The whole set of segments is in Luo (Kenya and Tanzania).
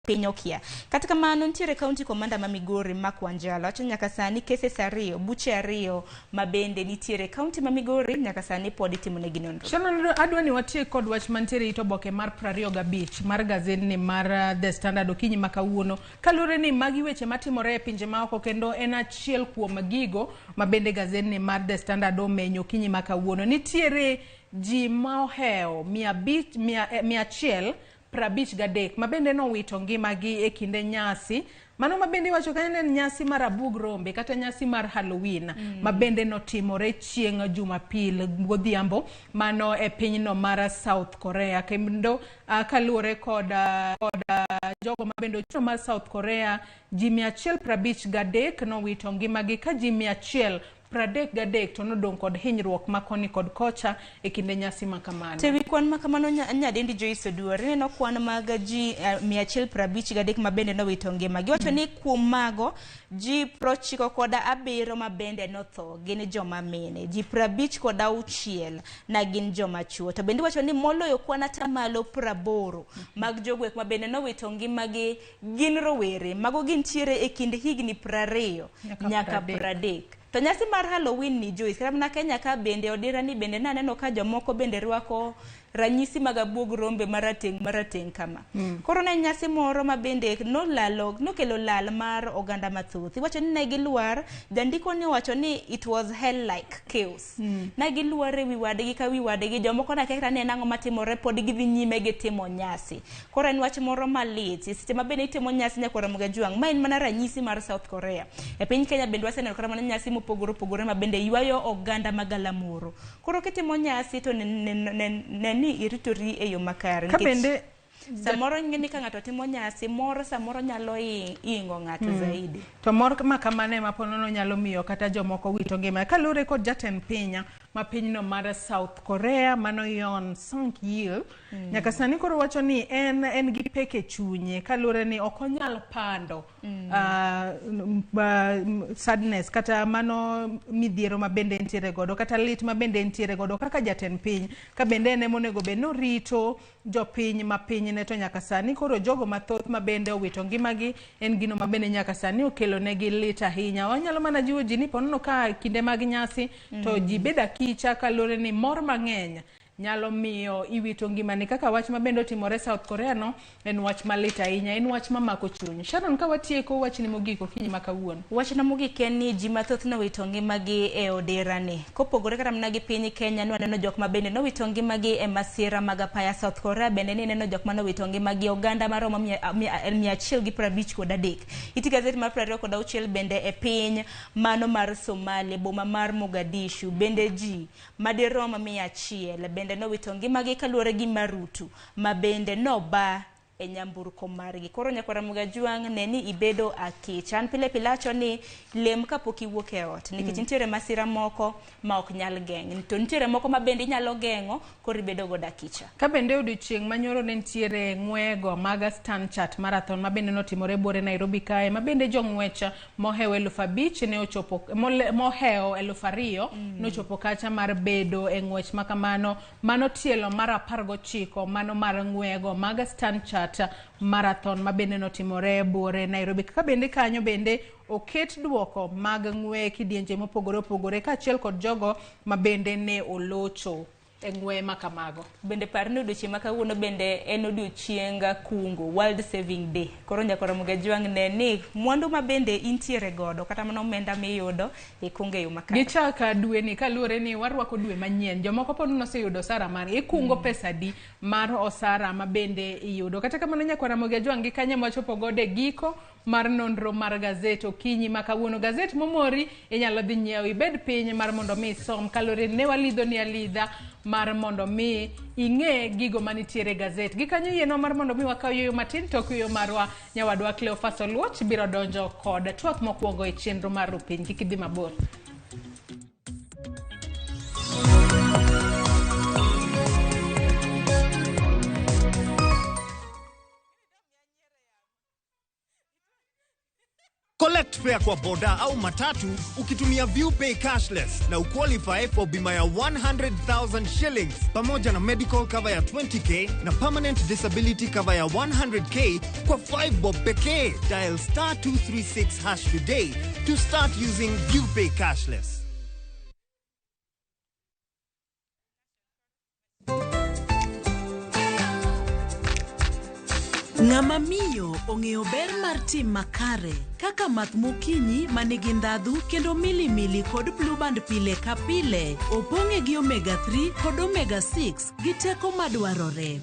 Piny okia. Kata kamano nitiere county commander ma Migori Mark Wanjala wacho ni nyaka sani cases ariyo, buche ariyo ma bende nitiere e county ma Migori nyaka sani pod itimonegi nonro. Shannon, adwa ni watiek kod wach mantiere e it oboke mar 25 mar gazedni mar The Standard okinyi ma kawuono kaluwore ni magi weche matimore e pinje maoko kendo en achiel kuom gigo ma bende gazedni mar The Standard omenyo okinyi ma kawuono. Nitiere ji ma ohewo 153 ma bende nowito ngimagi e kinde nyasi mano ma bende iwacho kanyo ne en nyasi mar abwog rombe kata nyasi mar Halloween ma bende notimore chieng' Jumapil godhiambo mano e pinyno mar South Korea kendo kaluwore kod jogo ma bende ochung' mar South Korea ji 153 nowito ngimagi ka ji 133 to nodong' kod hinyruok ma koni kod kocha e kinde nyasi ma kamano. To ewi kwan ma kamano nyadendi Joyce Oduor, ineno kwan mag ji 153 ma bende nowito ngima. Giwacho ni kuom mago ji 97 ma bende notho gin joma mine, ji 56 na gin joma chuo. To bende iwacho ni moloyo kwan atamalo 80 mag jogwek ma bende nowito ngimagi gin rowere. Mago gintiere e kind higni 20 nyaka 30. To nyasi mar Halloween ni Joyce, kata mana Kenya ka bende odira ni bende naneno ka jomoko bende rwako ranyisi mag abuog rombe marateng' marateng' kama. Koro ne en nyasi moro ma bende nolalo, nokelo lal mar oganda mathoth. Iwacho ni ne gilwar, jandiko ni owacho ni it was hell like chaos. Ne gilwar e wi wadgi ka wi wadgi, jomoko nakia kata ni en ang'o matimore, pod gidhi nyime gi timo nyasi. Koro en wach moro malit. E seche ma bende itimo nyasi nyakwar Ramogi Ajwang', ma en mana ranyisi mar South Korea. E piny Kenya bende waseneno kata mana nyasi mopogore opogore ma bende ywayo oganda magalamoro. Koro kitimo nyasi to ne ni iritori e yo makare. Ka bende samoro ing'e ni ka ng'ato timo nyasi mor samoro nyalo ingo ng'ato zaidi. To mor ma kamano ema po nono nyalo miyo kata jomoko wito ngima. Kaluwore kod jatend piny ma pinyno mar South Korea mano Yoon Suk Yeol nyaka sani koro wacho ni en gi pek e chunye kaluwore ni ok onyal pando sadness kata mano midhiero ma bende entiere godo kata lit ma bende entiere godo kaka jatend piny ka bende en ema onego bed ni orito jopiny ma pinyne to nyaka sani koro jogo mathoth ma bende owito ngimagi en gino ma bende nyaka sani okelo negi lit ahinya. Wanyalo mana jiwo ji ni ponono ka kinde mag nyasi to ji bedo akicha kaluwore ni mor mang'eny nyalo miyo iwito ngimani kaka wach ma bende otimore South Korea no en wach malit ahinya, en wach mamako chuny. Sharon, ka watieko wachni mogik okinyi ma kawuono. Wachna mogik en ni ji mathoth nowito ngimagi e oderani. Kopogore kata mana gi piny Kenya, nwaneno jok ma bende nowito ngimagi e masira mag apaya South Korea, bende nineno jok ma nowito ngimagi oganda maromo 153. Iti gazet mar 26 bende e piny mano mar Somalia, boma mar Mogadishu, bende ji madirom 100 bende nowito ngimagi kaluwore gi marutu ma bende noba e nyamburko margi. Koro nyakwar Ramogi Ajwang', ne ni ibedo akich. An pile pile awacho ni lem kapok iwuok e ot, nikech nitiere masira moko ma ok nyal geng', to nitiere moko ma bende inyalo geng'o, koro ibedo godo akicha. Ka bende odiochieng' manyoro ne nitiere ng'wego mag Stanchart Marathon ma bende notimore buore Nairobi kae, ma bende jong'wech mohewo 5,000 ne ochopo, mohewo 2,000 nochopo kacha mar bedo e ng'wech ma kamano. Mano tielo mar 19 mano mar ng'wego mag Stanchart Marathon ma bende notimore buore Nairobi. Kaka bende kanyo bende oket duoko mag ng'we kidienje mopogore opogore kaachiel kod jogo ma bende ne olocho e ng'we ma kamago. Bende par ni odiochieng' ma kawuono bende en odiochieng kungo, World Saving Day. Koro nyakwar Ramogi Ajwang' ne ni mwandu ma bende intiere godo kata mana omenda miyudo ikungo e yo makare. Gichak dwe ni kaluwore ni warwako dwe manyien. Jomoko pod noseyudo osara margi. Ikungo pesa adi mar osara ma bende iyudo. Kata kamano nyakwar Ramogi Ajwang' gi kanye mwachopo godo e giko mar nonro mar gazet okinyi ma kawuono. Gazet momori inyalo dhi nyiewo ibed piny mar mondo mi isom kaluwore ni ne walidho ni alidha mar mondo mi ing'e gigo manitiere e gazet. Gikanyo yienwa mar mondo mi wakaw yueyo matin tok yueyo marwa nyawadwa Cleophas Oluoch biro donjo kod twak mokwongo e chenro mar Rupiny. Kik idhi mabor. Collect fare kwa boda au matatu ukitumia ViewPay cashless na uqualify for bima ya 100,000 shillings pamoja na medical cover ya 20K na permanent disability cover ya 100K kwa 5 bob pekee. Dial star 236 hash today to start using ViewPay cashless. Ng'ama miyo ong'eyo ber mar tim makare kaka math mokinyi ma nigi ndhadhu kendo milimili kod blueband pile ka pile opong'e gi omega 3 kod omega 6 gi teko madwarore.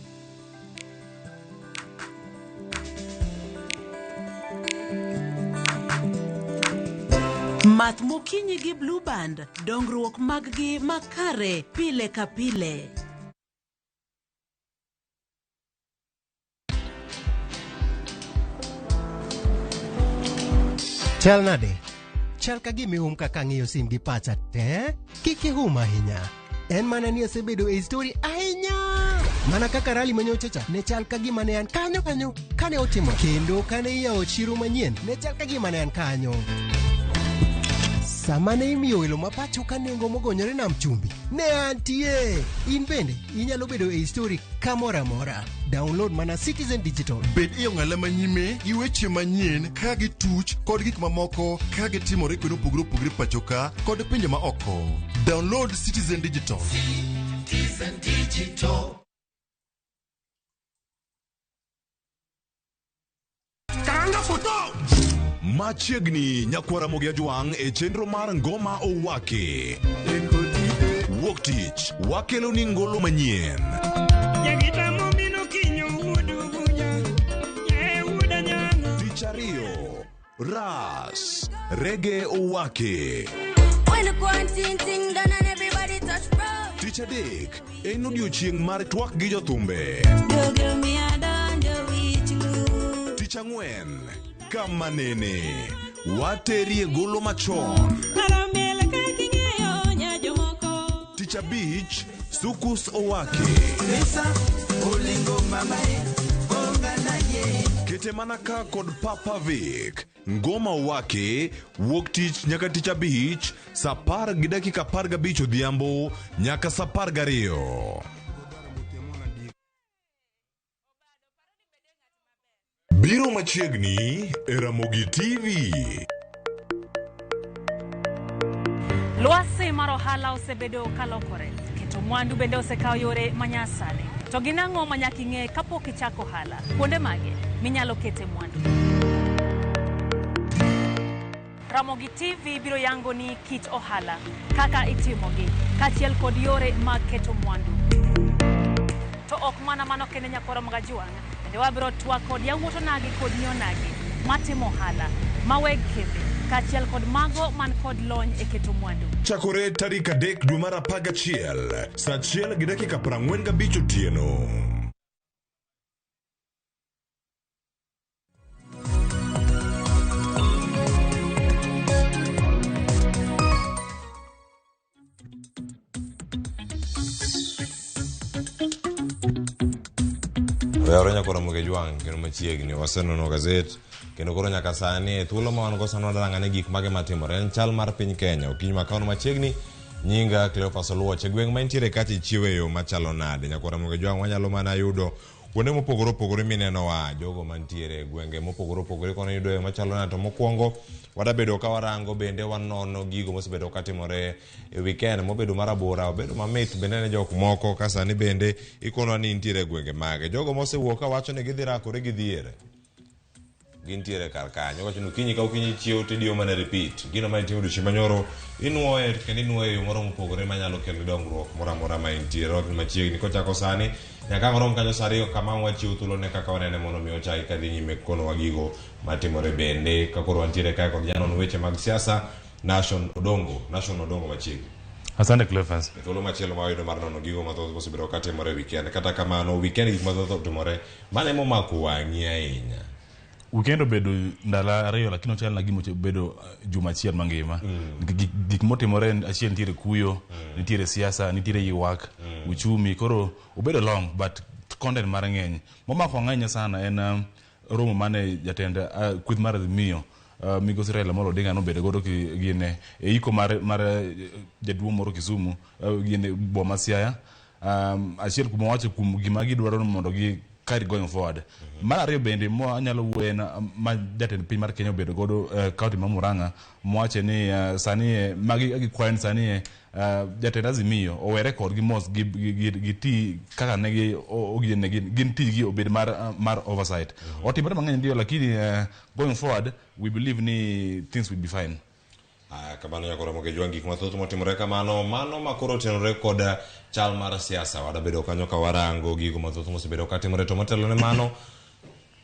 Math mokinyi gi blueband dongruok mag-gi makare pile ka pile. Chal nade? Chal ka gima ihum kaka ang'iyo sim gi pacha te. Kik ihum ahinya. En mana ni asebedo e story ahinya. Mana kaka rali manyocha cha ne chal ka gima ne an kanyo kanyo kane otimo. Kendo kane iyawo chiro manyien ne chal ka gima ne an kanyo. Sama ne imiyo welo ma pacho ka nengo mogonyore nam chumbi, ne antie. In bende inyalo bedo e story kamoro amora. Download mana Citizen Digital. Bed e ong'ala manyime gi weche manyien ka gituch kod gik mamoko ka gitimore kuonde mopogore opogore pacho ka kod pinje ma oko. Download Citizen Digital. Citizen Digital. Karanga foto! Machiegni nyakwar Ramogi Ajwang' e chenro mar Ngoma Owaki. Wuok tich wakelo ni ngolo manyien. Tich ariyo, Ras, Rege Owaki. Tich adek en odiochieng' mar twak gi jothumbe. Tich ang'wen, kama nene, waterie golo machon. Tich abich, Sukus Owaki. Kete mana ka kod Papa Vic. Ngoma Owaki, wuok tich nyaka tich abich, saa apar gi dakika 15 odhiambo nyaka saa 12. Biro machiegni e Ramogi TV. Lwasi mar ohala osebedo kalokore, keto mwandu bende osekawo yore manyasani. To gin ang'o ma nyaka ing'e kapok ichako ohala? Kuonde mage minyalo kete mwandu? Ramogi TV biro yango ni kit ohala, kaka itimogi, kaachiel kod yore mag keto mwandu. To ok mana mano kende nyakwar Ramogi Ajwang', bende wabiro twak kod yawuot onagi kod nyi onagi matimo ohala, ma weg kembe, kaachiel kod mago man kod lony e keto mwandu. Chakore tarik 3 dwe mar 11, saa 1 gi dakika 45 otieno. Oyawore nyakwar Ramogi Ajwang' kendo machiegni wasenono gazet kendo koro nyaka sani e thuolo ma wan go sani wadwa ni gik mage matimore en chal mar piny Kenya okinyi ma kawuono machiegni nyinga Cleophas Oluoch e gweng' ma intiere kacha ichiewo e yo machalo nade nyakwar Ramogi Ajwang' wanyalo mana yudo kuonde mopogore opogore minenowa jogo mantiere e gwenge mopogore opogore kono yudo yo machalo nade to mokwongo wadabedo ka warango bende wanono gigo mosebedo katimore e weekend mobedo marabora obedo mamit bende ne jok moko ka sani bende ikonwa ni intiere e gwenge mage jogo mosewuok kawacho ni gidhi rakore gi dhier gintiere kar kanyo wacho ni okinyi ka okinyi chiew tidiyo mana repeat gino ma itimo odiochieng' manyoro inuoye kendo inuoye e yo moro mopogore manyalo kelo dongruok moro amora ma intiere rod machiegni kochako sani nyaka ang' orom kanyo saa ariyo kama ang' wachiwo thuolo ne kaka wanene mondo mi ochaki kadhi nyime konowa gigo matimore bende ka koro wantiere kae kod janon weche mag siasa Nation Odongo Nation Odongo machiegni Asante Cleophas. E thuolo machielo ma wayudo mar nono gigo mathoth mosebedo katimore e weekend kata kamano weekend gik mathoth otimore mane momako wang'i ahinya Weekend obedo ndalo ariyo lakini ochal na gima obedo juma achiel mangima. Gik, gik motimore achiel nitiere kuyo, nitiere siasa, nitiere ywak, uchumi, koro obedo long but content mare ng'eny. Momako wang'a ahinya sana en romo mane jatend kweth mar Azimio Migosi Raila Amolo Odinga nobedo godo gine e iko mar jaduong' moro Kisumu, gine boma Siaya. Achiel kuom wacho kuom gima gidwaro mondo gi carry going forward. Mar ariyo bende mo anyalo wuoye ma jatend piny mar Kenya obedo godo county ma Murang'a, mowacho ni sani magi gikwayo ni sani jatend Azimio owere kodgi mos gi ti kaka negi ogine gin tijgi obed mar oversight. Otimore mang'eny ndio, lakini going forward we believe ni things will be fine. Kamano nyakoro Ramogi gik mathoth motimore kamano mano makoro otenore kod chal mar siasa. Wadabedo kanyo ka warango gigo mathoth mosebedo katimore, to motelo ne mano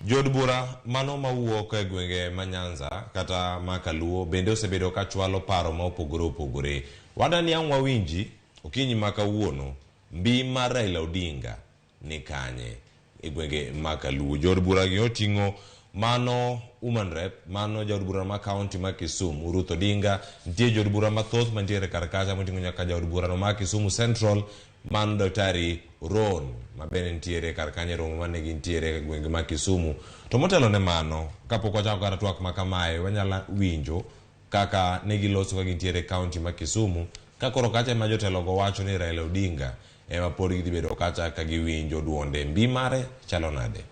jood bura mano mawuok e gwenge ma Nyanza kata ma Kaluo bende osebedo ka chwalo paro ma opogore opogore. Wadani ang' wawinji okinyi ma kawuono mbi mar Raila Odinga ni kanye e gwenge ma Kaluo. Jood bura gi oting'o mano Woman Rep, mano jaod bura ma county ma Kisumu Ruth Odinga, nitie jood bura mathoth mantiere kar kacha moting'o nyaka jaod bura no ma Kisumu Central mano Daktari Ron ma bende nitiere kar kanyo e romo mane gintiere e gwenge ma Kisumu. To motelo ne mano, kapok wachako kata twak ma kamae, wanyalo winjo kaka ne giloso ka gintiere e county ma Kisumu, ka koro kacha ema jotelo go wacho ni Raila Odinga ema pod gidhi bedo kacha ka giwinjo duonde. Mbi mare chalo nade?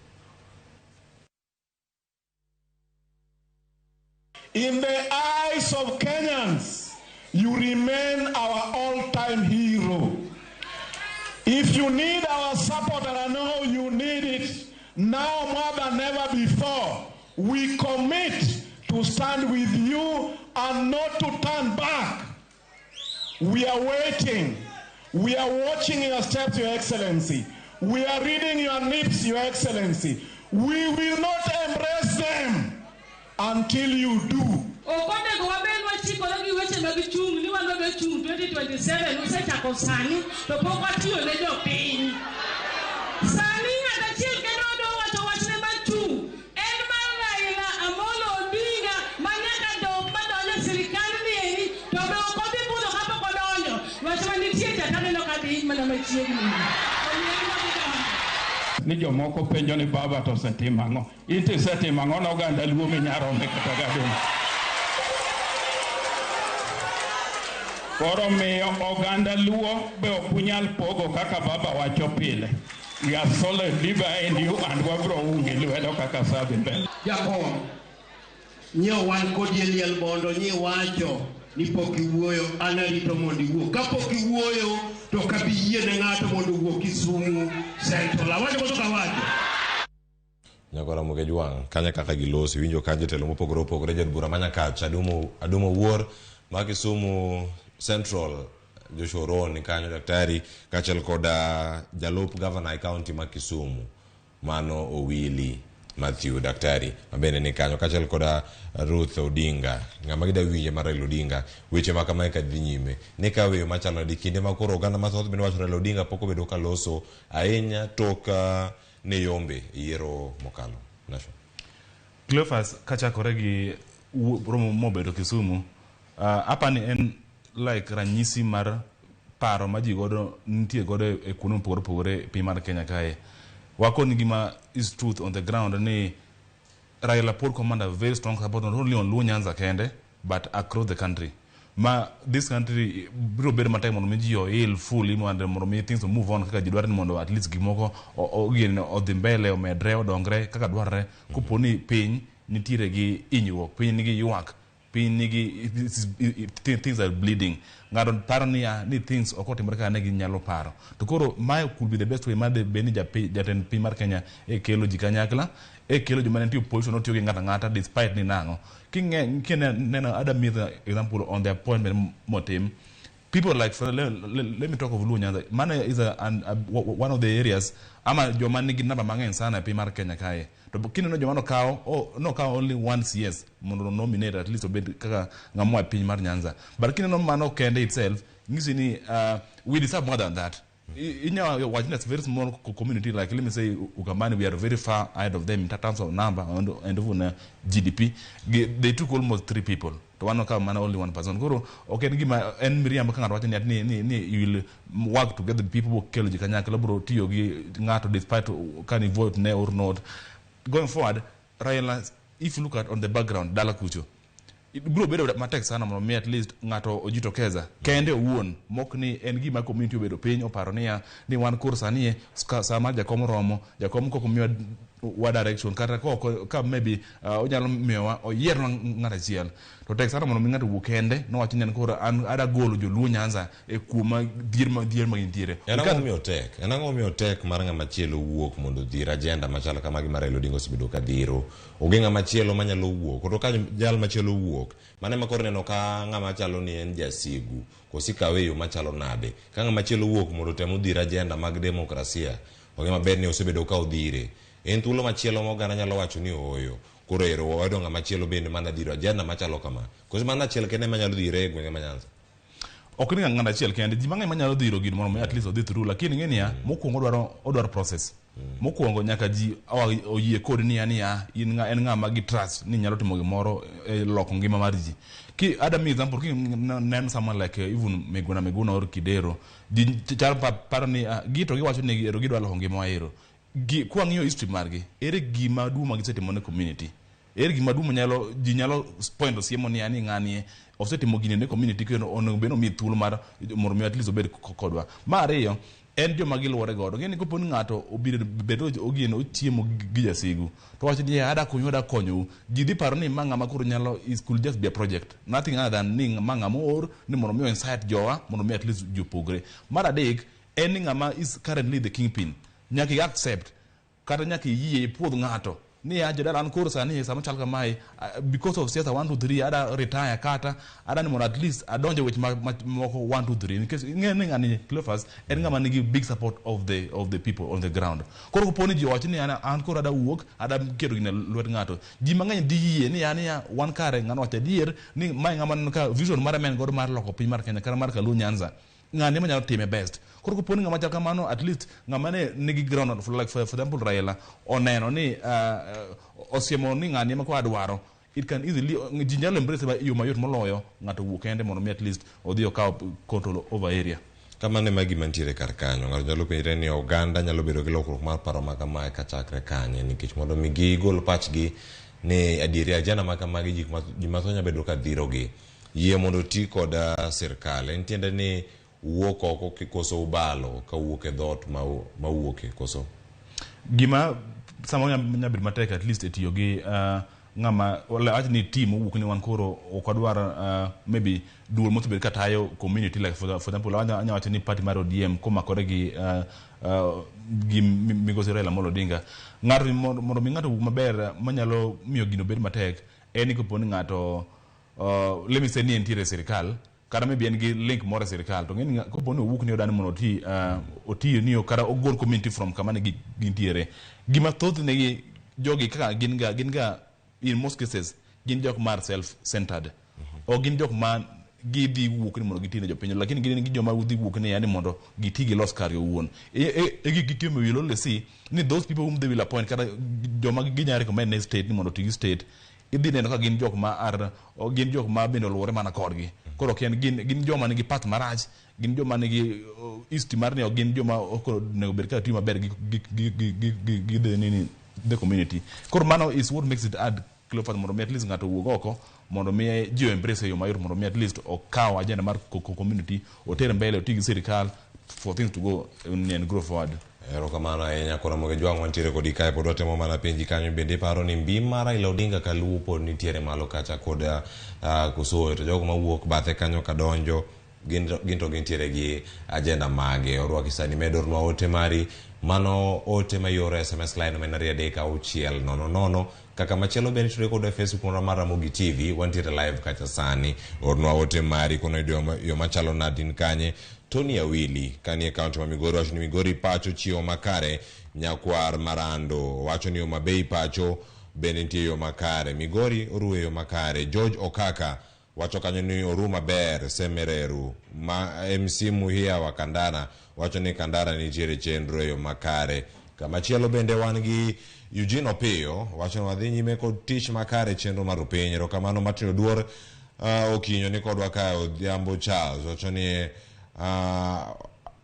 In the eyes of Kenyans, you remain our all-time hero. If you need our support, and I know you need it now more than ever before, we commit to stand with you and not to turn back. We are waiting. We are watching your steps, Your Excellency. We are reading your lips, Your Excellency. We will not embrace them until you do. Ok onego wabed wachikore gi weche mag chung' ni wan wadwa chung' 2027 usechako sani to pok watiyo ne jopiny. Sani ng'at achiel kende wadwa wacho wachne mar chung' en mar Raila Amolo Odinga ma nyaka dog madonjo e sirikal ni eri to be ok odhi budho kapok odonjo. Wach manitie cha taneno ka dhi mana machiegni. Omiyo en wadhi donjo. Ni jomoko penjo ni baba to osetimo ang'o? In to isetimo ang'o ne oganda Luo minyarome kata gadong'? Koro miyo oganda Luo be ok unyal pogo kaka baba wacho pile. We are solidly behind you and wabro ungi lwedo kaka sa dhi mbele. Jakom, nyiewo wan kodi e liel bondo nyi wacho ni pok iwuoyo, an arito mondo iwuo. Kapok iwuoyo to ok abi yie ne ng'ato mondo owuo Kisumu Central. Awacho koso ok awacho? Nyakora Ramogi Jwang' kanya kaka giloso iwinjo ka jotelo mopogore opogore, jaod bura ma Nyakach Adumo Wuor ma Kisumu Central Joshua Oron kanyo daktari kaachiel kod jalup gavana e county ma Kisumu mano Owili Matthew daktari mabende ni kanyo kaachiel kod Ruth Odinga. Ng'ama gida winje mar Raila Odinga weche ma kamae ka dhi nyime ni ka weyo machalo nade kinde ma koro oganda mathoth bende wacho Raila Odinga pok obedo ka loso ahinya tok ne yombe yiero mokalo. Nashon. Cleophas kachakore gi romo mobedo Kisumu, apani en like ranyisi mar paro ma ji godo nitie godo e kuonde mopogore opogore e piny mar Kenya kae. Wakoni gima is truth on the ground ni Raila pod command a very strong support not only on Luo Nyanza kende but across the country. Ma this country biro bedo matek mondo mi ji oil fully mondo mi things move on kaka ji dwaro ni mondo at least gik moko odhi mbele, omedre, odongre kaka dwarore. Kopo ni piny nitiere gi hinyruok, piny nigi ywak, piny nigi things are bleeding. Ng'ato paro niya ni things ok otimore kaka ne ginyalo paro. To koro mae could be the best way mar bed ni jatend piny mar Kenya e kelo ji kanyakla, e kelo joma ne nitie opposition otiyo gi ng'ato ang'ata despite ni nang'o. Kineno Adam Smith example on the appointment motim, people like, for, let me talk of Luo Nyanza. Mano is one of the areas ama joma nigi namba mang'eny sana e piny mar Kenya kae. To kineno joma nokawo only one CS mondo nominate at least obed kaka ng'ama oa e piny mar Nyanza. But kineno mano kende itself, nyisi ni we deserve more than that. Inyalo wacho ni it's very small community, like let me say Ukambani, we are very far ahead of them in terms of number and even GDP. They took almost 3 people. To wan okawo mana only 1 person. Koro ok en gima en miriambo ka ng'ato wacho ni you will work together with people kelo ji kanyakla bro tiyo gi ng'ato despite ka ni vote ne or not. Going forward, Raila If you look at on the background dala kucho, biro bedo matek sana mondo mi at least ng'ato ojitokeza kende owuon, mok ni en gima community obedo piny oparo niya ni wan koro sani e sa mar jakom oromo, jakom kok omiwa wa direction kata kok ka maybe onyalo miyowa oyiernwa ng'at achiel, to tek sana mondo mi ng'ato owuok kende nowach ni an koro an ada golo joluo Nyanza e kuoma dhier ma gintiere. En ang'o momiyo tek? En ang'o momiyo tek mar ng'ama chielo wuok mondo odhir agenda machalo kamagi ma Raila Odinga osebedo ka dhiro? Onge ng'ama chielo manyalo wuok. Koro ka jal machielo wuok, mano ema koro ineno ka ng'ama chalo ni en jasigu, koso ikawe e yo machalo nade? Ka ng'ama chielo wuok mondo otem odhir agenda mag demokrasia, ong'e maber ni osebedo ka odhire. En thuolo machielo ma oganda nyalo wacho ni ooyo. Koro ero wayudo ng'ama chielo bende mana dhiro agenda machalo kama. Koso mano achiel kende ema nyalo dhire e gwenge ma Nyanza? Ok ni ng'ato achiel kende, ji mang'eny manyalo dhiro gino mondo mi at least odhi through, lakini ing'e niya, mokwongo odwaro process. Mokwongo nyaka ji oyie kodi niya in ng'a, en ng'ama gi trust ni nyalo timo gimoro e loko ngima mar ji. Ki ada mi example, ki neno someone like even Miguna Miguna or Kidero, ji chal paro ni gi to giwacho ni ero gidwa loko ngima wa ero. Gi kwang'iyo history margi, ere gima duong' ma gisetimo ne community? Ere gima duong' manyalo ji nyalo point siemo niya ni ng'ani osetimo gini ne community kendo onego bed ni omiye thuolo mar mondo mi at least obed kodwa. Mar ariyo, en joma giluwore godo. Ng'eni kopo ni ng'ato obiro bedo ogino ochiemo gi jasigu to wacho ni ada konyu, ada konyou, ji dhi paro ni ma ng'ama koro nyalo is could just be a project, nothing other than ni ma ng'ama oor ni mondo mi incite jowa mondo mi at least ji opogre. Mar adek, en ni ng'ama is currently the kingpin nyaka i accept kata nyaka iyie ipuodh ng'ato ni ya jodala an koro sani sama chal kamae, because of siasa 1 2 3 ada retire kata ada ni mondo at least adonje weche moko 1 2 3, nikech ing'e ni ng'ani Cleophas en ng'ama nigi big support of the people on the ground. Koro kopo ni ji owacho ni an koro ada wuok ada keto gine lwet ng'ato, ji mang'eny dhi yie ni an ya wan kare ng'ano wacho adier ni mae ng'ama neno ka vision mare ma en godo mar loko piny mar Kenya kata mar Kaluo Nyanza, ng'ani ema nyalo time best. Koro kopo ni ng'ama chal kamano, at least ng'ama ne nigi ground for, like for example Raila oneno ni osiemo ni ng'ani ema koro adwaro, it can easily ji nyalo embrace e yo mayot moloyo ng'ato wuok kende mondo mi at least odhi okaw control over area. Kamano ema gima nitiere kar kanyo. Ng'ato nyalo penjre ni oganda nyalo bedo gi lokruok mar paro ma kamae kachakre kanye, nikech mondo mi gigol pachgi ni adieri agenda ma kamagi ji mathoth nyalo bedo ka dhirogi. Yie mondo oti kod sirkal en tiende ni wuok oko koso ubalo ka wuok e dhoot ma wuoke koso? Gima samoro nyalo bedo matek at least e tiyo gi ng'ama wach ni team owuok ni wan koro ok wadwar maybe duol mosebet ka tayo community, like for example anya wacho ni party mar ODM komakore gi gi migosi Raila Amolo Odinga. Ng'ato mondo mi ng'ato owuok maber manyalo miyo gino bed matek en ni kopo ni ng'ato let me say ni entiere e sirikal kata maybe en gi link moro e sirikal, to ng'eni kopo ni owuok ni odani mondo oti ni kata ogol community from kama ne gintiere. Gima thothne gi jogi kaka gin ga in most cases gin jok mar self centered, ok gin jok ma gidhi wuok ni mondo giti ne jopiny, lakini gin gi joma dhi wuok ni yani mondo giti gilos kargi owuon. E gik gitimo will only see ni those people whom they will appoint kata joma ginyalo recommend ne state ni mondo oti gi state, idhi neno ka gin jok ma are gin jok ma bende oluwore mana kodgi. Koro ok en gin joma nigi path marach, gin joma nigi history mar ni ok gin joma ok onego bed ka tiyo maber gi the nini the community. Koro mano is what makes it hard, Cleophas, mondo mi at least ng'ato owuog oko mondo mi ji embrace e yo mayot mondo mi at least okaw agenda mar community oter mbele, oti gi sirikal for things to go and grow forward. Erokamano ahinya. Koro Ramogi Jwang' wantiere kodi kae, pod watemo mana penji kanyo bende iparo ni mbi mar Raila Odinga kaluo pod nitiere malo kacha kod koso to jogo mawuok bathe kanyo kadonjo gin to gintiere gi agenda mage? Orwaki sani med ornwa ote mari, mano ote mayoro SMS line ma en 23600. Kaka machielo bende tudre kodwa e Facebook marwa mar Ramogi TV, wantiere live kacha sani. Ornwa ote mari kono yudo yo machalo nadi in kanye. Tony Awili kanie kaunti ma Migori wacho ni Migori pacho chiwo makare. Nyakwar Marando wacho ni Homa Bay pacho bende nitie yo makare, Migori oruwe yo makare. George Okaka wacho kanyo ni oru maber Semereru ma MC Muhia wa Kandara wacho ni Kandara nitiere chenro e yo makare. Kamachielo bende wan gi Eugene Opiyo wacho ni wadhi nyime kod tich makare chenro mar piny. Erokamano. Martin Oduor okinyo ni kodwa kae. Odhiambo Charles wacho ni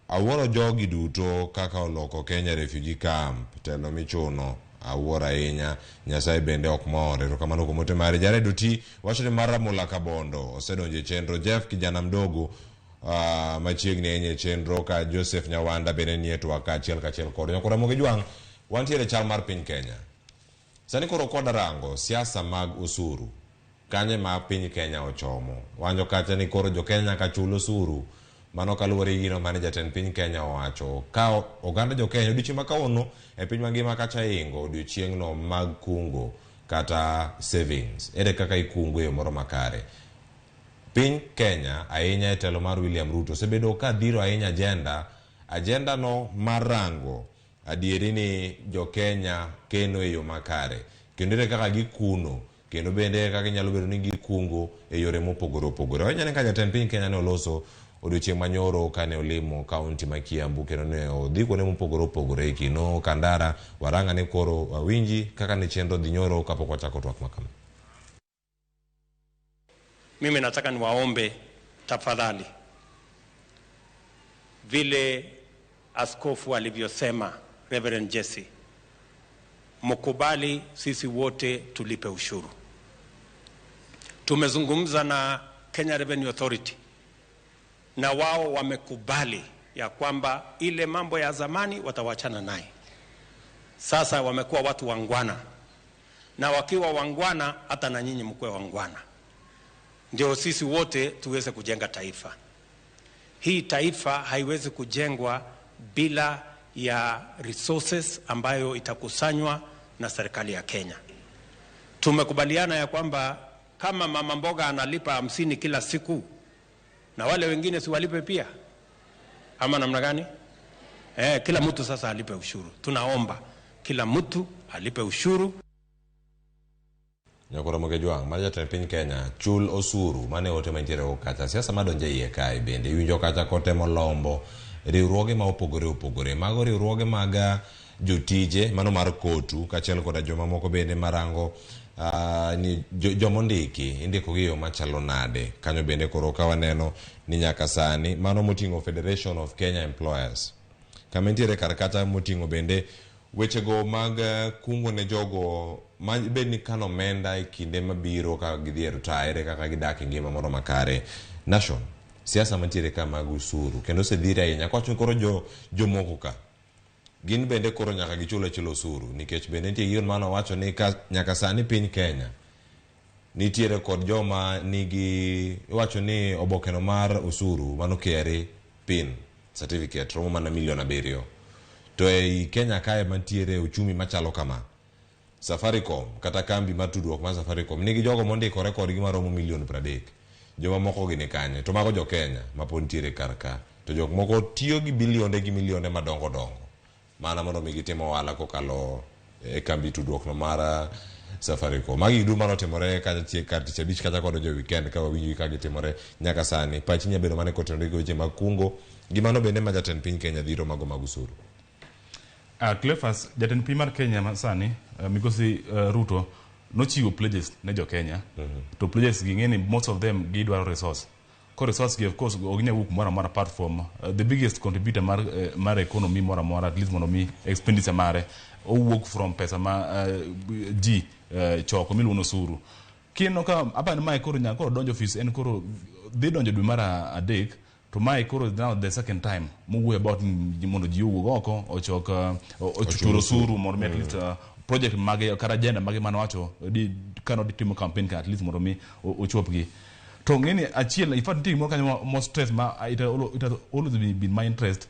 awuoro jogi duto kaka oloko Kenya refugee camp telo michuno. Awuoro ahinya. Nyasaye bende ok mor. Erokamano kuom ote mari. Jared Oti wacho ni mar Ramula Kabondo osedonjo e chenro. Jeff kijana mdogo machiegni ahinya e chenro ka Joseph Nyawanda bende nie twak kaachiel kachiel kod Nyakwar Ramogi Jwang'. Wantiere e chal mar piny Kenya. Sani koro koda rango siasa mag osuru. Kanye ma piny Kenya ochomo. Wanjo kacha ni koro jo Kenya nyaka chul osuru. Mano kaluwore gi gino mane jatend piny Kenya owacho. Ka oganda jo Kenya odiochieng' ma kawuono e piny mangima kacha ingo odiochieng'no mag kungo kata savings. Ere kaka ikungo e yo moro makare? Piny Kenya ahinya e telo mar William Ruto osebedo ka dhiro ahinya agenda, agenda no mar rango adieri ni jo Kenya keno e yo makare. Kendo ere kaka gikuno kendo bende kaka inyalo bedo ni gikungo e yore mopogore opogore. Wawinjo ni ka jatend piny Kenya ne oloso odiochieng' manyoro kane olimo kaunti ma Kiambu kendo ne odhi kuonde mopogore opogore Kinoo, Kandara, waranga ni koro wawinji kaka ne chenro dhi nyoro kapok wachako twak ma kama. Mimi nataka niwaombe tafadhali, vile askofu alivyosema Reverend Jesse, mkubali sisi wote tulipe ushuru. Tumezungumza na Kenya Revenue Authority na wao wamekubali ya kwamba ile mambo ya zamani watawachana naye. Sasa wamekuwa watu wangwana, na wakiwa wangwana, hata na nyinyi mkuwe wangwana, ndio sisi wote tuweze kujenga taifa. Hii taifa haiwezi kujengwa bila ya resources ambayo itakusanywa na serikali ya Kenya. Tumekubaliana ya kwamba kama mama mboga analipa 50 kila siku, na wale wengine si walipe pia, ama namna gani? Kila mtu sasa alipe ushuru. Tunaomba kila mtu alipe ushuru. Nyakwar Ramogi Jwang' mar jatend piny Kenya chul osuru mane ote mantiere kacha siasa madonjo e iye kae bende iwinjo kacha kotemo lombo riwruoge ma opogore opogore mago riwruoge mag jotije mano mar kotu kaachiel koda joma moko bende marango ni jomondiki indiko gi yo machalo nade kanyo bende koro ka waneno ni nyaka sani mano moting'o Federation of Kenya Employers kama nitiere kar kacha moting'o bende wechego mag kungo ne jogo ma bed ni kano omenda e kinde mabiro ka gidhi e retire ere kaka gidak e ngima moro makare. Nation, siasa mantiere ka mag usuru kendo osedhire ahinya kowacho ni koro jomoko ka gin bende koro nyaka gichul achula osuru nikech bende nitie gigo mane owacho ni ka nyaka sani piny Kenya nitiere kod joma nigi iwacho ni obokeno mar osuru mano KRA PIN certificate romo mana milion 7 to ei Kenya kae mantiere uchumi machalo kama Safaricom kata kambi mar tudruok mar Safaricom nigi jogo mondikore kodgi maromo milion 30 joma moko gi ni kanye to mago jo Kenya mapod nitiere kar ka to jok moko tiyo gi bilionde gi milionde madongo dongo mana mondo mi gitim ohala kokalo e kambi tudruok no mar Safaricom. Magi gik duto manotimore kacha kar tich abich kacha kodonjo e weekend ka wawinjo ka gitimore nyaka sani. Pachi nyalo bedo mane kotenore gi weche mag kungo gi mano bende ma jatend piny Kenya dhiro mago mag osuru. Cleophas, jatend piny mar Kenya masani Migosi Ruto nochiwo pledges ne jo Kenya. To pledges gi ng'eni most of them gidwaro resource. Ko resource gi of course ok ginyal wuok kumoro amora apart from the biggest contributor mar economy moro amora, at least mondo mi expenditure mare owuok from pesa ma ji choko miluongo ni osuru. Kineno ka apani mae koro nyaka koro donjo office en koro dhi donjo dwe mar 3 to mae koro now the second time mowuoyo about mondo ji owuog oko ochok ochul osuru mondo mi at least project mage kata agenda mage mane owacho kane otimo campaign ka at least mondo mi ochopgi. To ng'eni achiel, in fact nitie gimoro kanyo mo stress ma it has always been my interest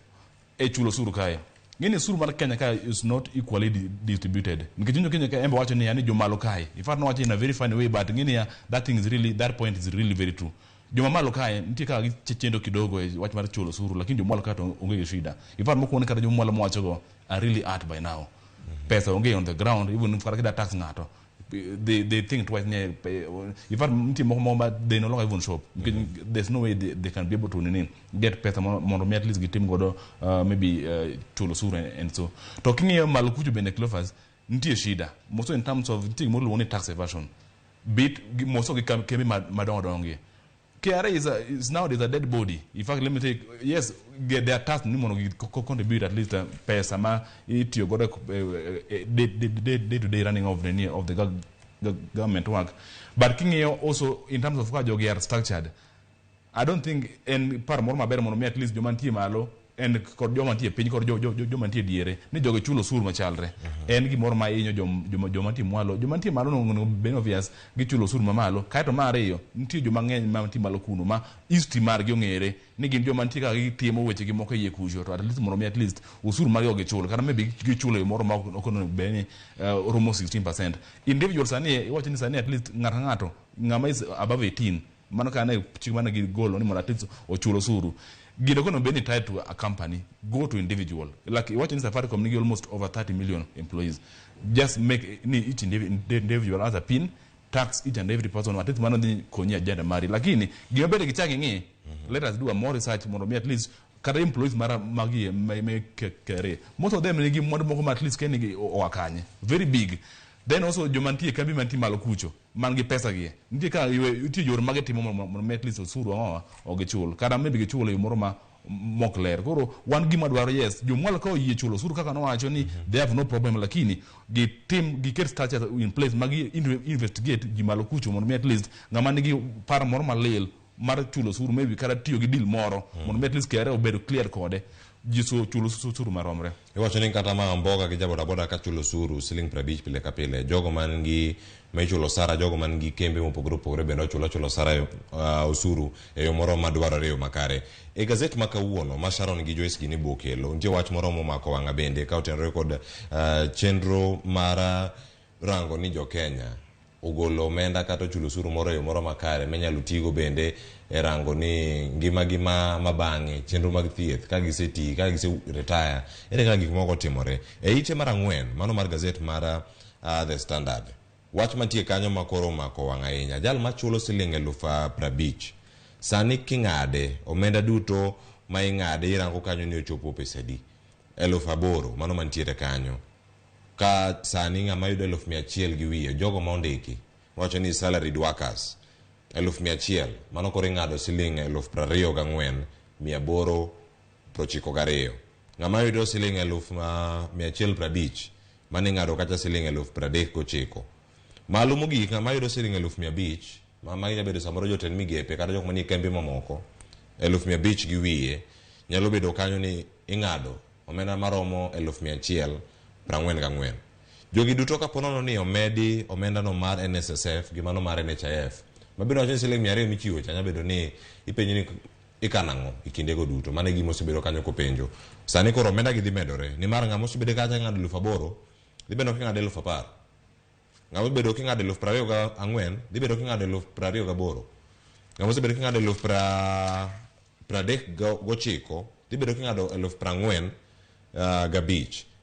e chulo osuru kae. Ng'eni osuru mar Kenya ka is not equally distributed. Nikech winjo Kenya ka embe wacho ni yani jomalo kae. In fact nowacho in a very funny way, but ng'eni ya that thing is really, that point is really very true. Joma malo kae nitie kaka gichendo kidogo e wach mar chulo osuru, lakini joma malo kae to onge gi shida. In fact mokwongo ni kata joma malo mowachogo are really hurt by now. Pesa onge on the ground, even if kata kida tax ng'ato, they think twice. In fact nitie moko ma they no longer even shop. There's no way they can be able to nini get pesa mondo mi at least gitim godo maybe chulo osuru and so. To king'iyo malo kucho bende Cleophas, nitie shida. Most in terms of nitie gimoro iluongo ni tax evasion. Bit moso gi kembe madongo dongo gi. KRA is nowadays a dead body. In fact, let me take, yes, get their task ni mondo gi contribute at least pesa ma itiyo godo day to day running of the government work. But king'iyo also in terms of kaka jogi are structured, I don't think en paro moro maber mondo mi at least joma nitie malo en kod joma nitie piny kod joma nitie diere ni jogi chulo osuru machalre. En gimoro ma hinyo joma nitie mwalo. Joma nitie malo onego bed ni obvious gichulo osuru mamalo. Kaeto mar ariyo, nitie joma ng'eny ma nitie malo kuno ma history margi ong'ere ni gin joma nitie kaka gitimo weche gi moko e iye kucho, to at least mondo mi at least osuru margi ok gichul, kata maybe gichulo e yo moro ma ok onego bed ni romo 16%. Individual sani iwacho ni sani at least ng'ato ka ng'ato ng'ama is above 18, mano ka ne chik mane gigolo ni mondo at least ochul osuru. Gino kono bed ni tied to a company, go to individual. Like iwacho ni Safaricom nigi almost over 30 million employees. Just make ni each individual has a PIN, tax each and every person, at least mano dhi konyi agenda mari. Lakini gima bende gichak ing'i, let us do a more research mondo mi at least kata employees mara magi me KRA, most of them nigi mwandu moko ma at least kenigi oa kanye, very big. Then also joma nitie kambi mantie malo kucho man gi pesa gi nitie ka nitie yore mage timo mondo mi at least osuru ang'owa ok gichul, kata maybe gichul e yo moro ma mok ler. Koro wan gima dwaro, yes, jomwalo ka oyie chulo osuru kaka nowacho ni they have no problem, lakini gitim giket structures in place magi investigate ji malo kucho mondo mi at least ng'ama nigi paro moro malil mar chulo osuru, maybe kata tiyo gi deal moro mondo mi at least KRA obed clear kode ji chulo osuru maromre. Iwacho ni kata ma mboga gi jabodaboda ka chulo osuru siling 50 pile ka pile, jogo man gi ma ichulo osara, jogo man gi kembe mopogore opogore bende ochulo osara osuru e yo moro madwarore e yo makare. E gazet ma kawuono ma Sharon gi Joyce gini bokelo, nitie wach moro momako wang'a bende ka otenore kod chenro mar rango ni jo Kenya ogolo omenda kata ochulo osuru moro e yo moro makare minyalo tigo bende e rango ni ngimagi ma bang'e, chenro mag thieth ka giseti, ka gise retire, ere kaka gik moko timore. E ite mar 4, mano mar gazet mar The Standard, wach mantie kanyo ma koro omako wang' ahinya, jal machulo siling 50,000 sani king'ade omenda duto ma ing'ade irango kanyo ni ochopo pesa adi? 8,000, mano mantiere kanyo. Ka sani ng'ama yudo 100,000 gi wiye, jogo ma ondiki wacho ni salaried workers 100,000, mano koro ing'ado siling 24,892. Ng'ama yudo siling 150,000, mano ing'ado kacha siling 39,000. Malo mogik ng'ama yudo siling 500,000, ma magi nyalo bedo samoro jotend migepe kata jok manie kembe mamoko, 500,000 gi wiye nyalo bedo kanyo ni ing'ado omenda maromo 1,144. Jogi duto kapo nono ni omedi omenda no mar NSSF gi mano mar NHIF, mabiro wacho ni siling 200 michiwo cha nyalo bedo ni ipenjo ni ikano ang'o e kindego duto. Mano e gima osebedo kanyo kopenjo. Sani koro omenda gi dhi medore, nimar ng'ama osebedo kacha ng'ado 8,000 dhi bedo king'ado 10,000. Ng'ama obedo king'ado 24,000 dhi bedo king'ado 28,000. Ng'ama osebedo king'ado 39,000 dhi bedo king'ado 45,000.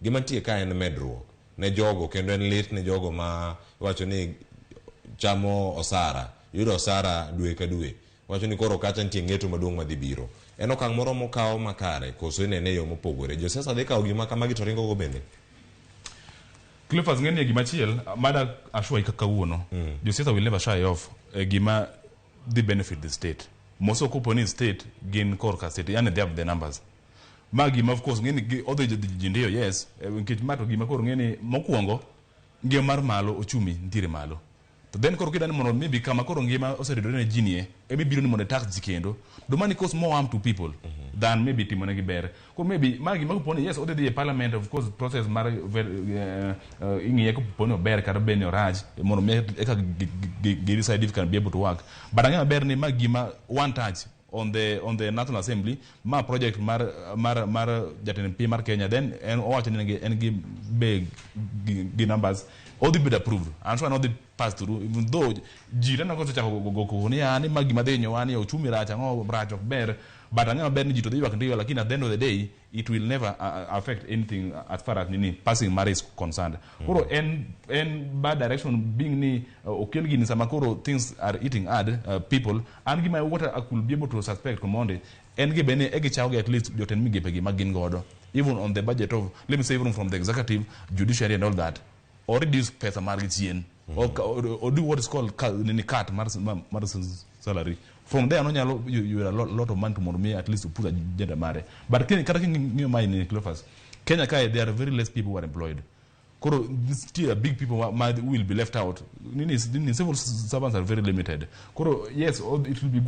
Gima nitie ka en medruok ne jogo, kendo en lit ne jogo ma iwacho ni chamo osara, yudo osara dwe ka dwe. Wacho ni koro kacha nitie ng'eto maduong' madhi biro. En okang' moro mokawo makare koso inene e yo mopogore? Josiasa dhi kawo gima kamagi to ringo go bende? Cleophas, ng'eni e gima chiel mada assure kaka kawuono, josiasa will never shy off gima dhi benefit the state. Moso kopo ni state gin korka state, yani they have the numbers. Ma gima of course ng'eni gi odhi ji ndiyo, yes, nikech ma to gima koro ng'eni mokwongo ngima mar malo ochumi nitiere malo. To then koro kidani mondo maybe kama koro ngima oseridore ne ji nie, emi biro ni mondo tax ji kendo. The money cause more harm to people than maybe timo negi ber. Ko maybe ma gima kopo ni yes odhi dhi e parliament, of course process mar ing'iye kopo ni ober kata bed ni orach mondo mi eka gi decide if can be able to work. But ang'e maber ni ma gima one touch on the National Assembly, ma project mar jatend piny mar Kenya, then en owacho ni en gi be gi numbers odhi bedo approved and so odhi pass through, even though ji tena kosechako go koko ni ni ma gima dhi hinyowa ni ochumi rach, ang'o rach ok ber, but ang'e maber ni ji to dhi ywak ndiyo, lakini at the end of the day it will never affect anything as far as nini passing marriage is concerned. Koro en bad direction being ni okel gini sama koro things are eating hard people, and gima what I could be able to suspect Komonde, en gi bene e gichawo at least jotend migepe gi ma gin godo, even on the budget of, let me say, even from the executive, judiciary and all that, or reduce pesa mar gi chien, or do what is called nini cut mar salary. From there nonyalo yudo a lot of money to mondo mi at least push agenda mare. But kata king'iyo mae ni Cleophas, Kenya kae there are very less people who are employed. Koro still a big people ma will be left out. Nini civil servants are very limited. Koro yes, it will be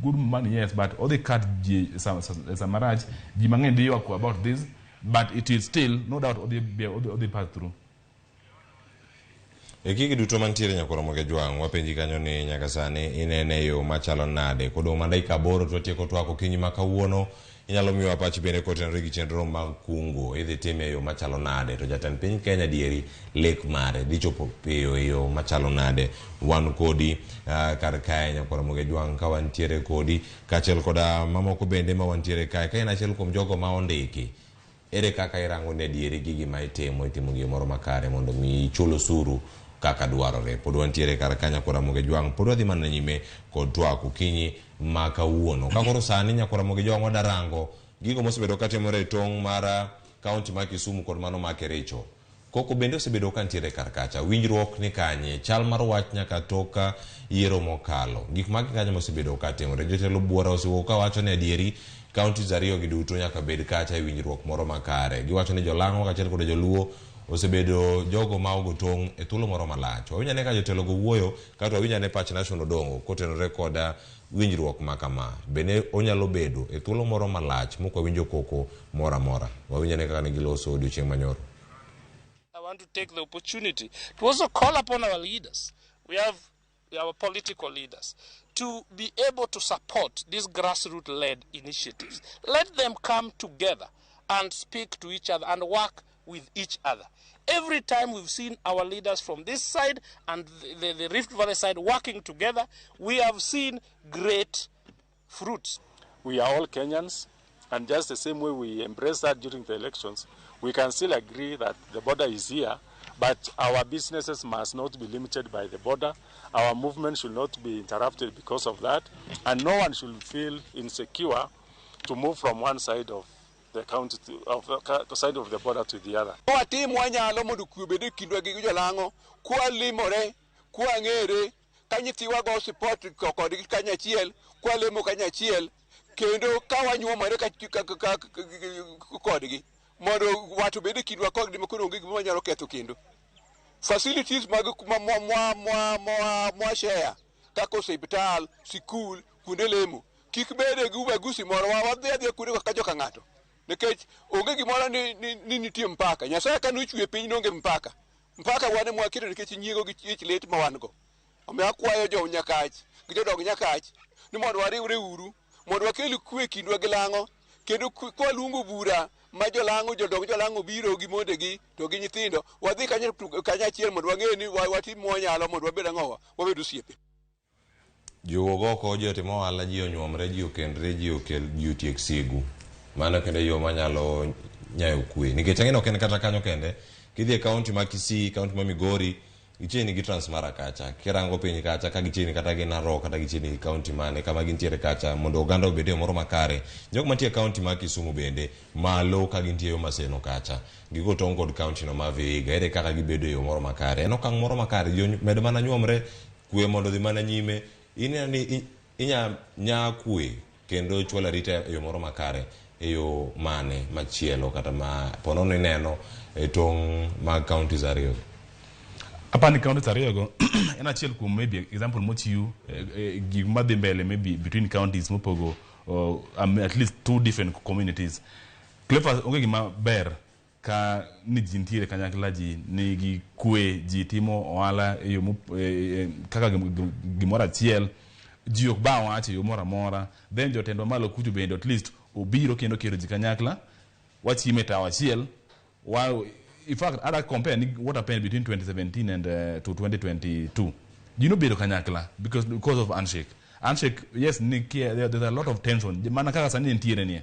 good money, yes, but all the cut ji samaraj ji mang'eny dhi ywak about this, but it is still no doubt odhi pass through. E gigi duto mantiere nyakwar Ramogi Jwang', wapenji kanyo ni nyaka sani inene yo machalo nade. Kodong' mana dakika 8 to watieko twak okinyi ma kawuono. Inyalo miyowa pachi bende kotenore gi chenro mag kungo. Idhi time e yo machalo nade. To jatend piny Kenya dieri lek mare dhi chopo piyo e yo machalo nade. Wan kodi kar kae nyakwar Ramogi Jwang' ka wantiere kodi kaachiel koda mamoko bende ma wantiere kae. Ka in achiel kuom jogo ma ondiki, ere kaka irango ni adieri gigi ma itimo, itimo gimoro makare mondo mi ichul osuru kaka dwarore. Pod wantiere kar ka nyakwar Ramogi Jwang', pod wadhi mana nyime kod twak okinyi ma kawuono. Ka koro sani nyakwar Ramogi Jwang' wadarango gigo mosebedo katimore e tong' mar kaunti ma Kisumu kod mano ma Kericho. Koko bende osebedo ka nitiere kar kacha. Winjruok ni kanye, chal mar wach nyaka tok yiero mokalo. Gik magi kanyo mosebedo katimore. Jotelo buora osewuok kawacho ni adieri counties ariyo gi duto nyaka bed kacha e winjruok moro makare. Giwacho ni jolang'o kaachiel kod joluo osebedo jogo ma ogo tong' e thuolo moro malach. Wawinj ane ka jotelo go wuoyo kata wawinj ane pach Nation Odongo kotenore kod winjruok ma kama. Bende onyalo bedo e thuolo moro malach mok wawinjo koko moro amora. Wawinj ane kaka ne giloso odiochieng' manyoro. I want to take the opportunity to also call upon our leaders. We have our political leaders to be able to support these grassroots-led initiatives. Let them come together and speak to each other and work with each other. Every time we've seen our leaders from this side and the Rift Valley side working together, we have seen great fruits. We are all Kenyans, and just the same way we embrace that during the elections, we can still agree that the border is here, but our businesses must not be limited by the border. Our movement should not be interrupted because of that, and no one should feel insecure to move from one side of the county to, of the side of the border to the other. Watim wanyalo mondo kwe obed e kindwa gi jolang'o, kwalimore, kwang'ere, ka nyithiwa go support kodgi kanyachiel, kwalemo kanyachiel, kendo ka wanyuomore kodgi mondo wat obed e kindwa kodgi ma koro onge gima wanyalo ketho kendo. Facilities mag mwa share kaka osiptal, sikul, kuonde lemo, kik bede gi ubaguzi moro, wadhi adhiya kuondego ka joka ng'ato. Nikech onge gimoro ni nitie mpaka. Nyasaye ka nochwe piny nonge mpaka. Mpaka wan ema waketo nikech nyiego gi ich lit ma wan go. Omiyo akwayo jo Nyakach gi jodong Nyakach ni mondo wariwre uru, mondo wakel kwe e kindwa gi lang'o, kendo kwaluongo bura ma jolang'o, jodong jolang'o biro gi mondegi to gi nyithindo, wadhi kanyachiel mondo wang'e ni watim mwanyalo mondo wabed ang'owa, wabed osiepe. Ji owuog oko, ji otim ohala, ji onyuomre, ji okendre, ji okel, ji otiek sigu. Mano kende yo manyalo nyayo kwe. Nikech ang'e ni ok en kata kanyo kende. Kidhi e kaunti ma Kisii, kaunti ma Migori, gichiegni gi Transmara kacha. Kirango piny kacha, ka gichiegni kata gi Narok, kata gichiegni gi kaunti mane, kama gintiere kacha, mondo oganda obed e yo moro makare. Jok mantie e kaunti ma Kisumu bende, malo ka gintie yo Maseno kacha. Gigo tong' kod kaunti no ma Vihiga. Ere kaka gibedo e yo moro makare. En okang' moro makare. Ji med mana nyuomre, kwe mondo odhi mana nyime. Ineno ni inya nya kwe kendo chwalo arita e yo moro makare e yo mane machielo kata ma ponono ineno e tong' mag counties ariyo. Apani counties ariyo go en achiel kuom maybe example mochiw gik madhi mbele maybe between counties mopogo at least two different communities. Cleophas onge gima ber ka ni ji nitiere kanyakla, ji nigi kwe, ji timo ohala e yo kaka gimoro achiel, ji ok ba wach e yo moro amora, then jotendwa malo kucho bende at least obiro kendo kelo ji kanyakla, wachiemo e tawo achiel. In fact, ada compare ni what happened between 2017 and to 2022. Ji nobedo kanyakla because of handshake. Handshake, yes, there's a lot of tension. Mana kaka sani nitiere nie.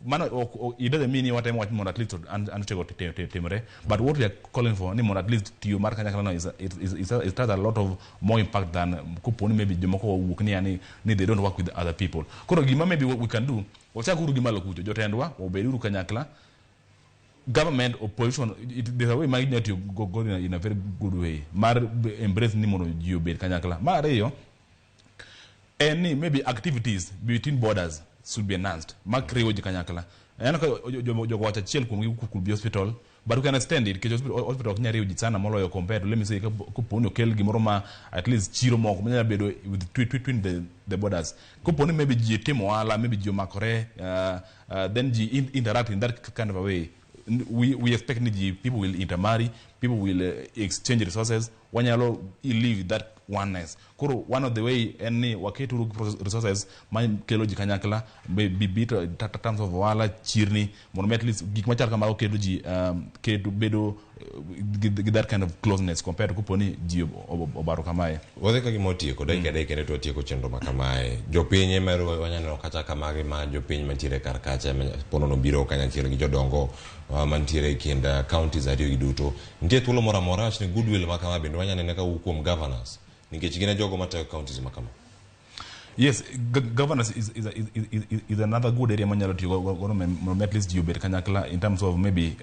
Mano it doesn't mean ni watemo wach mondo at least handshake otimre, but what we are calling for ni mondo at least tiyo mar kanyakla no it has a lot of more impact than koponi maybe jomoko owuok ni yani ni they don't work with other people. Koro gima maybe what we can do, wachak uru gi malo kucho, jotendwa obed uru kanyakla, government, opposition, there's a way ma ginyalo tiyo go in a very good way mar embrace ni mondo ji obed kanyakla. Mar ariyo, En ni maybe activities between borders should be enhanced. Mak riwo ji kanyakla. Aneno ka jogo wacho achiel kuomgi could be hospital, but we can extend it nikech hospital ok nyal riwo ji sana moloyo compared to, let me say, kapo ni okel gimoro ma at least chiro moko manyalo bedo with between the borders. Kapo ni maybe ji timo ohala, maybe ji omakore, then ji interact in that kind of a way. We expect ni ji, people will intermarry, people will exchange resources, wanyalo live that oneness. Koro one of the way en ni waketuru resources ma kelo ji kanyakla, be it terms of ohala, chirni, mondo mi at least gik machal kamago keto ji keto bedo gi that kind of closeness compared to kopo ni ji obaro kamae. Wadhi ka gima otieko dakika 3 kende to watieko chenro ma kamae. Jopiny ema wanyalo neno kacha kamagi ma jopiny mantiere kar kacha ponono biro kanyachiel gi jodongo mantiere e kind counties ariyo gi duto. Nitie thuolo moro amora wach ni goodwill ma kama bende wanyalo nene kawuok kuom governors nikech gin e jogo matayo counties ma kama. Yes, governance is another good area manyalo tiyo godo mondo mi at least ji obed kanyakla in terms of maybe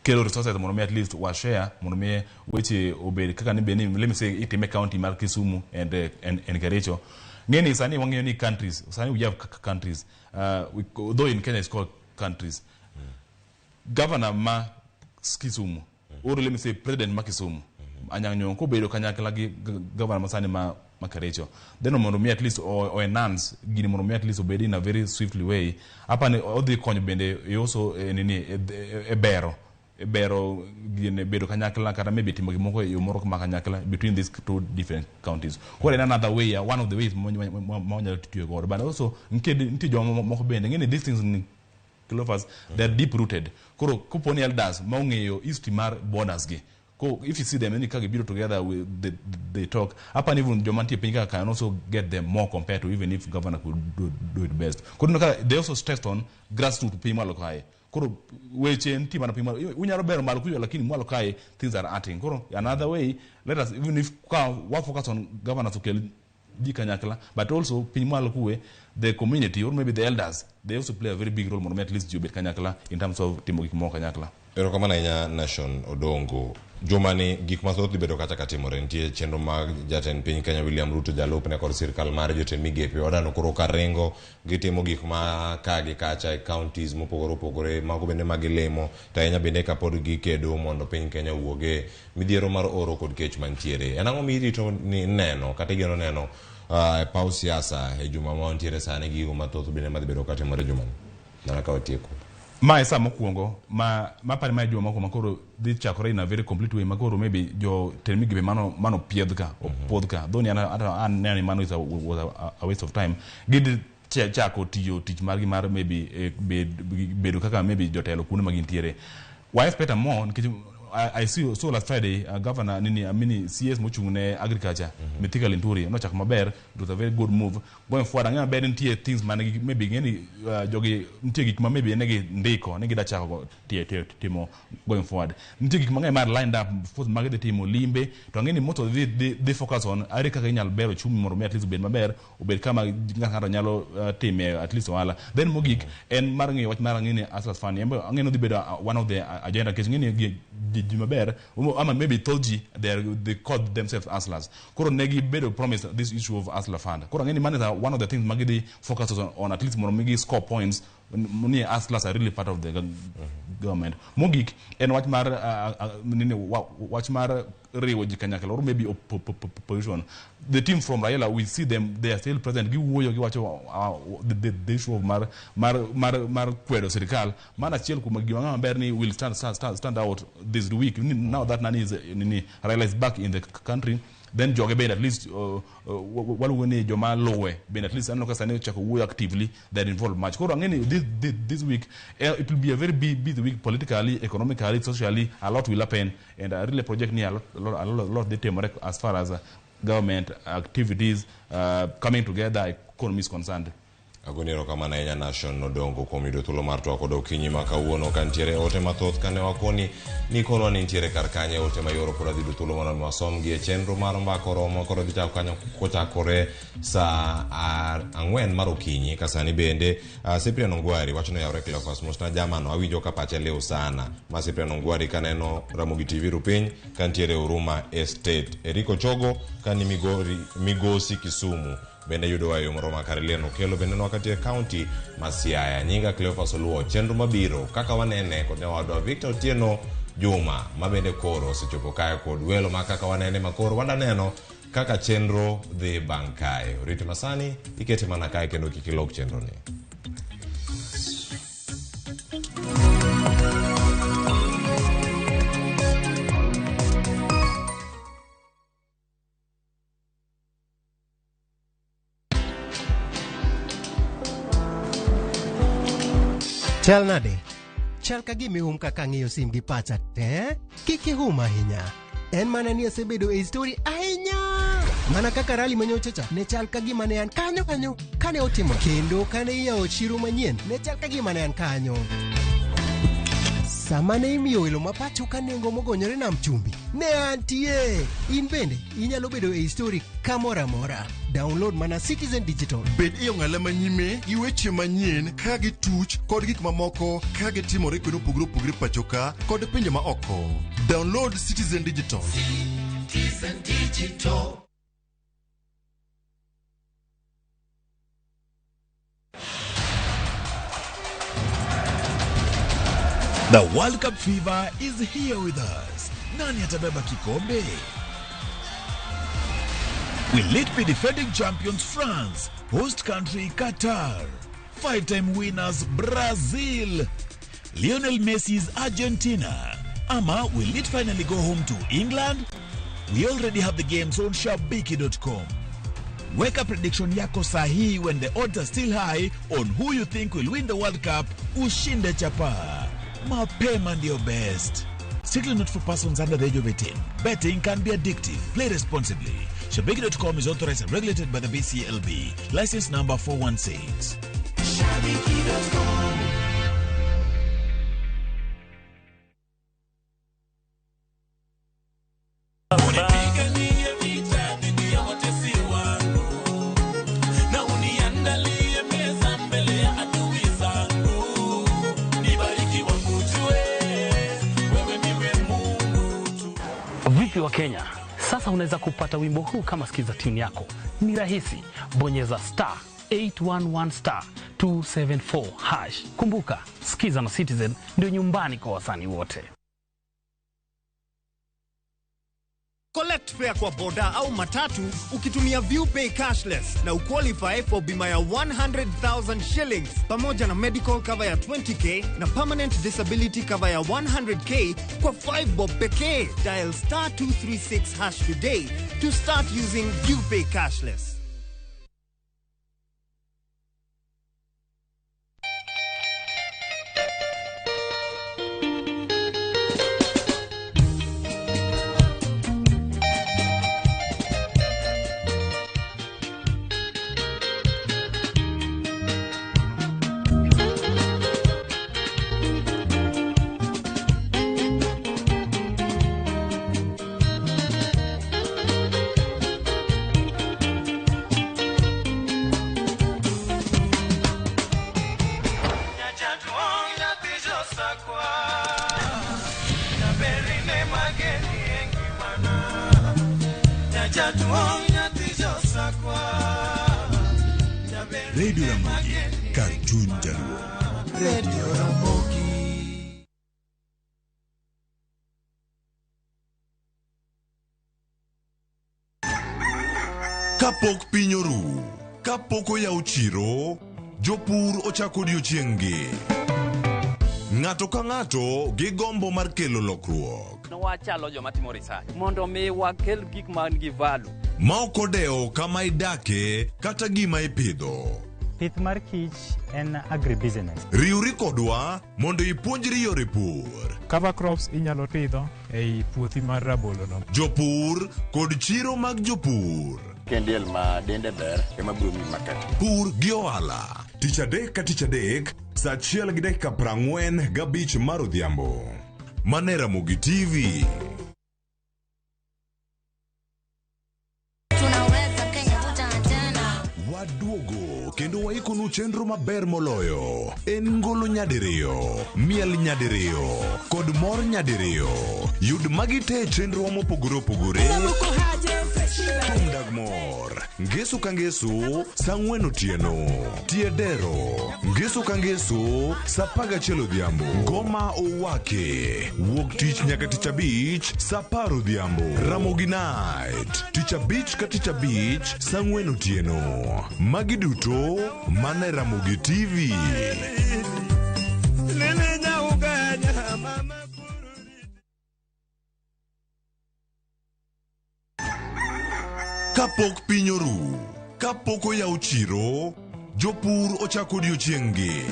kelo resources mondo mi at least wa share, mondo mi weche obed kaka ni bed ni, let me say, itime county mar Kisumu and Kericho. Ng'eni sani wang'eyo ni countries, sani we have countries, though in Kenya it's called countries. Governor ma Kisumu, or let me say president ma Kisumu, Anyang' Nyong'o kobedo kanyakla gi governor masani ma Kericho, then mondo mi at least o enhance gini mondo mi at least obed in a very swiftly way. Apani odhi konyo bende e also nini e bero gine bedo kanyakla kata maybe timo gimoko e yo moro ma kanyakla between these two different counties. Koro en another way, one of the ways ma wanyalo tiyo godo. But also nitie joma moko bende ng'eni these things ni Cleophas, they are deep rooted. Koro kopo ni elders ma ong'eyo history mar borders gi, ko if you see them any ka gibiro together with they talk, apani even joma nitie piny kaka can also get them more compared to even if governor could do it best. Koro ineno ka they also stressed on grassroots piny mwalo kae. Koro weche nitie mana piny mwalo, unyalo bero malo kucho, lakini mwalo kae things are hurting. Koro another way, let us, even if ka wa focus on governors okel ji kanyakla, but also piny mwalo kuwe, the community or maybe the elders, they also play a very big role mondo mi at least ji obed kanyakla in terms of timo gik moko kanyakla. Erokamano ahinya, Nation Odongo. Jumani gik mathoth dhi bedo kacha katimore. Nitie chenro mag jatend piny Kenya William Ruto, jalupne kod sirkal mare, jotend migepe wadano koro ka ringo gitimo gik ma ka gi kacha e counties mopogore opogore, mago bende ma gilimo to ahinya bende kapod gikedo mondo piny Kenya owuoge midhiero mar oro kod kech mantiere. En ang'o mirito ni neno kata igeno neno e paw siasa e juma ma wantiere sani, gigo mathoth bende madhi bedo katimore jumani mana ka watieko? Ma e saa mokwongo ma apani ma e juma mokwongo makoro dhi chakore in a very complete way, makoro maybe jo tend migepe mano piedh ka opuodh ka, though ni an neno ni mano is a, was a waste of time. Gidhi chako tiyo tich margi mar maybe bedo kaka maybe jotelo kuonde ma gintiere. Wa expect more nikech I see so last Friday, governor nini, I mean CS mochung' ne agriculture, Mithika Linturi, nochako maber. It was a very good move going forward. Ang'eyo maber nitie things mane maybe ng'eni jogi nitie gik ma maybe negi ndiko ne gida chako timo going forward. Nitie gik mang'eny mar lined up, of course, mag dhi timo limbe, to ang'e ni most of the focus on are kaka inyalo bero ochumi mondo mi at least obed maber, obed kama ng'ato nyalo time at least ohala. Then mogik en mar ng'iyo wach mar ang'e ni Hustlers Fund. En be ang'e ni odhi bedo one of the agenda nikech ng'e ni ji maber ama maybe thoth ji they call themselves hustlers. Koro ne gibedo promised this issue of hustler fund. Koro ang'e ni mano is one of the things ma gidhi focus on at least mondo mi gi score points ni hustlers are really part of the government. Mogik en wach mar nini, wach mar riwo ji kanyakla or maybe opposition. The team from Raila, we see them, they are still present, giwuoyo, giwacho the issue of mar kwedo sirikal. Mano achiel kuom gima ng'ama maber ni will stand out this week now that nani is nini, Raila is back in the country. Then joge bende at least waluongo ni joma luwe bende at least aneno ka sani ochako wuoyo actively, they are involved much. Koro ang'e ni this week, it will be a very busy week politically, economically, socially. A lot will happen and I really project ni a lot dhi timore as far as government activities, coming together, economy is concerned. Agoni erokamano ahinya, Nation Odongo, kuom yudo thuolo mar twak kod okinyi ma kawuono ka nitiere ote mathoth kane wakoni ni konwa ni nitiere kar kanye ote mayoro pod adhi yudo thuolo mondo mi wasomgi e chenro mar mbaka oromo. Koro dhi chako kanyo kochakore saa 4 mar okinyi ka sani bende Cyprian Ongwari wacho ni oyawre. Cleophas, mosna jamano, awinjo ka pache liw sana. Ma Cyprian Ongwari kaneno Ramogi TV Rupiny ka nitiere Huruma Estate. Eriko Chogo kani Migori, Migosi Kisumu. Bende yudowa e yo moro makare Lilian Okello bende nwa katie kaunti ma Siaya. Nyinga Cleophas Oluo, chenro mabiro kaka wanene kod nyawadwa Victor Otieno Juma ma bende koro osechopo kae kod welo ma kaka wanene ma koro wadaneno kaka chenro dhi bang' kae. Oriti masani ikete mana kae kendo kik ilok chenro ni. Chal nade? Chal ka gima ihum kaka ang'iyo sim gi pacha te. Kik ihum ahinya. En mana ni asebedo e story ahinya. Mana kaka rali manyocha cha ne chal ka gima ne an kanyo kanyo kane otimo kendo kane iyawo chiro manyien ne chal ka gima ne an kanyo. Sama ne imiyo welo ma pacho ka nengo mogonyore nam chumbi ne antie. In bende inyalo bedo e story kamoro amora. Download mana Citizen Digital. Bed e ong'ala manyime gi weche manyien ka gituch kod gik mamoko ka gitimore kuonde mopogore opogore pacho ka kod pinje ma oko. Download Citizen Digital. Citizen Digital. The World Cup fever is here with us. Nani atabeba kikombe? Will it be defending champions France, host country Qatar, five-time winners Brazil, Lionel Messi's Argentina, ama will it finally go home to England? We already have the games on shabiki.com. Weka prediction yako sahihi when the odds are still high on who you think will win the World Cup. Ushinde chapa. Mapema ndio best. Strictly not for persons under the age of 18. Betting can be addictive. Play responsibly. Shabiki.com is authorized and regulated by the BCLB. License number 416. Shabiki.com. Unipiganie vita dhidi ya watesi wangu na uniandalie meza mbele ya adui zangu. Nibariki wakujue, wewe ndiwe Mungu tu. Vipi wa Kenya? Sasa unaweza kupata wimbo huu kama skiza tune yako. Ni rahisi, bonyeza star 811 star 274 hash. Kumbuka, skiza na Citizen ndio nyumbani kwa wasanii wote. Collect fare kwa boda au matatu ukitumia ViewPay cashless na uqualify for bima ya 100,000 shillings pamoja na medical cover ya 20k na permanent disability cover ya 100k kwa 5 bob pekee. Dial star 236 hash today to start using ViewPay cashless. Radio Ramogi, kar chuny jaluo. Radio Ramogi. Kapok piny oru, kapok oyaw chiro, jopur ochako odiochieng'-gi. Ng'ato ka ng'ato gi gombo mar kelo lokruok. Wachalo joma timo research mondo mi wakel gik man gi value. Ma ok odewo kama idake kata gima ipidho. Pith mar kich en agribusiness. Riwri kodwa mondo ipuonjri yore pur. Cover crops inyalo pidho ei puothi mar rabolo no. Jopur kod chiro mag jopur. Kendiel ma dende ber ema biro miyi market. Pur gi ohala. Tich adek ka tich adek, saa 1:45 mar odhiambo. Mane Ramogi TV. Tunaweza Kenya tutaachana. Waduogo kendo waikonu chenro maber moloyo. En ngolo nyadiriyo, miel nyadiriyo, kod mor nyadiriyo. Yud magi te e chenro mopogore opogore. Thum dag mor, Ngeso ka ngeso saa 4 otieno. Tie dero Ngeso ka ngeso saa 11 odhiambo. Ngoma Owake wuok tich nyaka tich abich saa 10 odhiambo. Ramogi Night tich abich ka tich abich saa 4 otieno. Magi duto mana e Ramogi TV. Kapok piny oru, kapok oyaw chiro, jopur ochako odiochieng'-gi.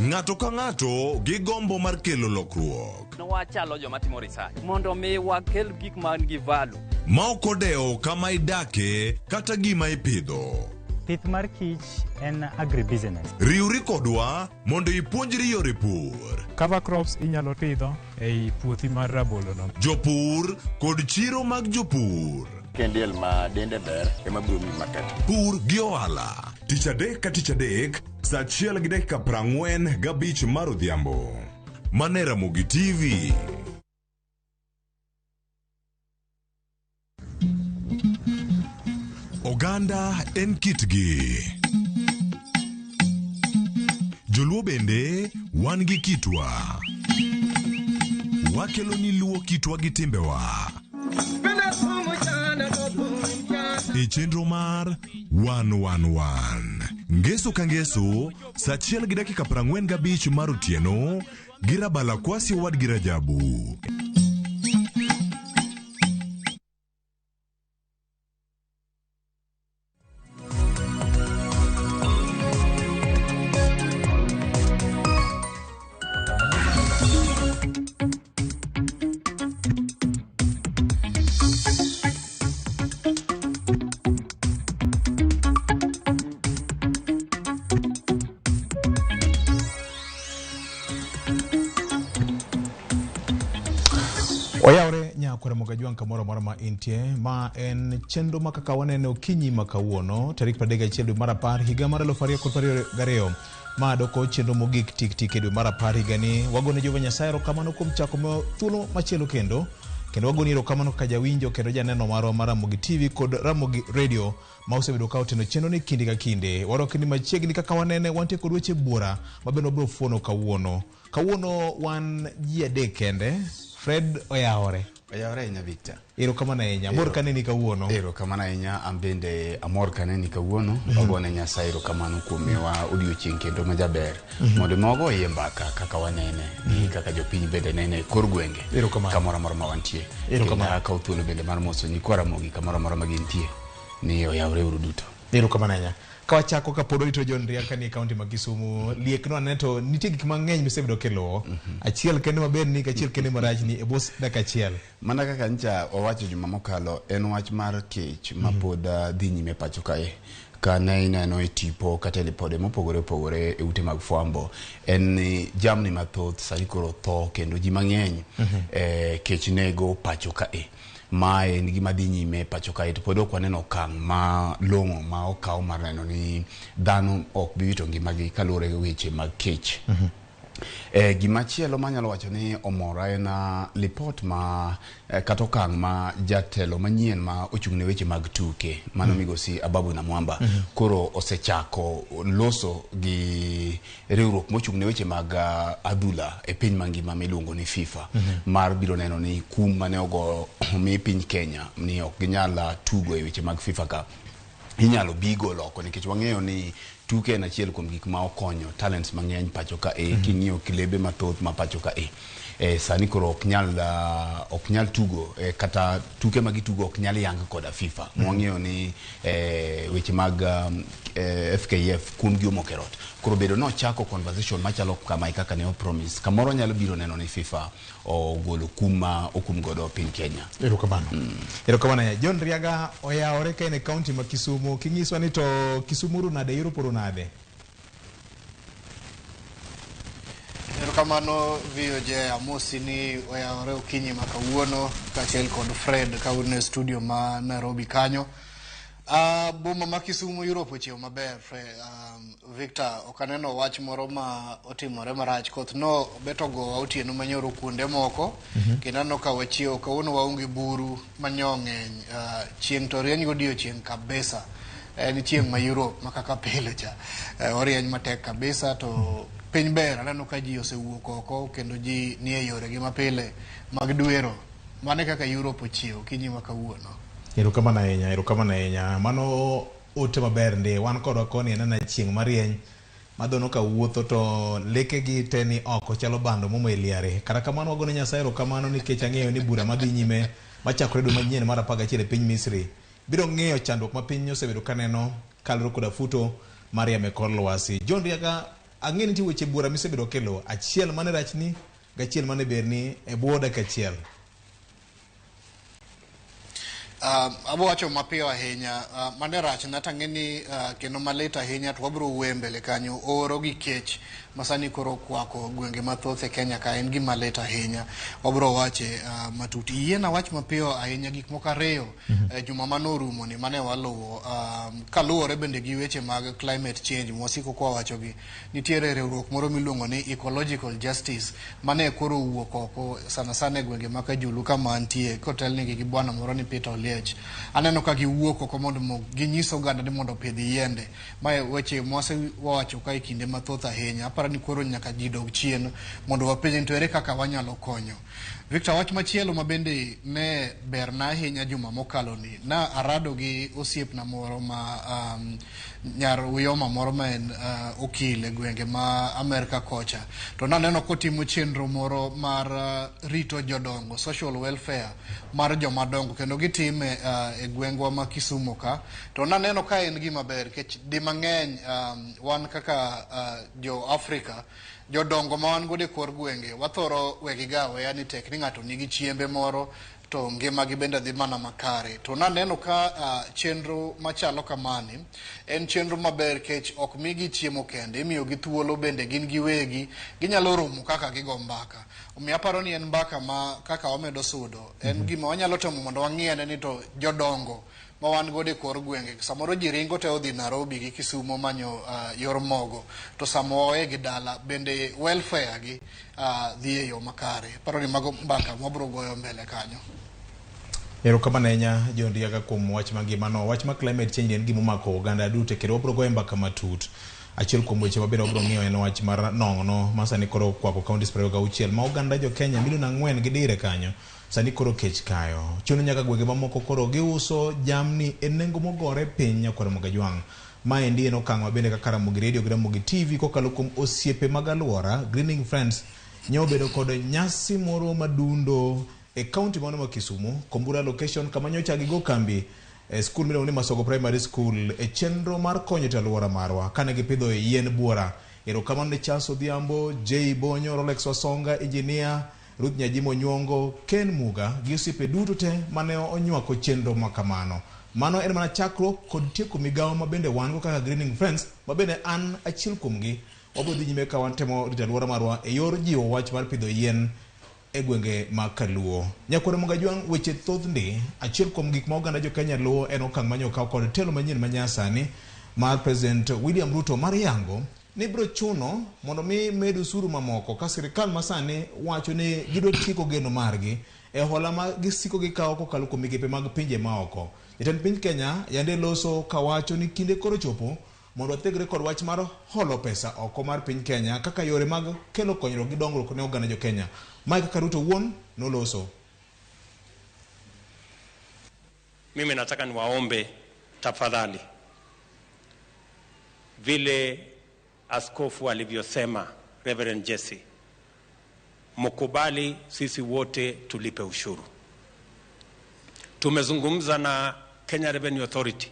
Ng'ato ka ng'ato gi gombo mar kelo lokruok. Wachalo joma timo research mondo mi wakel gik man gi value. Ma ok odewo kama idake kata gima ipidho. Pith mar kich en agribusiness. Riwri kodwa mondo ipuonjri yore pur. Cover crops inyalo pidho ei puothi mar rabolo no. Jopur kod chiro mag jopur. Kendiel ma dende ber ema biro miyi market. Pur gi ohala. Tich adek ka tich adek, saa 1:45 mar odhiambo. Mane Ramogi TV. Oganda en kitgi. Joluo bende wan gi kitwa. Wakelo ni luo kitwa gi timbewa. E chenro mar 111 Ngeso ka ngeso saa 1:45 mar otieno gi Rabala Kwasi owadgi Rajabu. Oyawre nyakwar Mogajwang' kamoro amora ma intie, ma en chenro ma kaka wanene okinyi ma kawuono tarik 31 dwe mar 10 higa mar 2022. Ma doko chenro mogik tik tik e dwe mar 10 higani. Wagone Jehova Nyasaye erokamano kuom chako miwa thuolo machielo kendo wagoni erokamano kaka jawinjo kendo janeno marwa mar Ramogi TV kod Ramogi Radio ma osebedo ka oteno chenro ni kinde ka kinde. Warwaki ni machiegni kaka wanene, wantie kod weche buora ma bende wabiro fuono kawuono. Kawuono wan ji adek kende. Fred oyawore. Oyawore ahinya Victor. Erokamano ahinya. Amor kaneni kawuono. Erokamano ahinya, an bende amor kaneni kawuono. Wagone Nyasaye erokamano kuom miyowa odiochieng' kendo majaber. Mondo mi wagoye mbaka kaka wanene gi kaka jopiny bende nene e kor gwenge. Erokamano. Kamoro amora ma wantie. Erokamano. Kendo akawo thuolo bende mar moso nyikwa Ramogi kamoro amora ma gintie ni oyawre uru duto. Erokamano ahinya. Ka wachako kapod orito John Riak kanie kaunti ma Kisumu, liekno anene to nitie gik mang'eny misebedo kiluwo. Achiel kende maber ni achiel kende marach ni e bwo dakika achiel. Mana kaka ncha wawacho juma mokalo, en wach mar kech ma pod dhi nyime pacho kae. Ka ne ineno e tipo kata e lipode mopogore opogore e ute mag fwambo, en ni jamni mathoth sani koro tho kendo ji mang'eny kech nego pacho kae. Mae en gima dhi nyime pacho kae to pod ok waneno okang' ma long'o ma okaw mar neno ni dhano ok bi wito ngimagi kaluwore gi weche mag kech. Gimachielo manyalo wacho ni omora en lipot ma kata okang' ma jatelo manyien ma ochung' ne weche mag tuke mano migosi Ababu Namwamba koro osechako loso gi riwruok mochung' ne weche mag adhula e piny mangima miluongo ni FIFA mar biro neno ni kum mane ogo omi piny Kenya ni ok ginyal tugo e weche mag FIFA ka inyalo bigo loko nikech wang'eyo ni tuke en achiel kuom gik ma okonyo talents mang'eny pacho ka e king'iyo klebe mathoth ma pacho ka e sani koro ok nyal tugo kata tuke ma gitugo ok nyal yang koda FIFA. Wang'eyo ni weche mag FKF kuom gi omoko e rot. Koro bedo nochako conversation machalo kamae kaka ne opromise kamoro nyalo biro neno ni FIFA ogolo kum ma okum godo piny Kenya. Erokamano. Erokamano ahinya. John Riaga oyawore ka en e kaunti ma Kisumu. Kinyiswa ni to Kisumu ru nade, Europe ru nade? Erokamano VOJ, amosi ni oyawore okinyi ma kawuono kaachiel kod Fred ka un e studio ma Nairobi kanyo. Boma ma Kisumu Europe ochiew maber. Victor, ok aneno wach moro ma otimore marach. Koth no beto gowa otieno manyoro kuonde moko. Kendo aneno ka wachiew kawuono waonge buru manyo ng'eny. Chieng' to rieny godiochieng' kabisa. En chieng' ma Europe ma kaka pile cha. Orieny matek kabisa to piny ber. Aneno ka ji osewuok oko kendo ji nie yoregi mapile mag dwero. Mano e kaka Europe ochiew okinyi ma kawuono. Erokamano ahinya, erokamano ahinya. Mano ote maber ndi. Wan kodwa koni en ana chieng' marieny ma dhano ka wuotho to lekegi te ni oko chalo bando momo e liare. Kata kamano wagone Nyasaye erokamano nikech ang'eyo ni bura madhi nyime machakore dwe manyien mar 11 e piny Misri biro ng'iyo chandruok ma piny osebedo kaneno kaluwore koda futo mar yamo e kor lwasi. John Riaga, ang'e ni nitie weche bura misebedo kelo. Achiel mane rachni gachiel mane berni e bwo dakika achiel. Abo wacho mapiyo ahinya. Mane rachna tang'e ni kendo malit ahinya to wabiro wuoyo mbele kanyo. Oro gi kech masani koro kwako gwenge mathoth e Kenya ka en gima lit ahinya. Wabiro wache matut. Yiena wach mapiyo ahinya gik moko ariyo. Juma manorumo ni mane waluwo kaluwore bende gi weche mag climate change mwasiko kwa wachogi. Nitiere riwruok moro miluongo ni Ecological Justice mane koro owuok oko sana sana e gwenge ma Kajulu kama antie kotelnegi gi bwana moro ni Peter Oliech. Aneno ka giwuok oko mondo ginyis oganda ni mondo opidh yiende. Mae weche mwasewacho ka e kinde mathoth ahinya. Aparo ni koro nyaka ji dog chien mondo wapenj ni to ere kaka wanyalo konyo. Victor, wach machielo ma bende ne berna ahinya juma mokalo ni, na arado gi osiepna moro ma nyar Uyoma moro ma en okil e gwenge ma Amerka kocha. To naneno kotimo chenro moro mar rito jodongo, social welfare mar jomadongo, kendo gitime e gwengwa ma Kisumu ka. To naneno ka en gima ber nikech di mang'eny wan kaka jo Afrika, jodongo ma wan godo e kor gwenge wathoro wegi ga aweya ni tek ni ng'ato nigi chiembe moro to ngimagi bende dhi mana makare. To naneno ka chenro machalo kamani en chenro maber kech ok migi chiemo kende, imiyogi thuolo bende gin giwegi ginyalo romo kaka gigo mbaka. Omiyo aparo ni en mbaka ma kaka wamedo sudo en gima wanyalo temo mondo wang'iane ni to jodongo ma wan godo e kor gwenge samoro ji ringo te odhi Nairobi gi Kisumu manyo yor mogo to sama wawegi dala bende welfare gi dhi e yo makare. Aparo ni mago mbaka mwabiro goyo mbele kanyo. Erokamano ahinya John Riaga kuom wach mangimano. Wach mar climate change en gima omako oganda duto kendo wabiro goye mbaka matut. Achiel kuom weche mabende wabiro ng'iyo en wach mar nong'no ma sani koro okwako counties 26 ma oganda jo Kenya milion 4 gi dire kanyo sani koro kech kayo. Chuno nyaka gwenge mamoko koro giuso jamni e nengo mogore piny nyakwar Mogajwang'. Maendi en okang' mabende kaka Ramogi Radio gi Ramogi TV kokalo kuom osiepe mag alwora Greening Friends nyobedo kod nyasi moro madundo e county mano ma Kisumu, Kombura location kama nyocha gigo kambi e skul miluongo ni Masogo Primary School e chenro mar konyo e alwora marwa kane gipidho yien buora. Erokamano ne Charles Odhiambo, J Bonyo, Rolex Wasonga, Engineer Ruth Nyajimo Nyuongo, Ken Muga gi osiepe duto te mane onywako chenro ma kamano. Mano en mana chakruok kod tieko migawo ma bende wan go kaka Greening Friends ma bende an achiel kuomgi. Wabiro dhi nyime ka watemo rito alwora marwa e yor jiwo wach mar pidho yien e gwenge ma Kaluo. Nyakwar Mogajwang' weche thoth ndi. Achiel kuom gik ma oganda jo Kenya luwo en okang' manyo okaw kod telo manyien ma nyasani mar President William Ruto mar yango ni biro chuno mondo mi med osuru mamoko ka sirikal masani wacho ni gidwa tieko geno margi e hola ma gisiko gikawo kokalo kuom migepe mag pinje maoko. Jatend piny Kenya yande loso kawacho ni kinde koro chopo mondo wathegre kod wach mar holo pesa oko mar piny Kenya kaka yore mag kelo konyruok gi dongruok ne oganda jo Kenya. Mae kaka Ruto wuon noloso. Mimi nataka niwaombe tafadhali, vile askofu alivyosema Reverend Jesse, mkubali sisi wote tulipe ushuru. Tumezungumza na Kenya Revenue Authority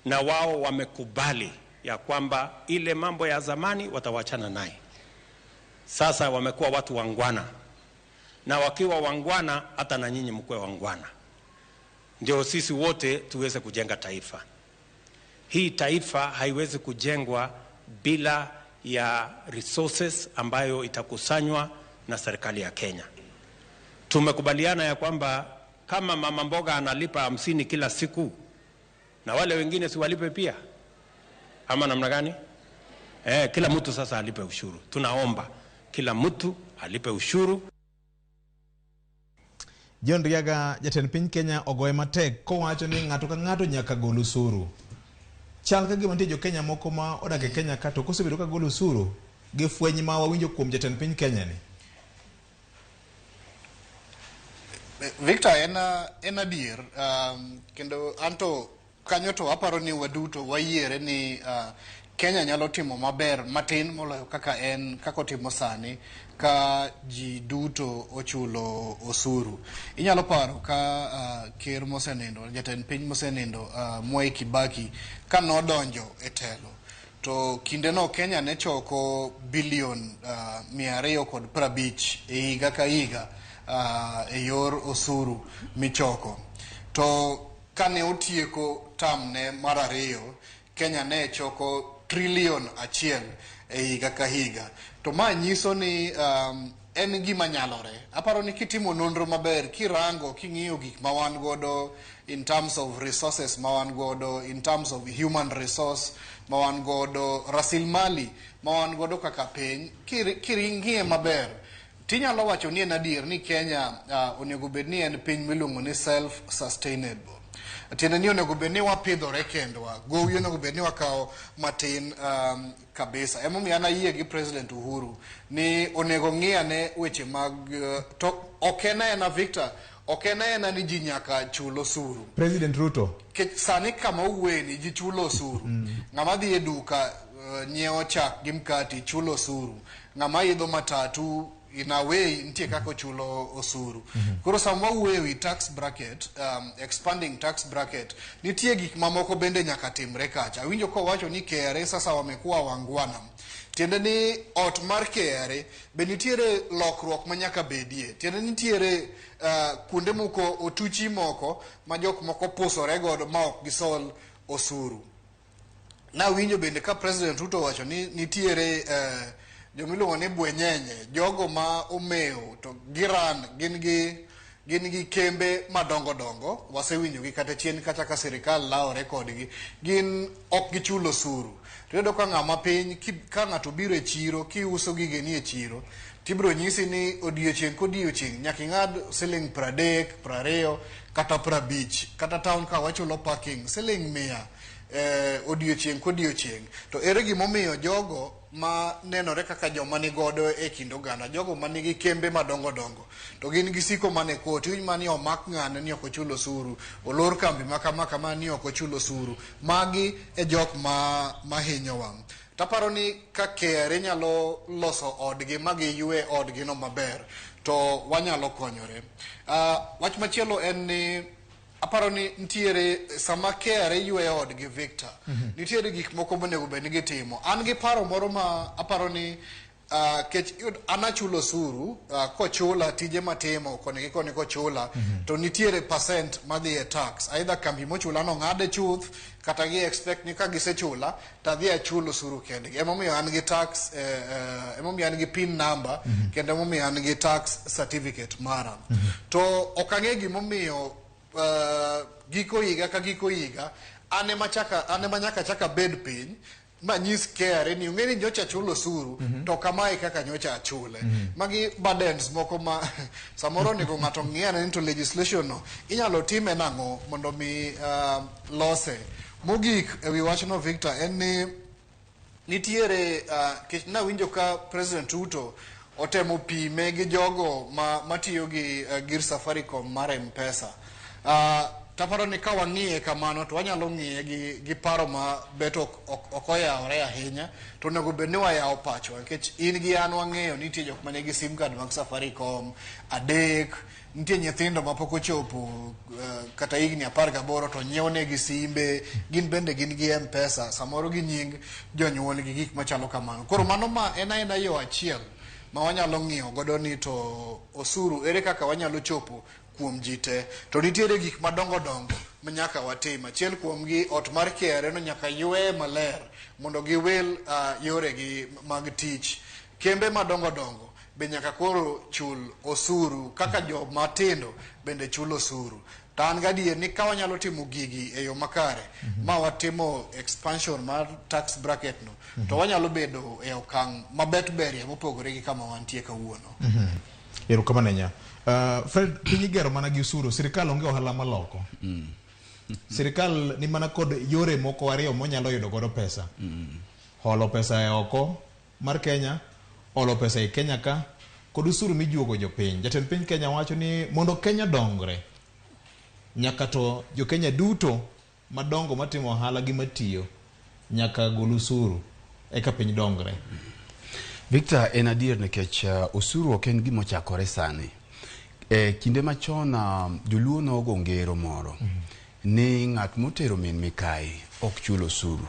na wao wamekubali ya kwamba ile mambo ya zamani watawachana naye. Sasa wamekuwa watu wangwana, na wakiwa wangwana, hata na nyinyi mkuwe wangwana, ndio sisi wote tuweze kujenga taifa. Hii taifa haiwezi kujengwa bila ya resources ambayo itakusanywa na serikali ya Kenya. Tumekubaliana ya kwamba kama mama mboga analipa 50 kila siku Na wale wengine si walipe pia, ama namna gani? Kila mtu sasa alipe ushuru. Tunaomba kila mtu alipe ushuru. John Riaga, jatend piny Kenya ogoye matek kowacho ni ng'ato ka ng'ato nyaka gol osuru. Chal ka gima nitie jo Kenya moko ma odak e Kenya ka to kosebedo ka golo osuru gi fweny ma wawinjo kuom jatend piny Kenya ni. Victor, en adier, kendo anto kanyo to aparo ni waduto wayiere ni Kenya nyalo timo maber matin moloyo kaka en kaka otimo sani ka ji duto ochulo osuru. Inyalo paro ka ker mosenindo, jatend piny mosenindo, Mwai Kibaki, ka nodonjo e telo to kindeno Kenya ne choko bilion 250 e higa ka higa e yor osuru michoko. To kane otieko tamne mar ariyo, Kenya ne choko trilion 1 e higa ka higa. To ma nyiso ni en gima nyalore. Aparo ni kitimo nonro maber, kirango, king'iyo gik ma wan godo in terms of resources ma wan godo, in terms of human resource ma wan godo, rasilimali ma wan godo kaka piny, kiring'iye maber, tinyalo wacho ni en adier ni Kenya onego bed ni en piny miluongo ni self sustainable. Tiende ni onego bed ni wapidhore kendwa, gowi onego bed ni wakawo matin kabisa. Emomiyo an ayie gi President Uhuru ni onego ng'i ane weche mag to ok en aena, Victor, ok en aena ni ji nyaka chul osuru. President Ruto. Kech sani kama owuoye ni ji chulo osuru. Ng'ama dhi e duka nyiewo chak gi mkati chulo osuru. Ng'ama idho matatu in a way nitie kaka ochulo osuru. Koro sama wawuoyo ewi tax bracket, expanding tax bracket, nitie gik mamoko bende nyaka timre kacha. Awinjo kowacho ni KRA sasa wamekuwa wangwana. Tiende ni ot mar KRA be nitiere lokruok ma nyaka bedie. Tiende nitiere kuonde moko otuchi moko ma jok moko pusore godo ma ok gisol osuru. Nawinjo bende ka President Ruto owacho ni nitiere jomiluongo ni bwenyenye, jogo ma omewo to giran gin gi kembe madongo dongo, wasewinjo gi kata chien kacha ka sirikal lawore kodgi, gin ok gichul osuru. To iyudo ka ng'ama piny ka ng'ato biro e chiro kiuso gigeni e chiro, tibiro nyisi ni odiochieng' kodiochieng' nyaka ing'ad siling 30, 20 kata 50. Kata town ka wachulo parking siling 100 odiochieng' kodiochieng'. To ere gimomiyo jogo ma nenore kaka joma nigodo e kind oganda, jogo manigi kembe madongo dongo, to gin gisiko mana e kot, iwinj mana ni omak ng'ane ni ok ochulo osuru, olor kambi ma kama kama ni ok ochulo osuru. Magi e jok ma mahinyowa. Taparo ni ka KRA nyalo loso odgi ma giywe odgi no maber, to wanyalo konyore. Wach machielo en ni aparo ni nitiere sama KRA yweyo odgi, Victor, nitiere gik moko monego bed ni gitimo. An gi paro moro ma aparo ni kech an achulo osuru, kochula tije matimo koni gi koni kochula, to nitiere percent madhi e tax, either kambi mochula no ng'ade chuth kata gi expect ni ka gisechula to adhi achul osuru kendgi. Emomiyo an gi tax, emomiyo an gi PIN number, kendo emomiyo an gi tax certificate mara. To ok ang'e gimomiyo giko higa ka giko higa an ema nyaka chak abed piny manyis KRA ni ung'e ni nyocha achulo osuru, to kamae kaka nyocha achule. Magi burdens moko ma samoro onego ng'ato ng'i ane ni to legislation no inyalo time nang'o mondo mi lose. Mogik ewi wachno, Victor, en ni nitiere kech nawinjo ka President Ruto otemo pime gi jogo ma matiyo gi gir Safaricom mar M-Pesa. Taparo ni ka wang'iye kamano to wanyalo ng'iye gi paro ma bet ok oyawore ahinya, to onego bed ni wayawo pachwa nikech in gi an wang'eyo nitie jok manigi sim card mag Safaricom adek, nitie nyithindo mapok ochopo kata higni 18 to nyiewo negi simbe, gin bende gin gi M-Pesa samoro gi nying jonyuol gi gik machalo kamano. Koro mano ma en aena yo achiel ma wanyalo ng'iyo godo ni to osuru ere kaka wanyalo chopo kuom ji te. To nitiere gik madongo dongo ma nyaka watim. Achiel kuomgi, ot mar KRA no nyaka yweye maler mondo giwil yoregi mag tich. Kembe madongo dongo be nyaka koro chul osuru kaka joma tindo bende chulo osuru. To an gadier ni ka wanyalo timo gigi e yo makare ma watimo expansion mar tax bracket no, to wanyalo bedo e okang' mabet berie mopogore gi kama wantie kawuono. Erokamano ahinya. Fred, piny igero mana gi osuru, sirikal onge ohala maloko. Sirikal ni mana kod yore moko ariyo monyalo yudo godo pesa. Holo pesa e oko mar Kenya, holo pesa e Kenya ka, kod osuru mijuogo jopiny. Jatend piny Kenya wacho ni mondo Kenya dongre, nyaka to jo Kenya duto madongo matimo ohala gi matiyo nyaka gol osuru eka piny dongre. Victor, en adier nikech osuru ok en gima ochakore sani. E kinde machon joluo nogo ngero moro ni ng'at motero min mikayi ok chul osuru.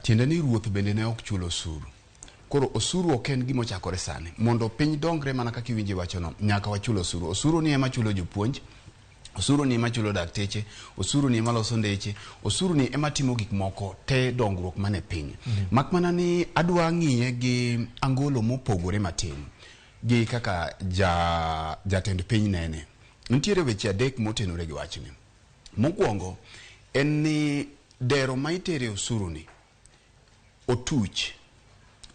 Tiende ni ruoth bende ne ok chul osuru. Koro osuru ok en gima ochakore sani. Mondo piny dongre mana kaka iwinjo iwachono, nyaka wachul osuru. Osuru ni ema chulo jopuonj, osuru ni ema chulo dakteche, osuru ni ema loso ndeche, osuru ni ema timo gik moko te dongruok mane piny. Mak mana ni adwa ng'iye gi angolo mopogore matin gi kaka jatend piny nene. Nitiere weche adek motenore gi wachni. Mokwongo en ni dero ma itere osuru ni otuch,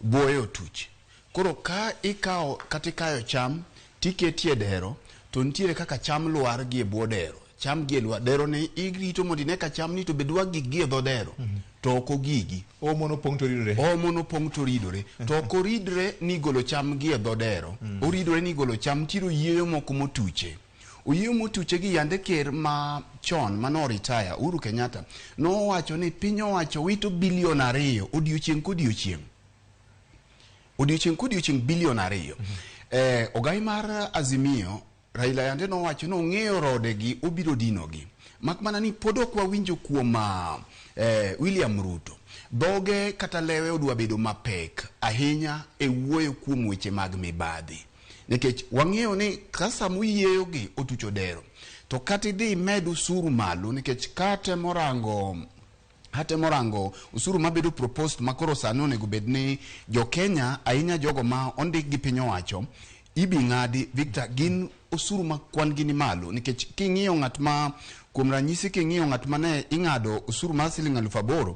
buoye otuch. Koro ka ikawo kata ikayo cham tiketie dero to nitiere kaka cham lwar gi e bwo dero. Cham gi e lwar. Dero ni irito mondo ine ka cham ni to be dwa gik gi e dho dero. To ok ogigi. Omo nopong' to ridore. Omo nopong' to ridore. To ok oridre ni golo cham gi e dho dero. Oridore ni golo cham nitiere oyieyo moko motuche. Oyieyo motuche gi yande ker ma chon mano retire Uhuru Kenyatta nowacho ni piny owacho wito bilion 2 odiochieng' kodiochieng'. Odiochieng' kodiochieng' bilion 2. Ogai mar Azimio Raila yande nowacho ni ong'eyo rode gi obiro dinogi. Mak mana ni pod ok wawinjo kuom William Ruto. Dhoge kata lewe odwa bedo mapek ahinya e wuoyo kuom weche mag mibadhi. Nikech wang'eyo ni ka sama oyieyo gi otucho dero, to kata idhi imed osuru malo nikech ka temo rango osuru mabedo proposed makoro sani onego bed ni jo Kenya ahinya jogo ma ondik gi piny owacho ibi ng'adi Victor gin osuru ma kwan gi ni malo nikech king'iyo ng'at ma kuom ranyisi king'iyo ng'at mane ing'ado osuru mar siling 8,000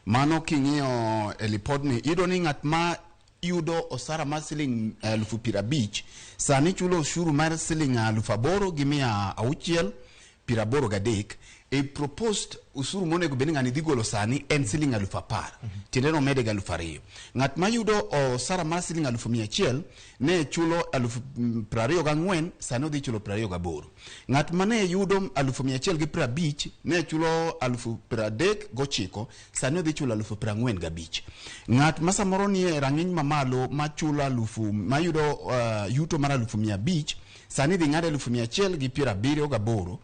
mano king'iyo e lipodni iyudo ni ng'at ma yudo osara mar siling 50,000 sani chulo osuru mar siling 8,683 e proposed osuru monego bed ni ng'ani dhi golo sani en siling 10,000 tiende no omede gi 2,000. Ng'at ma yudo osara mar siling 100,000 ne chulo 24,000 sani odhi chulo 28. Ng'at ma ne yudo 150 ne chulo 39,000 sani odhi chulo 45,000. Ng'at ma samoro ni e rang'iny mamalo ma chulo alufu ma yudo yuto mar 500,000 sani dhi ng'ade 1,178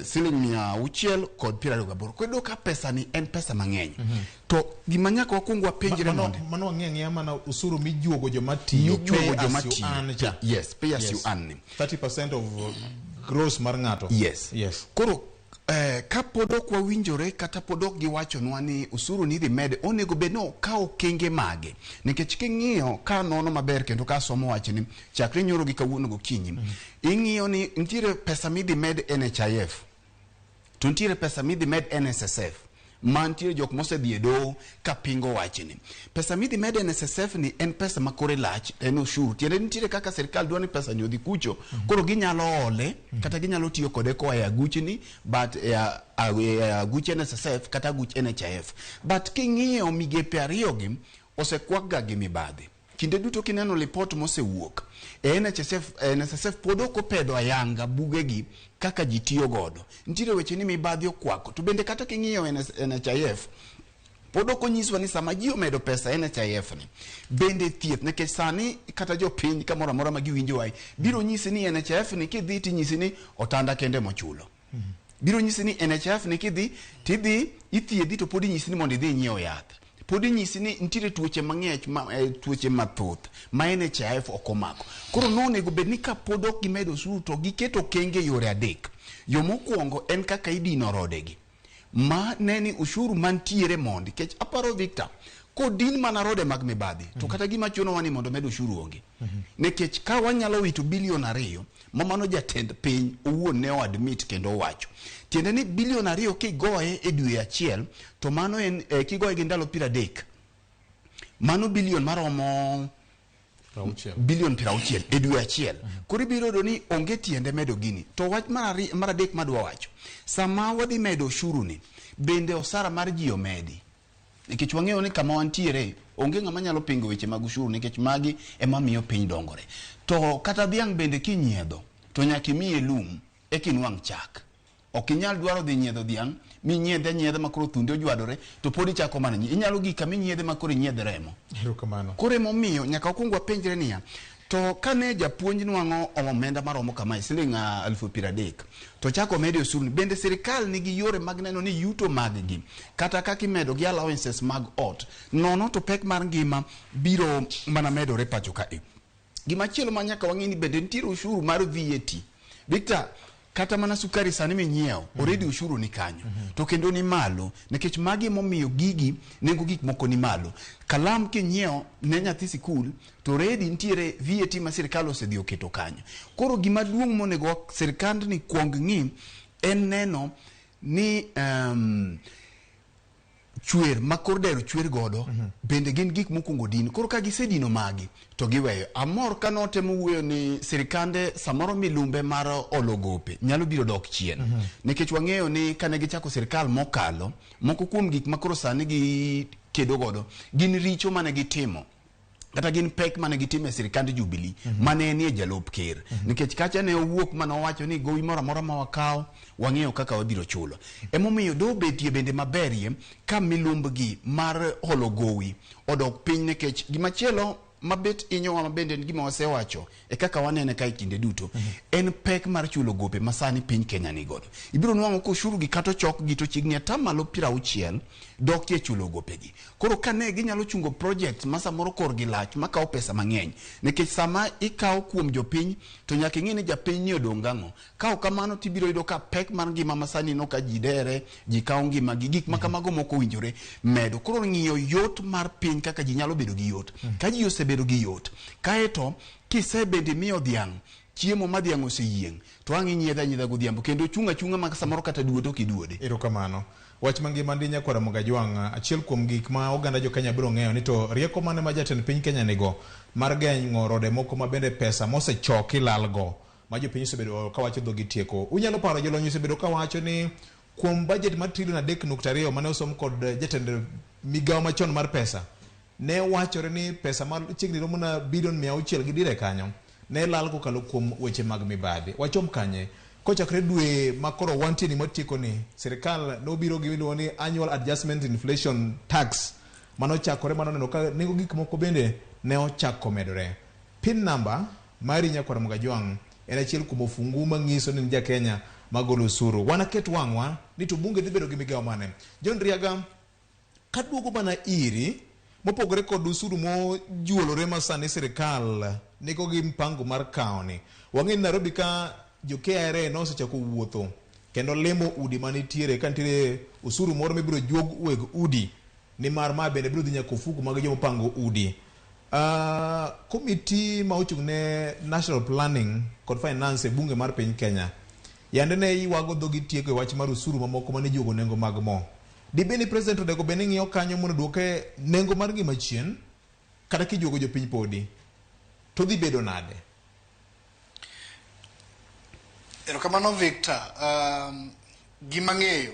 siling 628. Koro ka pesa ni en pesa mang'eny. To gima nyaka wakwong wapenjre mondo mano wang'e ang'eya mana osuru mijuogo joma tiyo, mijuogo pay joma as you tiyo. earn cha. Yes, pay as you earn ni. 30% of gross mar ng'ato. Yes. Yes. Koro ka pod ok wawinjore kata pod ok giwachonwa ni osuru ni idhi med, onego bed ni okaw okenge mage. Nikech king'iyo ka nono maber kendo ka somo wachni chakre nyoro gi kawuono gokinyi, ing'iyo ni nitiere pesa midhi med NHIF to nitiere pesa midhi med NSSF ma nitiere jok mosedhi e doho ka pingo wachni. Pesa midhi med NSSF ni en pesa ma kore lach, en osuru. Tiende nitiere kaka sirikal dwa ni pesa ni odhi kucho, koro ginyalo ole kata ginyalo tiyo kode koa e aguchni, but e aguch NSSF kata aguch NHIF. But king'iyo migepe ariyogi osekwak ga gi mibadhi. Kinde duto kineno lipot mosewuok e NSSF pod ok opedho ayanga bugegi kaka ji tiyo godo. Nitiere weche ni mibadhi okwako. To bende kata king'iyo NHIF pod ok onyiswa ni sama ji omedo pesa NHIF ni bende thieth, nikech sani kata jopiny kamoro amora ma giwinjowa biro nyisi ni NHIF ni kidhi tinyisi ni otanda kende mochulo. Biro nyisi ni NHIF ni kidhi tidhi ithiedhi to pod inyisi ni mondo idhi inyiew yath. Pod inyisi ni nitiere tuoche mang'eny ma, tuoche mathoth ma NHIF ok omako. Koro nonego bed ni kapod ok gimedo osuru to giketo okenge yore adek. Yo mokwongo en kaka idino rodegi. Ma ne ni ushuru mantiere mondi. Nikech aparo Victor, Kodin mana rode mag mibadhi to kata gima chunowa ni mondo med ushuru onge. Nikech ka wanyalo wito bilion 2 ma mano jatend piny owuon ne oadmit kendo owacho. Tiende ni bilion 2 kigoye e dwe achiel to mano en kigoye gi ndalo 30. Mano bilion maromo bilion 60 e dwe achiel. Koro ibiro yudo ni onge tiende medo gini. To wach mar adek madwa wacho, sama wadhi medo ushuru ni, bende osara mar ji omedi. Nikech wang'eyo ni kama wantiere onge ng'ama nyalo pingo weche mag ushuru nikech magi ema miyo piny dongore. To kata dhiang' bende kinyiedho to nyaka imiye lum eka inwang' chak. Ok inyal dwaro dhi nyiedho dhiang' minyiedhe anyiedha makoro thunde ojwadore to pod ichako mana inyalo gik kama inyiedhe makoro inyiedh remo. Erokamano. Koro emomiyo nyaka wakwong wapenjre niya, to kane japuonj nwang'o omenda maromo kamae siling 30,000 to chako omede osuru, bende sirikal nigi yore mag neno ni yuto mag gi kata kaka imedo gi allowances mag ot nono to pek mar ngima biro mana medore pacho kae. Gimachielo ma nyaka wang'e ni bende nitiere ushuru mar VAT. Victor, kata mana sukari sani minyiewo already ushuru ni kanyo to kendo ni malo nikech magi emomiyo gigi nengo gik moko ni malo. Kalam kinyiewo ne nyathi sikul to already nitiere VAT ma sirikal osedhi oketo kanyo. Koro gima duong' monego sirikandni kuong ng'i en neno ni chwer ma kor dero chwer godo bende gin gik mokwongo din. Koro ka gisedino magi to giweyo. Amor ka notemo wuoyo ni sirikande samoro milumbe mar olo gope nyalo biro dok chien. Nikech wang'eyo ni kane gichako sirikal mokalo, moko kuom gik ma koro sani gikedo godo gin richo mane gitimo kata gin pek mane gitimo e sirikand Jubilee mane enie jalup ker. Nikech kacha ne owuok mane owacho ni gowi moro amora ma wakawo wang'eyo kaka wabiro chulo. Emomiyo dobetie bende maberie ka milumbgi mar holo gowi odok piny nikech gimachielo mabet inyowa mabende en gima wasewacho e kaka wanene ka e kinde duto en pek mar chulo gope ma sani piny Kenya ni godo. Ibiro nwang'o ka ushuru gi kata ochok gi to chiegni 60% dokie chulo gopegi. Koro kane ginyalo chungo project ma samoro korgi lach makawo pesa mang'eny nikech sama ikawo kuom jopiny to nyaka ing'e ni japiny ni odong' gang'o. Ka ok kamano tibiro yudo ka pek mar ngima ma sani no ka ji dere, ji kawo ngima gi gik ma kamago mok owinjore medo. Koro ng'iyo yot mar piny kaka ji nyalo bedo gi yot. Ka ji osebedo gi yot, kaeto kisebende miyo dhiang' chiemo ma dhiang' oseyieng' to ang' inyiedhe anyiedha godhiambo kendo ochung' achung'a ma samoro kata duodo ok iduode. Erokamano. Wach mangima ndi nyakwara Mogajwang', achiel kuom gik ma oganda jo Kenya biro ng'eyo ni to rieko mane ma jatend piny Kenya nigo mar geng'o rode moko ma bende pesa mosechoki lalgo ma jopiny osebedo kawacho dhogi tieko. Unyalo paro jolony osebedo kawacho ni kuom budget mar trilion 3.2 mane osom kod jatend migawo machon mar pesa, ne wachore ni pesa ma chiegni romo na bilion 600 gi dire kanyo ne lal kokalo kuom weche mag mibadhi. Wachom kanye? Kochakre dwe ma koro wantie ni matieko ni, sirikal nobiro gi miluongo ni annual adjustment inflation tax manochakore manoneno ka nengo gik moko bende ne ochako medore. PIN number mari nyakwar Mogajwang' en achiel kuom ofungu manyiso ni in ja Kenya magolo osuru. Wanaket wang'wa ni to bunge dhi bedo gi migawo mane. John Riaga, kaduogo mana iri, mopogore kod usuru mojuolore ma sani sirikal nigo gi mpango mar kawo ni. Wang'e ni Nairobi ka jo KRA nosechako wuotho kendo limo udi manitiere ka nitiere usuru moro mibiro juog weg udi nimar ma bende biro dhi nyaka ofuku mag jomopango udi. Komiti ma ochung' ne National Planning kod Finance e bunge mar piny Kenya yande ne ywago dhogi tieko e wach mar usuru mamoko mane ijuogo nengo mag mo. Dibed ni president onego bed ni ng'iyo kanyo mondo oduoke nengo mar ngima chien kata kijuogo jopiny podi to dhi bedo nade? Erokamano Victor. Gima ng'eyo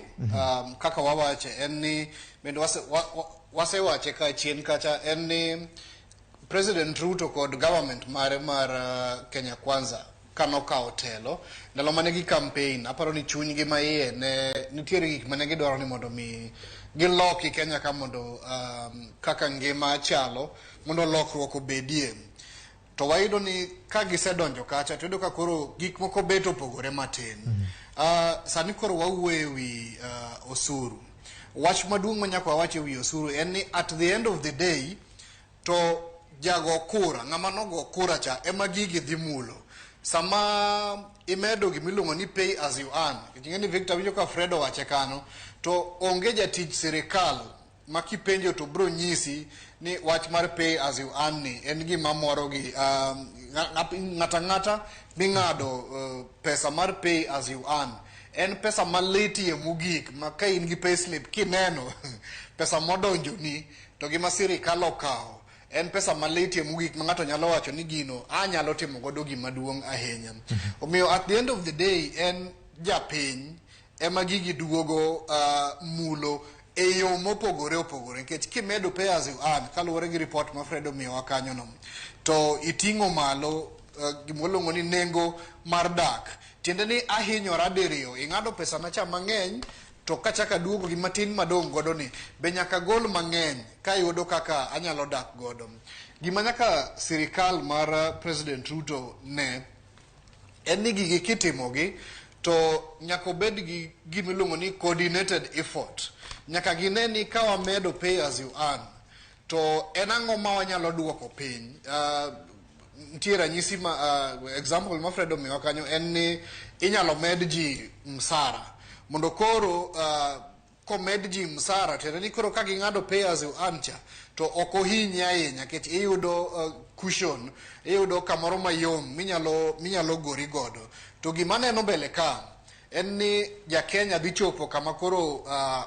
kaka wawache en ni bende wasewache ka chien kacha en ni President Ruto kod government mare mar Kenya Kwanza kanokawo telo ndalo mane gi campaign aparo ni chunygi ma iye ne nitiere gik mane gidwaro ni mondo mi giloki Kenya ka mondo kaka ngima chalo mondo lokruok obedie. To wayudo ni ka gisedonjo kacha to iyudo ka koro gik moko bet opogore matin. Sani koro wawuoyo e wi osuru. Wach maduong' ma nyaka wawach e wi osuru en ni at the end of the day to jago kura, ng'ama nogo kura cha ema gigi dhi mulo. Sama imedo gimiluongo ni pay as you earn, ing'e ni Victor winjo ka Fred owache kano, to onge jatich sirikal ma kipenjo to bro nyisi ni wach mar pay as you earn ni en gima morogi. Ng'ata ng'ata ming'ado pesa mar pay as you earn en pesa malitie mogik ma ka in gi payslip kineno pesa modonjoni to gima sirikal okawo en pesa malitie mogik ma ng'ato nyalo wacho ni gino anyalo timo godo gima duong' ahinya. Omiyo at the end of the day en japiny ema gigi duogo mulo e yo mopogore opogore, nikech kimedo pay as you earn kaluwore gi report ma Fred omiyowa kanyono to iting'o malo gima ni nengo mar dak, tiende ni ahinyora diriyo. Ing'ado pesa na cha mang'eny to kachako aduogo gi matin madong' godo ni be nyaka gol mang'eny kayudo kaka anyalo dak godo. Gima nyaka sirikal mar President Ruto ne en ni gigi kitimogi to nyaka obed gi gimiluongo ni coordinated effort. Nyaka gine ni ka wamedo pay as you earn to en ang'o ma wanyalo duoko piny. Nitie ranyisi ma example ma Fred omiwa kanyo en ni inyalo med ji msara mondo koro komed ji msara, tiende ni koro ka ging'ado pay as you earn cha to ok ohinyi ahinya, nikech iyudo cushion, iyudo kamoro mayom minyalo gori godo. To gima neno mbele ka en ni ja Kenya dhi chopo kama koro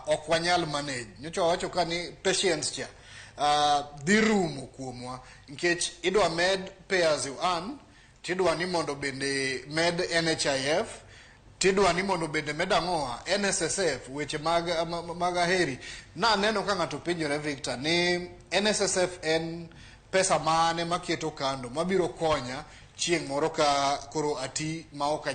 ok wanyal manage. Nyocha wawacho ka ni patience cha dhi rumo kuomwa, nikech idwa med pay as you earn, tidwa ni mondo bende med NHIF, tidwa ni mondo bende med ang'owa NSSF, weche mag aheri. Naneno ka ng'ato penjore, Victor, ni NSSF en pesa mane maketo kando mabiro konya chieng' moro ka koro ati ma ok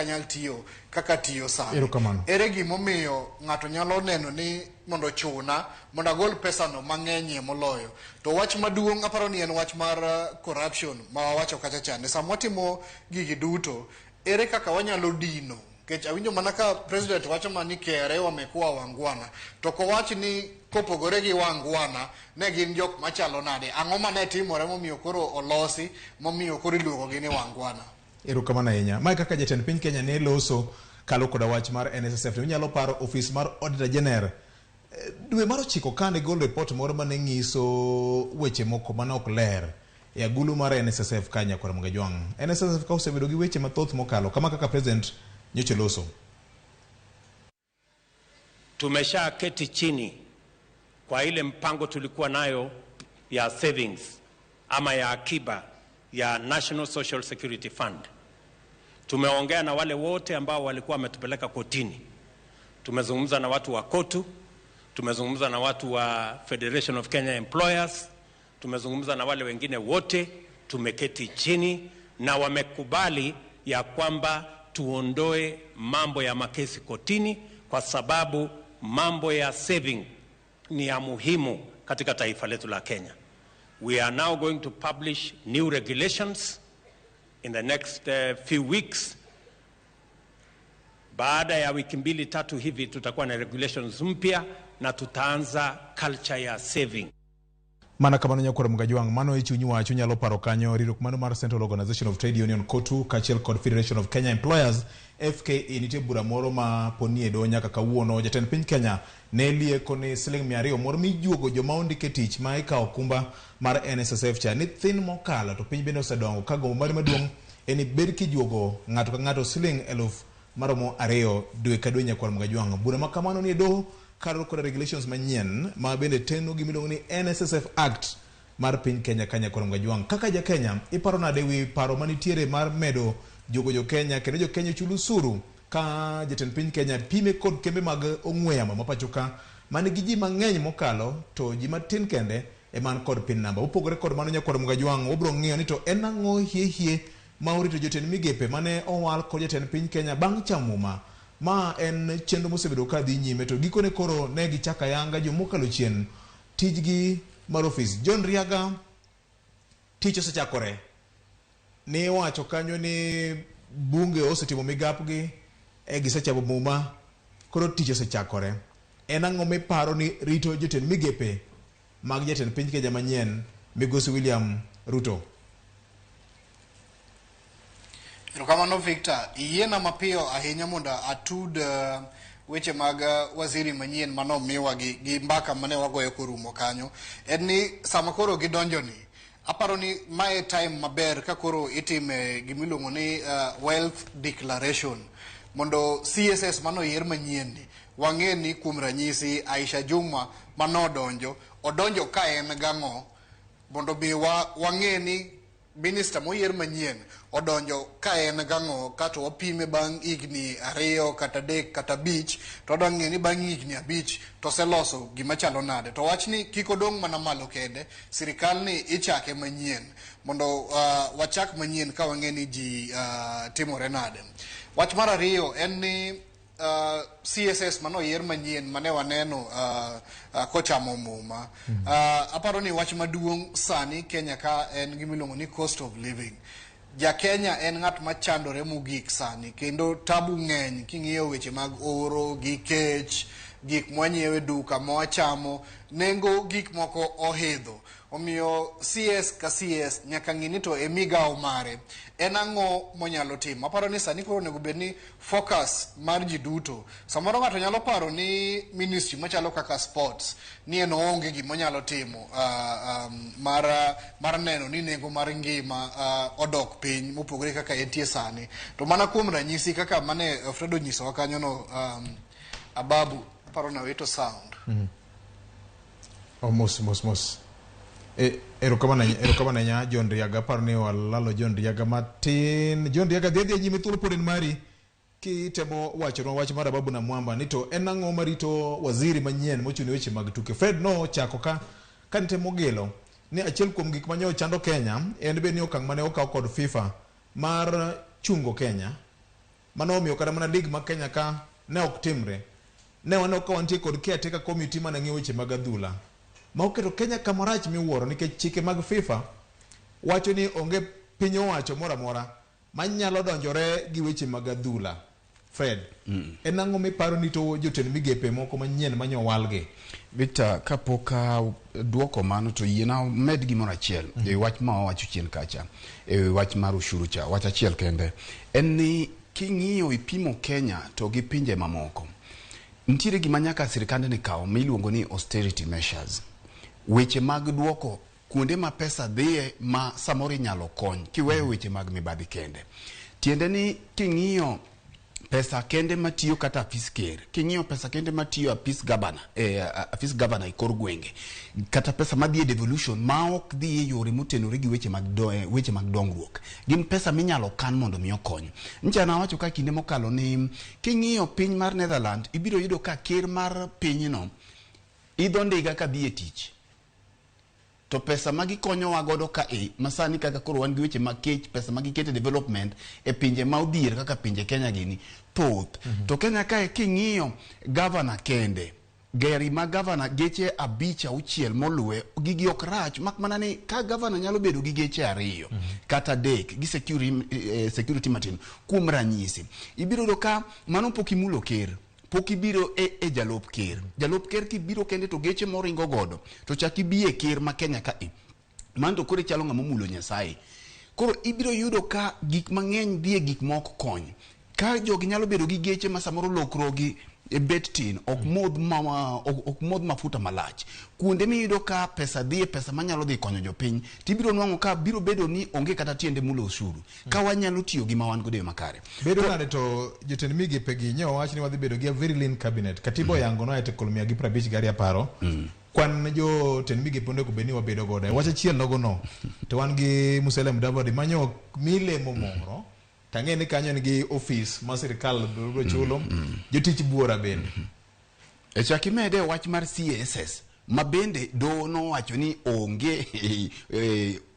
anyal tiyo kaka tiyo sani. Erokamano. Ere gimomiyo ng'ato nyalo neno ni mondo chuna mondo agol pesano mang'enyie moloyo? To wach maduong' aparo ni en wach mar corruption ma wawacho kacha chande. Sama watimo gigi duto, ere kaka wanyalo dino? Nikech awinjo mana ka president wacho mana ni KRA wamekuwa wangwana, to kowach ni kopogore gi wangwana ne gin jok machalo nade, ang'o mane timore momiyo koro olosi momiyo koro iluongogi ni wangwana? Erokamano ahinya. Mae kaka jatend piny Kenya ne loso kalo koda wach mar NSSF. To inyalo paro ofis mar Auditor General dwe mar 9 kane gol report moro mane nyiso weche moko mane ok ler e agulu mar NSSF ka nyakwar Mgajwang'. NSSF ka osebedo gi weche mathoth mokalo kama kaka president nyocha loso. Tumesha keti chini kwa ile mpango tulikuwa nayo ya savings ama ya akiba ya National Social Security Fund. Tumeongea na wale wote ambao walikuwa wametupeleka kotini. Tumezungumza na watu wa KOTU, tumezungumza na watu wa Federation of Kenya Employers, tumezungumza na wale wengine wote, tumeketi chini na wamekubali ya kwamba tuondoe mambo ya makesi kotini, kwa sababu mambo ya saving ni ya muhimu katika taifa letu la Kenya. We are now going to publish new regulations in the next few weeks. Baada ya wiki mbili tatu hivi tutakuwa na regulations mpya na tutaanza culture ya saving. Mana kamano nyakwar Mgajwang', mano e chuny wach unyalo paro kanyo riwruok mano mar Central Organization of Trade Union KOTU kaachiel kod Federation of Kenya Employers FKE. Nitie bura moro ma ponie doho nyaka kawuono. Jatend piny Kenya ne lieko ni siling 200 moro mijuogo joma ondike tich ma ikawo okumba mar NSSF cha ni thin mokalo, to piny bende osedongo ka gombo mari maduong' en ni bed kijuogo ng'ato ka ng'ato siling 2,000 dwe ka dwe. Nyakwar Mgajwang', bura ma kamano nie doho kaluwore kod regulations manyien ma bende teno gimiluongo ni NSSF Act mar piny Kenya ka. Nyakwar Mgajwang', kaka ja Kenya iparo nade wi paro manitiere mar medo juogo jo Kenya kendo jo Kenya chul osuru ka jatend piny Kenya pime kod kembe mag ong'we yamo ma pacho ka man gi ji mang'eny mokalo to ji matin kende eman kod pin namba mopogore kod mano? Nyakwar Mgajwang', wabiro ng'iyo ni to en ang'o hie hie ma orito jotend migepe mane owal kod jatend piny Kenya bang' chamo muma. Ma en chenro mosebedo ka dhi nyime to gikone koro ne gichako ayanga jomokalo chien tijgi mar ofis. John Riaga, tich osechakore ni iwacho kanyo ni bunge osetimo migapgi e gisechamo muma, koro tich osechakore. En ang'o miparo ni rito jotend migepe mag jatend piny Kenya manyien migosi William Ruto? Erokamano, Victor. Iyiena mapiyo ahinya mondo atud weche mag waziri manyien manomiwa gi, gi mbaka mane wagoyo korumo kanyo en ni sama koro gidonjo ni aparo ni mae time maber ka koro itime gimiluongo ni wealth declaration mondo CSS manoyier manyien ni wang'e ni kuom ranyisi Aisha Juma manodonjo odonjo ka en gang'o mondo mi wang'e ni minister moyier manyien odonjo ka en gang'o kato wapime bang' higni 2 kata 3 kata 5 to wadwa ng'e ni bang' higni 5 to oseloso gima chalo nade. To wach ni kik odong' mana malo kende, sirikal ni ichake manyien mondo wachak manyien ka wang'e ni ji timore nade. Wach mar ariyo en ni CSS manoyier manyien mane waneno kochamo muma. Aparo ni wach maduong' sani Kenya ka en gimiluongo ni cost of living. Ja Kenya en ng'at machandore mogik sani kendo tabu ng'eny king'iyo weche mag oro gi kech, gik mwanyiewe duka mwachamo, nengo gik moko ohidho. Omiyo CS ka CS nyaka ng'i ni to e migawo mare en ang'o monyalo timo. Aparo ni sani koro onego bed ni focus mar ji duto. Samoro ng'ato nyalo paro ni ministry machalo kaka sports ni en oonge gima onyalo timo mar neno ni nengo mar ngima odok piny mopogore kaka entie sani. To mana kuom ranyisi kaka mane Fred onyisowa kanyo no, Ababu, aparo nawito sound. Oh, mos mos mos. Erokamano ahinya John Riaga, aparo ni walalo John Riaga matin. John Riaga dhi adhiya nyime, thuolo pod en mari kitemo wachonwa wach mar Ababu na Mwamba ni to en ang'o marito waziri manyien mochung' ne weche mag tuke. Fred nochako ka nitemo gelo ni achiel kuom gik manyo chando Kenya en be ni okang' mane okaw kod FIFA mar chungo Kenya mano omiyo kata mana league ma Kenya ka ne ok timre. Ne waneno ka wantie kod caretaker committee mane ng'iyo weche mag adhula ma oketo Kenya kamarach miwuoro nikech chike mag FIFA wacho ni onge piny owacho moro amora manyalo donjore gi weche mag adhula. Fred, en ang'o miparo ni to jotend migepe moko manyien manyowalgi? Victor, kapok duoko mano to yiena med gimoro achiel e wach ma wawacho chien kacha e wach mar ushuru cha. Wach achiel kende en ni king'iyo ipimo Kenya to gi pinje mamoko, nitiere gima nyaka sirikandni kaw miluongo ni austerity measures, weche mag duoko kuonde ma pesa dhiye ma samoro inyalo kony kiweyo weche mag mibadhi kende. Tiende ni king'iyo pesa kende matiyo kata apis ker, king'iyo pesa kende matiyo apis gavana, apis gavana e kor gwenge, kata pesa madhi e devolution ma ok dhi e yore motenore gi weche mag dongruok, gin pesa minyalo kan mondo mi okony. Ncha nawacho ka kinde mokalo ni king'iyo piny mar Netherland, ibiro yudo ka ker mar pinyno idho ndiga kadhi e tich, to pesa ma gikonyowa godo ka e masani kaka koro wan gi weche mag kech, pesa ma giketo e development e pinje ma odhier kaka pinje Kenya gini thoth. To Kenya kae king'iyo gavana kende, gari ma gavana, geche 5 6 moluwe, gigi ok rach, mak mana ni ka gavana nyalo bedo gi geche 2 kata 3 gi security matin. Kuom ranyisi, ibiro yudo ka mano pok imulo ker, pok ibiro e jalup ker. Jalup ker kibiro kende to geche moringo godo to chak ibi e ker ma Kenya ka e mano to koro ichalo ng'ama omulo Nyasaye. Koro ibiro yudo ka gik mang'eny dhi e gik ma ok kony. Ka jogi nyalo bedo gi geche ma samoro lokruok e bet tin, ok modh mafuta malach, kuonde miyudo ka pesa dhi e pesa manyalo dhi konyo jopiny, tibiro nwang'o ka biro bedo ni onge kata tiende mulo osuru ka wanyalo tiyo gi ma wan godo e yo makare. Bedo nade to jotend migepe gi nyo wach ni wadhi bedo gi a very lean cabinet. Katiba oyango no article 152 aparo. Kwan jotend migepe onego bed ni wabedo godo. Wach achiel nogo no. To wan gi Musalia Mudavadi manyo milemo moro. Tang'e ni kanyo en gi ofis ma sirikal biro chulo. Jotich buora bende. E chak imede wach mar CSS ma bende doho nowacho ni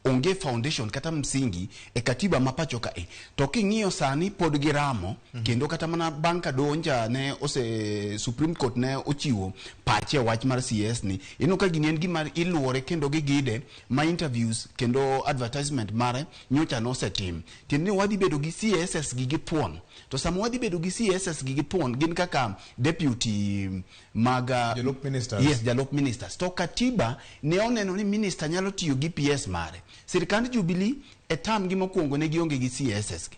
onge foundation kata msingi e katiba ma pacho kae. To king'iyo sani pod giramo, kendo kata mana bang' ka doho nja ne ose Supreme Court ne ochiwo pache e wach mar CS ni, ineno ka gini en gima iluore kendo gigide ma interviews kendo advertisement mare nyocha nosetim. Tiende ni wadhi bedo gi CSS gi githuon. To sama wadhi bedo gi CSS gi githuon gin kaka deputy mag jalup ministers. Yes, jalup ministers. To katiba ne oneno ni minister nyalo tiyo gi PS mare. Sirikand Jubilee e term gi mokwongo ne gionge gi CSS gi.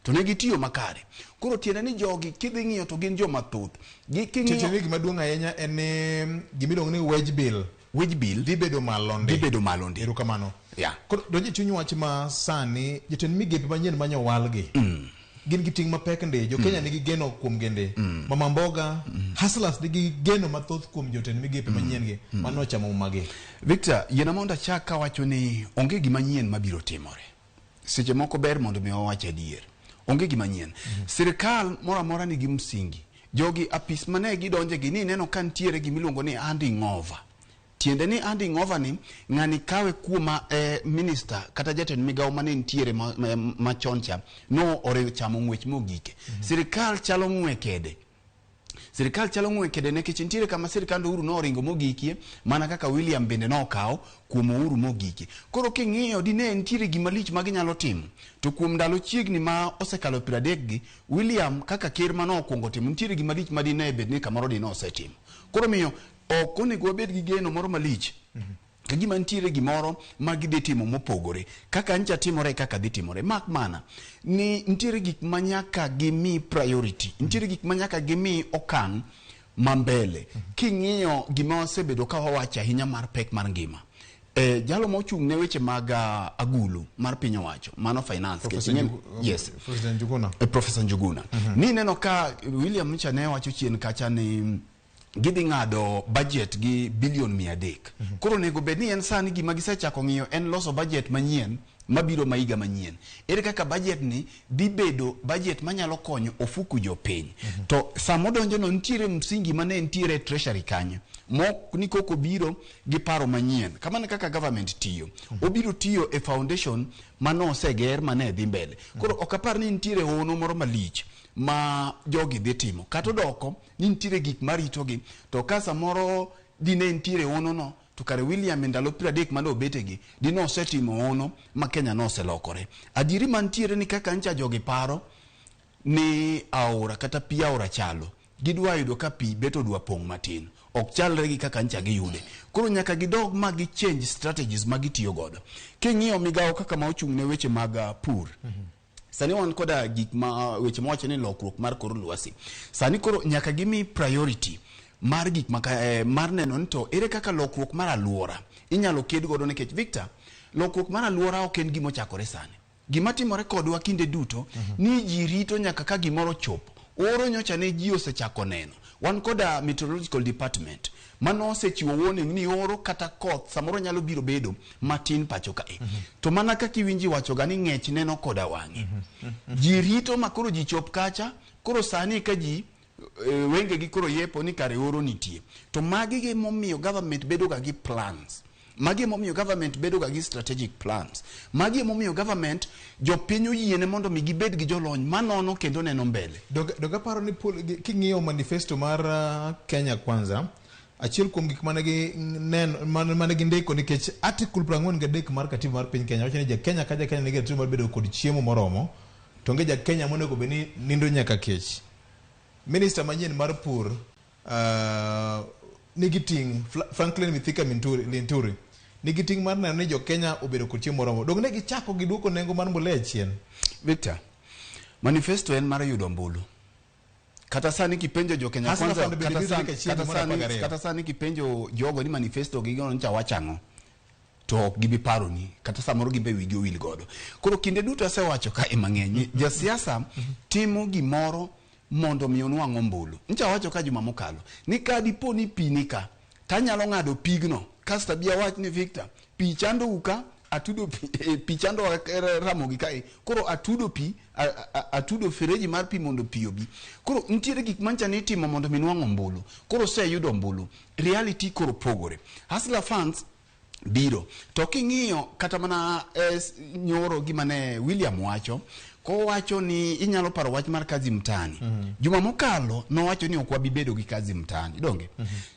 To ne gitiyo makare. Koro tiende ni jogi kidhi ng'iyo to gin joma thoth. Gi Tiende king'iyo ni gima duong' ahinya en ni gima iluongo ni wage bill. Wage bill dhi bedo malo ndi. Dhi bedo malo ndi. Erokamano. Yeah. Koro donjo e chuny wach ma sani jotend migepe manyien manyowalgi. Gin gi ting' mapek ndi. Jo Kenya nigi geno kuom gende. Mama mboga, hustlers nigi geno mathoth kuom jotend migepe manyien gi. Mano ochamo mumagi. Victor, yiena mondo achak kawacho ni onge gima nyien mabiro timore. Seche moko ber mondo mi wawach adier. Onge gima nyien. Sirikal moro amora nigi msingi. Jogi apis mane gidonje gi ni ineno ka nitiere gimiluongo ni handing over. Tiende ni handing over ni ng'ani kawe kuoma minister kata jatend migawo mane nitiere machon cha no oringo chamo ng'wech mogike. Sirikal chalo ng'we kede. Sirikal chalo ng'we kede nikech nitiere kama sirikand Uhuru noringo mogikie mana kaka William bende nokawo kuom Uhuru mogikie. Koro king'iyo dine nitiere gima lich ma ginyalo timo. To kuom ndalo chiegni ma osekalo 30 gi, William kaka ker mane okwongo timo nitiere gima lich ma dine bed ni kamoro dine osetimo. Koro miyo ok onego wabed gi geno moro malich. Ka gima nitiere gimoro ma gidhi timo mopogore kaka ncha timore kaka dhi timore mak mana ni nitiere gik ma nyaka gimi priority nitiere gik ma nyaka gimi okang' ma mbele king'iyo gima wasebedo ka wawacho ahinya mar pek mar ngima jalo mochung' ne weche mag agulu mar piny owacho mano finance Professor yes Professor Njuguna. Professor Njuguna ni neno ka William ncha ne wacho chien kacha ni gidhi ng'ado budget gi bilion 300. Koro onego bed ni en sani gima gisechako ng'iyo en loso budget manyien mabiro ma higa manyien. Ere kaka budget ni dhi bedo budget manyalo konyo ofuku jopiny. To sama odonjo no nitiere msingi mane nitiere e treasury kanyo. Mok ni koko biro gi paro manyien. Kamano kaka government tiyo. Obiro tiyo e foundation mane oseger mane dhi mbele. Koro ok apar ni nitiere hono moro malich ma jogi dhi timo. Kata odoko ni nitiere gik maritogi to ka samoro dine nitiere hono no to kare William e ndalo 30 mane obetegi dine osetimo hono ma Kenya noselokore. Adieri mantiere ni kaka ncha jogi paro ni aora kata pi aora chalo gidwa yudo ka pi bet odwa pong' matin ok chalre gi kaka ncha giyude. Koro nyaka gidog ma gi change strategies ma gitiyo godo. King'iyo migawo kaka ma ochung' ne weche mag pur sani wan koda gik ma weche mawacho ni lokruok mar kor lwasi. Sani koro nyaka gimi priority mar gik ma mar neno ni to ere kaka lokruok mar aluora inyalo ked godo nikech Victor, lokruok mar aluora ok en gima ochakore sani. Gima timore kodwa kinde duto ni ji rito nyaka ka gimoro chopo. Oro nyocha ne ji osechako neno. Wan koda meteorological department mano osechiwo warning ni oro kata koth samoro nyalo biro bedo matin pacho kae. To mana kaka iwinji wacho ga ni ng'ech neno koda wang'e. Ji rito ma koro ji chop kacha, koro sani ka ji wenge gi koro yepo ni kare oro nitie. To magi gi momiyo government bedo ga gi plans. Magi emomiyo government bedo ga gi strategic plans. Magi emomiyo government jopiny oyiene mondo mi gibed gi jolony manono kendo neno mbele. Donge aparo ni king'iyo manifesto mar Kenya Kwanza, achiel kuom gik mane gi neno mane gindiko nikech article 43 mar katiba mar piny Kenya wacho ni ja Kenya ka ja Kenya nigi ratiro mar bedo kod chiemo moromo, to onge ja Kenya monego bed ni nindo nyaka kech. Minister manyien mar pur nigi ting' Franklin Mithika Linturi nigi ting' mar neno ni jo Kenya obedo kod chiemo moromo. Donge ne gichako giduoko nengo mar mbolea chien? Victor, manifesto en mar yudo ombulu. Kata sani kipenjo jo Kenya Kwanza, kata sani kipenjo jogo ni manifesto gi gono ncha wachang'o, to ok gibi paroni, kata samoro gibe wigi owil godo. Koro kinde duto asewacho ka e mang'eny, jasiasa timo gimoro mondo mi onwang' ombulu. Ncha wacho ka juma mokalo ni ka dipo ni pi ni ka, tanyalo ng'ado pigno kasto abi awach ni Victor, pi chando uka, atudo pi chando Ramogi kae. Koro atudo pi, atudo fereji mar pi mondo pi obi. Koro nitiere gik mancha ni itimo mondo mi nwang' ombulu. Koro oseyudo ombulu. Reality koro pogore. Hustler funds biro. To king'iyo kata mana nyoro gima ne William wacho, kowacho ni inyalo paro wach mar kazi mtaani. Juma mokalo nowacho ni ok wabi bedo gi kazi mtaani, donge?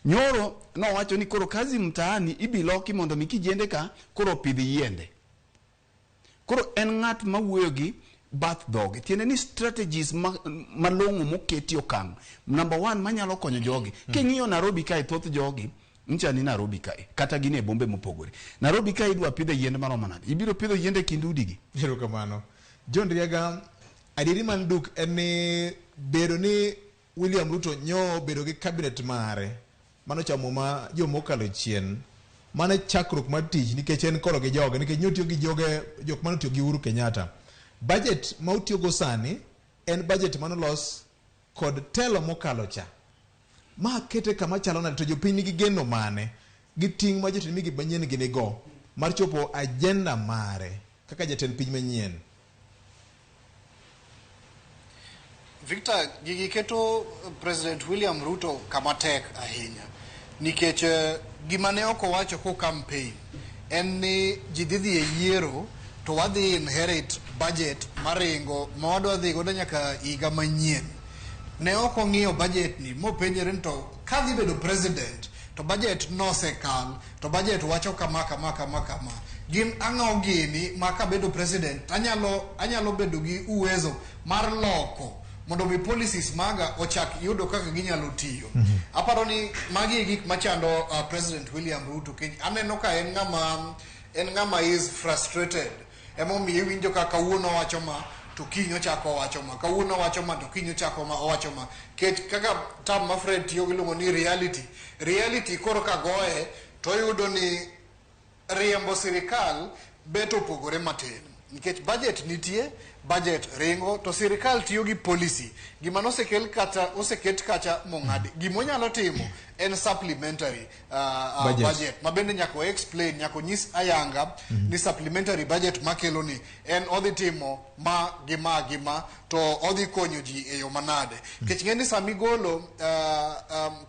Nyoro nowacho ni koro kazi mtaani ibiloki mondo mi kijende ka koro pidh yiende. Koro en ng'at mawuoyo gi bath dhoge. Tiende ni strategies malong'o moketi okang'. Number 1 manyalo konyo jogi. King'iyo Nairobi kae thoth jogi ncha ni Nairobi kae, kata gin e bombe mopogore. Nairobi kae idwa pidho yiende maromo nade? Ibiro pidho yiende kind udigi. Erokamano. John Riaga, Adieri man duk en ni bedo ni William Ruto nyo bedo gi cabinet mare mano chamo ma joma okalo chien mano e chakruok mar tich nikech en koro gi joge nikech nyotiyo gi joge jok mane otiyo gi Uhuru Kenyatta. Budget ma otiyogo sani en budget manolos kod telo mokalo cha. Ma kete kama chalo nade to jopiny nigi geno mane gi ting' ma jotend migepe manyien gi nigo mar chopo agenda mare kaka jatend piny manyien? Victor, gigi keto President William Ruto kama tek ahinya nikech gima ne ok owacho ko campaign en ni ji dhi dhi e yiero to wadhi inherit budget maringo ma wadwa dhi godo nyaka higa manyien. Ne ok ong'iyo budget ni mopenjore ni to kadhi bedo president to budget nosekal to budget wacho kama kama kama kama. Gin ang'o gini ma kabedo president anyalo bedo gi uwezo mar loko mondo mi policies maga ochak yudo kaka ginyalo tiyo. Aparo ni magi e gik machando President William Ruto. Aneno ka en ng'ama is frustrated. Emomiyo iwinjo ka kawuono owacho ma to kiny ochako owacho ma, kawuono owacho ma to kiny ochako owacho ma. Ket kaka term ma Fred tiyo gi iluongo ni reality. Reality koro ka goye to oyudo ni riembo sirikal bet opogore matin. Nikech budget nitie, budget ringo, to sirikal tiyo gi policy. Gima nosekel kata oseket kacha mong'adi. Gima onyalo timo en supplementary budget. Ma bende nyaka explain, nyaka onyis ayanga ni supplementary budget makelo ni en odhi timo ma gi ma gi ma to odhi konyo ji e yo manade. Nikech ng'e ni sama igolo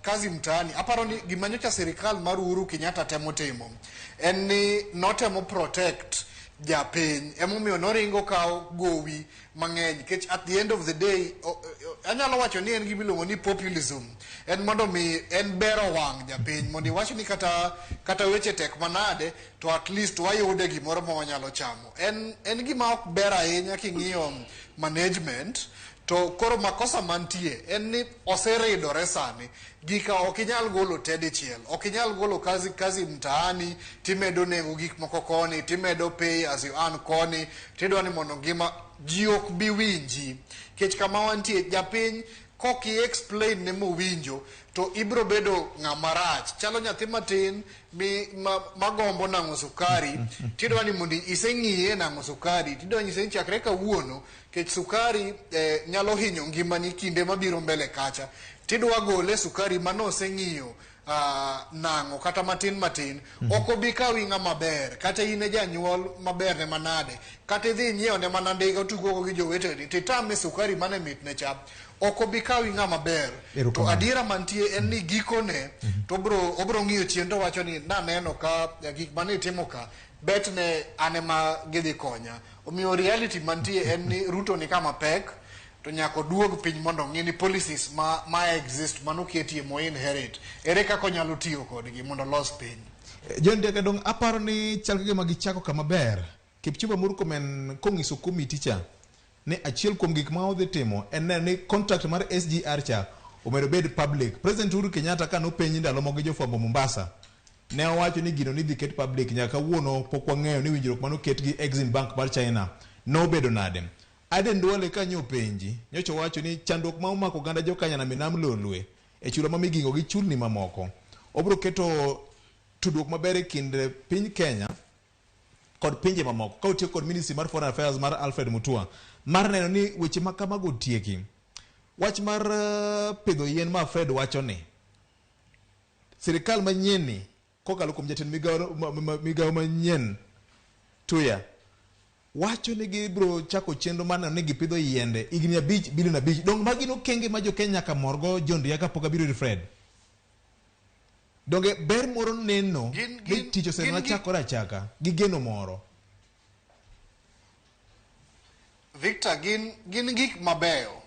kazi mtaani, aparo ni gima nyocha sirikal mar Uhuru Kenyatta temo timo en ni notemo protect japiny, emomiyo noringo kawo gowi mang'eny nikech at the end of the day anyalo wacho ni en gima iluongo ni populism, en mondo mi en bero wang' japiny mondo iwach ni kata weche tek manade to at least wayude gimoro ma wanyalo chamo. En gima ok ber ahinya king'iyo management. To koro makosa mantie en ni oseridore sani. Gika ok inyal golo te dichiel, ok inyal golo kazi mtaani timedo nengo gik moko koni, timedo pay as you earn koni, tidwa ni mondo ngima ji ok bi winji. Nikech kama wantie japiny kok i explain ne mowinjo to ibro bedo ng'ama rach. Chalo nyathi matin magombo nang'o sukari, tidwa ni mondo iseng'iye nang'o sukari, tidwa nyise ni chakre kawuono kech sukari nyalo hinyo ngimani kinde mabiro mbele kacha. Tidwa gole sukari manoseng'iyo nang'o kata matin matin, ok obi kawi ng'ama ber, kata in e janyuol maber ne manade, kata idhi inyiewo ne mana ndiga otugogo gi joweteni titame sukari mane mitne cha, ok obi kawi ng'ama ber. To adiera mantie en ni gikone to obro ng'iyo chien to wacho ni naneno ka gik mane itimo ka betne an ema gidhi konya. Omiyo reality mantie en ni Ruto ni kama pek to nyaka oduog piny mondo ong'i ni policies ma exist manoketie mo inherit ere kaka onyalo tiyo kodgi mondo olos piny. John Ndiaga dong aparo ni chal ka gima gichako kama ber. Kipchumba Murkomen kong'iso komiti cha ni achiel kuom gik ma odhi timo en neno ni contract mar SGR cha omedo bed public. President Uhuru Kenyatta ka nopenji ndalo moko gi jofwambo Mombasa ne owacho ni gino nidhi ket public, nyaka kawuono pok wang'eyo ni winjruok manoket gi Exim Bank mar China nobedo nade. Aden Duale ka nyopenji nyocha owacho ni chandruok ma omako oganda jokanyanam e nam Lolwe e chula ma Migingo gi chulni mamoko obro keto tudruok maber e kind piny Kenya kod pinje mamoko ka otiyo kod Ministry mar Foreign Affairs mar Alfred Mutua mar neno ni weche ma kamago otieki. Wach mar pidho yien ma Fred wacho ni sirikal manyien ni kokalo kuom jatend migawo manyien Tuya wacho ni gibiro chako chenro mar neno ni gipidho yiende higni 5 bilion 5. Dong magi no kenge ma jo Kenya nyaka morgo John Riaka kapok abiro ir Fred. Donge ber moro neno ni tich oseneno chakore achaka gi geno moro. Victor, gin gik mabeyo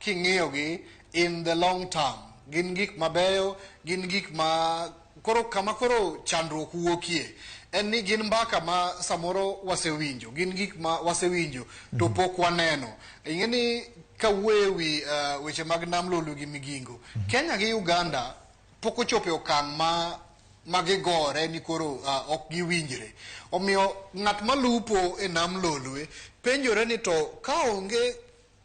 king'iyo gi in the long term. Gin gik mabeyo, gin gik ma koro kama koro chandruok wuokie en ni gin mbaka ma samoro wasewinjo, gin gik ma wasewinjo to pok waneno. Ing'e ni kawuoyo ewi weche mag nam Lolwe gi Migingo, Kenya gi Uganda pok ochopo e okang' ma gigore ni koro ok giwinjre. Omiyo ng'at malupo e nam Lolwe Penjore ni to ka onge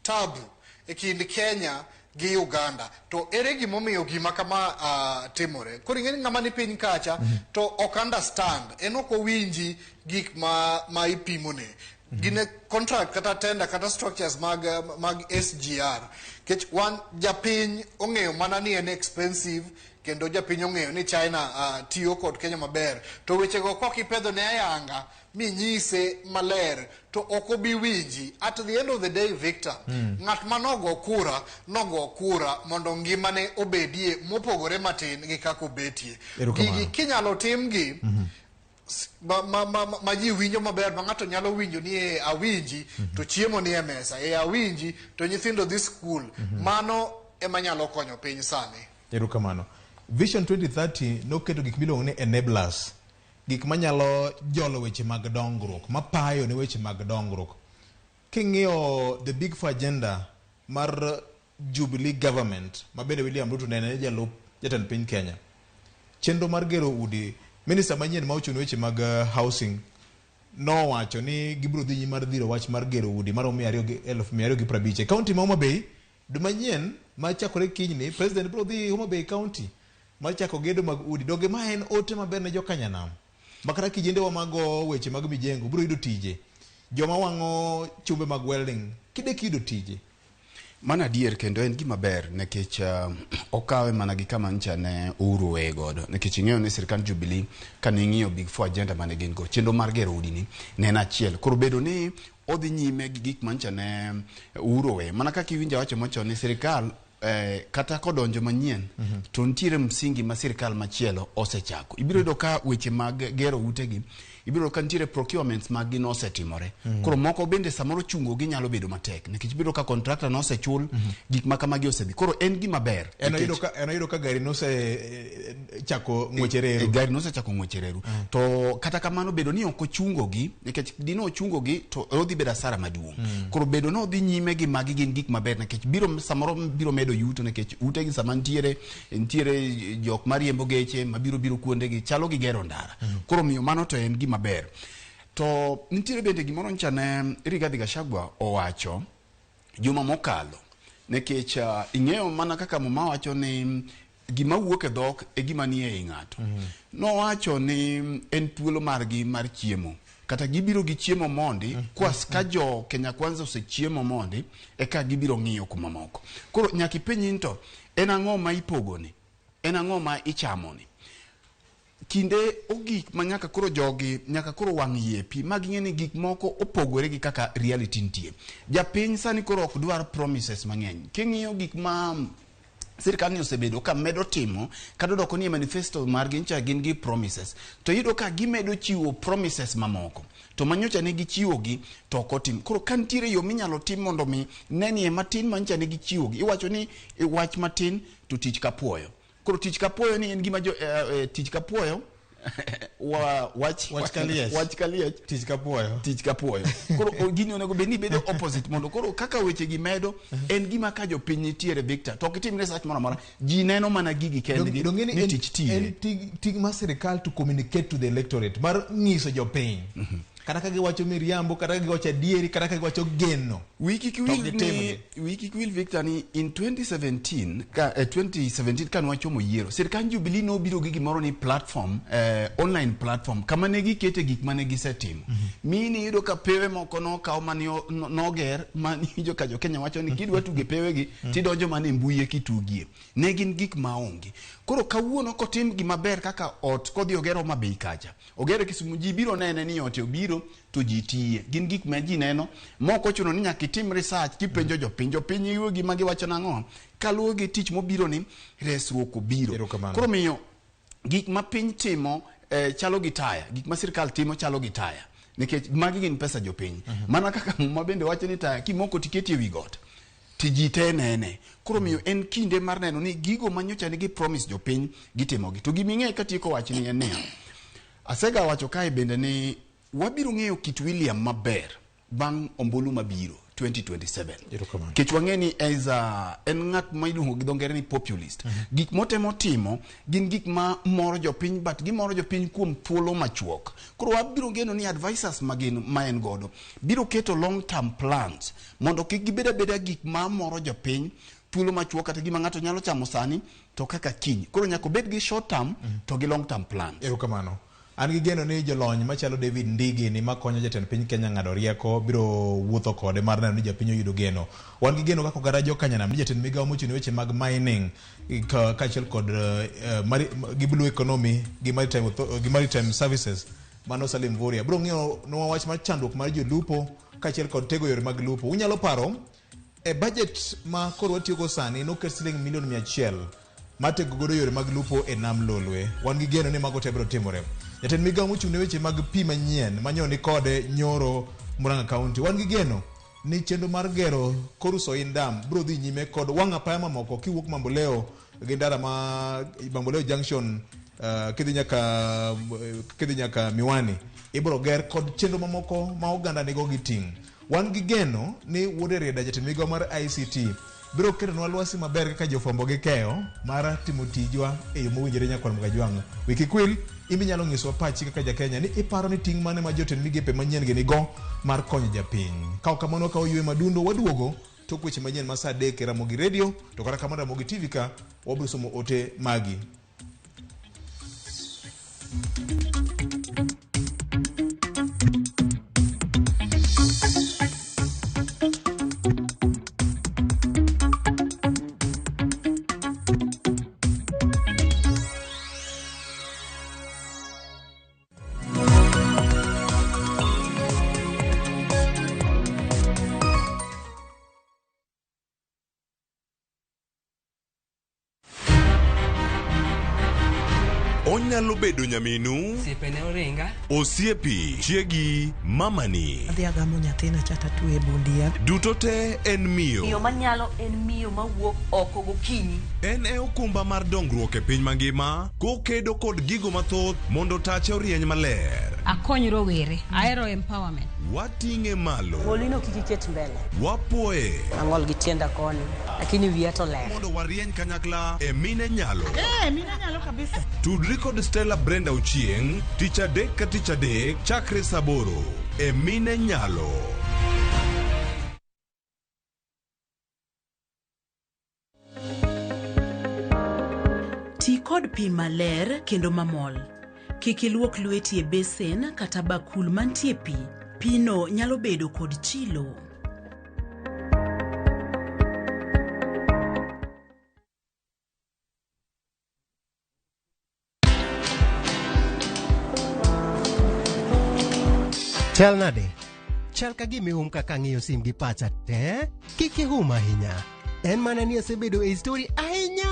tabu e kind Kenya gi Uganda to ere gimomiyo gima kama timore. Koro ing'e ni ng'ama ni piny kacha to ok understand, en ok owinji gik ma ipimone. Gine contract kata tender kata structures mag SGR. Kech wan japiny ong'eyo mana ni en expensive, kendo japiny ong'eyo ni China tiyo kod Kenya maber. To wechego kok ipedho ne ayanga minyise maler to ok obi winji. At the end of the day, Victor, ng'at ma nogo kura, nogo kura mondo ngimane obedie mopogore matin gi kaka obetie. Erokamano. Gigi kinyalo timgi ma ji winjo maber, ma ng'ato nyalo winjo ni e awinji to chiemo ni e mesa, e awinji to nyithindo dhi skul. Mano ema nyalo konyo piny sani. Erokamano. Vision 2030 noketo gik miluongo ni enablers, gik manyalo jolo weche mag dongruok, mapayo ne weche mag dongruok. King'iyo the big four agenda mar Jubilee government, ma bende William Ruto ne en jalup jatend piny Kenya, chenro mar gero udi, minister manyien ma ochung' ne weche mag housing nowacho ni gibiro dhi nyime mar dhiro wach mar gero udi maromo 250,000 e kaunti ma Homa Bay. Dwe manyien machakore kinyni, president biro dhi Homa Bay County mar chako gedo mag udi. Donge ma en ote maber ne jokanyanam? Ma kata kijendewa mago weche mag mijengo biro yudo tije. Joma wang'o chumbe mag welding kidek yudo tije. Mano adier kendo en gima ber nikech okawe mana gi kama ncha ne Uhuru weye godo, nikech ing'eyo ni sirkand Jubilee kane ing'iyo big four agenda mane gin go, chenro mar gero udi ni ne en achiel. Koro bedo ni odhi nyime gi gik mancha ne Uhuru oweyo, mana kaka iwinjo awacho machon ni sirikal kata kodonjo manyien to nitiere msingi ma sirikal machielo osechako. Ibiro yudo ka weche mag gero utegi, ibiro yudo ka nitiere procurements mag gi nosetimore. Koro moko bende samoro chungo gi nyalo bedo matek nikech ibiro ka contractor nosechul, gik ma kamagi osedhi. Koro en gima ber. En oyudo ka gari nose chako ng'weche reru. Gari nosechako ng'weche reru. To kata kamano bedo ni ok ochungo gi, nikech dino ochungo gi to odhi bedo asara maduong'. Koro bedo ni odhi nyime gi magi gin gik maber nikech biro samoro biro medo yuto nikech utegi sama nitiere jok mariembo geche mabiro biro kuondegi chalo gi gero ndara. Koro miyo mano to en gima ber. To nitiere bende gimoro ncha ne Rigathi Gachagua owacho juma mokalo, nikech ing'eyo mana kaka Muma wacho ni gima wuok e dhok e gima nie ei ng'ato. Nowacho ni en thuolo margi mar chiemo, kata gibiro gi chiemo mondi, kwas ka jo Kenya Kwanza osechiemo mondi eka gibiro ng'iyo kuma moko. Koro nyaka ipenj ni to en ang'o ma ipogoni, en ang'o ma ichamoni. Kinde ogik ma nyaka koro jogi nyaka koro wang' yie pi ma ging'e ni gik moko opogore gi kaka reality nitie. Japiny sani koro ok dwar promises mang'eny. King'iyo gik ma sirkal ni osebedo ka medo timo kata odoko ni e manifesto margi ncha gin gi promises, to iyudo ka gimedo chiwo promises mamoko to manyocha ne gichiwogi to ok otim. Koro ka nitiere yo minyalo tim mondo mi ne ni e matin manyocha ne gichiwogi, iwacho ni wach matin to tich kapuoyo. Koro tich kapuoyo ni en gima jo tich kapuoyo wach kaliech. Wach kaliech. Tich kapuoyo. Tich kapuoyo. Koro gini onego bed ni bedo opposite mondo koro kaka weche gi medo en gima ka jopiny nitiere Victor to ok itim research moro amora, ji neno mana gigi kendgi ni tich tiye. En ting mar sirikal to communicate to the electorate mar nyiso jopiny. Kata ka giwacho miriambo, kata ka giwacho adieri, kata ka giwacho geno. Wiki wil Victor ni in 2017 ka 2017 ka nwachomo yiero, sirkand Jubilee nobiro gi gimoro ni platform, online platform kama ne gikete gik mane gisetimo. Mini iyudo ka pewe moko nokaw mane noger mane iwinjo ka jo Kenya wacho ni kidwa tuge pewegi tidonjo mana e mbui kitugie. Ne gin gik maonge. Koro kawuono kotim gima ber kaka ot kodhi ogero Homa Bay kacha, ogero Kisumu, ji biro nene ni ot obiro to ji tiye. Gin gik ma ji neno mok ochuno ni nyaka itim research kipenjo jopiny. Jopiny iwe gima giwacho nang'o kaluwo gi tich mobiro ni resruok obiro. Koro miyo gik ma piny timo chalo gi taya, gik ma sirkal timo chalo gi taya, nikech magi gin pesa jopiny. Mana kaka Muma bende wacho ni taya kimoko tiketi ewi got to ji te nene. Koro miyo en kinde mar neno ni gigo manyocha nigi promise jopiny gitimogi. To giming'e katieko wachni en niya, asega wacho kae bende ni wabiro ng'eyo kit William maber bang' ombulu mabiro. 2027. Kech wang'e ni as a, en ng'at ma iluongo gi dho ngere ni populist. Gik motemo timo gin gik ma moro jopiny, but gimoro jopiny kuom thuolo machuok. Koro wabiro geno ni advisors magin ma en godo biro keto long term plans mondo kik gibed abeda gik ma moro jopiny thuolo machuok kata gima ng'ato nyalo chamo sani to kaka kiny. Koro nyaka obed gi short term to gi long term plans. Erokamano. An gi geno ni jolony machalo David Ndigi ni makonyo jatend piny Kenya ng'ado rieko biro wuotho kode mar neno ni japiny oyudo geno. Wan gi geno kaka oganda jokanyanam ni jatend migawo mochung' ne weche mag mining kaachiel kod gi blue economy gi maritime, gi maritime services mano Salim Mvurya biro ng'iyo nwa wach mar chandruok mar jolupo kaachiel kod tego yore mag lupo. Unyalo paro e budget ma koro watiyogo sani noket siling milion 100 mar tego godo yore mag lupo e nam Lolwe. Wan gi geno ni mago te biro timore. Jatend migawo mochung' ne weche mag pi manyien manyo ni kode nyoro Murang'a County. Wan gi geno ni chenro mar gero Koru Soin Dam biro dhi nyime kod wang' apaya mamoko kiwuok Mamboleo gi ndara ma Mamboleo Junction kidhi nyaka Miwani ibiro ger kod chenro mamoko ma oganda nigo gi ting'. Wan gi geno ni Wuod Erieda jatend migawo mar ICT biro ketonwa lwasi maber kaka jofwambo gi keyo mar timo tijwa e yo mowinjore nyakwar Mgajwang'. Wiki kwil in inyalo nyisowa pachi kaka jakenya ni iparo ni ting' mane ma jotend migepe manyien gi nigo mar konyo japiny. Ka ok kamano wakawo ywe madundo waduogo tok weche manyien ma saa 3 e Ramogi Radio to kata kamano Ramogi TV ka wabiro somo ote magi. Onyalo bedo nyaminu, Osiepene oringa. osiepi, chiegi, mamani. Adhi agamo nyathina cha tatwe e bundia. Duto te en miyo. Miyo manyalo en miyo mawuok oko gokinyi. En e okumba mar dongruok e piny mangima kokedo kod gigo mathoth mondo tache orieny maler. Akony rowere, ahero empowerment. Wating'e malo. Golino kik iket mbele. Wapuoye. Ang'ol gi tienda koni, lakini wiya to ler. Mondo warieny kanyakla e mine nyalo. Mine nyalo kabisa. Tudri kod Stella Brenda Ochieng' tich adek ka tich adek chakre saa 8 e Mine Nyalo. Ti kod pi maler kendo mamol. Kik iluok lweti e besen kata bakul mantie pi. Pino nyalo bedo kod chilo. Chal nade? Chal ka gima ihum kaka ang'iyo sim gi pacha te. Kik ihum ahinya. En mana ni asebedo e story ahinya.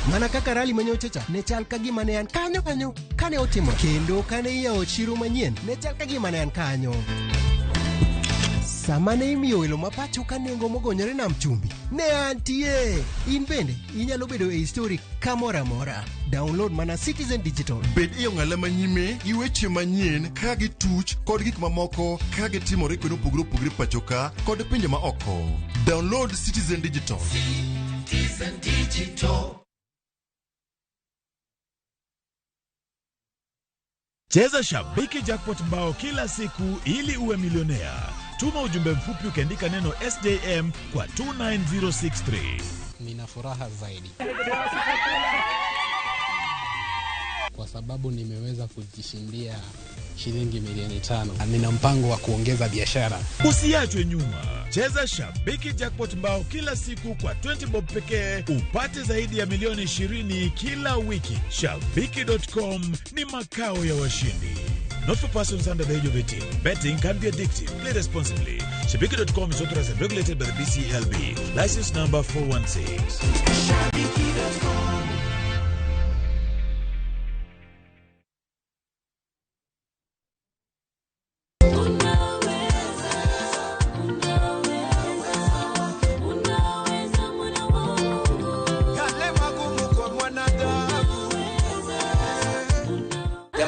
Mana kaka rally manyocha cha ne chal ka gima ne an kanyo kanyo kane otimo kendo kane iyawo chiro manyien ne chal ka gima ne an kanyo. Sama ne imiyo welo ma pacho ka nengo mogonyore nam chumbi ne antie. In bende inyalo bedo e story kamoro amora. Download mana Citizen Digital. Bed e ong'ala manyime gi weche manyien ka gituch kod gik mamoko ka gitimore kuonde mopogore opogore pacho ka kod pinje ma oko. Download Citizen Digital. Citizen Digital. Cheza Shabiki Jackpot mbao kila siku ili uwe milionea. Tuma ujumbe mfupi ukiandika neno SJM kwa 29063. Nina furaha zaidi kwa sababu nimeweza kujishindia shilingi milioni 5. Nina mpango wa kuongeza biashara. Usiachwe nyuma. Cheza Shabiki Jackpot mbao kila siku kwa 20 bob pekee upate zaidi ya milioni 20 kila wiki. Shabiki.com ni makao ya washindi. Not for persons under the age of 18. Betting can be addictive. Play responsibly. Shabiki.com is authorized and regulated by the BCLB. License number 416. Shabiki.com.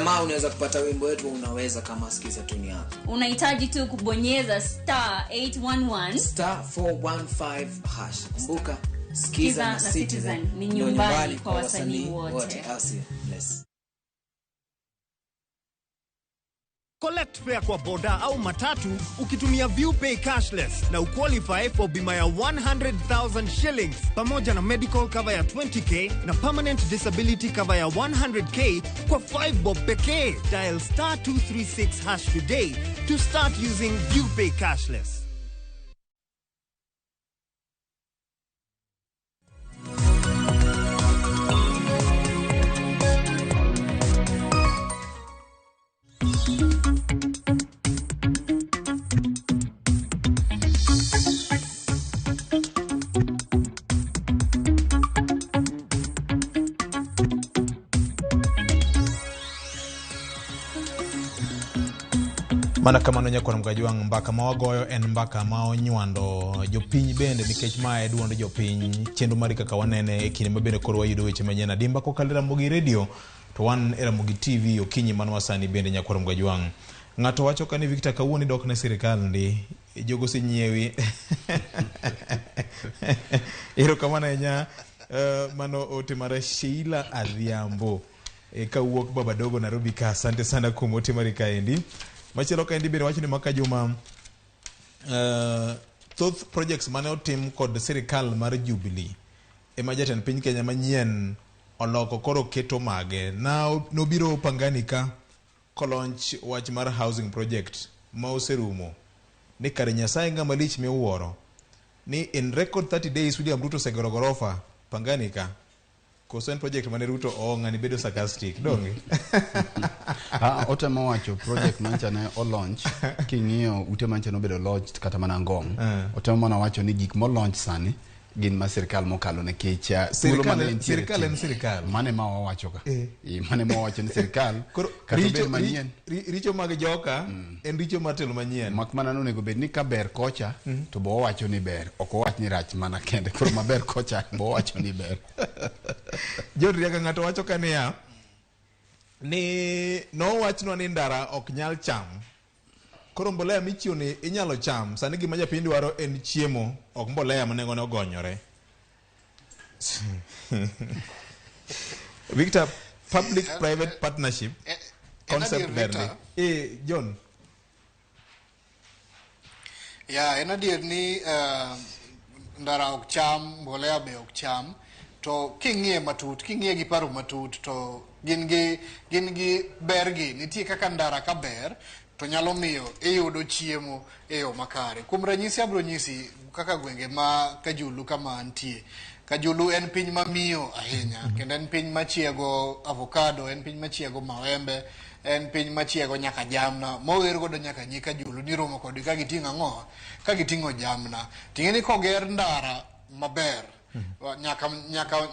Jamaa, unaweza kupata wimbo wetu unaweza kama sikiza tuni yako. Unahitaji tu kubonyeza star 811 star 415 hash. Kumbuka, Skiza na Citizen ni nyumbani kwa wasanii wote. Bless. Collect fare kwa boda au matatu ukitumia ViewPay cashless na uqualify for bima ya 100,000 shillings pamoja na medical cover ya 20k na permanent disability cover ya 100k kwa 5 bob pekee. Dial star 236 hash today to start using ViewPay cashless. Mana kamano nyakwan Mgajwang' mbaka ma wagoyo en mbaka ma onywando jopiny bende nikech ma e duond jopiny chenro mari kaka wanene e kinde ma bende koro wayudo weche manyien adimba kokalo e Ramogi Radio to wan e Ramogi TV okinyi manwa sani bende nyakwar Mgajwang'. Ng'ato wacho ka ni Victor kawuono idok ne sirikal ndi jogo osenyiewi. Erokamano ahinya mano ote mar Sheila Adhiambo kawuok Baba Dogo Nairobi ka. Asante sana kuom ote mari kaendi. Machielo kaendi bende wacho ni maka juma thoth projects mane otim kod sirikal mar Jubilee ema jatend piny Kenya manyien oloko koro keto mage. Na nobiro Pangani ka kolaunch wach mar housing project ma oserumo ni kare Nyasaye ng'ama lich miwuoro ni in record 30 days William Ruto osegero gorofa Pangani ka. Koso en project mane Ruto oong'ani bedo sarcastic donge? Otemo wacho project mancha ne olaunch king'iyo ute mancha nobedo launched kata mana Ngong. Otemo mana wacho ni gik molaunch sani gin ma sirikal mokalo nikech sirikal en sirikal. Mane ma wawacho ka. Mane ma wawacho ni sirikal kata obed manyien. Richo mag joka en richo mar telo manyien. Mak mana nonego bed ni ka ber kocha to bo wacho ni ber, ok owach ni rach mana kende. Koro maber kocha bo wacho ni ber. John Riaga ng'ato wacho ka niya ni nowachnwa ni ndara ok nyal cham. Koro mbolea michiwo ni inyalo cham. Sani gima japiny dwaro en chiemo, ok mbolea ma nengone ogonyore. Victor, public private partnership concept ber ni. John. Ya, en adier ni ndara ok cham, mbolea be ok cham. To king'iye matut, king'iye gi paro matut to gin gi bergi. Nitie kaka ndara ka ber to nyalo miyo iyudo chiemo e yo makare. Kuom ranyisi abiro nyisi kaka gwenge ma Kajulu kama antie. Kajulu en piny mamiyo ahinya, kendo en piny machiego avocado, en piny machiego mawembe, en piny machiego nyaka jamna. Mower godo nyaka nyi Kajulu ni romo kodgi ka giting'o ang'o? Ka giting'o jamna. Ting'e ni koger ndara maber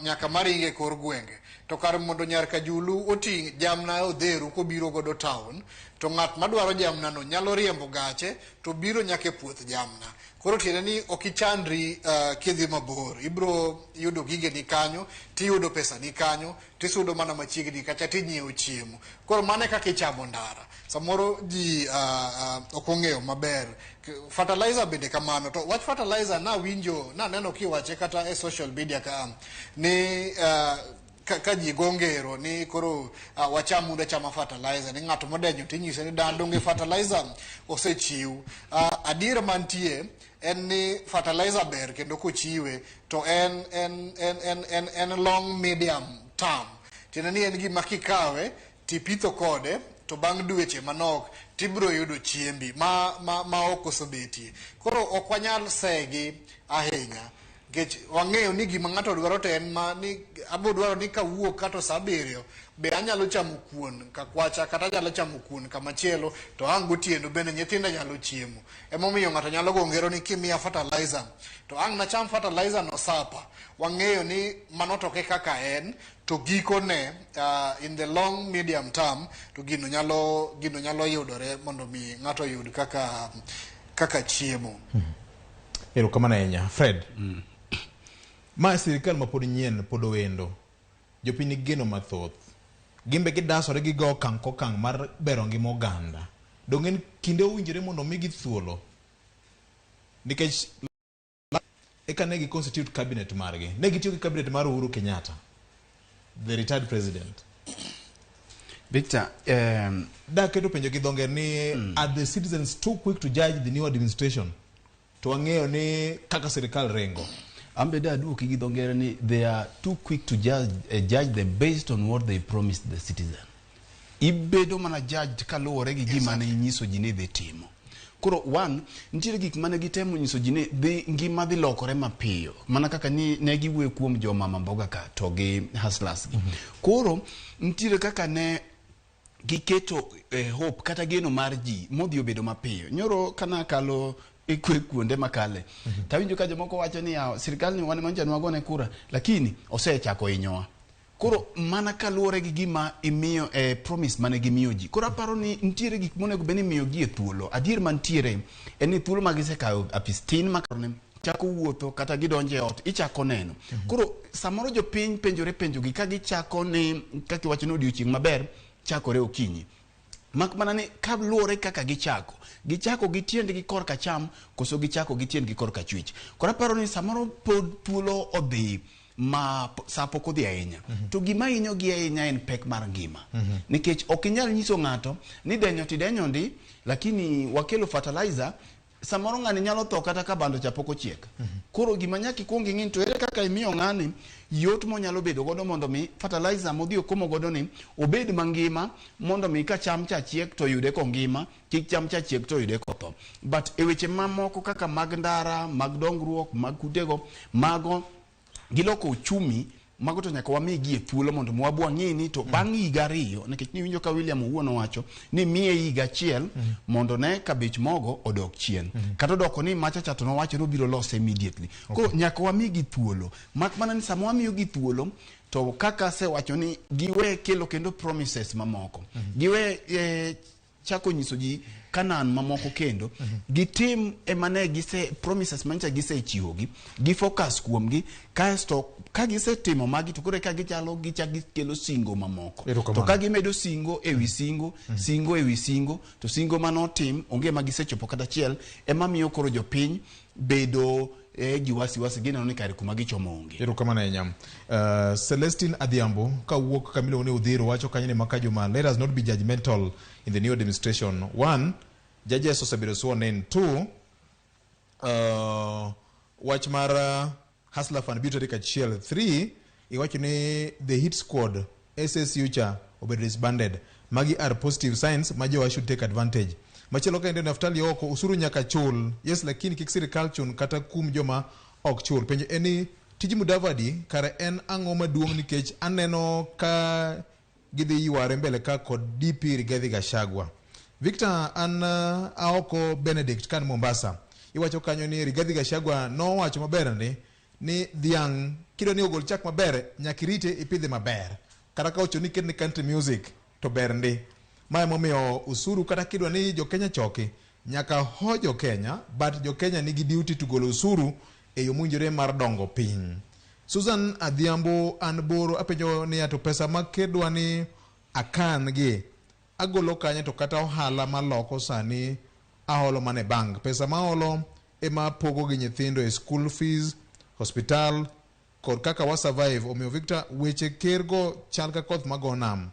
nyaka maringe kor gwenge to kar mondo nyar Kajulu oting' jamna odheru kobiro godo town to ng'at madwaro jamna no nyalo riembo gache to biro nyaka e puoth jamna. Koro tiende ni ok ichandri kidhi mabor, ibiro yudo gigeni kanyo tiyudo pesa ni kanyo tisudo mana machiegni kacha tinyiewo chiemo. Koro mano e kaka ichamo ndara. Samoro ji ok ong'eyo maber. Fertilizer bende kamano. To wach fertilizer nawinjo naneno kiwache kata e social media ka ni ka ji gongero ni koro wacham muda chama fertilizer ni ng'ato modenyo tinyise ni dandonge fertilizer osechiw. Adier mantie en ni fertilizer ber kendo kochiwe to en long medium term. Tiende ni en gima kikawe tipitho kode to bang' dweche manok tibiro yudo chiembi ma ok osebetie. Koro ok wanyal segi ahinya nikech wang'eyo ni gima ng'ato dwaro to en ma ni abo dwaro ni kawuok kata saa 7 be anyalo chamo kuon kakwacha kata anyalo chamo kuon kamachielo to ang' gotieno bende nyithinda nyalo chiemo. Emomiyo ng'ato nyalo go ngero ni kimiya fertilizer to ang' nacham fertilizer no sapa. Wang'eyo ni mano toke kaka en to gikone in the long medium term to gino nyalo yudore mondo mi ng'ato oyud kaka chiemo. Erokamano ahinya Fred. Ma sirikal ma pod nyien pod owendo. Jopiny nigi geno mathoth. Gimbe gidasore gigo okang' kokang' mar bero ngima oganda. Dong' en kinde owinjore mondo omigi thuolo. Nikech eka ne gi constitute cabinet margi. Ne gitiyo gi cabinet mar Uhuru Kenyatta, the retired president. Victor, da keto penjo gi dho ngere ni are the citizens too quick to judge the new administration? To wang'eyo ni kaka sirikal ringo. Ambe da duoki gi dho ngere ni they are too quick to judge them based on what they promised the citizen. Ibedo mana judged kaluwore gi gima ne inyiso ji ni dhi timo. Koro one, nitiere gik mane gitemo nyiso ji ni dhi ngima dhi lokore mapiyo. Mana kaka ni ne giwuoyo kuom jomama mboga ka to gi hustlers gi. Koro nitiere kaka ne giketo hope kata geno mar ji modhi obedo mapiyo. Nyoro kana kalo e kuonde makale. Tawinjo ka jomoko wacho ni yawa sirikal ni wan mancha nwagone kura lakini osechako hinyowa. Koro mana kaluwore gi gima imiyo promise mane gimiyo ji. Koro aparo ni nitiere gik monego bed ni imiyo gi e thuolo. Adier mantiere en ni thuolo ma gisekawo apis tin ma chako wuotho kata gidonjo e ot ichako neno. Koro samoro jopiny penjore penjogi ka gichako ni kaka iwacho ni odiochieng' maber chakore okinyi. Mak mana ni kaluwore kaka gichako. Gichako gi tiendgi korka cham koso gichako gi tiendgi korka chwich. Koro aparo ni samoro pod thuolo odhi ma sa pok odhi ahinya. To gima hinyo gi ahinya en pek mar ngima. Nikech ok inyal nyiso ng'ato ni denyo tidenyo ndi, lakini wakelo fertilizer, samoro ng'ani nyalo tho kata ka bando cha pok ochiek. Koro gima nyaka ikuong ing'i to ere kaka imiyo ng'ani yot monyalo bedo godo mondo mi fertilizer modhi okomo godo ni obed mangima mondo mi ka cham cha chiek to yude kongima, kik cham cha chiek to yude kotho. But e weche mamoko kaka mag ndara, mag dongruok, mag kutego, mago giloko uchumi, mago to nyaka wamigi e thuolo mondo wabwa ng'i ni to bang' higa 2, nikech niwinjo ka William owuon owacho ni miye higa 1 mondo ne ka bech mogo odok chien. Kata odoko ni macha cha to nowacho ni obiro lose immediately. Koro nyaka wamigi thuolo. Mak mana ni sama wamiyogi thuolo to kaka asewacho ni giwe kelo kendo promises mamoko. Giwe chako nyiso ji Canaan mamoko kendo. Gitim emane gise promises mancha gisechiwogi, gi focus kuomgi, kaeto ka gisetimo magi to koro eka gichalo gichak gikelo singo mamoko. To ka gimedo singo ewi singo, singo ewi singo, to singo manotim onge ma gisechopo kata achiel, ema miyo koro jopiny bedo gi wasiwasi, gineno ni kare kuma gichomo onge. Erokamano ahinya. Celestine Adhiambo kawuok kamiluongo ni Udhiro wacho kanyo ni Makajuma, let us not be judgmental in the new administration. 1, judges osebedo sworn in. 2, wach mar Hustler Fund biro tarik 1. 3, iwacho ni the hit squad SSU cha obedo disbanded. Magi are positive signs ma jowa should take advantage. Machielo kende Naftali oko usuru nyaka chul. Yes, lakini kik sirikal chun kata kum joma ok chul. Penjo en ni tij Mudavadi kare en ang'o maduong' nikech aneno ka gidhi yware mbele ka kod DP Rigathi Gachagua. Victor an Aoko Benedict kan Mombasa. Iwacho kanyo ni Rigathi Gachagua nowacho maber ni dhiang' kidwa ni ogol chak maber nyaka irite ipidhe maber. Kata ka ochuno ni iketne country music to ber ndi. Ma emomiyo usuru kata kidwa ni jo Kenya choki nyaka ho jo Kenya, but jo Kenya nigi duty to golo usuru e yo mowinjore mar dongo piny. Susan Adhiambo an boro apenjo ni to pesa ma kidwa ni akan gi agolo kanye to kata ohala maloko sani aholo mana e bank. Pesa maolo ema apogo gi nyithindo e school fees, hospital kod kaka wa survive. Omiyo Victor weche ker go chal ka koth mago nam.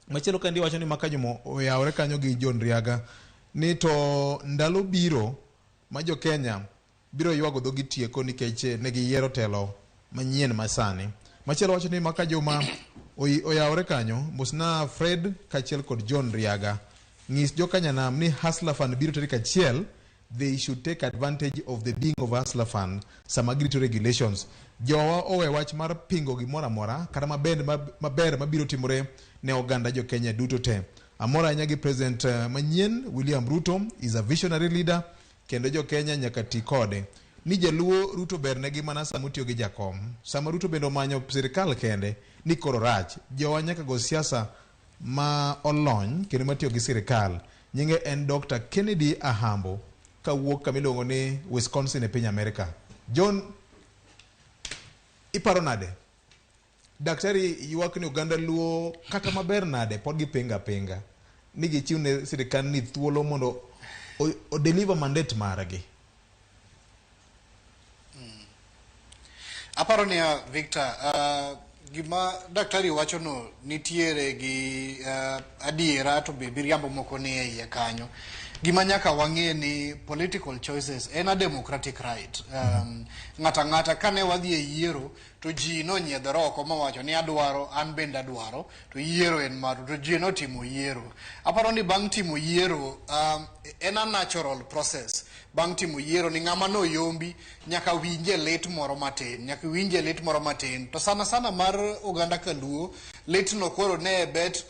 Machielo kendo iwacho ni Makajumo oyawore kanyo gi John Riaga ni to ndalo biro ma jo Kenya biro ywago dhogi tieko nikech ne giyiero telo manyien masani. Machielo wacho ni Makajuma oyawore kanyo, mosna Fred kaachiel kod John Riaga. Nyis jo Kanyanam ni Hustler Fund biro tarik 1, they should take advantage of the being of Hustler Fund sama girito regulations. Jowa owe wach mar pingo gimoro amora kata maber mabiro timore ne oganda jo Kenya duto te. Amor ahinya gi President manyien William Ruto is a visionary leader kendo jo Kenya nyaka ti kode. Ni jaluo Ruto bernegi mana sama otiyo gi jakom. Sama Ruto bende omanyo sirikal kende ni koro rach. Jowa nyaka go siasa ma olony kendo matiyo gi sirikal. Nyinge en Dr. Kennedy Ahambo kawuok kama iluongo ni Wisconsin e piny Amerika. John, iparo nade? Daktari ywak ni oganda Luo kata maber nade pod gipinga pinga ni gichiw ne sirikal ni thuolo mondo o deliver mandate margi. Aparo niya, Victor, gima daktari wacho no nitiere gi adiera to be miriambo moko ni e iye kanyo. Gima nyaka wang'e ni political choices en a democratic right. Ng'ato ang'ata kane wadhi e yiero to ji nonyiedhore oko mowacho ni adwaro, an bende adwaro, to yiero en maru, to ji notimo yiero. Aparo ni bang' timo yiero, en a natural process. Bang' timo yiero ni ng'ama noyombi nyaka winje lit moro matin, nyaka winje lit moro matin. To sana sana mar oganda kaluo, litno koro ne bet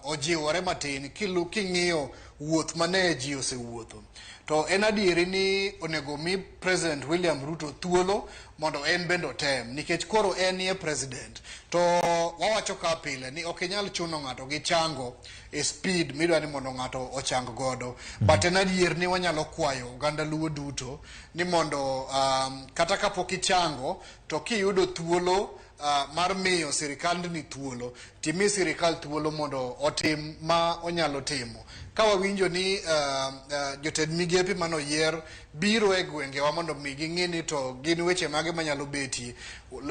ojiwore matin king'iyo wuoth mane ji osewuotho. To en adieri ni onego mi President William Ruto thuolo mondo en bende otem, nikech koro en ye president. To wawacho ka pile ni ok inyal chuno ng'ato gi chango e speed midwa ni mondo ng'ato ochang godo. But en adier ni wanyalo kwayo oganda Luo duto ni mondo kata kapok ichango to kiyudo thuolo mar miyo sirikandni thuolo, timi sirikal thuolo mondo otim ma onyalo timo. Ka wawinjo ni jotend migepe manoyier biro e gwengewa mondo mi ging'i ni to gin weche mage manyalo betie,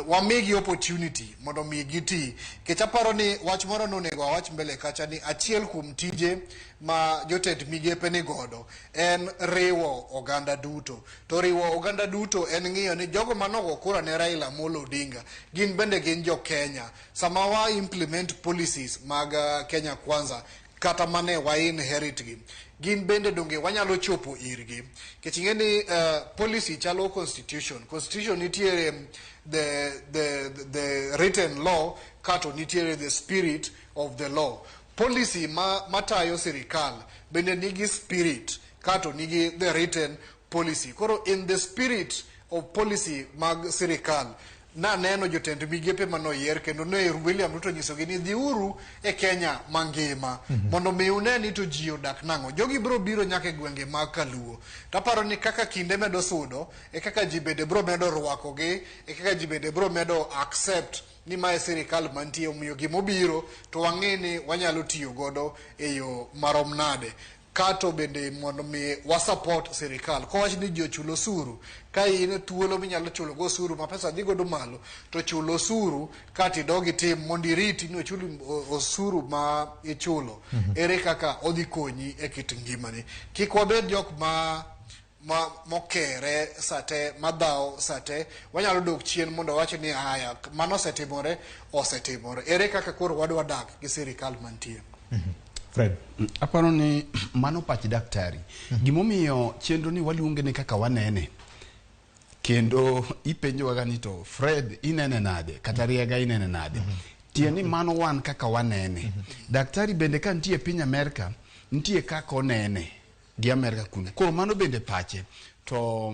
wamigi opportunity mondo mi giti. Nikech aparo ni wach moro nonego awach mbele kacha ni achiel kuom tije ma jotend migepe ni godo en riwo oganda duto. To riwo oganda duto en ng'iyo ni jogo manogo kura ne Raila Amolo Odinga gin bende gin jo Kenya. Sama wa implement policies mag Kenya Kwanza kata mane wa inherit gi, gin bende donge wanyalo chopo irgi. Nikech ing'e ni policy chalo constitution. Constitution nitiere the written law kato nitiere the spirit of the law. Policy matayo sirikal bende nigi spirit kato nigi the written policy. Koro in the spirit of policy mag sirikal, naneno jotend migepe manoyier kendo ne William Ruto nyisogi ni dhiuru e Kenya mangima mondo mi une ni to ji odak nang'o. Jogi biro biro nyaka e gwenge mag Kaluo. Taparo ni kaka kinde medo sudo, e kaka ji bende biro medo rwakogi, e kaka ji bende biro medo accept ni mae sirikal mantie, omiyo gimobiro to wang'e ni wanyalo tiyo godo e yo marom nade. Kato bende mondo mi wa support sirikal. Kowach ni ji ochul osuru, ka in thuolo minyalo chulo go osuru ma pesa dhi godo malo, to chul osuru kato idog itim mondo iriti ni ochul osuru ma ichulo. Ere kaka odhi konyi e kit ngimani. Kik wabed jok ma mokere sate, madhawo sate, wanyalo dok chien mondo wawach ni haya, mano osetimore, osetimore. Ere kaka koro wadwa dak gi sirikal mantie? Fred. Aparo ni mano pach daktari. Gimomiyo chenro ni waluonge ni kaka wanene. Kendo ipenjowaga ni to Fred inene nade kata Riega inene nade. Tie ni mano wan kaka wanene. Daktari bende ka nitie piny Amerka, nitie kaka onene gi Amerka kuno. Koro mano bende pache. To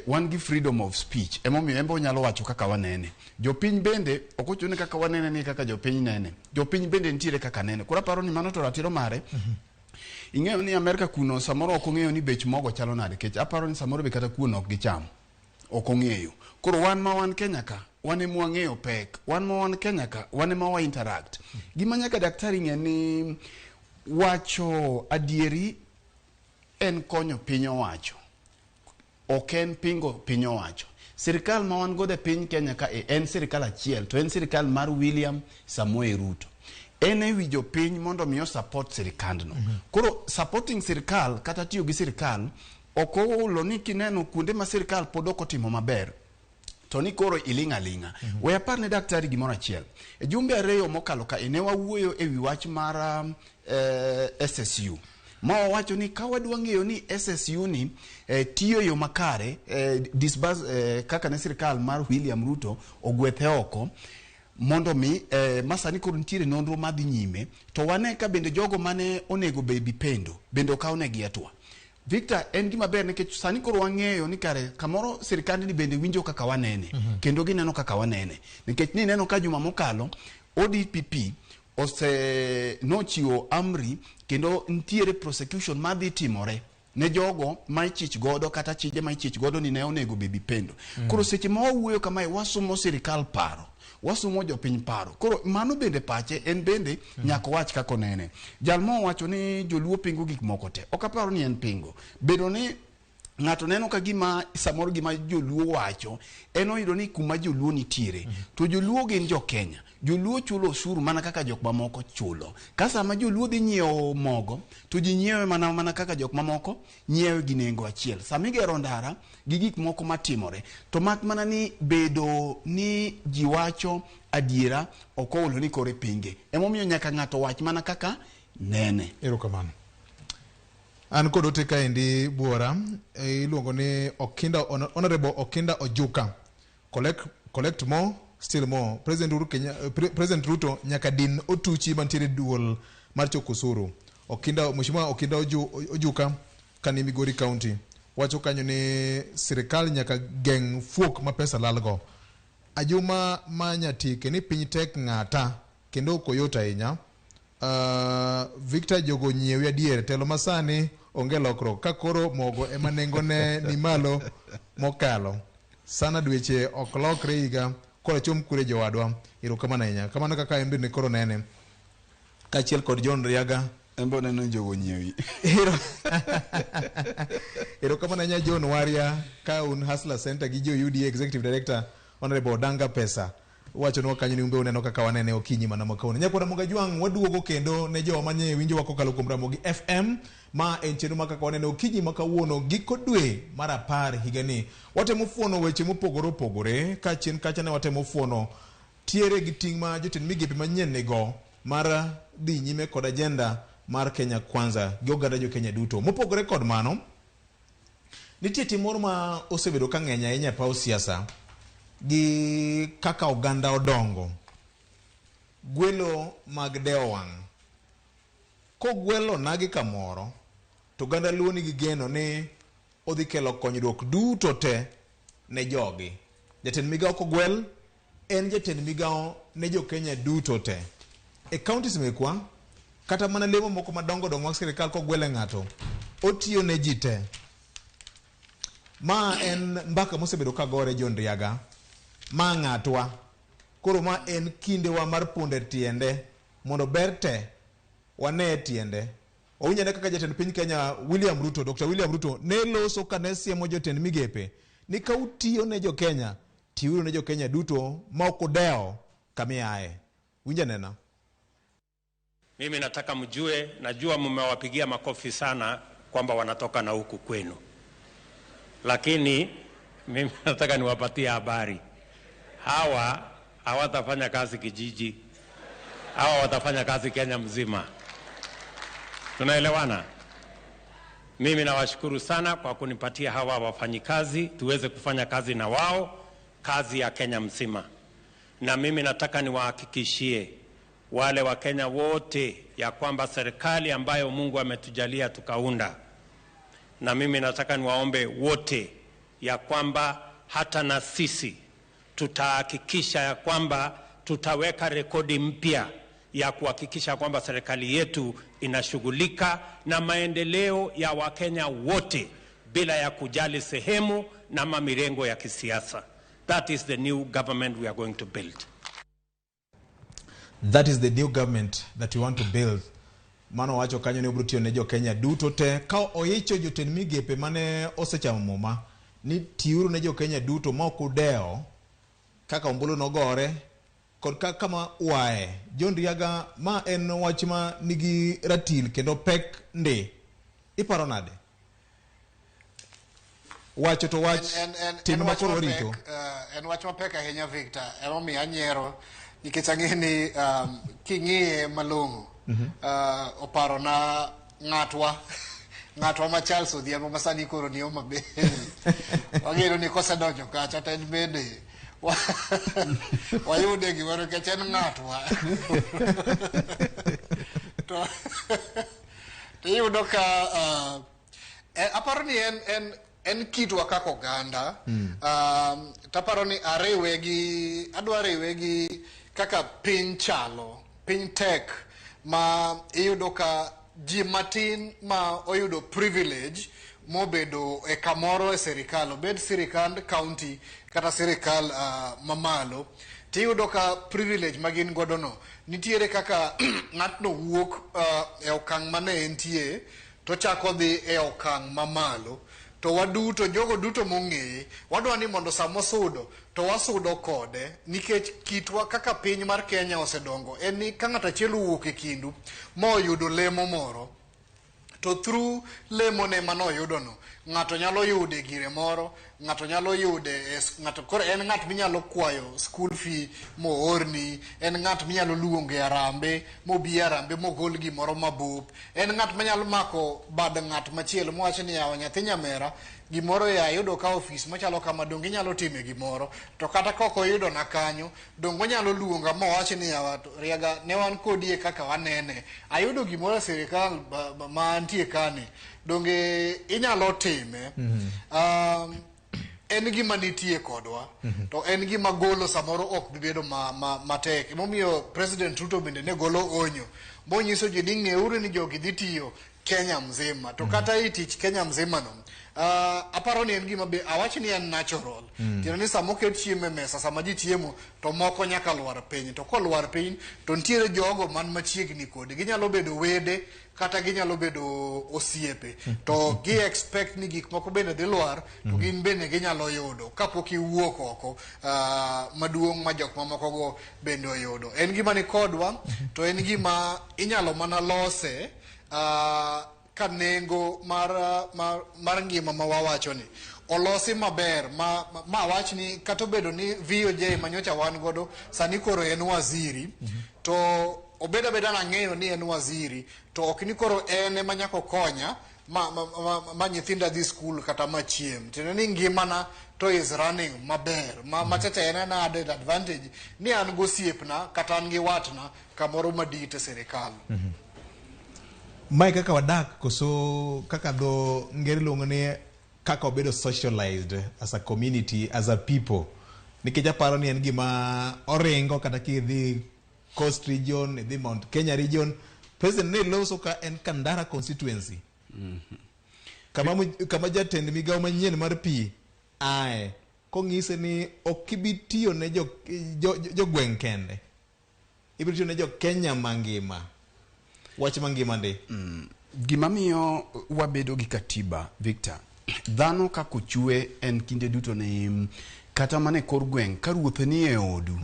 wan gi freedom of speech. Emomiyo en be onyalo wacho kaka wanene. Jopiny bende ok ochuno ni kaka wanene ni kaka jopiny nene. Jopiny bende nitiere kaka nene. Koro aparo ni mano to ratiro mare. Ing'eyo ni Amerka kuno samoro ok ong'eyo ni bech mogo chalo nade. Nikech aparo ni samoro be kata kuon ok gicham. Ok ong'eyo. Koro wan ma wan Kenya ka, wan ema wang'eyo pek. Wan ma wan Kenya ka, wan ema wa interact. Gima nyaka daktari ng'e ni wacho adieri en konyo piny owacho. Ok en pingo piny owacho. Sirikal ma wan godo e piny Kenya ka en sirikal achiel, to en sirikal mar William Samoei Ruto. En e wi jopiny mondo mi o support sirikandno. Koro supporting sirikal kata tiyo gi sirikal ok oulo ni kineno kuonde ma sirikal pod ok otimo maber to ni koro iling' aling'a. We apar ne daktari gimoro achiel. E jumbe ariyo mokalo ka ne wawuoyo e wi wach mar SSU. Ma wawacho ni ka wadwa ng'eyo ni SSU ni tiyo e yo makare, disburse kaka ne sirikal mar William Ruto ogwethe oko mondo mi masani koro nitiere nonro madhi nyime to wane ka bende jogo mane onego bed pendo bende okawnegi hatua. Victor, en gima ber nikech sani koro wang'eyo ni kare kamoro sirikandni bende winjo kaka wanene kendo gineno kaka wanene nikech nineno ka juma mokalo ODPP ose nochiwo amri kendo nitiere prosecution madhi timore. Ne jogo ma ichich godo kata chije ma ichich godo ni ne onego Baby Pendo. Koro seche ma wawuoyo kamae wasumo sirikal paro. Wasumo jopiny paro. Koro mano bende pache en bende nyaka wach kaka onene. Jal mowacho ni joluo pingo gik moko te. Ok aparo ni en pingo. Bedo ni ng'ato neno ka gima samoro gima joluo wacho en oyudo ni kuma joluo nitiere to joluo gin jo Kenya. Joluo chulo osuru mana kaka jok mamoko chulo. Ka sama joluo dhi nyiewo mogo to ji nyiewe mana kaka jok mamoko nyiewe gi nengo achiel. Sama igero ndara gi gik moko matimore to mak mana ni bedo ni ji wacho adiera ok oolo ni koro ipinge. Emomiyo nyaka ng'ato wach mana kaka nene. Erokamano. An kod ote kaendi buora iluongo ni Okinda Honorable Okinda Ojuka. Collect more, steal more. President Uhuru Kenya, President Ruto nyaka din otuchi mantiere duol mar choko osuru. Okinda Mheshimiwa Okinda Ojuka kani Migori County wacho kanyo ni sirikal nyaka geng' fuok ma pesa lalgo. Ajuma ma Nyatike ni piny tek ng'ata kendo ok oyot ahinya. Victor Jogo nyiewi adier telo masani onge lokruok ka koro mogo ema nengone ni malo mokalo sana dweche ok lokre higa koro chom kure jowadwa. Erokamano ahinya. Kamano kaka en bende koro nene kaachiel kod John Riaga. En be oneno Jogo nyiewi. Erokamano ahinya John Waria ka un Hustler Center gi jo UDA Executive Director Honorable Odanga Pesa. Wachonwa kanyo ni umbe uneno kaka wanene okinyi mana ma kawuono. Nyakwara Ramogi Ajwang' waduogo kendo ne jowa manye winjowa kokalo kuom Ramogi FM ma en chenro ma kaka wanene okinyi ma kawuono giko dwe mar 10 higani. Watemo fuono weche mopogore opogore ka chien kacha ne watemo fuono tiere gi ting' ma jotend migepe manyien nigo mar dhi nyime kod agenda mar Kenya Kwanza gi oganda jo Kenya duto. Mopogore kod mano, nitie tim moro ma osebedo ka ng'eny ahinya e paw siasa gi kaka oganda odongo. Gwelo mag dewo wang'. Kogwelo nagi kamoro, to oganda luo nigi geno ni odhi kelo konyruok duto te ne jogi. Jatend migawo kogwel, en jatend migawo ne jo Kenya duto te. E counties mekwa, kata mana lemo moko madongo dongo mag sirikal kogwele ng'ato, otiyo ne ji te. Ma en mbaka mosebedo ka gore John Riaga. Ma ng'atwa. Koro ma en kindewa mar pondo e tiende mondo ber te wane tiende. Wawinjane kaka jatend piny Kenya William Ruto, Dr. William Ruto ne loso ka ne siemo jotend migepe ni ka utiyo ne jo Kenya, tiuru ne jo Kenya duto ma ok udewo kamiaye. Winja nena. Mimi nataka mjue, najua mmewapigia makofi sana kwamba wanatoka na huku kwenu. Lakini mimi nataka niwapatie habari. Hawa hawatafanya kazi kijiji. Hawa watafanya kazi Kenya mzima. Tunaelewana? Mimi nawashukuru sana kwa kunipatia hawa wafanyikazi tuweze kufanya kazi na wao, kazi ya Kenya mzima. Na mimi nataka niwahakikishie wale wa Kenya wote ya kwamba serikali ambayo Mungu ametujalia tukaunda, na mimi nataka niwaombe wote ya kwamba hata na sisi tutahakikisha ya kwamba tutaweka rekodi mpya ya kuhakikisha kwamba serikali yetu inashughulika na maendeleo ya Wakenya wote bila ya kujali sehemu na mirengo ya kisiasa. That is the new government we are going to build. That is the new government that we want to build. Mano wacho kanyo ni obiro tiyo ne jo Kenya duto te ka oicho jotend migepe mane osechamo muma ni tiuru ne jo Kenya duto ma ok udewo kaka ombulu nogore kod kama uaye. John Riaga, ma en wach ma nigi ratil kendo pek ndi. Iparo nade? Wacho to wach tim ma koro rito. En wach mapek ahinya Victor, emomiyo anyiero nikech ang'e ni king'iye malong'o oparo na ng'atwa ma Charles Odhiambo ma sani koro ni Homa Bay. Wageno ni kosedonjo kacha to en bende wayude gimoro nikech en ng'atwa. To iyudo ka aparo ni en kitwa kaka oganda. Taparo ni adwa riwe gi kaka piny chalo, piny tek ma iyudo ka ji matin ma oyudo privilege mobedo e kamoro e sirikal, obed sirikand county kata sirikal mamalo, tiyudo ka privilege ma gin godo no nitiere kaka ng'atno wuok e okang' mane entie to chako dhi e okang' mamalo. To waduto, jogo duto mong'eye, wadwa ni mondo sama osudo to wasudo kode, nikech kitwa kaka piny mar Kenya osedongo en ni ka ng'ato achiel owuok e kindu ma oyudo lemo moro, to through lemone manoyudono ng'ato nyalo yude gire moro, ng'ato nyalo yude ng'ato koro en ng'at minyalo kwayo school fee moorni, en ng'at minyalo luongo e arambe mobi e arambe mogol gimoro mabup, en ng'at manyalo mako bad ng'at machielo mowacho ni yawa nyathi nyamera gimoro ya ayudo ka ofis machalo kama, donge inyalo time gimoro, to kata kok oyudo na kanyo donge onyalo luonga mowach ni yawa Riaga ne wan kodi e kaka wanene, ayudo gimoro e sirikal ma antie kani, donge inyalo time. En gima nitie kodwa, to en gima golo samoro ok bi bedo matek. Emomiyo President Ruto bende ne golo onyo monyiso ji ni ng'euru ni jogi dhi tiyo Kenya mzima, to kata i tich Kenya mzima no aparo ni en gima be awach ni en natural. Tiende ni sama oket chiemo e mesa, sama ji chiemo to moko nyaka lwar piny, to kolwar piny to nitiere jogo man machiegni kodi, ginyalo bedo wede kata ginyalo bedo osiepe, to gi expect ni gik moko bende dhi lwar to gin bende ginyalo yudo kapok iwuok oko maduong' ma jok mamoko go bende oyudo. En gima ni kodwa, to en gima inyalo mana lose ka nengo mar ngima ma wawacho ni olosi maber, ma wach ni kata obedo ni VOJ manyocha wan godo sani koro en waziri, to obed abeda nang'eyo ni en waziri, to ok ni koro en ema nyaka okonya ma nyithinda dhi skul kata ma chiem. Tiende ni ngimana to is running maber. Machacha en an added advantage ni an gosiepna kata an gi watna kamoro madit e sirikal. Mae kaka wadak, koso kaka dho ngere luongo ni kaka wabedo socialized as a community, as a people, nikech aparo ni en gima oringo kata kidhi Coast region, idhi Mount Kenya region. President ne loso ka en Kandara constituency, kama jatend migawo manyien mar pi ae, kong'ise ni ok ibi tiyo ne jogweng' kende, ibiro tiyo ne jo Kenya mangima. Wach mangima ndi. Gima miyo wabedo gi katiba, Victor, dhano kaka ochwe en kinde duto ni kata mana e kor gweng' ka ruoth ni e odu,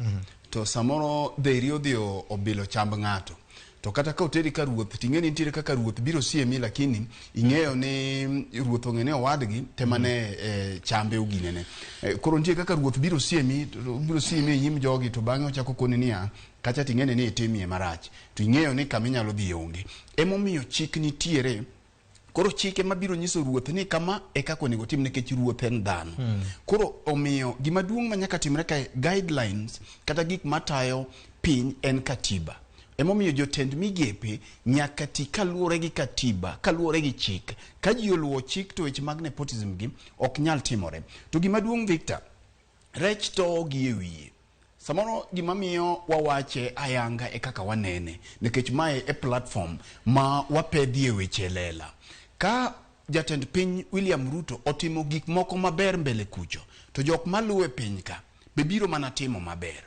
to samoro dheri odhi obilo chamb ng'ato, to kata ka oteri ka ruoth ting'e ni nitiere kaka ruoth biro siemi, lakini ing'eyo ni ruoth ong'e ni owadgi temane chambe oginene. Koro nitie kaka ruoth biro siemi, biro siemi e nyim jogi, to bang'e ochako koni niya kacha ting'ene ni itimie marach, to ing'eyo ni kama inyalo dhi onge. Emomiyo chik nitiere. Koro chike mabiro nyiso ruoth ni kama e kaka onego otim, nikech ruoth en dhano. Koro omiyo gima duong' ma nyaka timre kae, guidelines kata gik matayo piny en katiba. Emomiyo jotend migepe nyaka ti kaluwore gi katiba, kaluwore gi chik. Ka ji oluwo chik to weche mag nepotism gi ok nyal timore. To gima duong' Victor, rech to gi e wiye. Samoro gima miyo wawache ayanga e kaka wanene, nikech mae e platform ma wapedhie weche lela. Ka jatend piny William Ruto otimo gik moko maber mbele kucho, to jok maluwe piny ka be biro mana timo maber.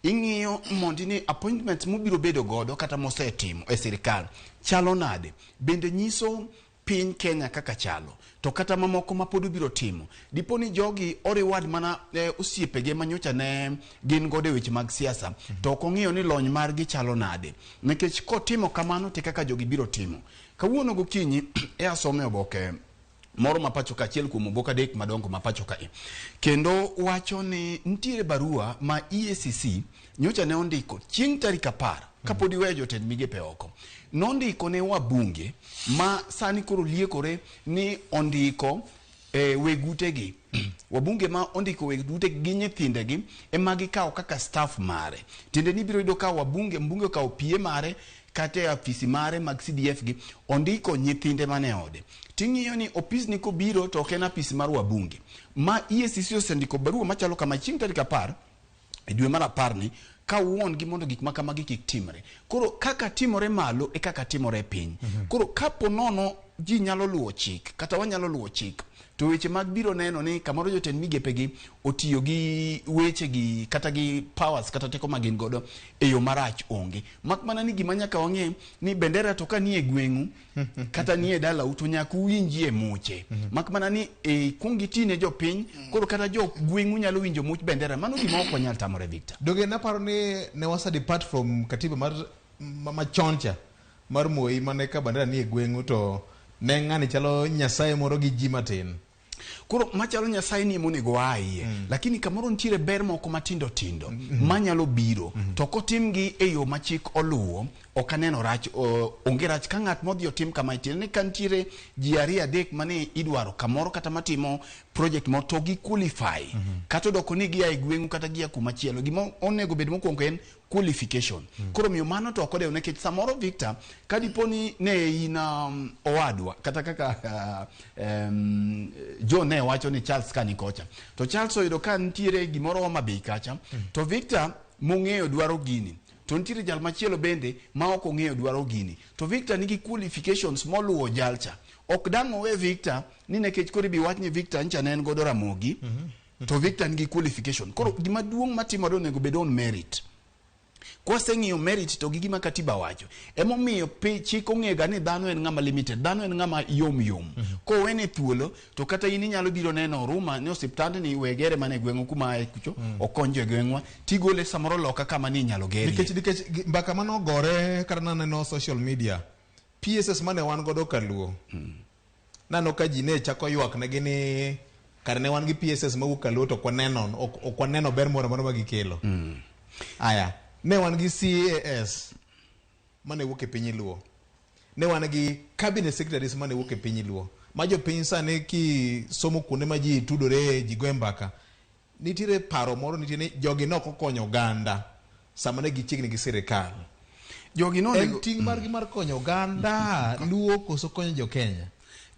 Ing'iyo mondi ni appointments mobiro bedo godo kata mosetimo e sirikal chalo nade, bende nyiso piny Kenya kaka chalo, to kata mamoko ma pod obiro timo. Dipo ni jogi oriwad mana osiepege manyocha ne gin godo e weche mag siasa, to ok ong'iyo ni lony margi chalo nade, nikech kotimo kamano te kaka jogi biro timo. Kawuono gokinyi e asome oboke moro ma pacho ka, achiel kuom oboke adek madongo ma pacho kae, kendo wacho ni nitiere barua ma EACC nyocha ne ondiko chieng' tarik 10 kapod iweyo jotend migepe oko. Nondiko ne wabunge ma sani koro liekore ni ondiko weg utegi. Wabunge ma ondiko weg utegi gi nyithindegi ema gikawo kaka staff mare. Tiende ni ibiro yudo ka wabunge, mbunge okawo PA mare kata e afisi mare mag CDF gi ondiko nyithinde mane ode. Ting'iyo ni opis ni kobiro to ok en apis mar wabunge. Ma EACC osendiko barua machalo kama chieng' tarik 10 e dwe mar 10 ni Ka wuon gi mondo gik ma kamagi kik timre. Koro kaka timore malo e kaka timore e piny. Koro kapo nono ji nyalo luwo chik kata wanyalo luwo chik to weche mag biro neno ni kamoro jotend migepegi otiyo gi weche gi kata gi powers kata teko ma gin godo e yo marach onge. Mak mana ni gima nyaka wang'e ni bendera to ka nie gweng'u kata nie dalau to nyaka uwinjie muche. Mak mana ni e, kuong itine jopiny koro kata jo gweng'u nyalo winjo much bendera mano gima ok wanyal tamore Victor. Donge naparo ni ne wasa depart from katiba mar machon cha mar Moi mane ka bandera nie gweng'u to ne ng'ani chalo nyasaye moro gi ji matin. Koro machalo nyasaye ni emonego waaye. Lakini kamoro nitiere ber moko matindo tindo manyalo biro to kotimgi e yo ma chik oluwo ok aneno rach onge rach ka ng'at modhi otim kama tiende ni ka nitiere ji ariyo adek mane idwaro kamoro kata matimo project moro to gi qualify kata odoko ni gia e gweng'u kata gia kuma chielo gima onego bed mokwongo en qualification. Koro miyo mano to ok odewo nikech samoro Victor ka dipo ni ne in owadwa kata kaka John ne wacho ni Charles ka ni kocha to Charles oyudo ka nitiere gimoro Homa Bay kacha to Victor mong'eyo dwaro gini to nitiere jal machielo bende ma ok ong'eyo dwaro gini to Victor nigi qualifications moluwo jalcha ok dang' owe Victor ni nikech koro ibi wach ni Victor ncha ne en godo Ramogi to Victor nigi qualification koro gima duong' matimore onego bed on merit. Kwaseng'iyo merit to gi gima katiba wacho emomiyo chik ong'ega ni dhano en ng'ama limited dhano en ng'ama yom yom. Kowene thuolo to kata in inyalo biro neno Oruma ni osiptandni we gere mana e gweng'u kuma ae kucho okonjo e gweng'wa tigole samoro loka kama ni inyalo gerie. Nikech mbaka manogore kata naneno social media PSS mane wan godo kaluo nano ka ji ne chako ywak negi ni kare ne wan gi PSS mawuok kaluo to ok waneno ber moro amora ma gikelo. Aya, ne wan gi CAS mane wuok e piny Luo. Ne wan gi cabinet secretaries mane wuok e piny Luo. Ma jopiny sani kisomo kuonde ma ji tudore ji goye mbaka nitiere paro moro nitie ni jogi ne ok okonyo oganda sama ne gichiegni gi sirikal. Jogi no en ting' margi mar konyo oganda Luo koso konyo jo Kenya?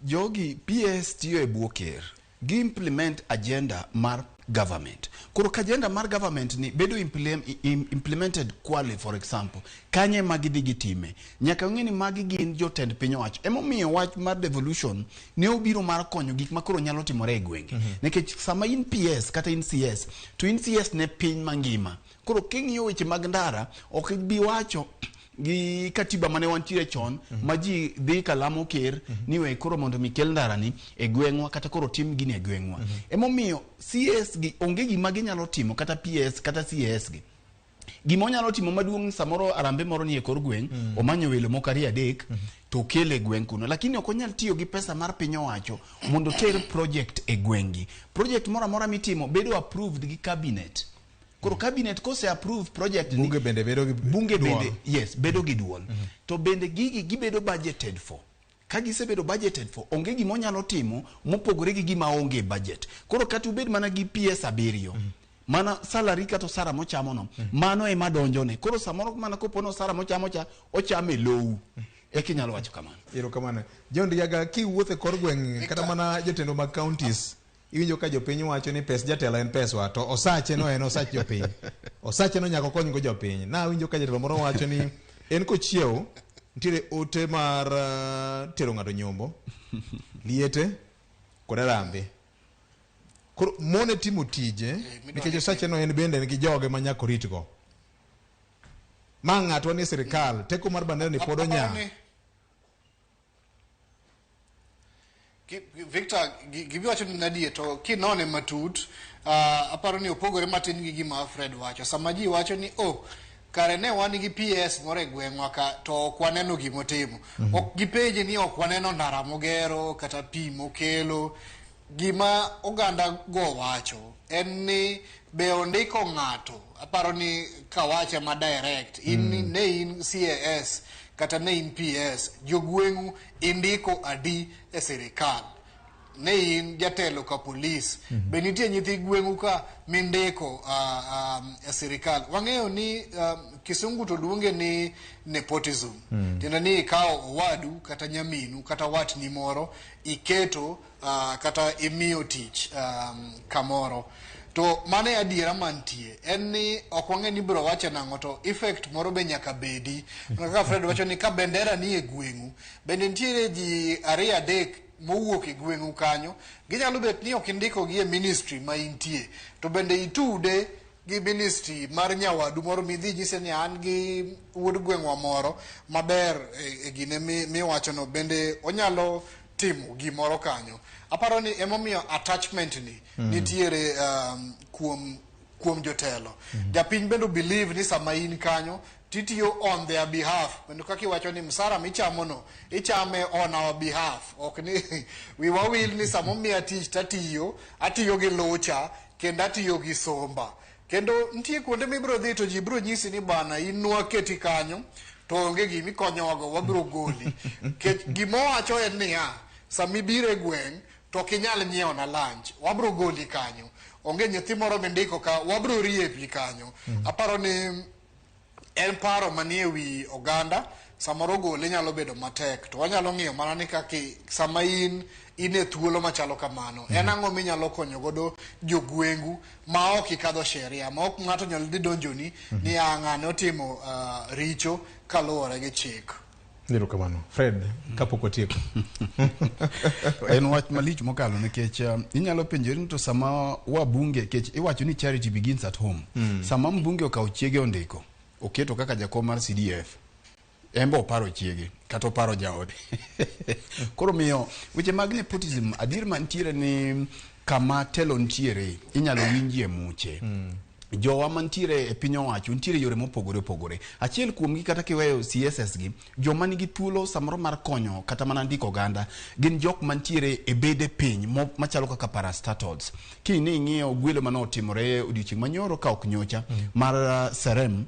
Jogi PS tiyo e bwo ker. Gi implement agenda mar government. Koro ka agenda mar government ni bedo implemented Kwale for example, kanye ma gidhi gitime. Nyaka ung'e ni magi gin jotend piny owacho. Emomiyo wach mar devolution ne obiro mar konyo gik ma koro nyalo timore e gwenge. Nikech sama in PS kata in CS, to in CS ne piny mangima. Koro king'iyo weche mag ndara, ok bi wacho gi katiba mane wantiere chon ma ji dhi kalamo ker ni we koro mondo mi kel ndara ni e gweng'wa kata koro tim gini e gweng'wa. Emomiyo CS gi onge gima ginyalo timo kata PS kata CS gi. Gima onyalo timo maduong' samoro arambe moro ni e kor gweng' omanyo welo moko ariyo adek to okele e gweng' kuno lakini ok onyal tiyo gi pesa mar piny owacho mondo oter project e gweng'gi. Project moro amora mitimo bedo approved gi cabinet. Koro cabinet kose approve project ni bunge bende bedo gi bunge duol. Bende yes bedo gi duol. To bende gigi gibedo budgeted for. Ka gisebedo budgeted for onge gima onyalo timo mopogore gi gima onge e budget. Koro kata ubed mana gi PS 7 mana salary kata osara mochamo no mano ema donjone. Koro samoro mana kopo ni osara mochamo cha ochame lowu. Eka inyalo wacho kamano. Erokamano. John Riaga kiwuotho e kor gweng' kata mana jotelo mag counties iwinjo ka jopiny wacho ni pes jatelo en peswa to osache no en osach jopiny. Osache no nyaka okony go jopiny. Na awinjo ka jatelo moro wacho ni en kochiewo nitiere ote mar tero ng'ato nyombo, liete kod arambe. Koro mone timo tije nikech osache no en bende nigi joge ma nyaka oritgo. Ma ng'atwa ni sirikal teko mar bandera ni pod onya. Victor, gimi wacho ni nadie to kinone matut, aparo ni opogore matin gi gima Fred wacho. Sama ji wacho ni oh, kare ne wan gi PS moro e gweng'wa ka to ok waneno gimotimo. Ok gipenje ni ok waneno ndara mogero kata pi mokelo. Gima oganda go wacho en ni be ondiko ng'ato. Aparo ni kawache ma direct in ne in CAS kata ne in PS jogweng'u indiko adi e sirikal. Ne in jatelo ka polis be nitie nyithi gweng'u ka mindiko e sirikal. Wang'eyo ni kisungu to luonge ni nepotism. Tiende ni ikawo owadu kata nyaminu kata watni moro iketo kata imiyo tich kamoro. To mano e adiera mantie. En ni ok wang'e ni ibiro wache nang'o to effect moro be nyaka bedi. Mana kaka Fred wacho ni ka bendera ni e gweng'u, bende nitiere ji ariyo adek mowuok e gweng'u kanyo, ginyalo bet ni ok indikogi e ministry ma intie, to bende itude gi ministry mar nyawadu moro midhi nyise ni an gi wuod gweng'wa moro maber e gine miwachono, bende onyalo timo gimoro kanyo. Aparo ni emomiyo attachment ni nitiere kuom jotelo. Japiny bende believe ni sama in kanyo titiyo on their behalf. Bende kaka iwacho ni msara michamono ichame on our behalf. Ok ni wiwa wil ni sama omiya tich tatiyo, atiyo gi lucha kendo atiyo gi somba. Kendo nitie kuonde mibiro dhi to ji biro nyisi ni bana in nwaketi kanyo to onge gima ikonyowago, wabiro goli. Nikech gima owacho en niya, sama ibiro e gweng' to ok inyal nyiewo na lunch, wabiro goli kanyo. Onge nyathi moro mindiko ka, wabiro riepi kanyo. Aparo ni en paro manie wi oganda, samoro gole nyalo bedo matek, to wanyalo ng'iyo mana ni kaki sama in e thuolo machalo kamano, en ang'o minyalo konyo godo jogwengu ma ok ikadho sheria, ma ok ng'ato nyalo dhi donjoni ni ng'ane otimo richo kaluwore gi chik. Erokamano. Fred, kapok watieko. En wach malich mokalo nikech inyalo penjori ni to sama wabunge, nikech iwacho ni charity begins at home. Sama mbunge okawo chiege ondiko, oketo kaka jakom mar CDF, en be oparo chiege kata oparo jaode. Koro miyo weche mag nepotism adier mantiere ni kama telo nitiere inyalo winjie muche. Jowa mantiere e piny owacho nitiere yore mopogore opogore. Achiel kuomgi kata kiweyo CSS gi, joma nigi thuolo samoro mar konyo kata mana ndiko oganda gin jok mantiere e bede piny machalo kaka parastatals. Kini ing'iyo gwelo mane otimore odiochieng' manyoro ka ok nyocha mar Serem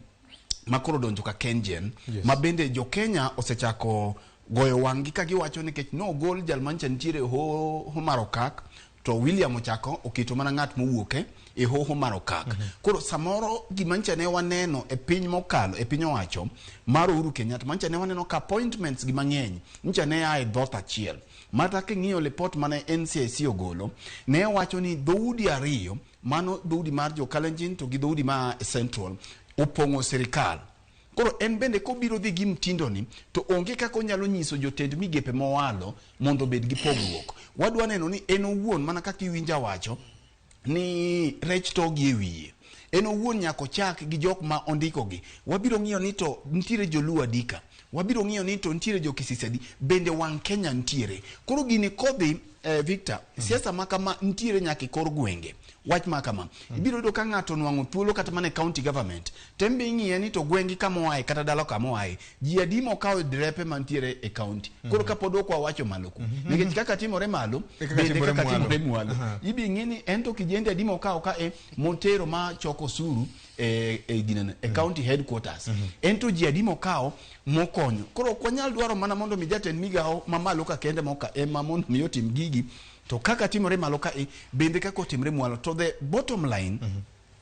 makoro donjo ka Kengen, ma bende jo Kenya osechako goyo wang'gi ka giwacho nikech nogol jal mancha nitiere hoho mar Okak, to William ochako oketo mana ng'at mowuok e hoho mar Okak. Koro samoro gima nyocha ne waneno e piny mokalo, e piny owacho mar Uhuru Kenyatta, mancha ne waneno ka appointments gi mang'eny nyocha ne a e dhoot achiel. Mata king'iyo lipot mane NCIC ogolo, ne wacho ni dhoudi ariyo, mano dhoudi mar jo Kalenjin to gi dhoudi ma Central, opong'o sirikal. Koro en bende kobiro dhi gi mtindo ni, to onge kaka onyalo nyiso jotend migepe mowalo mondo obed gi pogruok. Wadwa neno ni en owuon mana kaka iwinja wacho ni rech togi e wiye. En owuon nyaka ochak gi jok ma ondikogi. Wabiro ng'iyo ni to nitiere joluo adika. Wabiro ng'iyo ni to nitiere jo Kisii adi. Bende wang' Kenya nitiere. Koro gini kodhi Victor, siasa ma kama nitiere nyaka e kor gwenge. Wach ma kama, ibiro yudo ka ng'ato nwang'o thuolo kata mana e county government, tembe ing'iye ni to gweng'gi kama oaye kata dala kama oaye, ji adi mokawo drepe mantiere e county. Koro kapod ok wawacho malo ku, nikech kaka timore malo, bende kaka timore mwalo. Ibi ng'i ni en to kijende adi mokawo ka e motero ma choko osuru e ginene, e county headquarters. En to ji adi mokawo mokonyo. Koro ok wanyal dwaro mana mondo mi jatend migawo mamalo ka kende moka ema mondo mi otim gigi, to kaka timore malo ka e bende kaka otimre mwalo. To the bottom line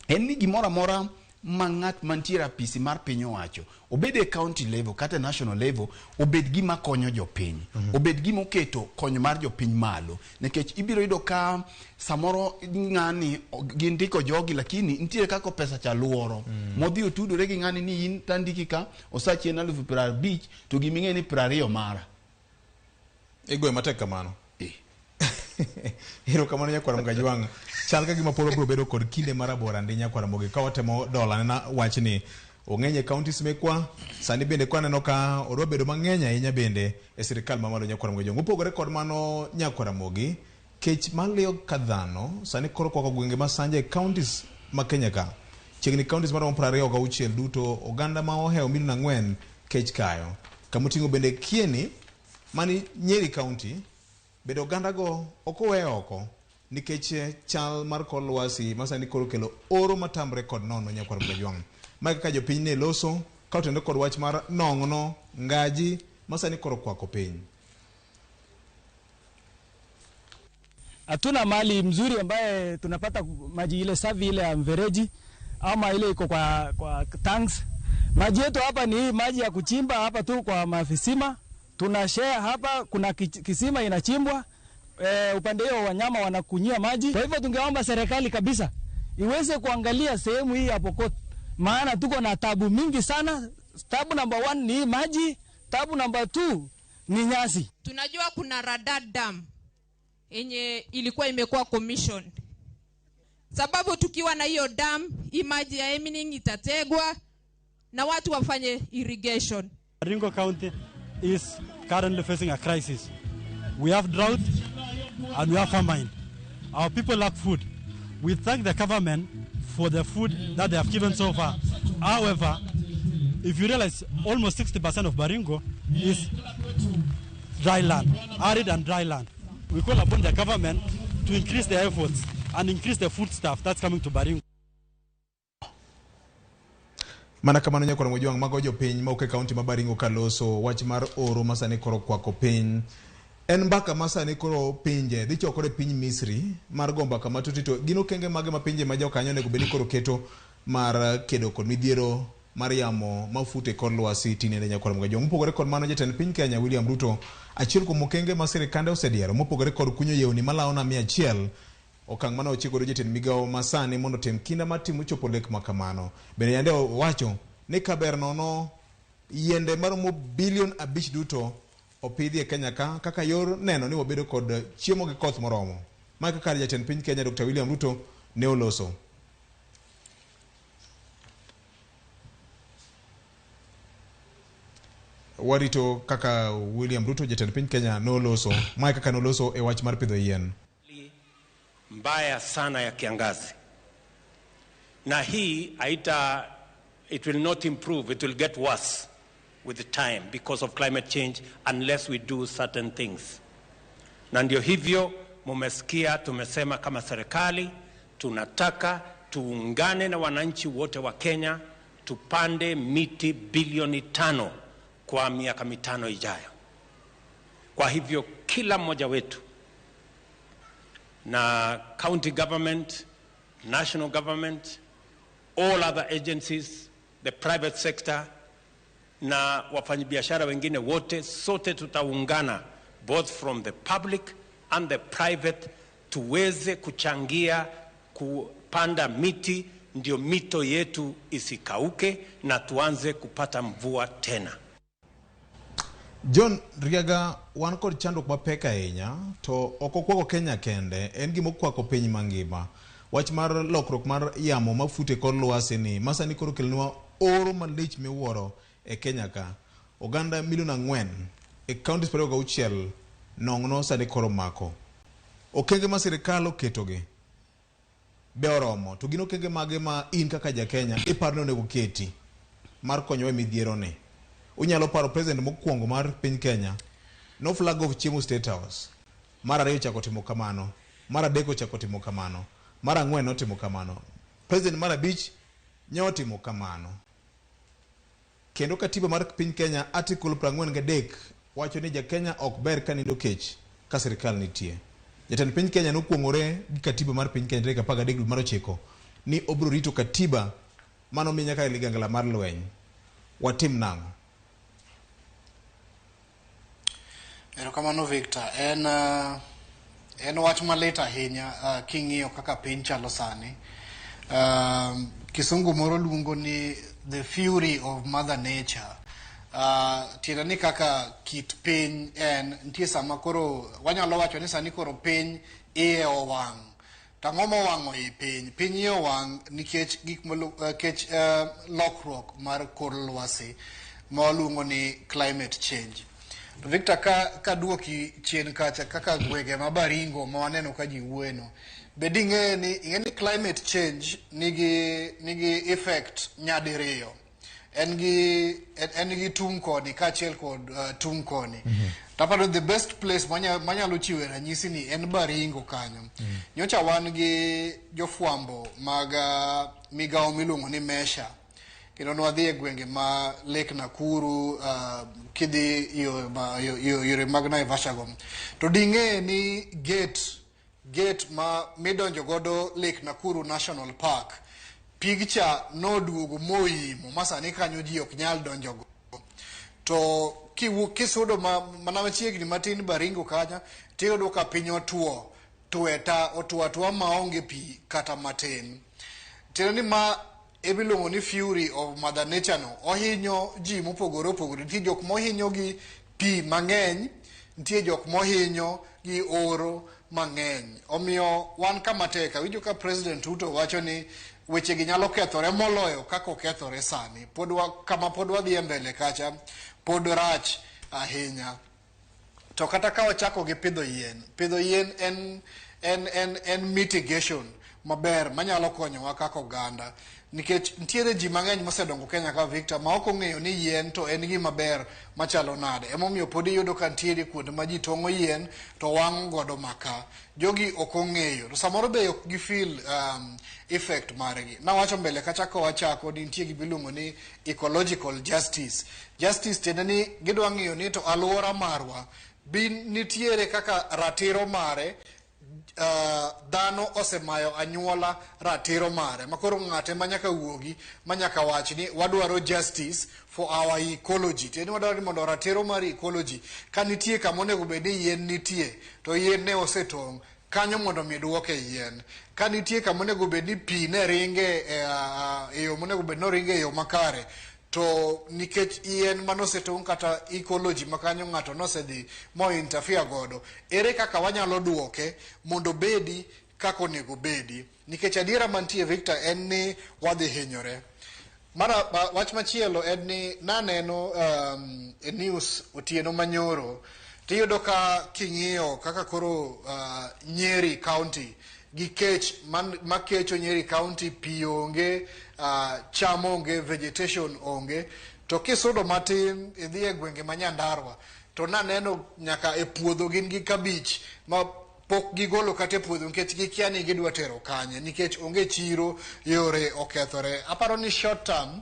en ni gimoro amora ma ng'at mantiere apisi mar piny owacho, obed e county level kata national level, obed gima konyo jopiny, obed gima oketo konyo mar jopiny malo. Nikech ibiro yudo ka samoro ng'ani gindiko jogi, lakini nitiere kaka pesa cha luoro. Modhi otudore gi ng'ani ni in tandiki ka osachi en 50,000 to giming'e ni 20 mara. Igoyo matek kamano. Erokamano nyakwar Mgajwang'. Chal ka gima pod wabiro bedo kod kinde marabora ndi nyakwar Ramogi ka watemo dola nena wachni. Ong'eny e counties mekwa, sani bende kwa neno ka odwa bedo mang'eny ahinya bende e sirikal mamalo nyakwar Mgajwang'. Mopogore kod mano nyakwar Ramogi, kech maliyo ka dhano sani koro kwako gwenge ma Sanja e counties ma Kenya ka. Chiegni counties maromo 26 duto oganda ma ohewo milion 4 kech kayo. Kamoting'o bende Kieni mani Nyeri county, bende oganda go ok owe oko nikech chal mar kor lwasi ma sani koro kelo oro matamre kod nono nyakwar Mgajwang'. Mae kaka jopiny ne loso ka otenore kod wach mar nong'no ngaji ma sani koro kwako piny. Hatuna mali mzuri ambaye tunapata maji ile safi ile ya mfereji ama ile iko kwa tanks. Maji yetu hapa ni maji ya kuchimba hapa tu kwa mavisima. Tuna share hapa, kuna kisima inachimbwa. Upande hiyo wanyama wanakunyia maji. Kwa hivyo tungeomba serikali kabisa iweze kuangalia sehemu hii ya Pokot, maana tuko na tabu mingi sana. Tabu namba 1 ni hii maji, tabu namba 2 ni nyasi. Tunajua kuna Radad Dam yenye ilikuwa imekuwa commission, sababu tukiwa na hiyo dam, hii maji ya Emining itategwa na watu wafanye irrigation. Baringo County is currently facing a crisis. We have drought and we have famine. Our people lack food. We thank the government for the food that they have given so far. However, if you realize almost 60% of Baringo is dry land, arid and dry land. We call upon the government to increase their efforts and increase the food stuff that's coming to Baringo. Mana kamano nyakoro mojwang' mago jopiny ma ok e kaunti ma Baringo kaloso wach mar oro ma sani koro kwako piny. En mbaka ma sani koro pinje dhi chokore piny Misri mar go mbaka matut to gin okenge mage ma pinje ma jokanyo onego bed ni koro keto mar kedo kod midhiero mar yamo mafute e kor lwasi tinende nyakwar Mgajwang'. Mopogore kod mano, jatend piny Kenya William Ruto achiel kuom okenge ma sirikande osediero mopogore kod kunyo yewni malawo na 100 okang' mane ochiko godo jatend migawo masani mondo otim kinda mar timo chopo lek ma kamano. Bende yande owacho ni kaber nono yiende maromo bilion 5 duto opidhi e Kenya ka kaka yor neno ni wabedo kod chiemo gi koth moromo. Ma kaka jatend piny Kenya Dr. William Ruto ne oloso. Warito kaka William Ruto jatend piny Kenya noloso, ma kaka noloso e wach mar pidho yien. Mbaya sana ya kiangazi, na hii haita, it will not improve, it will get worse with the time because of climate change unless we do certain things. Na ndio hivyo mumesikia tumesema kama serikali tunataka tuungane na wananchi wote wa Kenya tupande miti bilioni 5 kwa miaka 5 ijayo. Kwa hivyo kila mmoja wetu na county government, national government, all other agencies, the private sector na wafanyabiashara wengine wote, sote tutaungana both from the public and the private tuweze kuchangia kupanda miti ndio mito yetu isikauke na tuanze kupata mvua tena. John Riaga, wan kod chandruok mapek ahinya to ok okwako Kenya kende, en gima okwako piny mangima. Wach mar lokruok mar yamo mafute kor lwasi ni masani koro kelonwa oro malich miwuoro e Kenya ka. Oganda milion 4 e counties 26 nong'no sani koro mako. Okenge ma sirikal oketogi be oromo, to gin okenge mage ma in kaka ja Kenya iparo ni onego keti mar konyowa e midhiero ni? Unyalo paro president mokwongo mar piny Kenya no flag of chiemo State House, mar ariyo ochako timo kamano, mar adek ochako timo kamano, mar 4 notimo kamano, president mar 5 nyotimo kamano. Kendo katiba mar piny Kenya article 43 wacho ni ja Kenya ok ber ka nindo kech ka sirikal nitie. Jatend piny Kenya nokuong'ore gi katiba mar piny Kenya tarik 13 dwe mar 9 ni obiro rito katiba mano mi nyaka ligangla mar lweny. Watim nang'o? Erokamano Victor, en wach malit ahinya king'iyo kaka piny chalo sani. Kisungu moro luongo ni the fury of mother nature. Tiende ni kaka kit piny en, nitie sama koro wanyalo wacho ni sani koro piny iye owang'. To ang'o mowang'o i piny? Piny iye owang' nikech gik kech lokruok mar kor lwasi ma waluongo ni climate change. To Victor, ka duoki chien kacha kaka gwenge ma Baringo ma waneno ka ji wuoyeno, be ding'e ni ing'e ni climate change nigi effect nyadiriyo. En gi tung' koni kaachiel kod tung' koni. Taparo the best place manyalo chiwe ranyisi ni en Baringo kanyo. Nyocha wan gi jofwambo mag migawo miluongo ni Mesha. Kendo nwadhi e gwenge ma Lake Nakuru, kidhi yore mag Naivasha go. To ding'e ni gate ma midonjo godo Lake Nakuru National Park, pigcha noduogo moimo ma sani kanyo ji ok nyal donjogo. To kisudo mana machiegni matin Baringo kacha, tiyudo ka piny otuo, tweta otuo atua maonge pi kata matin. Tiende ni ma emiluongo ni fury of mother nature no ohinyo ji mopogore opogore. Nitie jok mohinyo gi pi mang'eny, nitie jok mohinyo gi oro mang'eny. Omiyo wan kama tek. Awinjo ka President Ruto wacho ni weche gi nyalo kethore moloyo kaka okethore sani. Pod wa, kama pod wadhi e mbele kacha pod rach ahinya. To kata ka wachako gi pidho yien, pidho yien en, en, en, en mitigation maber manyalo konyowa kaka oganda. Nikech nitiere ji mang'eny mosedongo Kenya ka Victor ma ok ong'eyo ni yien to en gima ber machalo nade. Emomiyo pod iyudo ka nitiere kuonde ma ji tong'o yien to wang'o godo maka. Jogi ok ong'eyo. To samoro be ok gi feel effect margi. Nawacho mbele kacha ka wachako ni nitie gima iluongo ni ecological justice. Justice tiende ni gidwa ng'iyo ni to alwora marwa bi nitiere kaka ratiro mare dhano osemayo anyuola ratiro mare makoro ng'ate ma nyaka wuogi ma nyaka wach ni wadwaro justice for our ecology. Tiende ni wadwaro ni mondo ratiro mar ecology ka nitie kama onego bed ni yien nitie to yien ne osetong' kanyo mondo mi duoke yien. Ka nitie kama onego bed ni pi ne ringe e yo monego bed ni oringe e yo makare to nikech yien manosetong' kata ecology ma kanyo ng'ato nosedhi mo interfere godo, ere kaka wanyalo duoke mondo obedi kaka onego obedi? Nikech adiera mantie Victor en ni wadhi hinyore. Mara wach machielo en ni naneno e news otieno manyoro tiyudo ka king'iyo kaka koro Nyeri County gi kech makecho Nyeri County, pi onge, cham onge, vegetation onge. To kisudo matin idhi e gwenge ma Nyandarua to naneno nyaka e puodho gin gi kabich ma pok gigolo kata e puodho nikech gikia ni gidwa tero kanye nikech onge chiro, yore okethore. Aparo ni short term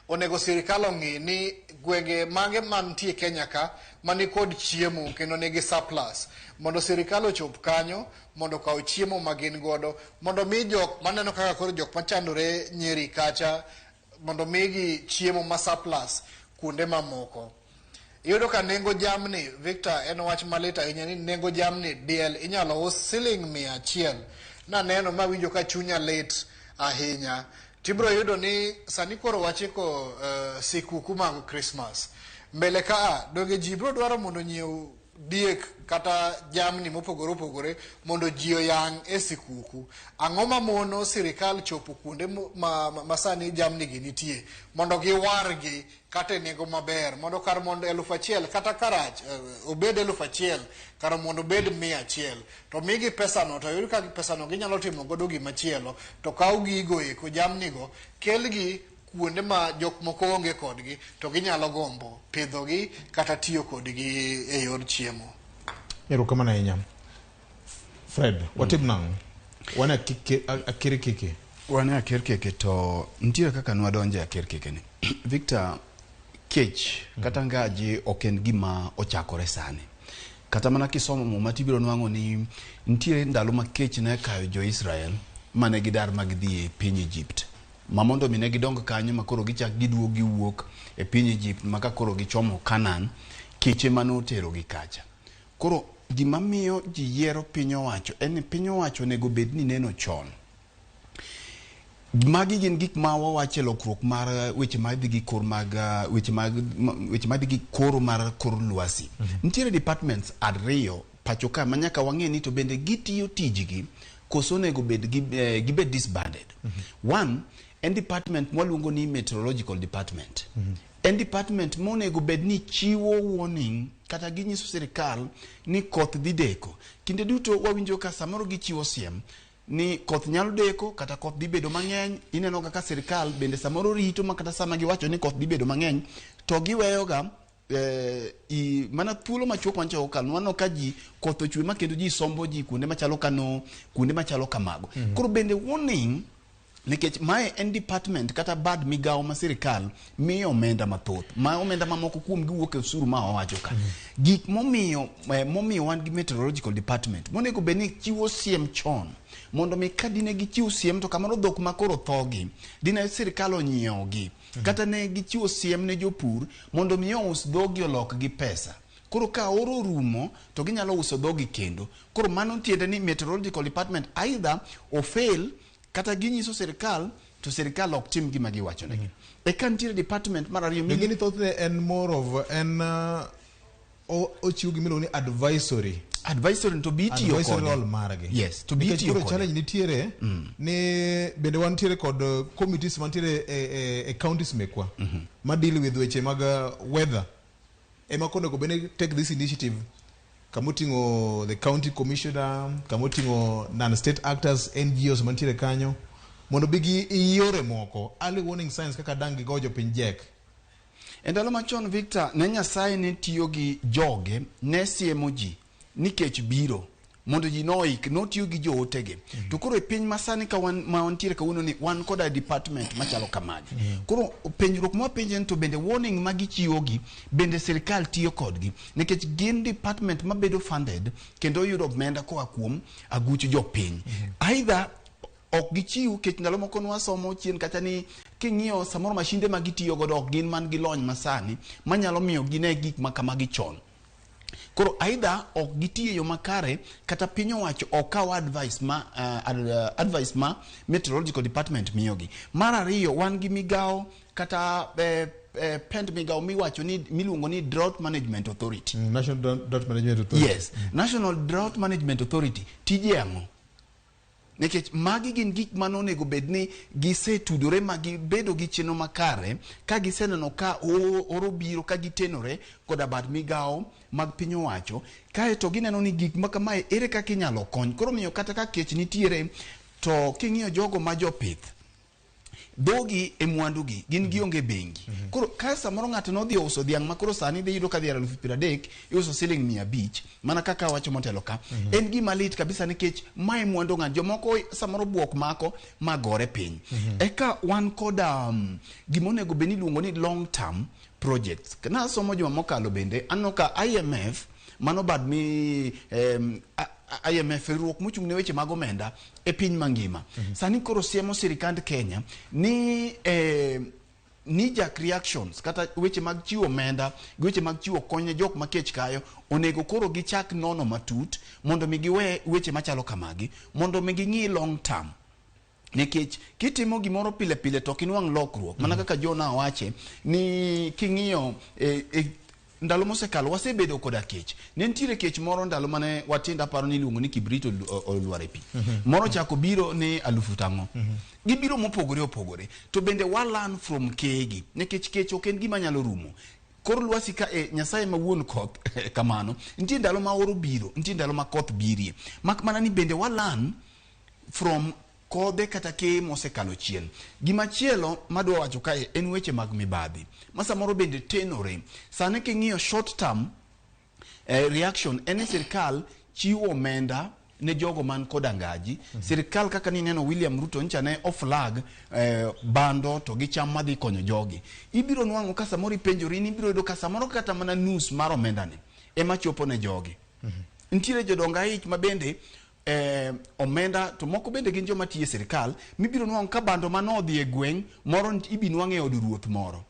onego sirikal ong'i ni gwenge mage mantie Kenya ka mani kod chiemo kendo nigi surplus mondo sirikal ochop kanyo mondo okaw chiemo ma gin godo mondo mi jok maneno kaka koro jok machandore Nyeri kacha mondo migi chiemo ma surplus kuonde mamoko. Iyudo ka nengo jamni, Victor, en wach malit ahinya ni nengo jamni diel inyalo us siling 100. Naneno mawinjo ka chunya lit ahinya. Tibro yudo ni sani koro wachiko sikuku mag Christmas. Mbele kaa, donge ji bro dwaro mondo nyiew diek kata jamni mopogore opogore mondo ji oyang' e sikuku. Ang'o mamono sirikal chopo kuonde ma sani jamni gi nitie mondo giwargi kata e nengo maber mondo kar mondo 1000 kata karach obed 1000 kar mondo obed 100 to migi pesano to yud ka pesano ginyalo timo godo gimachielo to kaw gigo eko jamnigo kelgi kuonde ma jok moko onge kodgi to ginyalo gombo pidhogi kata tiyo kodgi e yor chiemo. Erokamano ahinya. Fred, watim nang'o? Wan e akirkeke. Wan e akirkeke to nitiere kaka nwadonjo e akirkeke ni. Victor, kech kata ngaji ok en gima ochakore sani. Kata mana kisomo Muma tibiro nwang'o ni nitiere ndalo ma kech ne kayo jo-Israel mane gidar ma gidhi e piny Egypt. Ma mondo mi ne gidong kanyo ma koro gichak giduogo giwuok e piny Egypt ma ka koro gichomo Canaan, keche mane oterogi kacha. Koro gima miyo ji yiero piny owacho en ni piny owacho onego bed ni neno chon. Magi gin gik ma wawacho e lokruok mar weche madhi gi kor mag weche mag weche madhi gi koro mar kor lwasi. Nitiere departments ariyo pacho ka ma nyaka wang'e ni to bende gitiyo tijgi koso onego bed gibed disbanded. One, en department mwaluongo ni meteorological department. En department monego bed ni chiwo warning kata ginyiso sirikal ni koth dhi deko. Kinde duto wawinjo ka samoro gichiwo siem ni koth nyalo deko kata koth dhi bedo mang'eny. Ineno kaka sirikal bende samoro rito ma kata sama giwacho ni koth dhi bedo mang'eny to giweyoga mana thuolo machuok mancho okalo waneno ka ji koth ochwe ma kendo ji sombo ji kuonde machalo kano kuonde machalo kamago. Koro bende warning nikech mae en department kata bad migawo ma sirikal miyo omenda mathoth ma omenda mamoko kuom giwuok e osuru ma wawacho ka. Gik momiyo momiyo wan gi meteorological department monego bed ni chiwo siem chon mondo mi ka dine gichiw siem to kamano dhok ma koro thogi dine sirikal onyiewogi kata ne gichiwo siem ne jopur mondo mi ous dhogi olokgi pesa. Koro ka oro orumo to ginyalo uso dhogi kendo. Koro mano tiende ni meteorological department either ofail Kata ginyiso sirikal to sirikal ok tim gima giwachonegi. Eka nitiere department mar ariyo. Gini thothne en more of en ochiw gimiluongo ni advisory. Advisory to be itiyo advisory kode. Role margi. Yes, to be Nikech itiyo koro kode. Challenge nitiere ni bende wantiere kod committees mantiere e counties mekwa ma deal with weche mag weather ema konego bed ni take this initiative, kamoting'o the county commissioner, kamoting'o non-state actors, NGOs mantiere kanyo, mondo bi gi yore moko early warning signs kaka dang' gigo jopiny jek. E ndalo machon, Victor, ne Nyasaye ne tiyo gi joge, ne siemo ji ni kech biro mondo ji noik, notiyo gi jootege. To koro e piny masani ka wan ma wantiere kawuono ni wan koda department machalo kamagi. Koro penjruok mwapenje ni to bende warning ma gichiwogi bende sirikal tiyo kodgi, nikech gin department mabedo funded kendo yudo omenda koa kuom aguch jopiny. Either ok gichiw kech. Ndalo moko nwasomo chien kata ni king'iyo samoro mashinde ma gitiyo godo ok gin man gi lony masani manyalo miyo gine gik ma kamagi chon. Koro either ok gitiyo e yo makare kata piny owacho ok kaw advice ma meteorological department miyogi. Mar ariyo, wan gi migawo kata pend migawo miwacho ni miluongo ni Drought Management Authority. National Drought Management Authority. Yes, National Drought Management Authority tije ang'o? Nikech magi gin gik mane onego bed ni gisetudore ma gibedo gi chenro makare ka giseneno ka oro biro, ka gitenore koda bad migawo mag piny owacho, kaeto gineno ni gik ma kamae ere kaka inyalo kony. Koro miyo kata ka kech nitiere to king'iyo jogo ma jopith, dhogi e mwandugi, gin gionge bengi. Koro ka samoro ng'ato nodhi ouso dhiang' ma koro sani dhi yudo ka dhiang' 30,000 iuso siling 500, mana kaka awacho motelo ka, en gima lit kabisa nikech mae mwandu ng'ato. Jomoko samoro buok mako magore piny. Eka wan koda gimonego bed ni iluongo ni long term projects. Nasomo juma mokalo bende aneno ka IMF, mano bad mi IMF, riwruok mochung' ne weche mag omenda e piny mangima, sani koro siemo sirikand Kenya ni knee-jerk reactions kata weche mag chiwo omenda gi weche mag chiwo kony ne jok ma kech kayo onego koro gichak nono matut mondo mi giwe weche machalo kamagi, mondo mi ging'i long term, nikech kitimo gimoro pile pile to ok inwang' lokruok. Mana kaka Jona owache ni king'iyo e ndalo mosekalo wasebedo koda kech. Ne nitiere kech moro ndalo mane watindo, aparo ni iluongo ni kibrit olwar e pi. Moro chako biro ni alufu tang'o. Gibiro mopogore opogore. To bende wa learn from kegi, nikech kech ok en gima nyalo rumo. Kor lwasi ka e Nyasaye ma wuon koth kamano, nitie ndalo ma oro biro, nitie ndalo ma koth birie. Mak mana ni bende wa learn from kodhe kata keye mosekalo chien. Gimachielo madwa wacho kae en weche mag mibadhi ma samoro bende tenore. Sani king'iyo short term reaction en ni sirikal chiwo omenda ne jogo man koda ngaji. Sirikal kaka nineno William Ruto ncha ne oflag bando to gi cham madhi konyo jogi. Ibiro nwang'o ka samoro ipenjori ni ibiro yudo ka samoro kata mana nus mar omenda ni ema chopo ne jogi. Nitiere jodong aich ma bende omenda to moko bende gin joma tiyo e sirikal mibiro nwang'o ka bando manodhi e gweng' moro ibi nwang'e e od ruoth moro.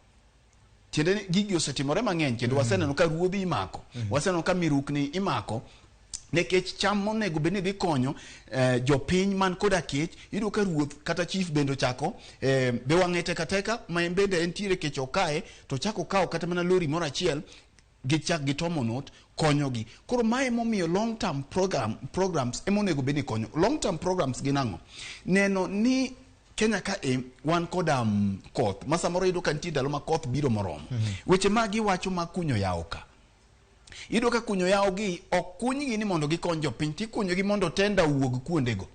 Tiende ni gigi osetimore mang'eny kendo waseneno ka ruodhi imako, waseneno ka mirukni imako nikech cham monego bed ni dhi konyo jopiny man koda kech. Iyudo ka ruoth kata chief bende ochako be wang'e teka teka ma en bende entiere kech okaye to ochako kawo kata mana lori moro achiel gichak gitomo not konyogi. Koro mae momiyo long term programs ema onego bed ni konyo. Long term programs gin ang'o? Neno ni Kenya ka e wan koda koth ma samoro iyudo ka nitie ndalo ma koth biro moromo. Weche ma giwacho mag kunyo yawo ka, iyudo ka kunyo yawo gi ok kunygi ni mondo gikony jopiny, tikunyogi mondo tenda owuog kuondego.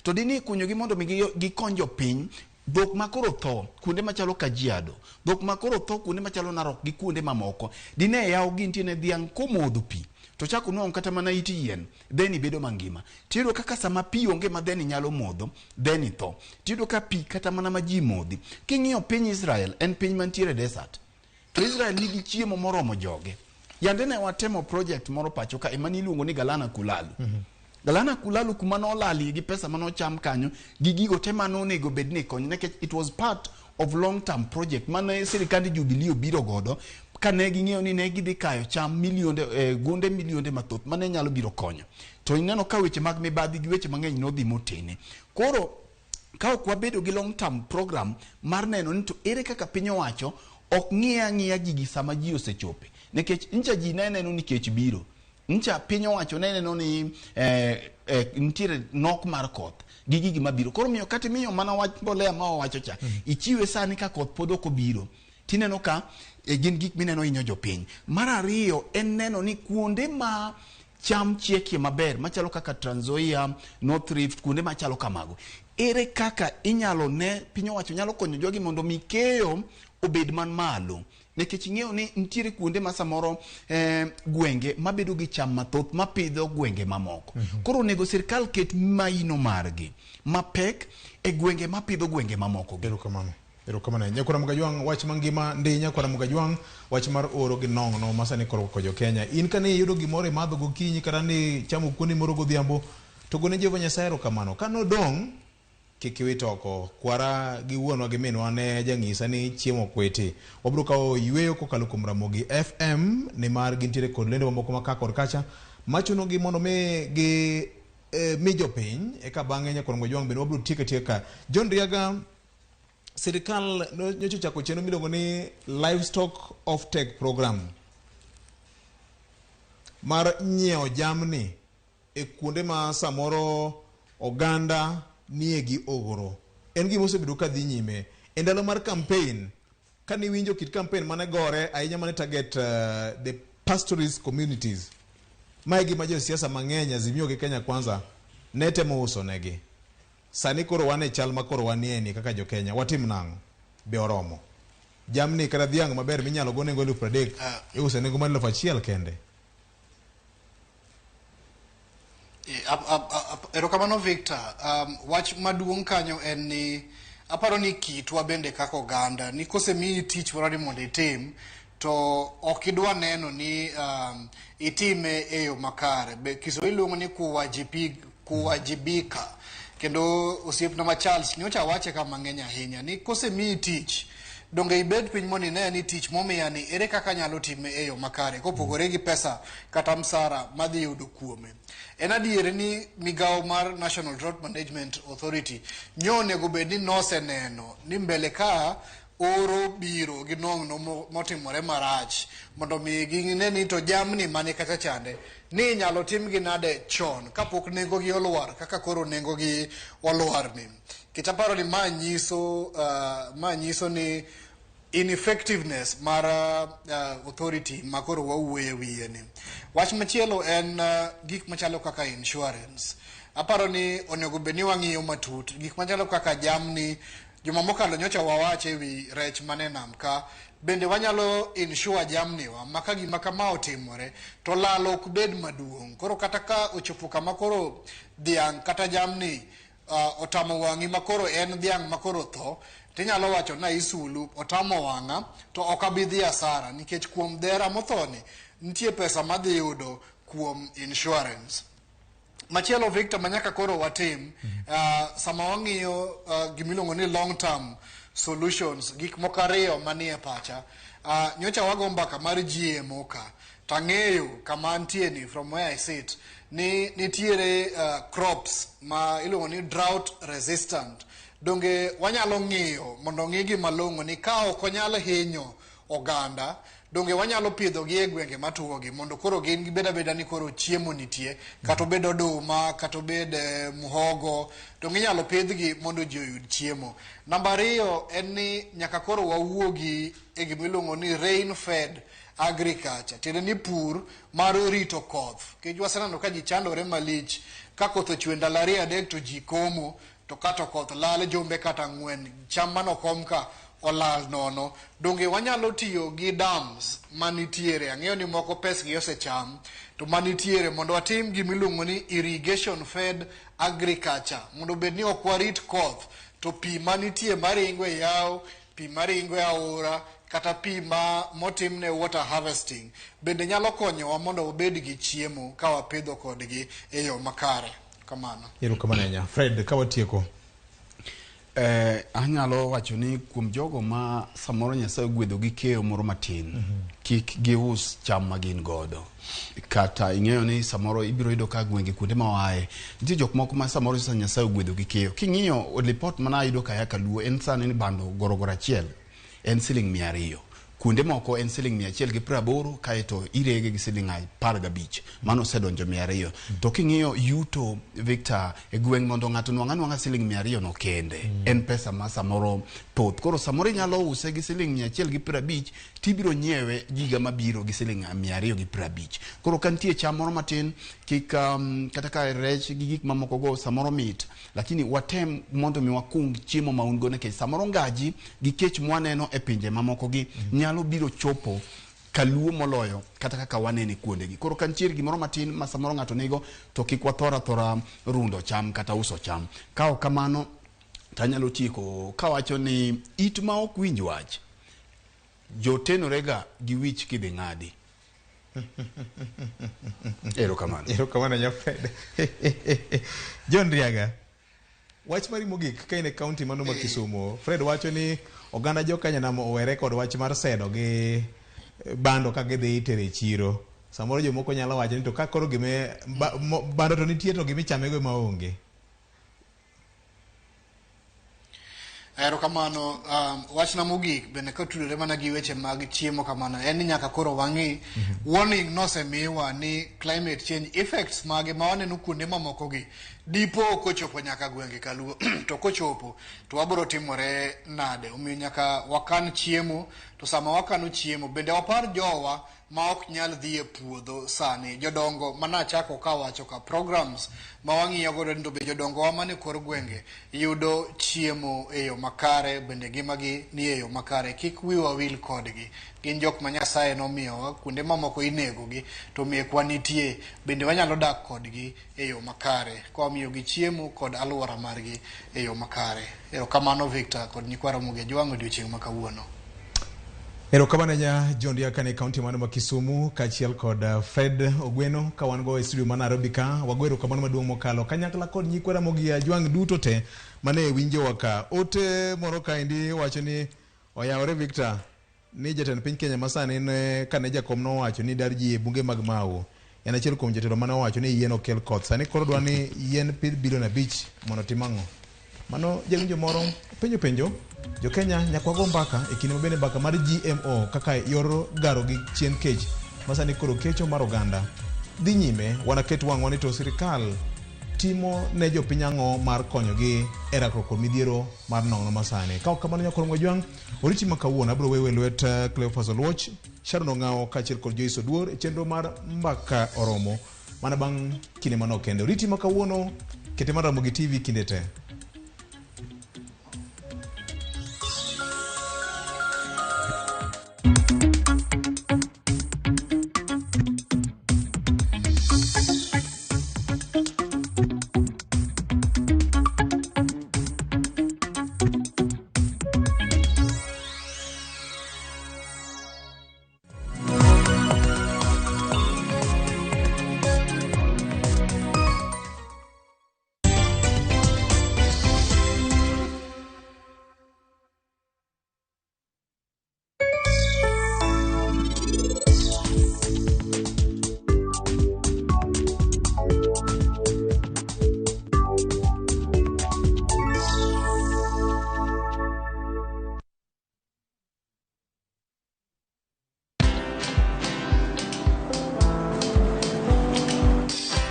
To dini ikunyogi mondo mi gikony jopiny, dhok ma koro tho kuonde machalo Kajiado, dhok ma koro tho kuonde machalo Narok gi kuonde mamoko, dine yawo gi nitie ne dhiang' komodho pi to chako nwang'o kata mana it yien, then ibedo mangima. Tiyudo kaka sama pi onge ma then nyalo modho, then itho. Tiyudo ka pi kata mana ma ji modhi. King'iyo piny Israel, en piny mantiere desert, to Israel nigi chiemo moromo joge. Yande ne watemo project moro pacho ka ema niluongo ni Galana Kulalu. Galana Kulalu kuma nolalie gi pesa manocham kanyo gi gigo te manonego bed ni konyo, nikech it was part of long term project mane sirikand Jubilee obiro godo kane ging'eyo ni ne gidhi kayo cham milionde gunde milionde mathoth mane nyalo biro konyo. To ineno ka weche mag mibadhi gi weche mang'eny nodhi motene. Koro Ka ok wabedo gi long term program mar neno ni to ere kaka piny owacho ok ng'iya ang'iya gigi sama ji osechope. Nikech ncha ji ne neno ni kech biro. Ncha piny owacho ne neno ni nitiere nok mar koth gi gigi mabiro. Koro miyo kata imiyo mana wach mbolea ma wawacho cha, ichiwe sani ka koth pod ok obiro. Tineno ka gin gik mineno hinyo jopiny. Mar ariyo en neno ni kuonde ma cham chiekie maber machalo kaka Trans Nzoia, North Rift, kuonde machalo kamago. Ere kaka inyalo ne piny owacho nyalo konyo jogi mondo mi keyo obed man malo? Nikech ing'eyo ni nitiere kuonde ma samoro gwenge mabedo gi cham mathoth mapidho gwenge mamoko. Koro onego sirkal ket maino margi mapek e gwenge mapidho gwenge mamoko. Erokamano. Erokamano. Nyakwara Mugajwang', wach mangima ndi Nyakwara Mugajwang', wach mar oro gi nong'no ma sani koro ko jo Kenya. In kane iyudo gimoro imadho gokinyi kata ni chamo kuoni moro godhiambo, to gone Jehova Nyasaye erokamano. Ka nodong', kik iwit oko. Kwara gi wuonwa gi minwa ne jang'isa ni chiemo kwiti. Wabiro kawo yweyo kokalo kuom Ramogi FM, nimar gintiere kod lendo mamoko ma ka kod kacha, machunogi mondo mi gi mi jopiny, eka bang'e Nyakwar Mugajwang' bende wabiro tieko atieka. John Riaga, sirikal nyocha ochako chenro miluongo ni Livestock Offtake Program mar nyiewo jamni e kuonde ma samoro oganda nie gi ogoro. En gima osebedo ka dhi nyime. E ndalo mar campaign, kane iwinjo kit campaign mane gore ahinya mane target the pastoralist communities, mae gima josiasa mang'eny Azimio gi Kenya Kwanza ne temo uso negi. Sani koro wan e chal ma koro wanie ni kaka jo Kenya, watim nang'o? Be oromo? Jamni kata dhiang' maber minyalo go nengo 30,000, iuso e nengo mar 1,000 kende. Erokamano Victor. Wach maduong' kanyo en ni aparo ni kitwa bende kaka oganda ni kosemiyi tich moro ni mondo itim to ok idwa neno ni itime e yo makare. Be Kiswahili luongo ni kuwajibika. Kendo osiepna ma Charles nyocha wache ka mang'eny ahinya ni kosemiyi tich donge ibed piny mondo ine ni tich momiya ni ere kaka anyalo time e yo makare kopogore gi pesa kata msara madhi yudo kuome. En adier ni migawo mar National Drought Management Authority nyo onego bed ni noseneno ni mbele ka oro biro gi nong'no motimore marach mondo mi gine ni to jamni mane kacha chande ni inyalo timgi nade chon kapok nengogi olwar kaka koro nengogi olwar ni. Nikech aparo ni ma nyiso ni ineffectiveness mar authority ma koro wawuoye wiye ni. Wach machielo en gik machalo kaka insurance. Aparo ni onego bed ni wang'iyo matut gik machalo kaka jamni. Juma mokalo nyocha wawache ewi rech mane nam ka bende wanyalo insure jamniwa ma ka gima kama otimore to lal ok bed maduong'. Koro kata ka ochopo kama koro dhiang' kata jamni otamo wang'i ma koro en dhiang' ma koro tho, tinyalo wacho na isulu otamo wang'a to ok abi dhi asara nikech kuom dhera mothoni nitie pesa madhi yudo kuom insurance. Machielo Victor manyaka koro watim, sama wang'iyo gimiluongo ni long term solutions, gik moko ariyo manie pacha. Nyocha wago mbaka mar GMO ka, tang'eyo kama antie ni from where I sit ni nitiere crops ma iluongo ni drought resistant. Donge wanyalo ng'iyo mondo ng'igi malong'o ni ka ok onyal hinyo oganda, donge wanyalo pidho gi e gwenge matuo gi mondo koro gin gibed abeda ni koro chiemo nitie, kata obed oduma, kata obed muhogo, donge inyalo pidhgi mondo ji oyud chiemo. Namba ariyo en ni nyaka koro wawuogi e gima iluongo ni rain fed agriculture, tiende ni pur mar rito koth. Nikech waseneno ka ji chandore malich, ka koth ochwe ndalo ariyo adek to ji komo, to kato koth lal jumbe kata ang'wen, cham manokom ka olal nono. Donge wanyalo tiyo gi dams manitiere, ang'eyo ni moko pesgi osecham, to manitiere mondo watim gimiluongo ni irrigation fed agriculture, mondo obed ni ok warit koth, to pi manitie maringo e yawo, pi maringo e aora, kata pi ma motimne water harvesting bende nyalo konyowa mondo wabed gi chiemo ka wapidho kodgi e yo makare. Kamano. Erokamano ahinya. Fred, ka watieko. Anyalo wacho ni kuom jogo ma samoro Nyasaye ogwedho gi keyo moro matin, kik gius cham ma gin godo. Kata ing'eyo ni samoro ibiro yudo ka gwenge kuonde ma waaye nitie jok moko ma samoro sa Nyasaye ogwedho gi keyo. King'iyo lipot mana ayudo kaya kaluo en sani ni bando gorogoro achiel en siling 200. Kuonde moko en siling 180 kaeto irege gi siling 15. Mano osedonjo 200. To king'iyo yuto Victor e gweng' mondo ng'ato nwang' anwang'a siling 200 no kende. En pesa ma samoro thoth. Koro samoro inyalo use gi siling 150 tibiro nyiewe giga mabiro gi siling 250. Koro ka nitie cham moro matin kik kata ka rech gi gik mamoko go samoro mit, lakini watem mondo mi wakung chiemo ma un go nikech samoro ngaji gi kech mwaneno e pinje mamoko gi nyalo biro chopo kaluo moloyo kata kaka wanene kuondegi. Koro ka nitie gimoro matin ma samoro ng'ato nigo to kik wathora thora rundo cham kata uso cham. Ka ok kamano tanyalo tieko kawacho ni it ma ok winj wach jotenorega gi wich kidhi ng'adi. Erokamano. Erokamano Nyafred. John Riaga, wach mari mogik ka in e kaunti mano ma Kisumu, Fred wacho ni oganda jo Kenya nam owere kod wach mar sedo gi bando ka gidhi tero e chiro. Samoro jomoko nyalo wacho ni to ka koro gime bando to nitie to gimichame go ema onge. Erokamano. Wachna mogik bende kotudore mana gi weche mag chiemo kamano en ni nyaka koro wang'i warning nosemiwa ni climate change effects mage ma waneno kuonde mamoko gi dipo kochopo nyaka gwenge kaluo to kochopo to wabiro timore nade. Omiyo nyaka wakan chiemo, to sama wakano chiemo bende wapar jowa ma ok nyal dhi e puodho sani. Jodongo manachako kawacho ka programs ma wang'iyo godo ni to be jodongo wa mane kor gwenge yudo chiemo e yo makare, bende ngimagi ni e yo makare. Kik wiwa wil kodgi. Gin jok ma Nyasaye nomiyowa, kuonde mamoko inegogi to mekwa nitie, bende wanyalo dak kodgi e yo makare ka wamiyogi chiemo kod alwora margi e yo makare. Erokamano Victor kod nyikwa Ramogi Ajwang' odiochieng' ma kawuono. Erokamano ahinya John Riaka ne kaunti mano ma Kisumu kaachiel kod Fred Ogweno ka wan go e studio ma Nairobi ka. Wago erokamano maduong' mokalo kanyakla kod nyikwa Ramogi Ajwang' duto te mane winjowa ka. Ote moro kaendi wacho ni oyawore Victor ni jatend piny Kenya masani ne kane jakom nowacho ni dar ji e bunge mag Mau. En achiel kuom jotelo mane owacho ni yien ok kel koth. Sani koro dwa ni yien pidh bilion 5 mondo otim ang'o? Mano jawinjo moro penjo penjo jo Kenya nyaka wago mbaka e kinde ma bende mbaka mar GMO kaka yor garo gi chien kech ma sani koro kecho mar oganda dhi nyime. Wanaket wang'wa ni to sirikal timo ne jopiny ang'o mar konyogi e rakruok kod midhiero mar nono masani. Ka ok kamano nyakoro Ngojwang' oriti ma kawuono abiro wewe lwet Cleophas Oluoch, Sharon Ong'awo kaachiel kod Joyce Oduor e chenro mar Mbaka Oromo mana bang' kinde manok kende. Oriti ma kawuono kete mar Ramogi TV kinde te.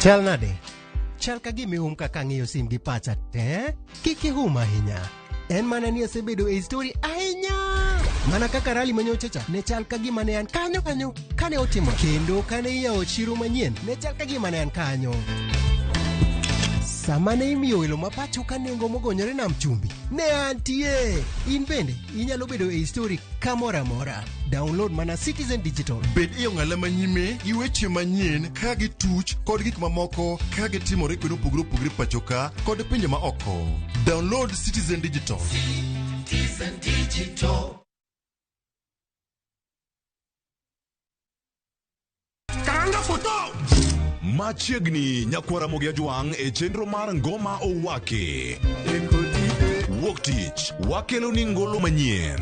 Chal nade? Chal ka gima ihum kaka ang'iyo sim gi pacha te. Kik ihum ahinya. En mana ni asebedo e story ahinya. Mana kaka rally manyocha cha ne chal ka gima ne an kanyo kanyo kane otimo. Kendo kane iyawo chiro manyien ne chal ka gima ne an kanyo. Sama ne imiyo welo ma pacho ka nengo mogonyore nam chumbi, ne antie. In bende inyalo bedo e story kamoro amora. Download mana Citizen Digital. Bed e ong'ala manyime gi weche manyien ka gituch kod gik mamoko ka gitimore kuonde mopogore opogore pacho ka kod pinje ma oko. Download Citizen Digital. Citizen Digital. Karanga foto! Machiegni nyakwara Ramogi Ajwang' e chenro mar Ngoma Owaki. Wuok tich wakelo ni ngolo manyien.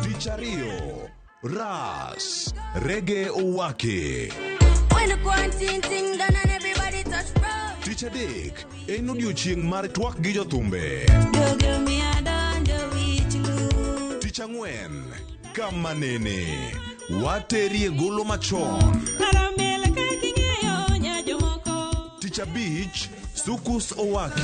Tich ariyo, Ras Rege Owake. Tich adek en odiochieng' mar twak gi jothumbe. Tich ang'wen kama nene waterie golo machon. Tich abich Sukus Owake.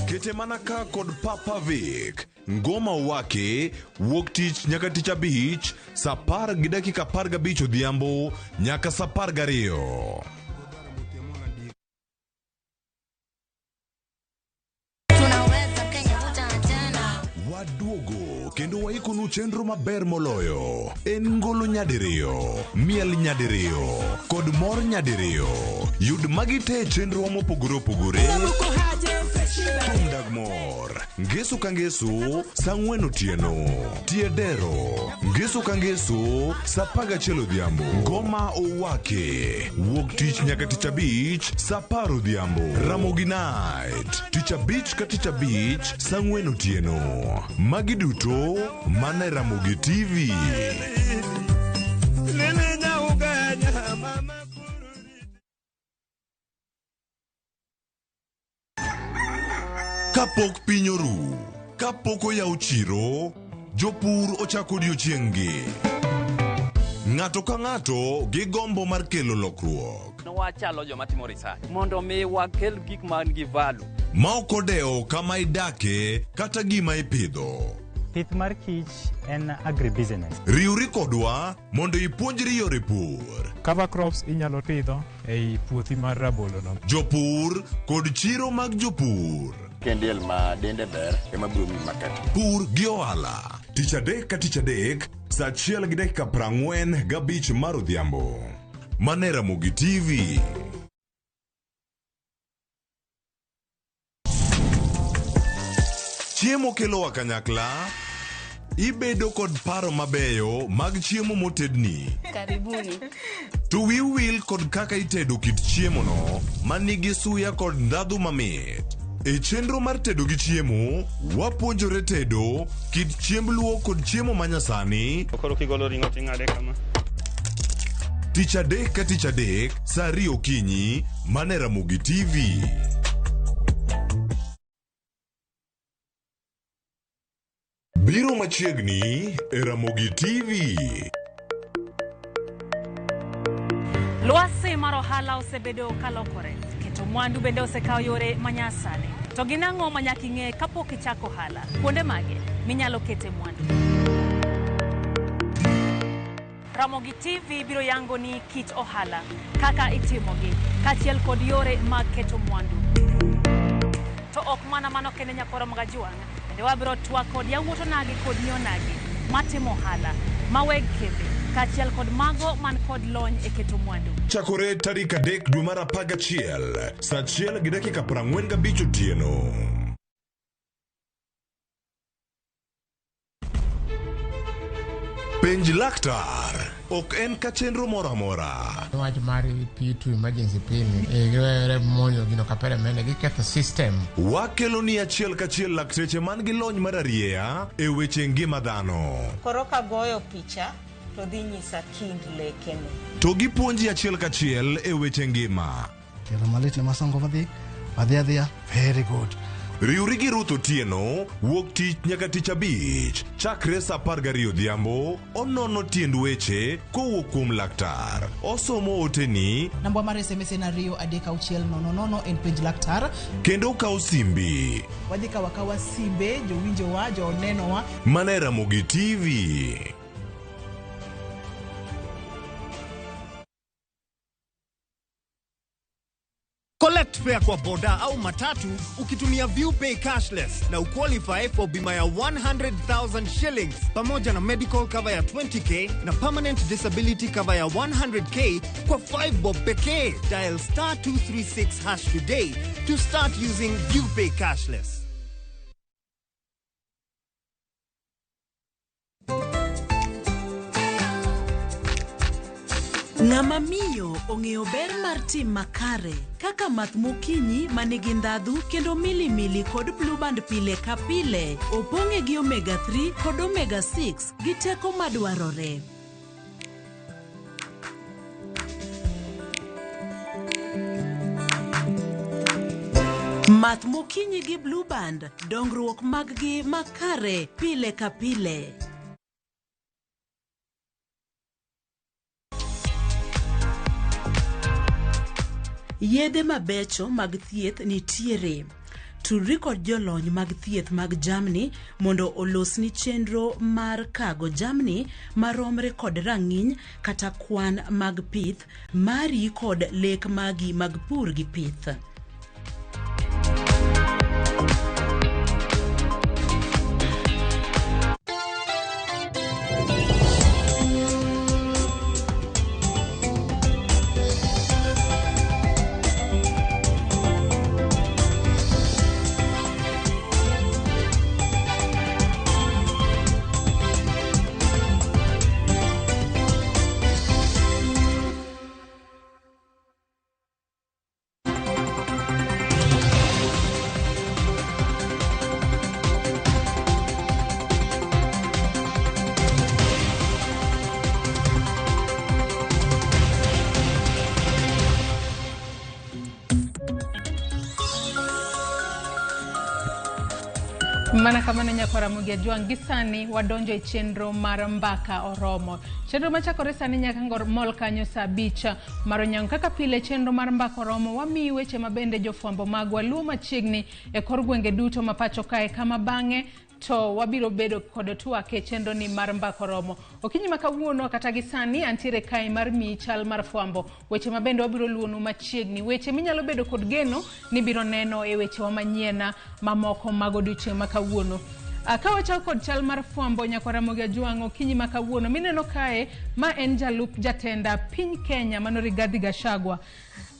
Kete mana ka kod Papa Vic. Ngoma Owake wuok tich nyaka tich abich saa 10:15 odhiambo nyaka saa 12. Waduogo kendo waikonu chenro maber moloyo. En ngolo nyadiriyo, miel nyadiriyo, kod mor nyadiriyo. Yud magi te e chenro mopogore opogore. Thum dag mor, ngeso ka ngeso, saa 4 otieno. Tie dero, ngeso ka ngeso, saa 11 odhiambo. Ngoma Owake, wuok tich nyaka tich abich, saa 10 odhiambo. Ramogi Night, tich abich ka tich abich, saa 4 otieno. Magi duto mana e Ramogi TV. Kapok piny oru, kapok oyaw chiro, jopur ochako odiochieng'-gi. Ng'ato ka ng'ato gi gombo mar kelo lokruok. Wachalo joma timo research mondo mi wakel gik man gi value. Ma ok odewo kama idake kata gima ipidho. Pith mar kich en agribusiness. Riwri kodwa mondo ipuonjri yore pur. Cover crops inyalo pidho ei puothi mar rabolo no. Jopur kod chiro mag jopur. Kendiel ma dende ber ema biro miyi market. Pur gi ohala. Tich adek ka tich adek, saa 1:45 mar odhiambo. Mane Ramogi TV. Chiemo kelowa kanyakla. Ibedo kod paro mabeyo mag chiemo motedni. Karibuni. To wiu wil kod kaka itedo kit chiemo no manigi suya kod ndhadhu mamit. E chenro mar tedo gi chiemo, wapuonjore tedo kit chiemb luo kod chiemo manyasani. Koro kigolo ring'o ting'ade kama. Tich adek ka tich adek, saa 2 okinyi, mane Ramogi TV. Biro machiegni e Ramogi TV. Lwasi mar ohala osebedo kalokore, keto mwandu bende osekawo yore manyasani. To gin ang'o ma nyaka ing'e kapok ichako ohala? Kuonde mage minyalo kete mwandu? Ramogi TV biro yango ni kit ohala, kaka itimogi, kaachiel kod yore mag keto mwandu. To ok mana mano kende nyakoro Magajuang', bende wabiro twak kod yawuot onagi kod nyi onagi matimo ohala, ma weg kembe, kaachiel kod mago man kod lony e keto mwandu. Chakore tarik 3 dwe mar 11, saa 1:45 otieno. Penj laktar ok en ka chenro moro amora. Wach mar P2 emergency pin giwere monjo gino kapere mende giketho system. Wakelo ni achiel kachiel lakteche man gi lony mar arieya e weche ngima dhano. Koro kagoyo picha to dhi nyisa kind lekene. To gipuonji achiel kachiel e weche ngima. Tielo malit ne masongo madhi adhi adhiya very good. Riwri gi Ruth Otieno wuok tich nyaka tich abich chakre saa 12 odhiambo onono tiend weche kowuok kuom laktar. Osomo oteni Namba mar SMS en 2 3 6 0 0 en penj laktar. kendo okawo simbi. Wadhi kawo akawa simbe jowinjowa jonenowa. Mana e Ramogi TV. Collect fare kwa boda au matatu ukitumia ViewPay cashless na uqualify for bima ya 100,000 shillings pamoja na medical cover ya 20k na permanent disability cover ya 100k kwa 5 bob pekee. Dial star 236 hash today to start using ViewPay cashless. Ng'ama miyo ong'eyo ber mar tim makare kaka math mokinyi ma nigi ndhadhu kendo milimili kod blueband pile ka pile opong'e gi omega 3 kod omega 6 gi teko madwarore. Math mokinyi gi blueband dongruok mag-gi makare pile ka pile. Yedhe mabecho mag thieth nitiere. Tudri kod jolony mag thieth mag jamni mondo olosni chenro mar kago jamni maromre kod rang'iny kata kwan mag pith mari kod lek magi mag pur gi pith. Mana kamano nyakwar Ramogi Ajwang', gi sani wadonjo e chenro mar Mbaka Oromo. Chenro machakore sani nyaka ngor mol kanyo saa 5 mar onyango. Kaka pile chenro mar Mbaka Oromo wamiyi weche mabende jofwambo magwa luwo machiegni e kor gwenge duto ma pacho kae, kama bang'e to wabiro bedo kod twak e chenro ni mar Mbaka Oromo. Okinyi ma kawuono kata gi sani antiere kae mar miyi chal mar fwambo. Weche mabende wabiro luwonu machiegni. Weche minyalo bedo kod geno ni biro neno e wechewa manyien mamoko mag odiochieng' ma kawuono. Ka wachako kod chal mar fwambo nyakwar Ramogi Ajwang' okinyi ma kawuono mineno kae ma en jalup jatenda piny Kenya mano Rigathi Gachagua.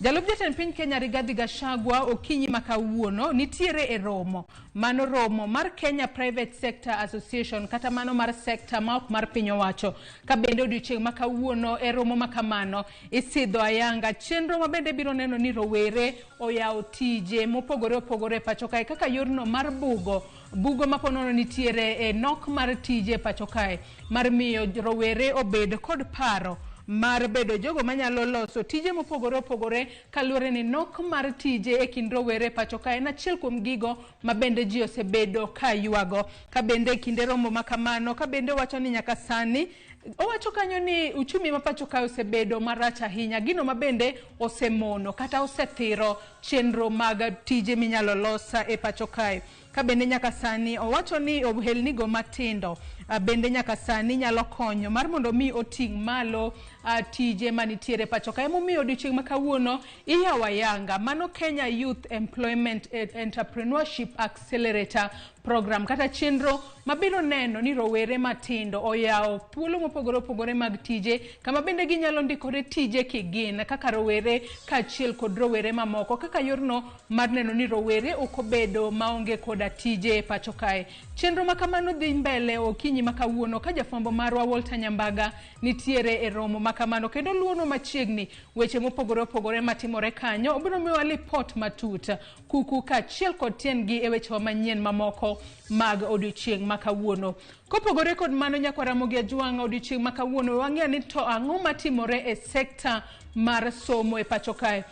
Jalup jatend piny Kenya Rigathi Gachagua okinyi ma kawuono nitiere e romo. Mano romo mar Kenya Private Sector Association kata mano mar sekta ma ok mar piny owacho. Ka bende odiochieng' ma kawuono e romo ma kamano isidho ayanga chenro ma bende biro neno ni rowere oyawo tije mopogore opogore e pacho kae kaka yorno mar bugo bugo ma ponono nitiere e nok mar tije e pacho kae mar miyo rowere obed kod paro mar bedo jogo manyalo loso tije mopogore opogore kaluwore ni nok mar tije e kind rowere e pacho kae en achiel kuom gigo ma bende ji osebedo ka ywago. Ka bende e kinde romo ma kamano, ka bende owacho ni nyaka sani owacho kanyo ni uchumi ma pacho kae osebedo marach ahinya, gino ma bende osemono kata osethiro chenro mag tije minyalo los e pacho kae. Ka bende nyaka sani owacho ni ohelnigo matindo bende nyaka sani nyalo konyo mar mondo mi oting' malo tije manitiere pacho kae. Emomiyo odiochieng' ma kawuono iyawo ayanga mano Kenya Youth Employment Entrepreneurship Accelerator Program kata chenro mabiro neno ni rowere matindo oyawo thuolo mopogore opogore mag tije kama bende ginyalo ndikore tije kigin kaka rowere kaachiel kod rowere mamoko kaka yorno mar neno ni rowere ok obedo maonge koda tije e pacho kae. Chenro ma kamano dhi mbele okinyi ma kawuono ka jafwambo marwa Walter Nyambaga nitiere e romo ma kamano kendo luwono machiegni weche mopogore opogore matimore kanyo. Obiro miyowa lipot matut kuku kaachiel kod tiendgi e wechewa manyien mamoko mag odiochieng' ma kawuono. Kopogore kod mano nyakwar Ramogi Ajwang' odiochieng' ma kawuono wang'eyo ni to ang'o matimore e sekta mar somo e pacho kae.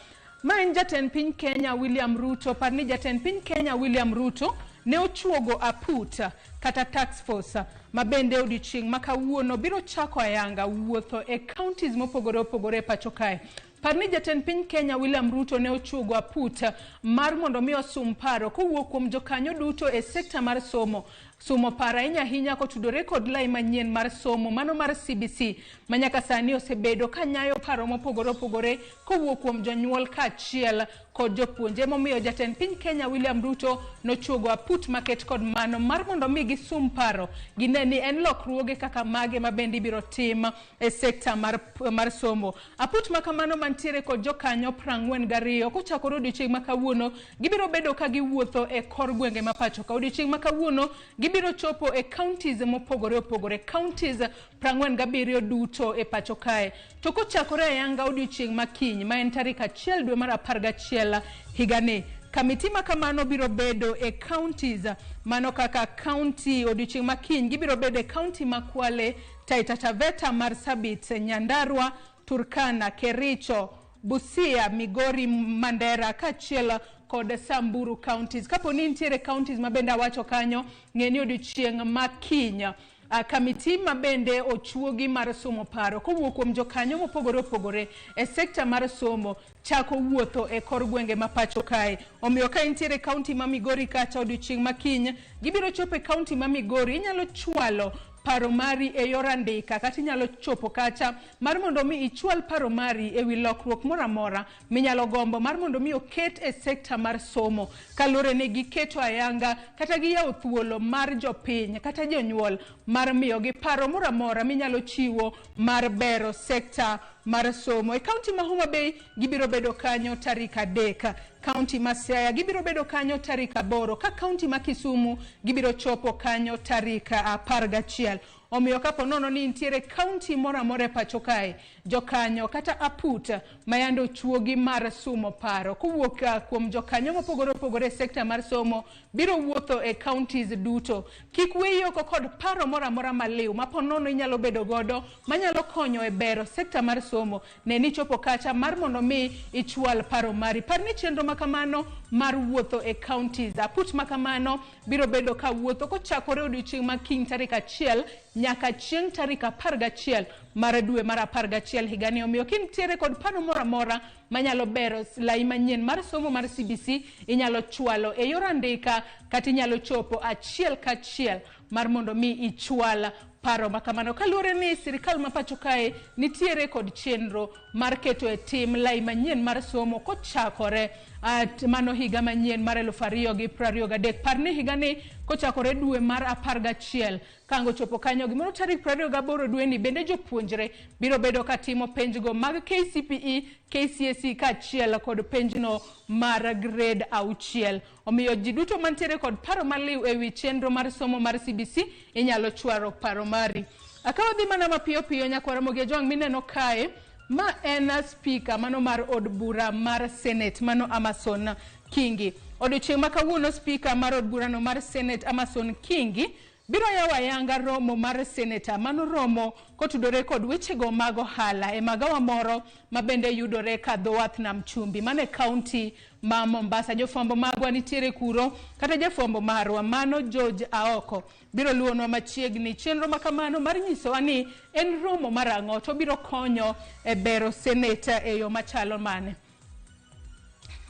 Ma en jatend piny Kenya William Ruto. Par ni jatend piny Kenya William Ruto ne ochuogo aput kata task force ma bende odiochieng' ma kawuono biro chako ayanga wuotho e counties mopogore opogore e pacho kae. Par ni jatend piny Kenya William Ruto ne ochuogo aput mar mondo mi osum paro kowuok kuom jokanyo duto e sekta mar somo. Sumo paro ahinya ahinya kotudore kod lai manyien mar somo mano mar CBC ma nyaka sani osebedo ka nyayo paro mopogore opogore kowuok kuom jonyuol kaachiel kod jopuonje. Emomiyo jatend piny Kenya William Ruto nochuogo aput maket kod mano mar mondo mi gisum paro gine ni en lokruoge kaka mage ma bende ibiro tim e sekta mar somo. Aput ma kamano mantiere kod jokanyo 42 kochakore odiochieng' ma kawuono gibiro bedo ka giwuotho e kor gwenge ma pacho ka. Odiochieng' ma kawuono Gibiro chopo e counties mopogore opogore, counties 47 duto e pacho kae. To kochakore ayanga odiochieng' ma kiny, ma en tarik 1 dwe mar 11 higani, kamiti ma kamano biro bedo e counties mano kaka county odiochieng' ma kiny, gibiro bedo e county ma Kwale, Taita Taveta, Marsabit, Nyandarua, Turkana, Kericho, Busia, Migori, Mandera kaachiel kod Samburu counties. Kapo ni nitiere counties ma bende awacho kanyo, ng'e ni odiochieng' ma kiny kamiti ma bende ochuogi mar somo paro kowuok kuom jokanyo mopogore opogore e sekta mar somo chako wuotho e kor gwenge ma pacho kae. Omiyo ka intiere kaunti ma Migori kacha odiochieng' ma kiny, gibiro chopo e kaunti ma Migori, inyalo chwalo paro mari e yor andika kata inyalo chopo kacha mar mondo mi ichwal paro mari e wi lokruok moro amora minyalo gombo mar mondo mi oket e sekta mar somo, kaluwore ni giketo ayanga kata giyawo thuolo mar jopiny kata jonyuol mar miyogi paro moro amora minyalo chiwo mar bero sekta mar somo. E kaunti ma Homa Bay gibiro bedo kanyo tarik 3, kaunti ma Siaya gibiro bedo kanyo tarik 8, ka kaunti ma Kisumu gibiro chopo kanyo tarik 11. Omiyo kapo nono ni nitiere kaunti moro amora e pacho kae, jokanyo kata aput mayande ochuogi mar sumo paro kowuok kuom jokanyo mopogore opogore e sekta mar somo biro wuotho e counties duto. Kik wiyi oko kod paro moro amora maliw mapo nono inyalo bedo godo manyalo konyo e bero sekta mar somo. Ne ni chopo kacha mar mondo mi ichwal paro mari. Par ni chenro makamano mar wuotho e counties, aput makamano biro bedo ka wuotho kochakore odiochieng' ma kiny tarik 1 nyaka chieng' tarik 11 mar dwe mar 11 higani. Omiyo kintiere kod paro moro amora manyalo bero lai manyien mar somo mar CBC, inyalo chwalo e yor andika kata inyalo chopo achiel kachiel mar mondo mi ichwal paro makamano. Kaluwore ni sirikal ma pacho kae nitiere kod chenro mar keto e tim lai manyien mar somo kochakore mano higa manyien mar 2023. Par ni higani kochakore dwe mar 11 kango chopo kanyo gimoro tarik 28 dweni, bende jopuonjre biro bedo katimo penjgo mag KCPE, KCSE kaachiel kod penjno mar grade 6. Omiyo ji duto mantiere kod paro maliw ewi chenro mar somo mar CBC inyalo chwaro paro mari. Akaw dhi mana mapiyo piyo nyakwar Ramogi Ajwang' mineno kae, ma en speaker mano mar od bura mar Senate mano Amason Kingi. Odiochieng' ma kawuono speaker mar od burano mar Senate Amason Kingi biro yawo ayanga romo mar seneta mano romo kotudore kod wechego mag ohala e magawa moro ma bende yudore ka dho wath nam chumbi mano e kaunti ma Mombasa. Jofwambo magwa nitiere kuro kata jafwambo marwa mano George Aoko biro luwonwa machiegni chenro makamano mar nyisowa ni en romo mar ang'o to biro konyo e bero seneta e yo machalo mane.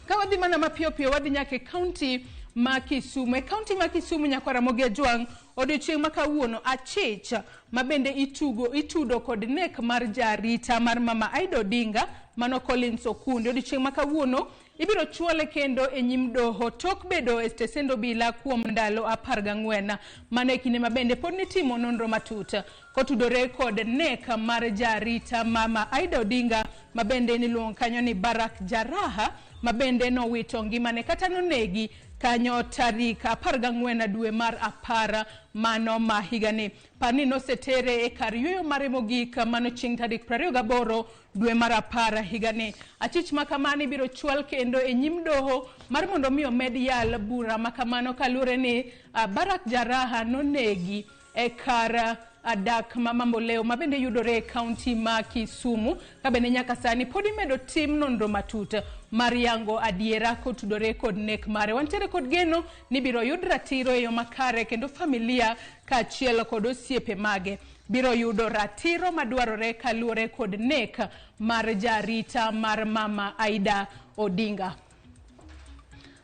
Ka wadhi mana mapiyo piyo wadhi nyaka e kaunti ma Kisumu. E kaunti ma Kisumu nyakwar Ramogi Ajwang' odiochieng' ma kawuono achich ma bende itudo kod nek mar jarita mar mama Aida Odinga mano Collins Okundi. Odiochieng' ma kawuono ibiro chwale kendo e nyim doho tok bedo e stesend obila kuom ndalo 14. Mano e kinde ma bende pod nitimo nonro matut kotudore kod nek mar jarita mama Aida Odinga ma bende niluongo kanyo ni Barak Jaraha ma bende nowito ngimane kata nonegi kanyo tarik 14 dwe mar 10 mano ma higani. Par ni nosetere e kar yueyo mare mogik mano chieng' tarik 28 dwe mar 10 higani. Achich makamano ibiro chwal kendo e nyim doho mar mondo mi omed yal bura makamano kaluwore ni Barak Jaraha nonegi e kar dak ma Mamboleo ma bende yudore e kaunti ma Kisumu, ka bende nyaka sani pod imedo tim nonro matut mar yango adiera kotudore kod nek mare. Wantiere kod geno ni biro yud ratiro e yo makare kendo familia kaachiel kod osiepe mage biro yudo ratiro madwarore kaluwore kod nek mar jarita mar mama Aida Odinga.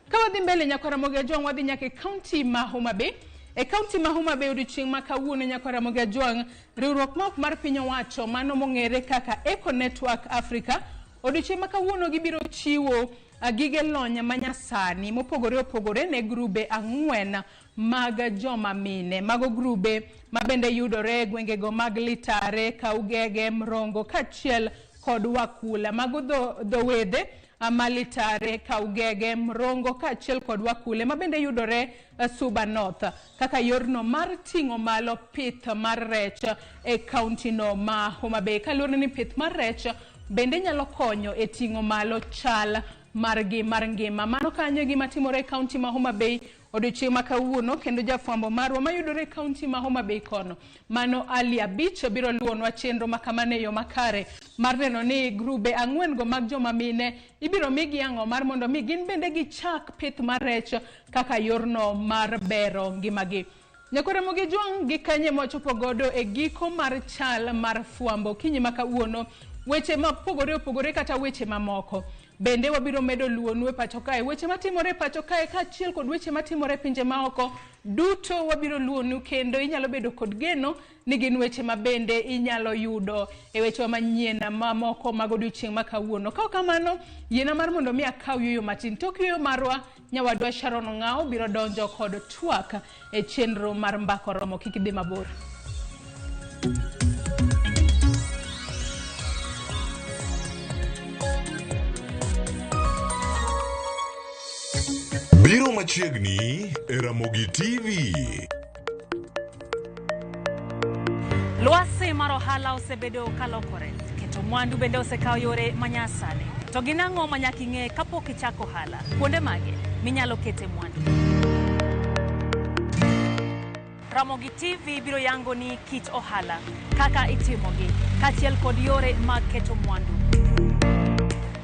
Ka wadhi mbele nyakwar Ramogi Ajwang' wadhi nyaka e kaunti ma Homa Bay. E kaunti ma Homa Bay odiochieng' ma kawuono nyakwar Ramogi Ajwang' riwruok ma ok mar piny owacho mano mong'ere kaka Eco Network Africa odiochieng' ma kawuono gibiro chiwo gige lony manyasani mopogore opogore ne grube 4 mag joma mine. Mago grube ma bende yudore e gwengego mag Litare, Kaugege, Mrongo kaachiel kod Wakula. Mago dho wedhe Malitare, Kaugege, Mrongo kaachiel kod Wakule mabende yudore Suba North kaka yorno mar ting'o malo pith mar rech e kaunti no ma Homa Bay. Kaluwore ni pith mar rech bende nyalo konyo e ting'o malo chal margi mar ngima. Mano kanyo e gima timore e kaunti ma Homa Bay odiochieng' ma kawuono, kendo jafwambo marwa mayudore e kaunti ma Homa Bay kono, mano Ali Abich, biro luwonwa chenro ma kamano e yo makare mar neno ni grube ang'wen go mag joma mine ibiro migi ang'o mar mondo mi gin bende gichak pith mar rech kaka yorno mar bero ngimagi. Nyakwar Ramogi Jwang' gi kanye mwachopo godo e giko mar chal mar fwambo okinyi ma kawuono, weche mopogore opogore kata weche mamoko bende wabiro medo luwonu e pacho kae, weche matimore e pacho kae kaachiel kod weche matimore e pinje maoko duto wabiro luwonu, kendo inyalo bedo kod geno ni gin weche ma bende inyalo yudo e wechewa manyien mamoko mag odiochieng' ma kawuono. Ka ok kamano, yiena mar mondo mi akaw yueyo matin. Tok yueyo marwa, nyawadwa Sharon Ong'awo biro donjo kod twak e chenro mar Mbaka Oromo. Kik idhi mabor. Biro machiegni e Ramogi TV. Lwasi mar ohala osebedo kalokore, keto mwandu bende osekawo yore manyasani. To gin ang'o ma nyaka ing'e kapok ichako ohala? Kuonde mage minyalo kete mwandu? Ramogi TV biro yango ni kit ohala, kaka itimogi, kaachiel kod yore mag keto mwandu.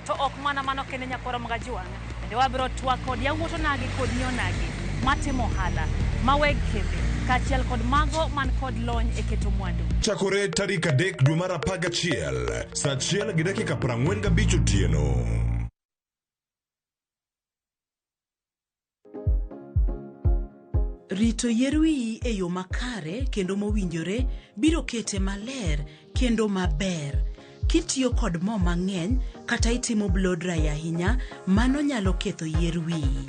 To ok mana mano kende nyakwar Ramogi Ajwang', bende wabiro twak kod yawuot onagi kod nyi onagi matimo ohala, ma weg kembe, kaachiel kod mago man kod lony e keto mwandu. Chakore tarik 3 dwe mar 11 saa 1:45 otieno. Rito yier wiyi e yo makare kendo mowinjore biro kete maler kendo maber. Kitiyo kod mo mang'eny kata itimo blow dry ahinya, mano nyalo ketho yier wiyi.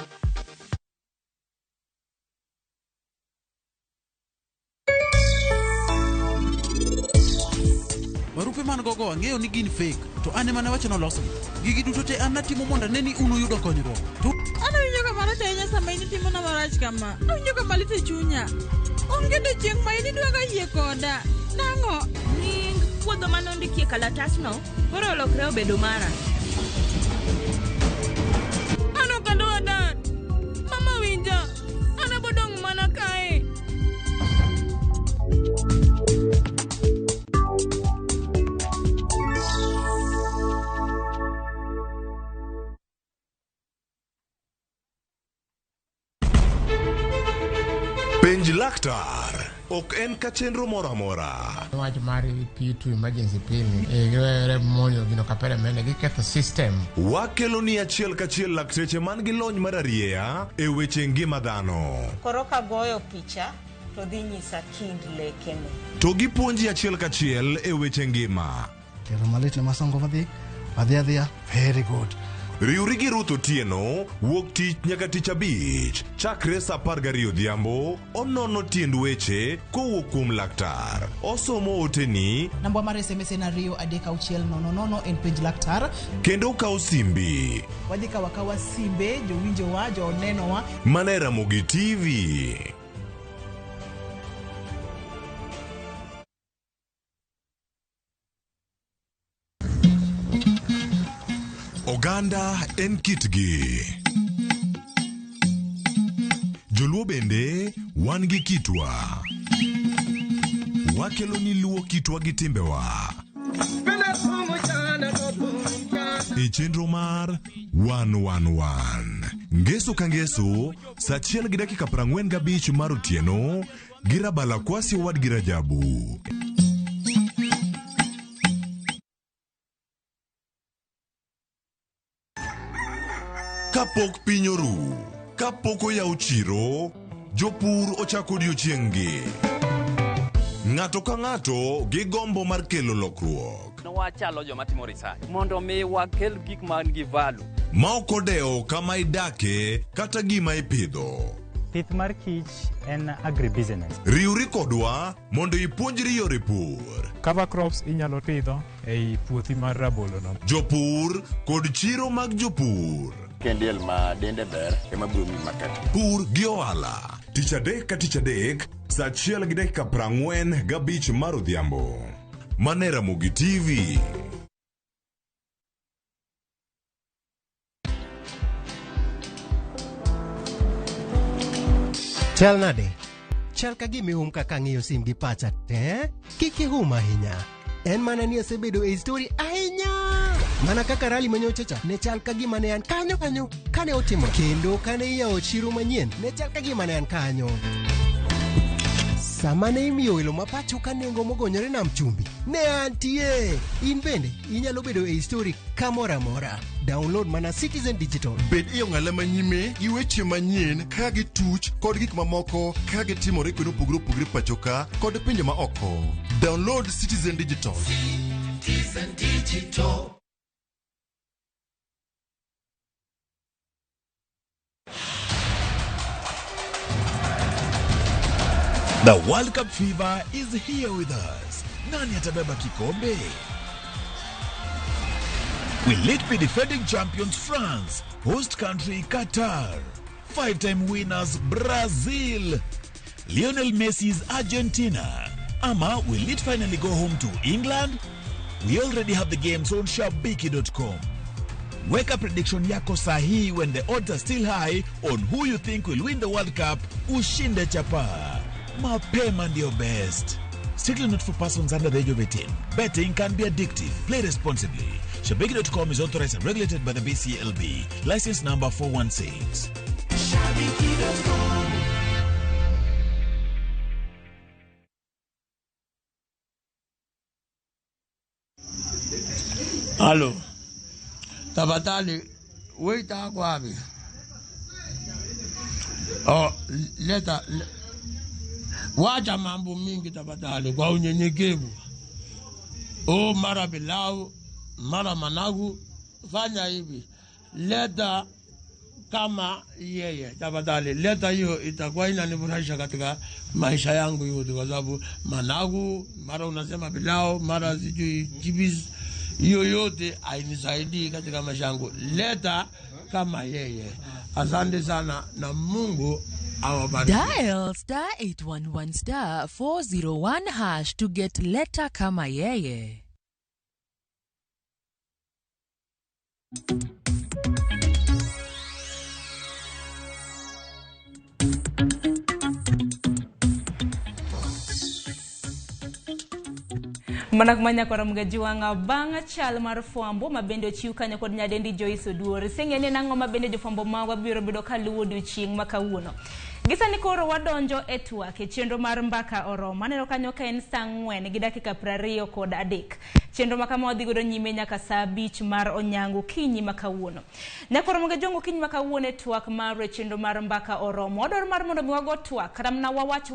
Barupe man gogo ang'eyo ni gin fake, to an ema nawacho nolosgi. Gigi duto te an natimo mondo ane ni un uyudo konyruok. To An awinjo ka marach ahinya sama in itimona marach kama. Awinjo ka malit e chunya. Onge odiechieng' ma in idwaga yie koda. Nang'o? Nying puodho mane ondikie kalatasno koro olokre obedo mara. An ok adwa dar. Mama winja. An abodong' mana kae. Penj laktar ok en ka chenro moro amora. Wach mar P2 emergency pill ni giwere monjo gino kapere mende giketho system. Wakelo ni achiel kachiel lakteche man gi lony mar arieya e weche ngima dhano. Koro kagoyo picha to dhi nyisa kind lekene. To gipuonji achiel kachiel e weche ngima. Telo malit ne masongo madhi adhi adhiya very good. Riwri gi Ruth Otieno wuok tich nyaka tich abich chakre saa 12 odhiambo onono tiend weche kowuok kuom laktar. Osomo oteni Namba mar SMS en 2 3 6 0 0 en penj laktar. kendo okawo simbi Wadhi kawo akawa simbe jowinjowa, jonenowa. mana e Ramogi TV. Oganda en kitgi. Joluo bende wan gi kitwa. Wakelo ni luo kitwa gi timbewa. E chenro mar 111 Ngeso ka ngeso saa 1:45 mar otieno gi Rabala Kwasi owadgi Rajabu. Kapok piny oru, kapok oyaw chiro, jopur ochako odiochieng'-gi. Ng'ato ka ng'ato gi gombo mar kelo lokruok. Wachalo joma timo research mondo mi wakel gik man gi value. Ma ok odewo kama idake kata gima ipidho. Pith mar kich en agribusiness. Riwri kodwa mondo ipuonjri yore pur. Cover crops inyalo pidho ei puothi mar rabolo no. Jopur kod chiro mag jopur. Kendiel ma dende ber ema biro miyi makati. Pur gi ohala. Tich adek ka tich adek, saa achiel gi dakika 45 mar odhiambo. Mane Ramogi TV. Chal nade? Chal ka gima ihum kaka ang'iyo sim gi pacha te. Kik ihum ahinya. En mana ni asebedo e story ahinya. Mana kaka rali manyocha cha ne chal ka gima ne an kanyo kanyo kane otimo kendo kane iyawo chiro manyien ne chal ka gima ne an kanyo. Sama ne imiyo welo ma pacho ka nengo mogonyore nam chumbi, ne antie. In bende inyalo bedo e story kamoro amora. Download mana Citizen Digital. Bed e ong'ala manyime gi weche manyien ka gituch kod gik mamoko ka gitimore kuonde mopogore opogore pacho ka kod pinje ma oko. Download Citizen Digital. Citizen Digital. The World Cup fever is here with us. Nani atabeba kikombe? Will it be defending champions France, host country Qatar, five-time winners Brazil, Lionel Messi's Argentina, ama will it finally go home to England? We already have the games on shabiki.com. Weka prediction yako sahihi when the odds are still high on who you think will win the World Cup. Ushinde chapa. Mapema ndio best. Strictly not for persons under the age of 18. Betting can be addictive. Play responsibly. Shabiki.com is authorized and regulated by the BCLB. License number 416. Shabiki.com. Halo. Tafadhali waiter ako wapi? Oh, leta wacha mambo mingi tafadhali kwa unyenyekevu. Oh, mara pilau, mara managu, fanya hivi. Leta kama yeye tafadhali, leta hiyo, itakuwa inanifurahisha katika maisha yangu yote, kwa sababu managu, mara unasema pilau, mara sijui chips, hiyo yote hainisaidii katika maisha yangu. Leta kama yeye. Asante sana na Mungu awabariki. Dial star 811 star 401 hash to get leta kama yeye. Mana kumanya kora mgaji wanga banga chal mar fwambo mabende ochiw kanyo kod nyadendi Joyce Oduor. Sengene nang'o mabende jofwambo magwa biro bedo kaluwo odiochieng' ma kawuono. Gisani koro wadonjo e twak e chenro mar Mbaka Oromo. Aneno kanyo ka en saa 4:23. Chenro ma kama wadhi godo nyime nyaka saa 5 mar onyango kinyi ma kawuono. Nyakoro mga jongo kinyi ma kawuono e twak mar e chenro mar Mbaka Oromo. Wadwaro mar mondo mi wago twak kata mana wawach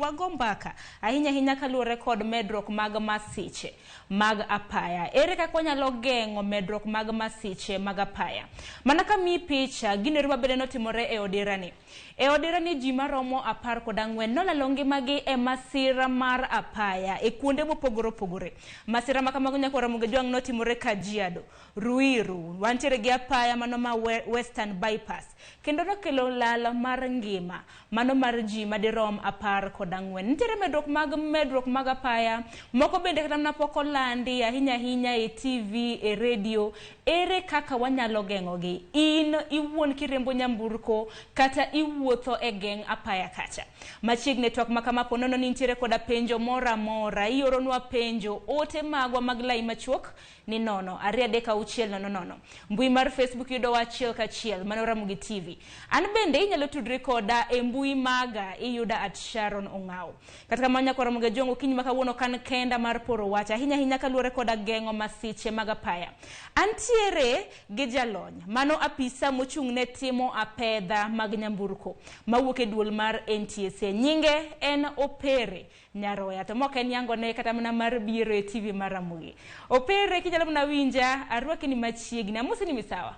wago mbaka ahinya ahinya kaluwore kod medruok mag masiche mag apaya. Ere kaka wanyalo geng'o medruok mag masiche mag apaya? Mana ka mi picha gino ero mabende notimore e odirani. E odirani ji maromo 14 nolalo ngimagi e masira mar apaya e kuonde mopogore opogore. Masira ma kamago nyaka Ramogi Jwang' notimore Kajiado, Ruiru, wantiere gi apaya mano ma Western Bypass, kendo nokelo lal mar ngima mano mar ji madirom 14. Nitiere medruok mag apaya moko bende kata mana pok olandi ahinya ahinya e TV, e radio. Ere kaka wanyalo geng'ogi? In iwuon kirembo nyamburko kata iwuotho e geng' apaya kacha. Machiegni twak ma kama po nono ni nitiere koda penjo moro amora, ioronwa penjo ote magwa mag lai machuok ni 0 2 3 6 0 0. Mbui mar Facebook yudowa achiel kachiel mano Ramogi TV. An bende inyalo tudri koda e mbui maga iyuda at Sharon Ong'awo. Kata kamano nyaka Ramogi Jwang' okinyi ma kawuono kan kenda mar poro wach ahinya ahinya kaluwore koda geng'o masiche mag apaya. Antiere gi jalony mano apisa mochung' ne timo apedha mag nyamburko mawuok e duol mar NTSA. Nyinge en Opere Nyaroya. To mok en yango ne kata mana mar biro e TV mar Ramogi. Opere kinyalo mana winja, arwaki ni machiegni. Amosi ni misawa.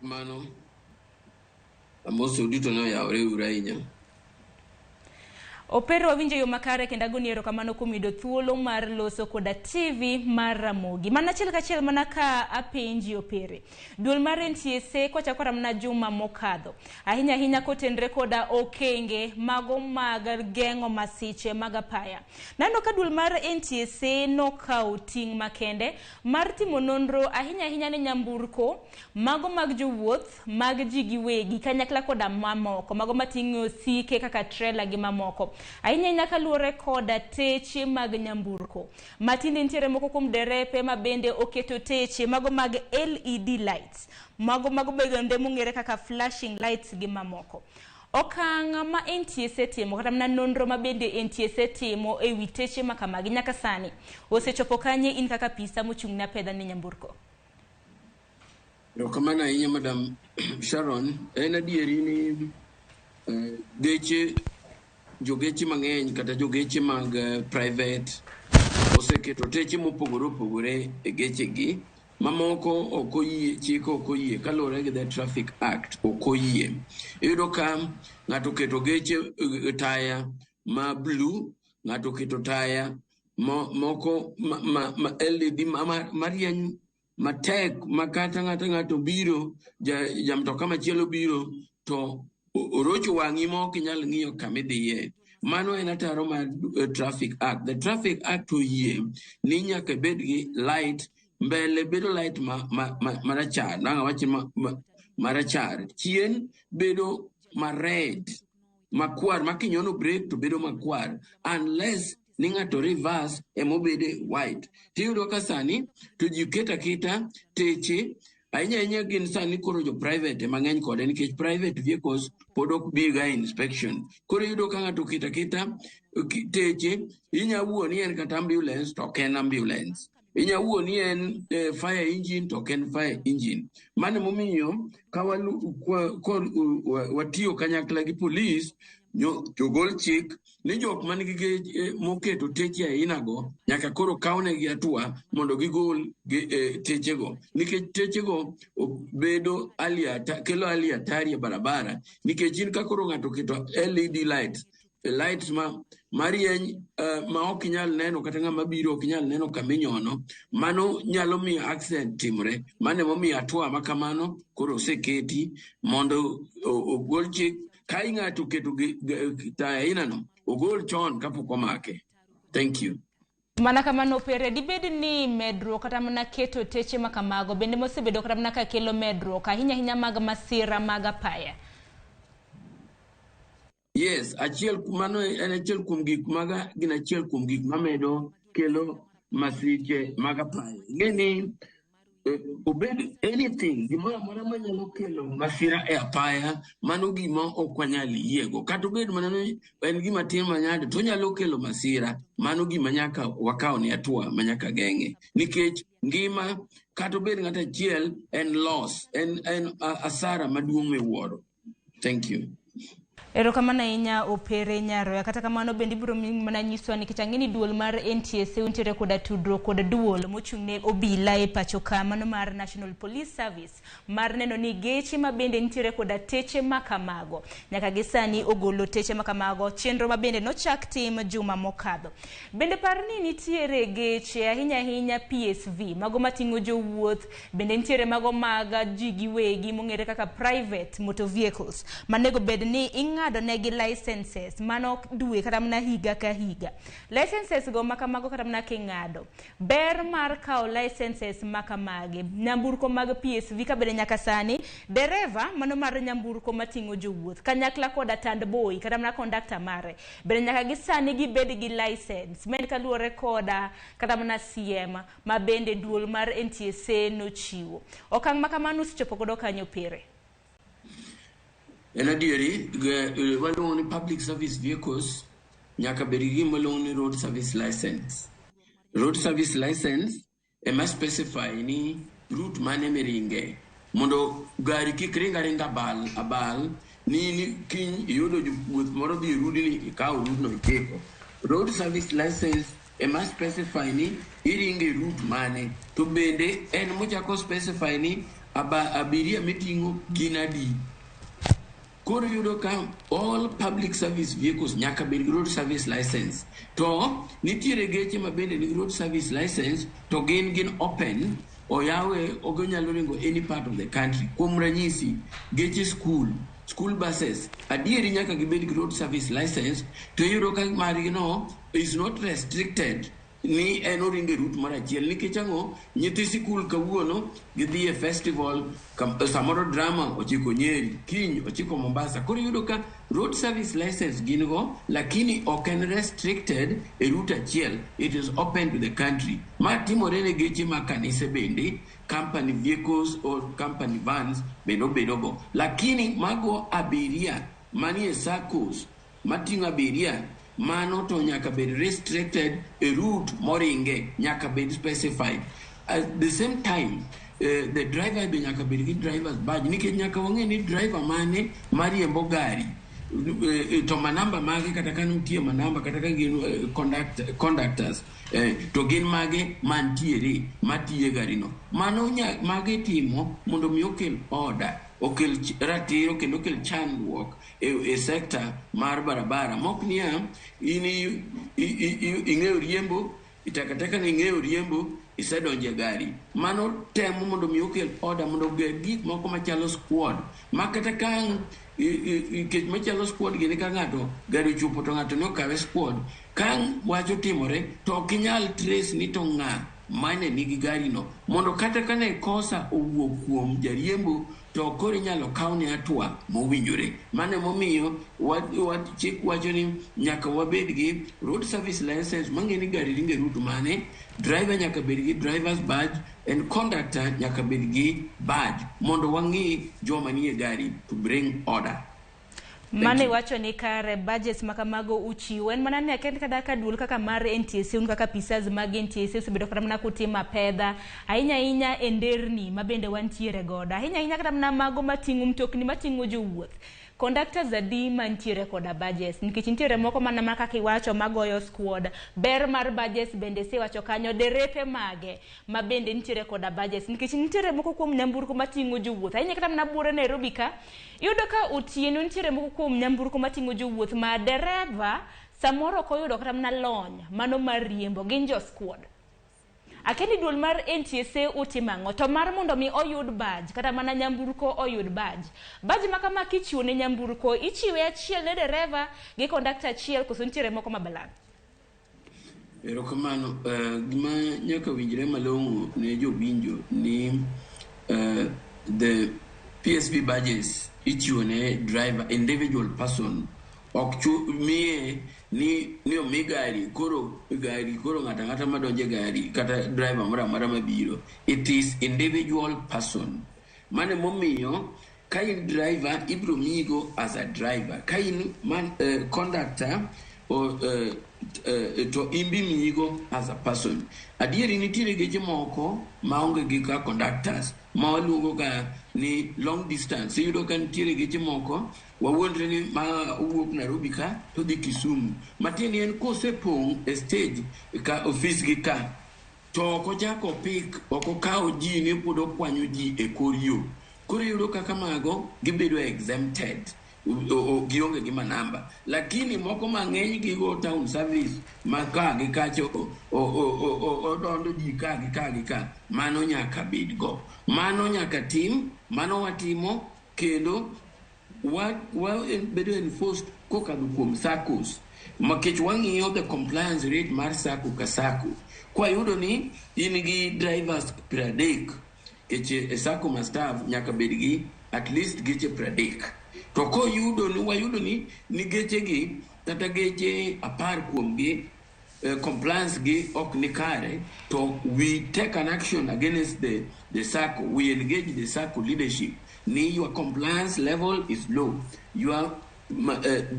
Mano. Amoso duto ne oyawore uru ahinya. Opere wawinjo yo makare kendo agoni erokamano kuom yudo thuolo mar loso koda TV mar Ramogi. Mana achiel kachiel mana ka apenji Opere. Duol mar NTSA kochako mana juma mokadho. Ahinya ahinya kotenre koda okenge mago mag geng'o masiche mag apaya. Naneno ka duol mar NTSA nokawo ting' makende mar timo nonro ahinya ahinya ne nyamburko mago mag jowuoth mag ji giwegi kanyakla koda mamoko mago mating'o osike kaka trela gi mamoko. Ahinya ahinya kaluwore koda teche mag nyamburko. Matinde nitiere moko kuom derepe ma bende oketo teche mago mag LED lights. Mago mago bende mong'ere kaka flashing lights gi mamoko. Okang' ma NTSA timo kata mana nonro ma bende NTSA timo e wi teche ma kamagi nyaka sani osechopo kanye in kaka apisa mochung' ne apedha ne nyamburko? Erokamano ahinya Madam Sharon. En adieri ni geche jogeche mang'eny kata jogeche mag private oseketo teche mopogore opogore e gechegi. Mamoko ok oyie, chik ok oyie kaluwore gi the Traffic Act ok oyie. Iyudo ka ng'ato oketo geche taya ma blue, ng'ato oketo taya moko ma LED marieny matek ma kata ng'ato biro, ja mtoka machielo biro to orocho wang'i ma ok inyal ng'iyo kama idhiye. Mano en ataro mar Traffic Act. The Traffic Act oyie ni nyaka ibed gi light mbele bedo light marachar, nang' awach marachar, chien bedo ma red, makwar, ma kinyono brake to bedo makwar, unless ni ng'ato reverse emobede white. Tiyudo ka sani to ji keto aketa teche ahinya ahinya gin sani koro jo private ema ng'eny kode nikech private vehicles pod ok bi ga inspection. Koro iyudo ka ng'ato oketo aketa teche, inya wuo ni en kata ambulance to ok en ambulance. Inya wuo ni en fire engine to ok en fire engine. Mano emomiyo ka watiyo kanyakla gi polis, jogol chik ni jok man gi moketo teche aina go nyaka koro kawnegi hatua mondo gigol techego nikech techego bedo kelo hali hatari e barabara nikech in ka koro ng'ato oketo LED lights, lights ma marieny ma ok inyal neno kata ng'ama biro ok nyal neno kaminyono, mano nyalo miyo accident timore. Mano emomiyo hatua ma kamano koro oseketi mondo ogol chik ka ng'ato oketo taya aina no ogol chon kapok omake. Thank you. Mana kamano Opere, dibed ni medruok kata mana keto teche ma kamago bende mosebedo kata mana ka kelo medruok ahinya ahinya mag masira mag apaya? Yes, achiel mano en achiel kuom gik maga gin achiel kuom gik mamedo kelo masiche mag apaya. Ing'e ni obed anything gimoro amora manyalo kelo masira e apaya, mano gima ok wanyal yiego. Kata obed mana ni en gima tin manyade to onyalo kelo masira, mano gima nyaka wakaw ne hatua ma nyaka geng'e. Nikech ngima kata obed ng'ato achiel en loss, en asara maduong' miwuoro. Thank you. Erokamano ahinya Opere Nyaroya. Kata kamano bende ibiro mana nyiswa nikech ang'e ni duol mar NTSA untiere koda tudruok kod duol mochung' ne obila e pacho ka mano mar National Police Service mar neno ni geche ma bende nitiere koda teche ma kamago nyaka gi sani ogolo teche ma kamago, chenro ma bende nochak tim juma mokadho. Bende par ni nitiere geche ahinya ahinya PSV mago mating'o jowuoth, bende nitiere mago mag ji giwegi mong'ere kaka private motor vehicles manego bed ni ing'ado negi licenses mano dwe kata mana higa ka higa. Licenses go makamago kata mana king'ado, ber mar kawo licenses makamagi nyamburko mag PSV ka bende nyaka sani dereva mano mar nyamburko mating'o jowuoth kanyakla koda tandboi kata mana kondakta mare bende nyaka gi sani gibed gi license ma en kaluwore koda kata mana siem ma bende duol mar NTSA nochiwo. Okang' ma kamano osechopo godo kanyo Opere? En adieri, waluongo ni public service vehicles nyaka bed gi gima waluongo ni road service license. Road service license ema specify ni route mane miringe mondo gari kik ring aringa abal abal ni kiny iyudo jowuoth moro dhi e route ni ikawo route no ichiko. Road service license ema specify ni iringe e route mane to bende en mochako specify ni abiria miting'o gin adi. Koro iyudo ka all public service vehicles nyaka bed gi road service license. To nitiere geche ma bende nigi road service license to gin open, oyawe, onyalo ringo any part of the country. Kuom ranyisi, geche school, school buses, adieri nyaka gibed gi road service license, to iyudo ka margi no is not restricted ni en oringo e route mar achiel. Nikech ang'o? Nyithi sikul kawuono gidhi e festival, samoro drama ochiko Nyeri, kiny ochiko Mombasa. Koro iyudo ka road service license gin go, lakini ok en restricted e route achiel, it is open to the country. Ma timore ne geche mag kanise bende, company vehicles or company vans bende obedo go, lakini mago abiria manie SACCOs mating'o abiria, mano to nyaka bed restricted e route moringe, nyaka bed specified. At the same time, the driver be nyaka bed gi driver's badge, nikech nyaka wang'e ni driver mane mariembo gari, to manamba mage, kata ka nitie manamba, kata ka gin conductors, to gin mage mantiere matiye gari no. Mano mage timo mondo mi okel order, okel ratiro kendo okel chandruok e sector mar barabara. Mok niya in ing'eyo riembo takataka ni ing'eyo riembo, isedonjo e gari. Mano temo mondo mi okel order, mondo oger gik moko machalo squad, ma kata ka kech machalo squad gini, ka ng'ato gari ochopo to ng'ato ne okawe squad, ka wach otimore to ok inyal trace ni to ng'a mane nigi gari no, mondo kata ka ne kosa owuok kuom jariembo to koro inyalo kawne hatua mowinjore. Mano emomiyo chik wacho ni nyaka wabed gi road service license mang'e ni gari ringo e route mane, driver nyaka bed gi driver's badge and conductor nyaka bed gi badge, mondo wang'i joma nie gari, to bring order. Mano iwacho ni kare budgets ma kamago uchiwo en mana ni aken kata ka duol kaka mar NTSA, un kaka apisas mag NTSA osebedo kata mana kutimo apedha ahinya ahinya e nderni ma bende wantiere godo, ahinya ahinya kata mana mago mating'o mtokni mating'o jowuoth. Conductors adi mantiere koda badges? Nikech nitiere moko mana ma kaka iwacho magoyo squad. Ber mar badges bende isewacho kanyo. Derepe mage ma bende nitiere koda badges? Nikech nitiere moko kuom nyamburko mating'o jowuoth ahinya kata mana buore Nairobi ka, iyudo ka otieno nitiere moko kuom nyamburko mating'o jowuoth ma dereva samoro ok oyudo kata mana lony mano mar riembo, gin jo squad. Akia ni duol mar NTSA utimo ang'o to mar mondo mi oyud badge, kata mana nyamburko oyud badge. Badge ma kama kichiwo ne nyamburko, ichiwe achiel ne dereva gi conductor achiel, koso nitiere moko ma balang'? Erokamano. Gima nyaka winjre malong'o ne jowinjo ni the PSV badges ichiwo ne driver, individual person. Ok miye ni omi gari, koro gari koro ng'ato ang'ata madonjo e gari kata driver moro amora mabiro. It is individual person. Mano emomiyo ka in driver, ibiro miyigo as a driver. Ka in man, conductor or, to in be miyigo as a person. Adieri nitiere geche moko maonge gi ka conductors ma waluongo ga ni long distance. Iyudo ka nitiere geche moko wawuondre ni ma owuok Nairobi ka to dhi Kisumu. Matiende en kosepong' e stage ka ofis gi ka, to ok ochako pik, ok okawo ji ni pod okwanyo ji e kor yo. Koro iyudo kaka mago gibedo exempted, gionge gi manamba. Lakini moko mang'eny gigo town service ma ka gi kacha odondo ji ka gi ka gi ka, mano nyaka bed go. Mano nyaka tim, mano watimo kendo wa bedo enforced kokadho kuom SACCOs. Makech wang'iyo the compliance rate mar SACCO ka SACCO. Kwayudo ni in gi drivers 30, kech e SACCO ma staff nyaka bed gi at least geche 30. To koyudo ni wayudo ni geche gi kata geche 10 kuom gi, compliance gi ok ni kare, to we take an action against the SACCO. We engage the SACCO leadership ni your compliance level is low, your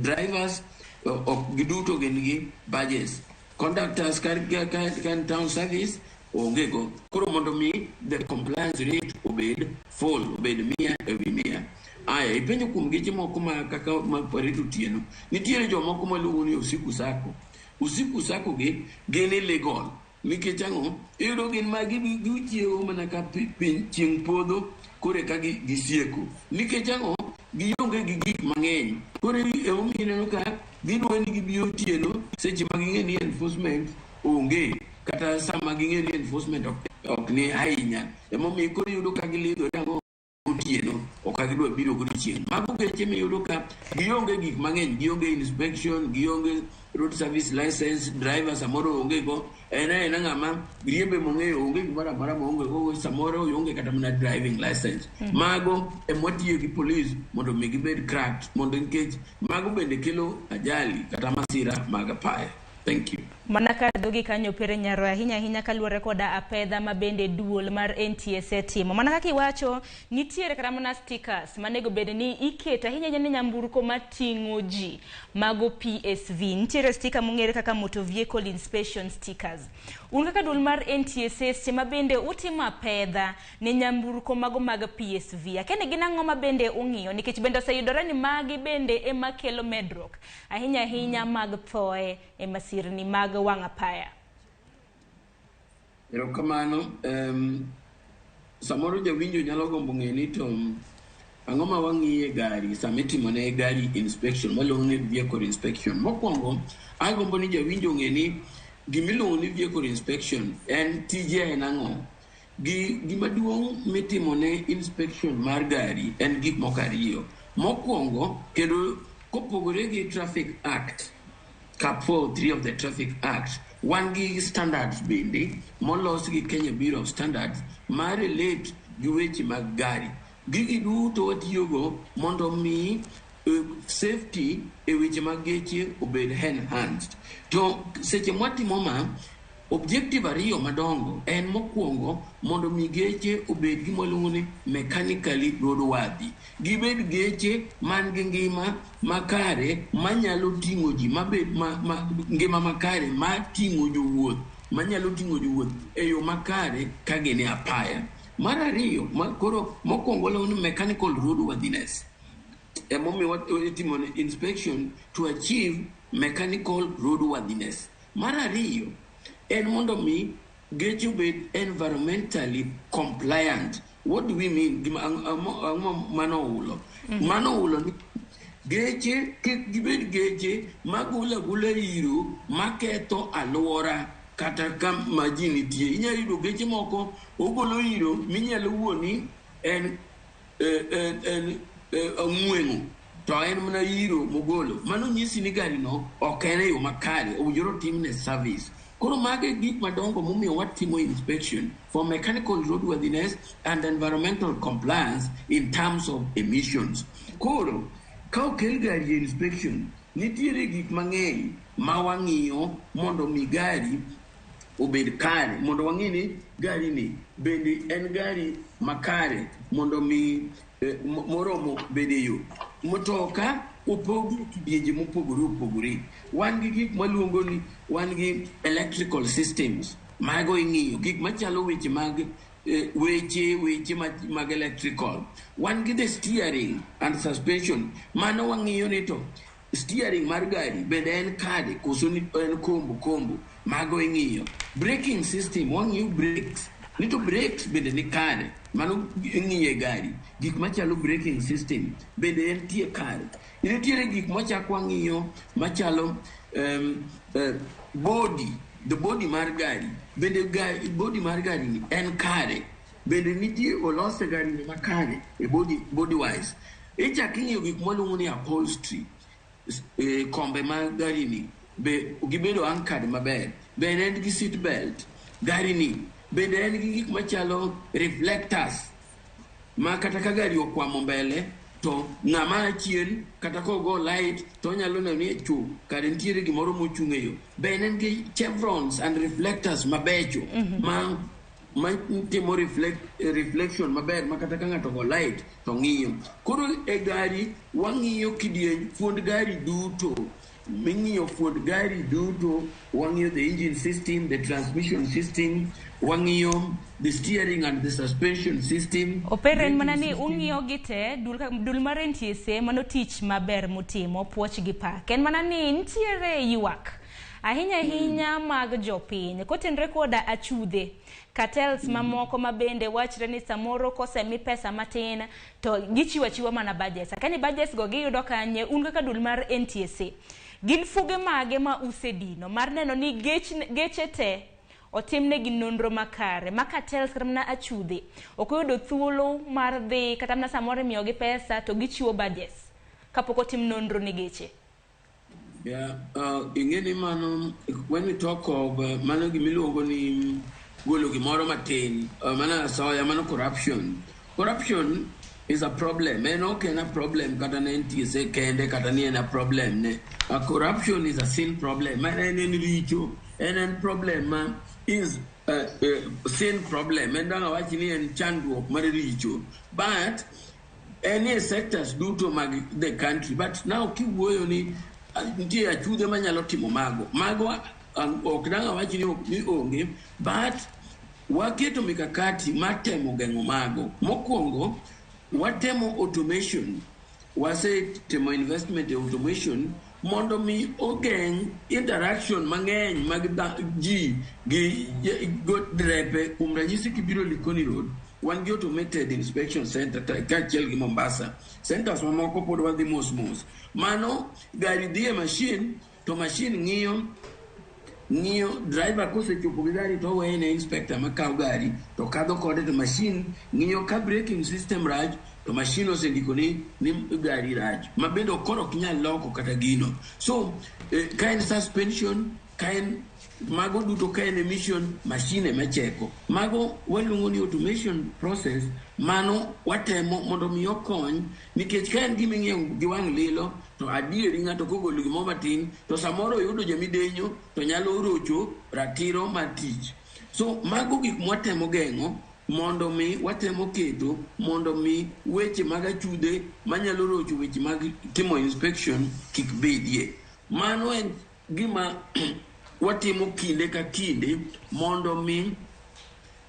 drivers ok giduto gin gi badges, conductors kan town service onge go. Koro mondo mi the compliance rate obed full, obed 100%. Aya, ipenjo kuom geche moko ma kaka ma Pareto Otieno, nitiere jomoko maluongo ni Usiku SACCO. Usiku SACCO gi gin illegal. Nikech ang'o? Iyudo gin ma gichiewo mana ka piny chieng' podho, koro eka gisieko. Nikech ang'o? Gionge gi gik mang'eny. Koro emomiyo ineno ka gidwa ni gibi otieno seche ma ging'e ni enforcement onge kata sama ging'e ni enforcement ok ni ahinya. Emomiyo koro iyudo ka gilidhore ang'o otieno ok gidwa biro godiochieng'. Mago geche miyudo ka gionge gik mang'eny, gionge inspection, gionge road service license, driver samoro onge go, en aena ng'ama riembe mong'eyo onge gimoro amora maonge go, samoro onge kata mana driving license. Mago ema watiyo gi police mondo mi gibed cracked, mondo nikech mago bende kelo ajali kata masira mag apaya. Thank you. Mana ka dhogi kanyo pere nyaro ahinya ahinya kaluwore koda apedha ma bende duol mar NTSA timo. Mana kaka iwacho, nitiere kata mana stickers manego bed ni iketo ahinya ahinya ne nyamburko mating'o ji mago PSV. Nitiere sticker mong'ere kaka motor vehicle inspection stickers. Un kaka duol mar NTSA seche ma bende utimo apedha ne nyamburko mago mag PSV. Akia ni gin ang'o ma bende ung'iyo nikech bende oseyudore ni magi bende ema kelo medruok ahinya ahinya mag thoe e masirni mag wang' apaya. Erokamano. Samoro jawinjo nyalo gombo ng'eyo ni to ang'o ma wang'iyo e gari sama itimo ne gari inspection waluongo ni vehicle inspection. Mokwongo, agombo ni jawinjo ong'e ni gimiluongo ni vehicle inspection en tije en ang'o. Gima duong' mitimo ne inspection mar gari en gik moko ariyo. Mokwongo, kendo kopogore gi Traffic Act, Cap 403 of the Traffic Act, wan gi standards bende molos gi Kenya Bureau of Standards ma relate gi weche mag gari. Gigi duto watiyogo mondo mi safety e weche mag geche obed enhanced. To seche mwatimo ma, objective ariyo madongo en mokwongo mondo mi geche obed gima waluongo ni mechanically roadworthy. Gibed geche man gi ngima makare manyalo ting'o ji mabed ma ngima makare mating'o jowuoth manyalo ting'o jowuoth e yo makare ka gin e apaya. Mar ariyo, koro mokwongo waluongo ni mechanical roadworthiness. Emomiyo itimo inspection to achieve mechanical roadworthiness. Mar ariyo, en mondo mi geche obed environmentally compliant. What do we mean? Gima ang'o mano ulo? Mano ulo ni geche kik gibed geche magolo agola iro maketho alwora kata kama ji nitie. Inyalo yudo geche moko ogolo iro minyalo wuo ni en ong'weng'o to en mana iro mogolo. Mano nyisi ni gari no ok en e yo makare, owinjore otimne service. Koro mago e gik madongo momiyo watimo inspection for mechanical roadworthiness and environmental compliance in terms of emissions. Koro, ka okel gari e inspection, nitiere gik mang'eny ma wang'iyo mondo mi gari obed kare, mondo wang'i ni gari ni bende en gari makare mondo mi moromo bedo e yo. Mtoka opogi e kidienje mopogore opogore. Wan gi gik maluongo ni wan gi electrical systems. Mago ing'iyo gik machalo weche mag weche mag electrical. Wan gi the steering and suspension. Mano wang'iyo ni to steering mar gari bende en kare koso ni en kombo kombo. Mago ing'iyo. Braking system, wang'iyo brakes. Ni to brakes bende ni kare. Mano ing'iyo e gari. Gik machalo braking system bende entie kare. Nitiere gik mwachako wang'iyo machalo body, the body mar gari. Bende body mar gari ni en kare. Bende nitie olose gari ni makare e body wise. Ichak ing'iyo gik mwaluongo ni upholstery. Kombe mag gari ni be gibedo anchored maber. Bende en gi seat belt. Gari ni bende en gi gik machalo reflectors ma kata ka gari okwamo mbele to ng'ama chien kata kogo light to onyalo neno ni chu kare nitiere gimoro mochung' e yo. Bende en gi chevrons and reflectors mabecho ma timo reflection maber ma kata ka ng'ato go light to ng'iyo. Koro e gari wang'iyo kidieny fuond gari duto. Ming'iyo fuond gari duto, wang'iyo the engine system, the transmission system, wang'iyo the steering and the suspension system. Opere en mana ni ung'iyo gi te, dul mar NTSA mano tich maber mutimo, puoch gi pak. En mana ni nitiere ywak. Ahinya ahinya mag jopiny. Kotenre koda achudhe, cartels mamoko ma bende wachre ni samoro kosemi pesa matin to gichiwo achiwa mana budgets. Akani budgets go giyudo kanye un kaka duol mar NTSA. Gin fuge mage ma usedino mar neno ni geche te otimnegi nonro makare ma cartels kata mana achudhe ok oyudo thuolo mar dhi kata mana samoro imiyogi pesa to gichiwo budgets kapok otim nonro ne geche. Yeah, ing'e ni mano when we talk of mano gimiluongo ni golo gimoro matin mano asoya mano corruption. Corruption is a problem. En ok en a problem kata ne NTSA kende kata ni en a problem ne. Corruption is a sin problem. En en richo. En en problem ma is sin problem. En dang' awach ni en chandruok mar richo. But any sectors duto mag the country. But now kiwuoyo ni nitie achudhe manyalo timo mago. Mago ok dang' awach ni ni onge, but waketo mikakati mar temo geng'o mago. Mokwongo, watemo automation. Wasetimo investment e automation mondo mi ogeng' interaction mang'eny mag ji gi go drepe. Kuom ranyisi kibiro Likoni Road, wan gi automated inspection center kaachiel gi Mombasa. Centers mamoko pod wadhi mos mos. Mano gari dhi e machine to machine ng'iyo ng'iyo driver kosechopo gi gari to oweye ne inspector makawo gari to kadho kode to machine ng'iyo ka braking system rach to machine osendiko ni gari rach ma bende koro ok nyal loko kata gino. So ka en suspension, ka en mago duto, ka en emission, machine ema cheko. Mago waluongo ni automation process. Mano watemo mondo mi okony nikech ka en gima ing'iyo gi wang' lilo to adieri ng'ato kogolo gimoro matin to samoro oyudo jamidenyo to nyalo rocho ratiro mar tich. So mago gik mwatemo geng'o mondo mi watemo keto mondo mi weche mag achudhe manyalo rocho weche mag timo inspection kik bedie. Mano en gima watimo kinde ka kinde mondo mi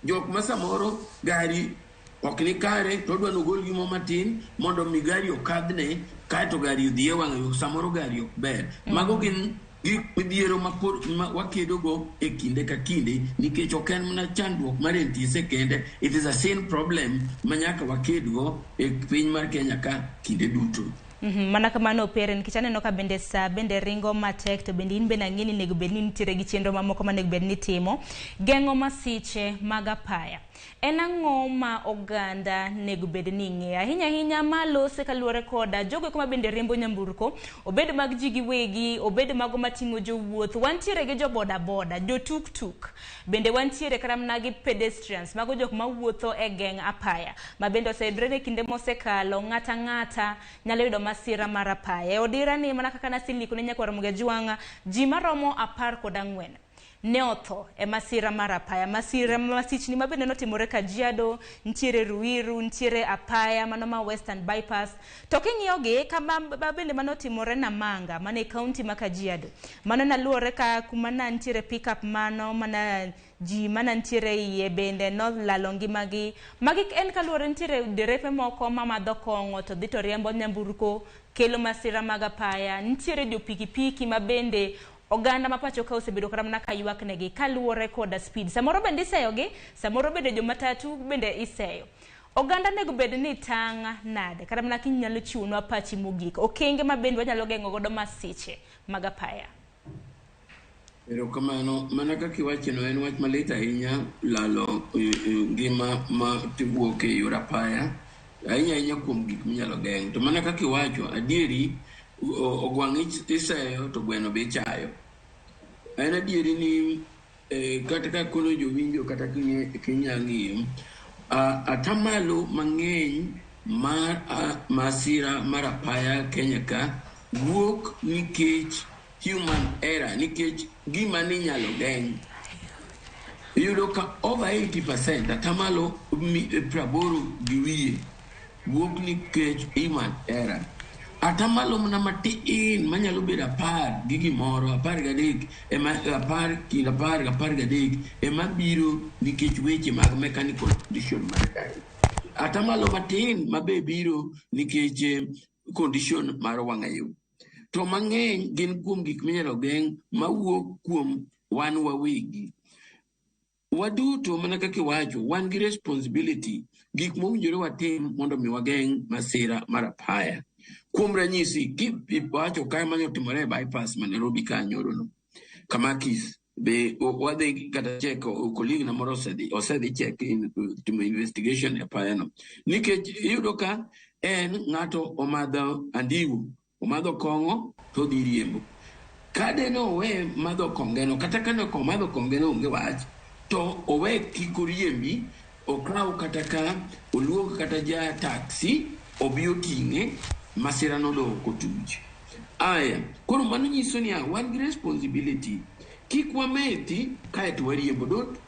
jok ma samoro gari ok ni kare to odwa nogol gimoro matin mondo mi gari okadhne kaeto gari odhi e wang' yo samoro gari ok ber. Mago gin gik midhiero ma pod wakedogo e kinde ka kinde nikech ok en mana chandruok mar NTSA kende, it is a sin problem ma nyaka wakedgo e piny mar Kenya ka kinde duto. Mana kamano Opere, nikech aneno ka bende saa bende ringo matek to bende in bende ang'e ni onego bed ni nitiere gi chenro mamoko ma onego bed ni itimo. Geng'o masiche mag apaya. En ang'o ma oganda nego bed ni ng'eyo? Ahinya ahinya malose kaluwore koda jogo eko ma bende riembo nyamburko, obed mag ji giwegi, obed mago mating'o jowuoth, wantiere gi jo boda boda, jo tuk tuk, bende wantiere kata mana gi pedestrians, mago jok mawuotho e geng' apaya, ma bende oseyudore ni kinde mosekalo ng'ata ng'ata nyalo yudo masira mar apaya. E odira ni mana kaka naseliko ne nyakwar Ramogi Ajwang'a, ji maromo 14 ne otho e masira mar apaya. Masira masichni ma bende notimore Kajiado, nitiere Ruiru, nitiere apaya mano ma Western Bypass. To king'iyo gi kama bende manotimore Namanga, mano e kaunti ma Kajiado. Mano naluwore ka kuma na nitiere pickup mano mana ji mana nitiere iye bende nolalo ngimagi. Magi en kaluwore nitiere derepe moko mamadho kong'o to dhi to riembo nyamburko kelo masira mag apaya. Nitiere jo pikipiki ma bende oganda ma pacho ka osebedo kata mana ka ywak negi kaluwore koda speed. Samoro bende iseyo gi, samoro bende jomatatu bende iseyo. Oganda nego bed ni tang' nade kata mana kinyalo chiwonwa pachi mogik. Okenge ma bende wanyalo geng'o godo masiche mag apaya. Erokamano, mana kaka iwachono en wach malit ahinya lalo ngima ma wuok e yor apaya, ahinya ahinya kuom gik minyalo geng'. To mana kaka iwacho, adieri ogwang' iseyo to gweno be ichayo. En adieri ni kata ka kono jowinjo kata kinya ng'iyo, atamalo mang'eny mar masira mar apaya Kenya ka wuok nikech human error, nikech gima ninyalo geng'. Iyudo ka over 80% atamalo 80 gi wiye wuok nikech human error. Atamalo mana matin manyalo bedo 10 gi gimoro, 13 ema 10 kind 10 gi 13 ema biro nikech weche mag mechanical condition mar gari. Atamalo matin mabe biro nikech condition mar wang'ayo. To mang'eny gin kuom gik minyalo geng' mawuok kuom wan wawegi. Waduto mana kaka iwacho, wan gi responsibility, gik mowinjore watim mondo mi wageng' masira mar apaya. Kuom ranyisi, kiwacho kae mane otimore e bypass ma Nairobi ka nyoro no, Kamakis, be wadhi kata check colleague na moro osedhi check in, timo investigation e apaya no. Nikech iyudo ka en ng'ato omadho andiwo, omadho kong'o to odhi riembo. Ka dene owe madho kongeno, kata ka ne ok omadho kongeno onge wach, to owe kik oriembi, okaw kata ka oluong kata ja taxi obi oting'e, masira no do ok otuch. Aya, koro mano nyiso niya, wan gi responsibility. Kik wamethi kaeto wariembo. Don't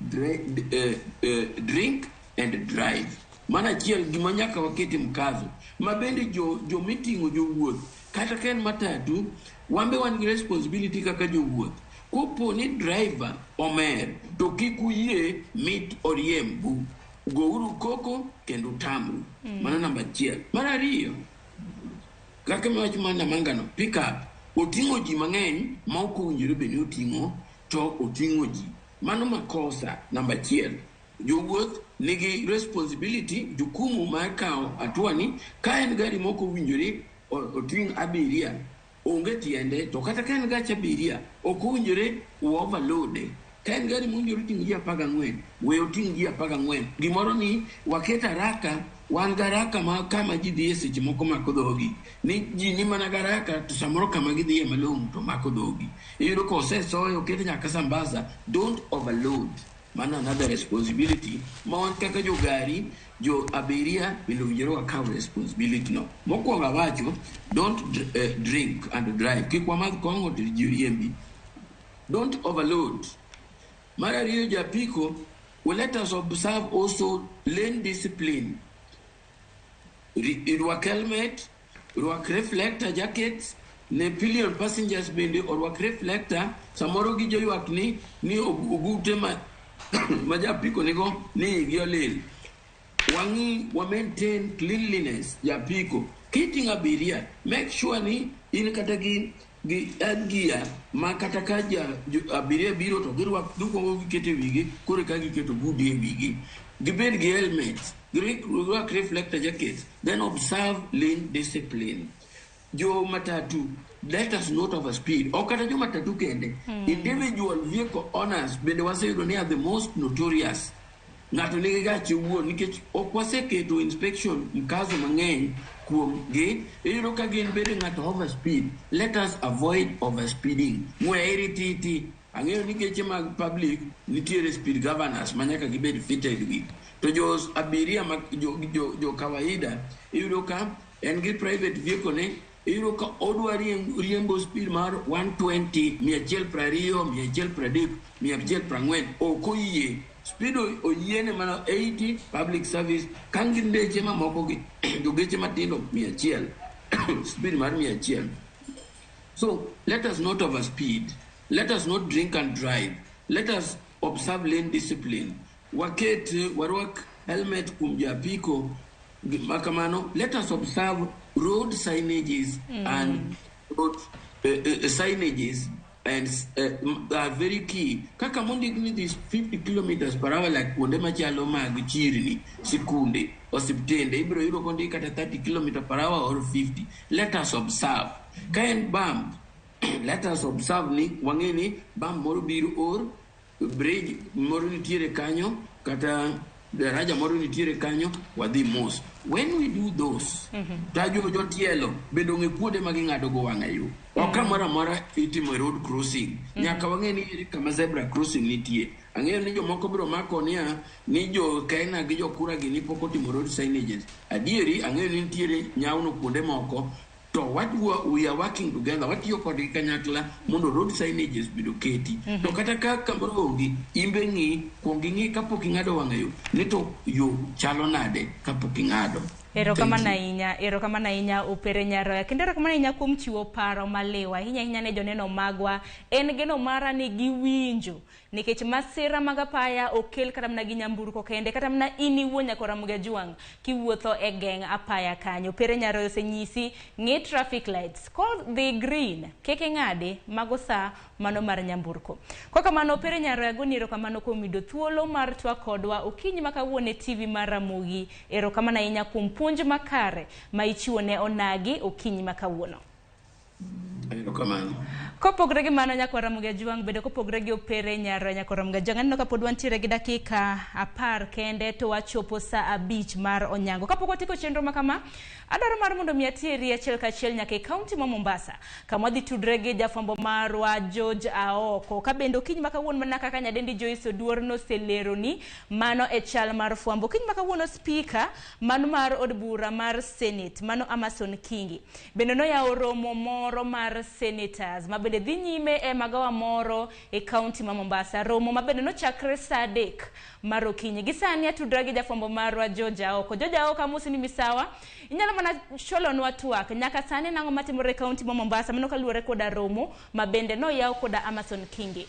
drink and drive. Mano achiel gima nyaka wakete mkazo. Ma bende jo jomiting'o jowuoth, kata ka en matatu, wan be wan gi responsibility kaka jowuoth. Kopo ni driver omer, to kik uyie mit oriembu. Gouru koko kendo utamru. Mano namba achiel. Mar ariyo, kaka miwacho mar Namanga no, pick up, oting'o ji mang'eny ma ok owinjore bed ni oting'o, to oting'o ji. Mano makosa namba achiel. Jowuoth nigi responsibility, jukumu mar kawo hatua ni ka en gari mok owinjore oting' abiria, onge tiende, to kata ka en gach abiria, ok owinjore overload. Ka en gari mowinjore oting' ji 14, we oting' ji 14. Gimoro ni waket haraka, wan gi haraka ma kama ji dhiye seche moko mako dhogi. Ni ji ni mana gi haraka to samoro kama gidhiye malong'o to mako dhogi. Iyudo ka osesoyo oket nyaka sambaza, don't overload. Mano another responsibility ma wan kaka jogari, jo abiria bende owinjore wakaw responsibility no. Mokwongo awacho, don't drink and drive. Kik wamadh kong'o to ji riembi. Don't overload. Mar ariyo japiko, well, let us observe also lane discipline. Rwak helmet, rwak reflector jackets, ne pillion passengers bende orwak reflector, samoro gijoywak ni ogute ma japiko nigo ni igi olil. Wang'i wa maintain cleanliness japiko. Kiting'o abiria, make sure ni in kata gi headgear ma kata ka ja abiria biro to girwak gikwongo giketo e wigi koro ka giketo gudi e wigi. Gibed gi helmets, girwak reflector jackets, then observe lane discipline. Jo matatu, let us not overspeed. Ok kata jo matatu kende. Individual vehicle owners bende waseyudo ni are the most notorious. Ng'ato nigi gache owuon nikech ok waseketo inspection mkazo mang'eny kuom gi. Iyudo ka gin bende ng'ato overspeed. Let us avoid overspeeding. Ng'we irititi. Ang'eyo ni geche mag public nitiere speed governors ma nyaka gibed fitted with. To jo abiria ma jo kawaida iyudo ka en gi private vehicle ne iyudo ka odwa riembo speed mar 120, 120, 130, 140, ok oyie. Speed oyiene mana 80 public service ka gin ndeche mamoko gi jogeche matindo 100, speed mar 100. So let us not overspeed. Let us not drink and drive. Let us observe lane discipline. Waket warwak helmet kuom japiko makamano. Let us observe road signages and road signages and are very key. Kaka mondik ni this 50 kilometers per hour like kuonde machalo mag chirni, sikunde, osiptende, ibiro yudo kondik kata 30 kilometers per hour or 50. Let us observe. Ka en bump, let us observe ni wang'e ni bump moro biro or bridge moro nitiere kanyo kata daraja moro nitiere kanyo, wadhi mos. When we do those, to jotielo bende ong'e kuonde ma ging'ado go wang'a yo. Ok kamoro amora itimo road crossing. Nyaka wang'e ni ere kama zebra crossing nitie. Ang'eyo ni jomoko biro mako niya ni jo Kenya gi jo Kura gini pok otimo road signages. Adieri ang'eyo ni nitiere nyawno kuonde moko to what we are working together, watiyo kodgi kanyakla mondo road signages bende oketi. To kata ka kamoro onge, imbe ng'i, kuong ing'i kapok ing'ado wang'a yo ni to yo chalo nade kapok ing'ado. Erokamano ahinya, erokamano ahinya Opere Nyaroya. Kendo erokamano ahinya kuom chiwo paro maliw ahinya ahinya ne joneno magwa. En geno mara ni giwinjo nikech masira mag apaya okel kata mana gi nyamburko kende kata mana in iwuon nyaka Ramogi Ajwang' kiwuotho e geng' apaya kanyo. Opere Nyaroya osenyisi ng'i traffic lights kodhi green kik ing'adi mago saa mano mar nyamburko. Kwa kamano Opere Nyaroya goni erokamano kuom yudo thuolo mar twak kodwa okinyi ma kawuono e TV mar Ramogi. Erokamano ahinya kuom puonj makare ma ichiwo ne onagi okinyi ma kawuono. Erokamano. Kopogore gi mano nyakwa Ramogi Ajwang' bende kopogore gi Opere Nyaroya nyakwa Ramogi Ajwang' aneno ka pod wantiere gi dakika 10 kende to wachopo saa 5 mar onyango. Kapok watieko chenro ma kama, adwaro mar mondo mi ateri achiel kachiel nyaka e kaunti ma Mombasa kama wadhi tudre gi jafwambo marwa George Aoko. Ka bende okinyi ma kawuono mana kaka nyadendi Joyce Oduor noseleroni, mano e chal mar fwambo. Okinyi ma kawuono spika mano mar od bura mar Senate mano Amason Kingi bende noyawo romo moro mar senators ma bende dhi nyime e magawa moro e kaunti ma Mombasa. Romo ma bende nochakre saa 3 mar okinyi. Gi sani atudra gi jafwambo marwa George Aoko. George Aoko, amosi ni misawa. Inyalo mana cholonwa twak nyaka sani nang'o matimore e kaunti ma Mombasa mano kaluwore koda romo ma bende noyaw koda Amason Kingi.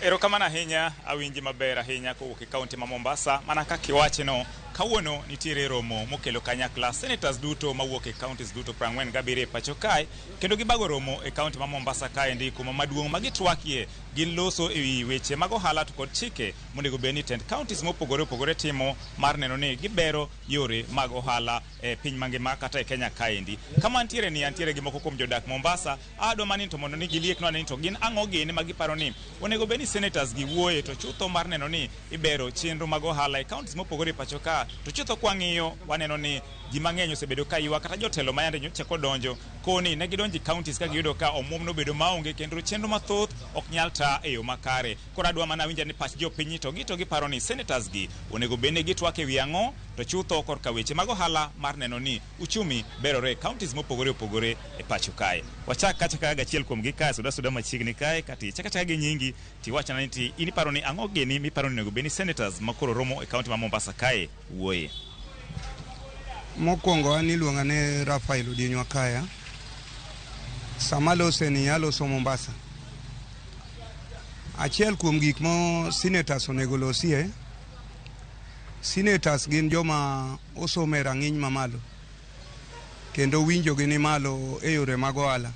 Erokamano ahinya, awinji maber ahinya kowuok e kaunti ma Mombasa. Mana kaka iwacheno, kawuono nitiere romo mokelo kanyakla senators duto mawuok e counties duto 47 e pacho kae, kendo gibago romo e kaunti ma Mombasa kaendi kuma maduong' ma gitwakie gin loso ewi weche mag ohala to kod chike monego bed ni tend counties mopogore opogore timo mar neno ni gibero yore mag ohala e piny mangima kata e Kenya kaendi. Kama ntiere ni antiere gi moko kuom jodak Mombasa, adwa mani to mondo ni gilieknwa ni to gin ang'o gini ma giparo ni onego bed ni senators gi wuoye to chutho mar neno ni ibero chenro mag ohala e counties mopogore e pacho ka. To chutho kwang'iyo waneno ni ji mang'eny osebedo ka ywak kata jotelo ma yande nyocha kodonjo koni ne gidonjo e counties ka giyudo ka omuom nobedo maonge kendo chenro mathoth ok nyal ta e yo makare. Koro adwa mana winja ni pach jopiny to gi to giparo ni senators gi onego bed ni gitwak e wi ang'o to chutho korka weche mag ohala mar neno ni uchumi berore e counties mopogore opogore e pacho kae. Wachak kacha ka gachiel kuom gi kae suda suda machiegni kae kati chaka chaka gi nyingi tiwachana ni ti in iparo ni ang'o gini miparo ni onego bed ni senators makoro romo e county ma Mombasa kae wuoye. Mokwongo an iluonga ni Rafael Odieny Wakaya. Sama alose ni aloso Mombasa. Achiel kuom gik mo senators onego losie, senators gin joma osomo e rang'iny mamalo kendo winjo gi ni malo e yore mag ohala.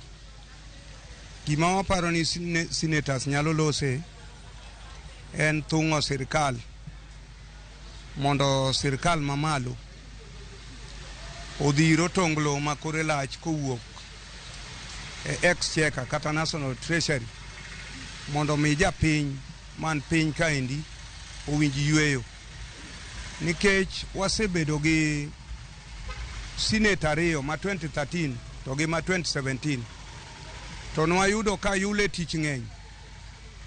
Gima waparo ni senators nyalo lose en thung'o sirikal mondo sirikal mamalo odhir otonglo ma kore lach kowuok e exchequer kata National Treasury mondo mi japiny man piny kaendi owinj yweyo. Nikech wasebedo gi senate ariyo ma 2013 to gi ma 2017 to nwayudo ka yule tich ng'eny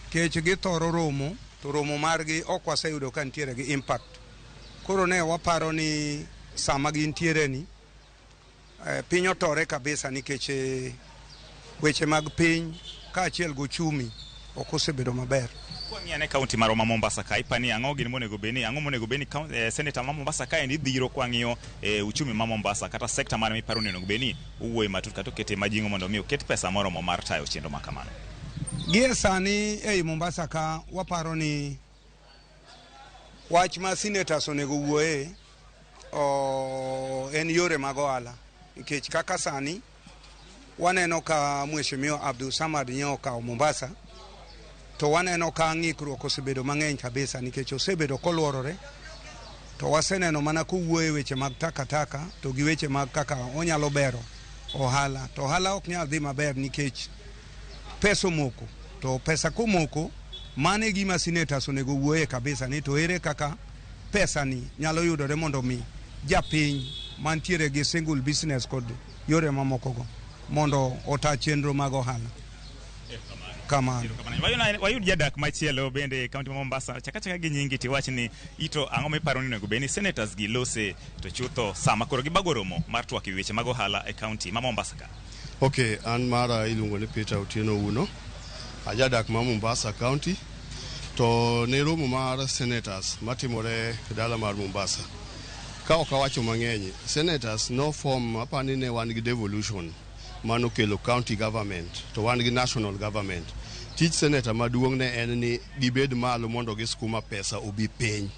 kech githoro romo to romo margi ok waseyudo ka nitiere gi impact. Koro ne waparo ni sama gintiere ni piny otore kabisa nikech weche mag piny kaachiel gi uchumi ok osebedo maber. Kwang'iyo ane kaunti marwa ma Mombasa ka, ipani ang'o gini monego bed ni ang'o monego bed ni senator ma Mombasa kaendi dhiro kwang'iyo uchumi ma Mombasa kata sekta mane miparo ni onego bed ni owuoye matut kata okete majing'o mondo mi oket pesa moromo mar tayo chenro ma kamano. Gie sani ei Mombasa ka waparo ni wach ma senators onego wuoye en yore mag ohala nikech kaka sani waneno ka Mheshimiwa Abdul Samad nye okawo Mombasa to waneno ka ng'ikruok osebedo mang'eny kabisa nikech osebedo koluorore to waseneno mana kowuoyo e weche mag takataka to gi weche mag kaka onyalo bero ohala to ohala ok nyal dhi maber nikech pesa omoko to pesa komoko mano e gima senators onego wuoye kabisa ni to ere kaka pesa ni nyalo yudore mondo mi japiny mantiere gi single business kod yore mamokogo mondo ota chenro mag ohala. Kamano. Wayud jadak machielo bende e kaunti ma Mombasa chaka chaka gi nyingi tiwach ni ito ang'o miparo ni onego bed ni senators gi lose to chutho sama koro gibago romo mar twak e weche mag ohala e kaunti ma Mombasa ka. Okay, an mara iluongo ni Peter Otieno Uno, ajadak ma Mombasa County. To ne romo mar senators matimore e dala mar Mombasa. Ka ok awacho mang'eny, senators no form apani ne wan gi devolution manokelo county government to wan gi national government. Tich senator maduong' ne en ni gibed malo mondo giskuma pesa obi piny.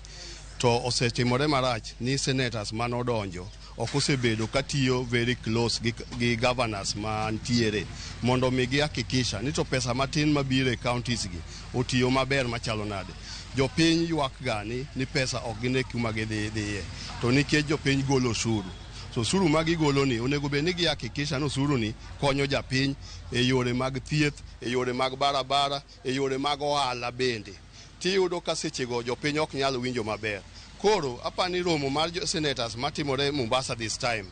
To osetimore marach ni senators manodonjo ok osebedo katiyo very close gi governors mantiere mondo mi gihakikisha ni to pesa matin mabiro e counties gi otiyo maber machalo nade. Jopiny ywak ga ni pesa ok gine kuma gidhi dhiye to nikech jopiny golo osuru. So osuru ma gigolo ni onego bed ni gihakikisha ni osuru ni konyo japiny e yore mag thieth, e yore mag barabara, e yore mag ohala bende. Tiyudo ka sechego jopiny ok nyal winjo maber. Koro apani romo mar senators matimore Mombasa this time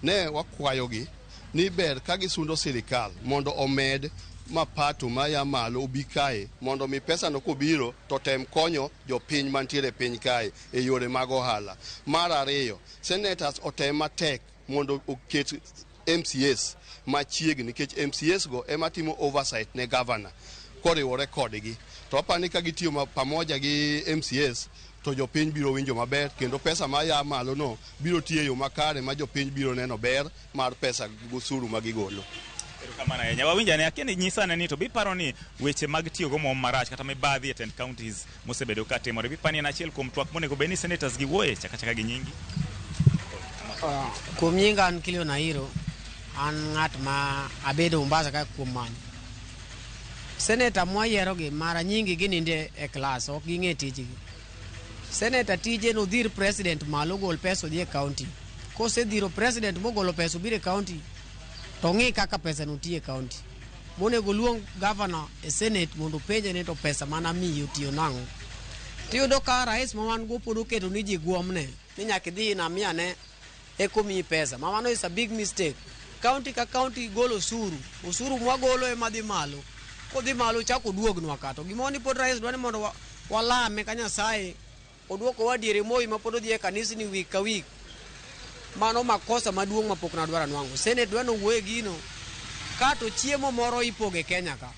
ne wakwayogi ni ber ka gisundo sirikal mondo omed mapato maya malo obi kae mondo mi pesa no kobiro to tem konyo jopiny mantiere e piny kae e yore mag ohala. Mar ariyo, senators otem matek mondo oket MCAs machiegni nikech MCAs go ema timo oversight ne governor koriwore kodgi. To apani ka gitiyo pamoja gi MCAs to jopiny biro winjo maber kendo pesa maya malo no biro tiyo e yo makare ma jopiny biro neno ber mar pesa gosuru ma gigolo. Erokamano ahinya. Wawinjo ane, akia ni nyisa ane ni to biparo ni weche mag tiyo go omwom marach kata mibadhi e tend counties mosebedo ka timore, biparo ni en achiel kuom twak monego bed ni senators gi wuoye? Chak achaka gi nyingi. Kuom nyinga an Kilio Nairo, an ng'at ma abedo Mombasa ka kuom manyo. Seneta mwayiero gi mara nyingi gininde e klas, ok ging'e tijgi. Seneta tije nodhir president malo gol pesa odhi e county. Kosedhiro president mogolo pesa obiro e county, to ng'i kaka pesa no tiyo e county. Monego luong governor e senate mondo openje ni to pesa mana miyi otiyo nang'o. Tiyudo ka rais ma wan go pod oketo ni ji guomne, ni nyaka idhi inamia ne eko miyi pesa. Ma mano is a big mistake. County ka county golo osuru, osuru mwagolo ema dhi malo. Kodhi malo chako oduognwa ka. To gimoro ni pod rais dwa ni mondo walame ka Nyasaye oduokowa diere Moi ma pod odhi e kanisni week ka week. Mano makosa maduong' ma pok nadwaro nwang'o. Senate dwa ni owuoye gino. Kato chiemo moro ipogo e Kenya ka.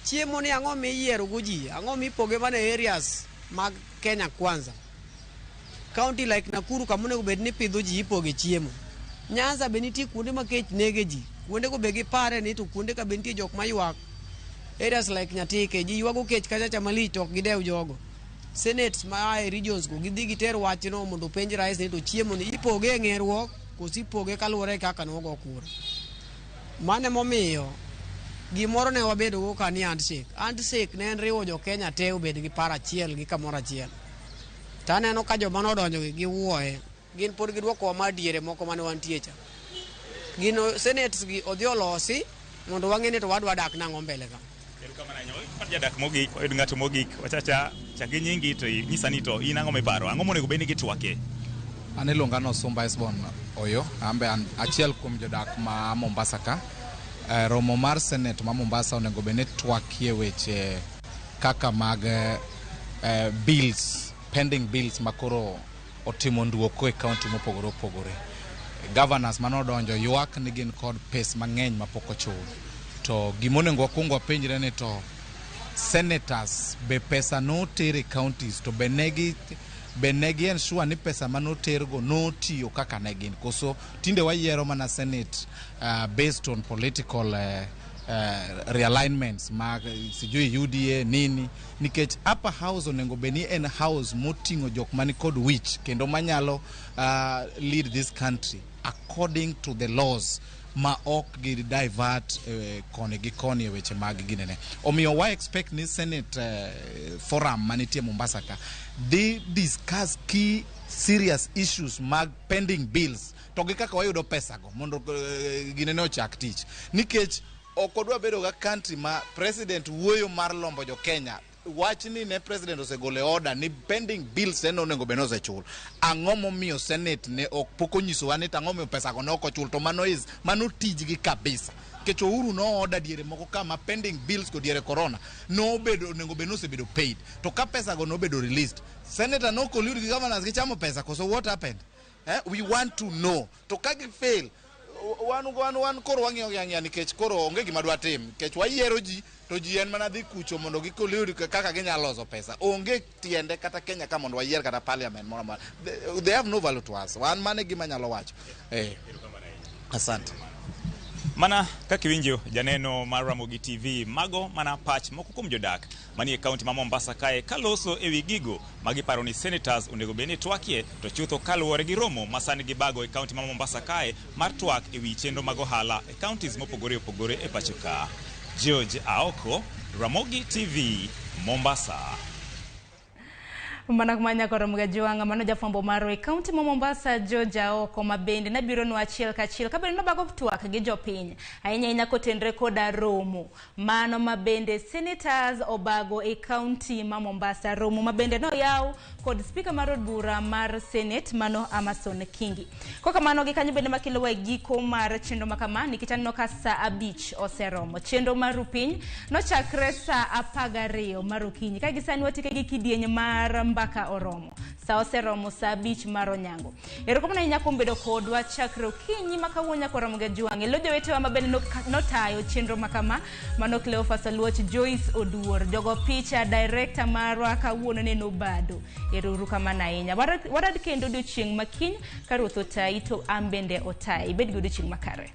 Chiemo ni ang'o miyiero go ji? Ang'o mipoge mana e areas mag Kenya Kwanza? County like Nakuru kama onego bed ni pidho ji ipoge chiemo. Nyanza be nitie kuonde ma kech nege ji. Kuonde go be gipare ni to kuonde ka be nitie jok maywak. Areas like Nyatike ji ywago kech kacha cha malich to ok gidew jogo. Senates ma e regions go gidhi giter wachno mondo openj rais ni to chiemo ni ipoge e ng'eruok koso ipoge kaluwore kaka nogo kura. Mano emomiyo gimoro ne wabedo go ka ni handshake. Handshake ne en riwo jo Kenya te obed gi paro achiel gi kamoro achiel. To aneno ka joma nodonjo gi giwuoye. Gin pod giduokowa ma diere moko mane wantie cha. Gino senates gi odhi olosi mondo wang'e ni to wadwa dak nang'o mbele ka. Erokamano ahinya. Mar jadak mogik, wayud ng'ato mogik. Wachacha chak gi nyingi to inyisa ni to in ang'o miparo? Ang'o monego bed ni gitwake? An iluonga ni Osumba Esbon Oyo, an be an achiel kuom jodak ma Mombasa ka. Romo mar Senate ma Mombasa onego bed ni twakie weche kaka mag bills, pending bills makoro otimo nduoko e county mopogore opogore. Governors manodonjo ywak ni gin kod pes mang'eny mapok ochul. To gimonego wakwong wapenjre ni to senators be pesa noter e counties to be negi ensure ni pesa manotergo notiyo kaka ne gin koso tinde wayiero mana senate based on political realignments mag sijui UDA nini nikech upper house onego bed ni en house moting'o jok mani kod wich kendo manyalo lead this country according to the laws ma ok gi divert koni gi koni e weche mag ginene. Omiyo wa expect ni Senate forum manitie Mombasa ka dhi discuss key serious issues mag pending bills to gi kaka wayudo pesa go mondo ginene ochak tich. Nikech ok odwa bedo ga country ma president wuoyo mar lombo jo Kenya. Wach ni ne president osegolo e order ni pending bills en onego bed ni osechul. Ang'o momiyo Senate ne ok pok onyisowa ni to ang'o momiyo pesa go ne ok ochul to mano is mano tijgi kabisa. Nikech Uhuru no order diere moko kama pending bills go diere corona nobedo onego bed ni osebedo paid. To ka pesa go nobedo released, senator no collude gi governors gichamo pesa koso what happened? We want to know. To ka gi fail, wan wan wan koro wang'iyo gi ang'iya nikech koro onge gima dwa tim nikech wayiero ji to ji en mana dhi kucho mondo gikol kaka ginyalo loso pesa. Onge tiende kata Kenya ka mondo wayier kata parliament moro amora. They have no value to us. Wan mano e gima anyalo wacho. Eh. Asante. Mana kaka iwinjo janeno mar Ramogi TV, mago mana pach moko kuom jodak manie kaunti ma Mombasa kae kaloso ewi gigo ma giparo ni senators onego bed ni twakie to chutho kaluwore gi romo ma sani gibago e kaunti ma Mombasa kae mar twak ewi chenro mag ohala e counties mopogore opogore e pacho ka. George Aoko, Ramogi TV, Mombasa. Mana kumanya koro Mgajwanga mano jafwambo marwa e kaunti ma Mombasa George Aoko ma bende nabironwa achiel kachiel ka bende nobago twak gi jopiny ahinya ahinya kotenre koda romo mano ma bende senators obago e kaunti ma Mombasa romo ma bende noyaw kod spika mar od bura mar Senate mano Amason Kingi. Kokamano gi kanyo bende makelowa e giko mar chenro ma kama nikech aneno ka saa 5 oseromo. Chenro mar Rupiny nochakre saa 12 mar okinyi ka gisani watike gi kidieny mar mbaka oromo. Saa oseromo saa 5 mar onyango. Erokamano ahinya kuom bedo kodwa chakre okinyi ma kawuono nyaka oromo gi Jwang'. Elo jowetewa ma bende notayo chenro ma kama mano Cleophas Oluoch, Joyce Oduor, jogo picha, director marwa kawuono ne nobado. Ero uru kamano ahinya. Warad kendo odiochieng' ma kiny ka Ruoth otayi to an bende otayi. Ibed gi odiochieng' makare.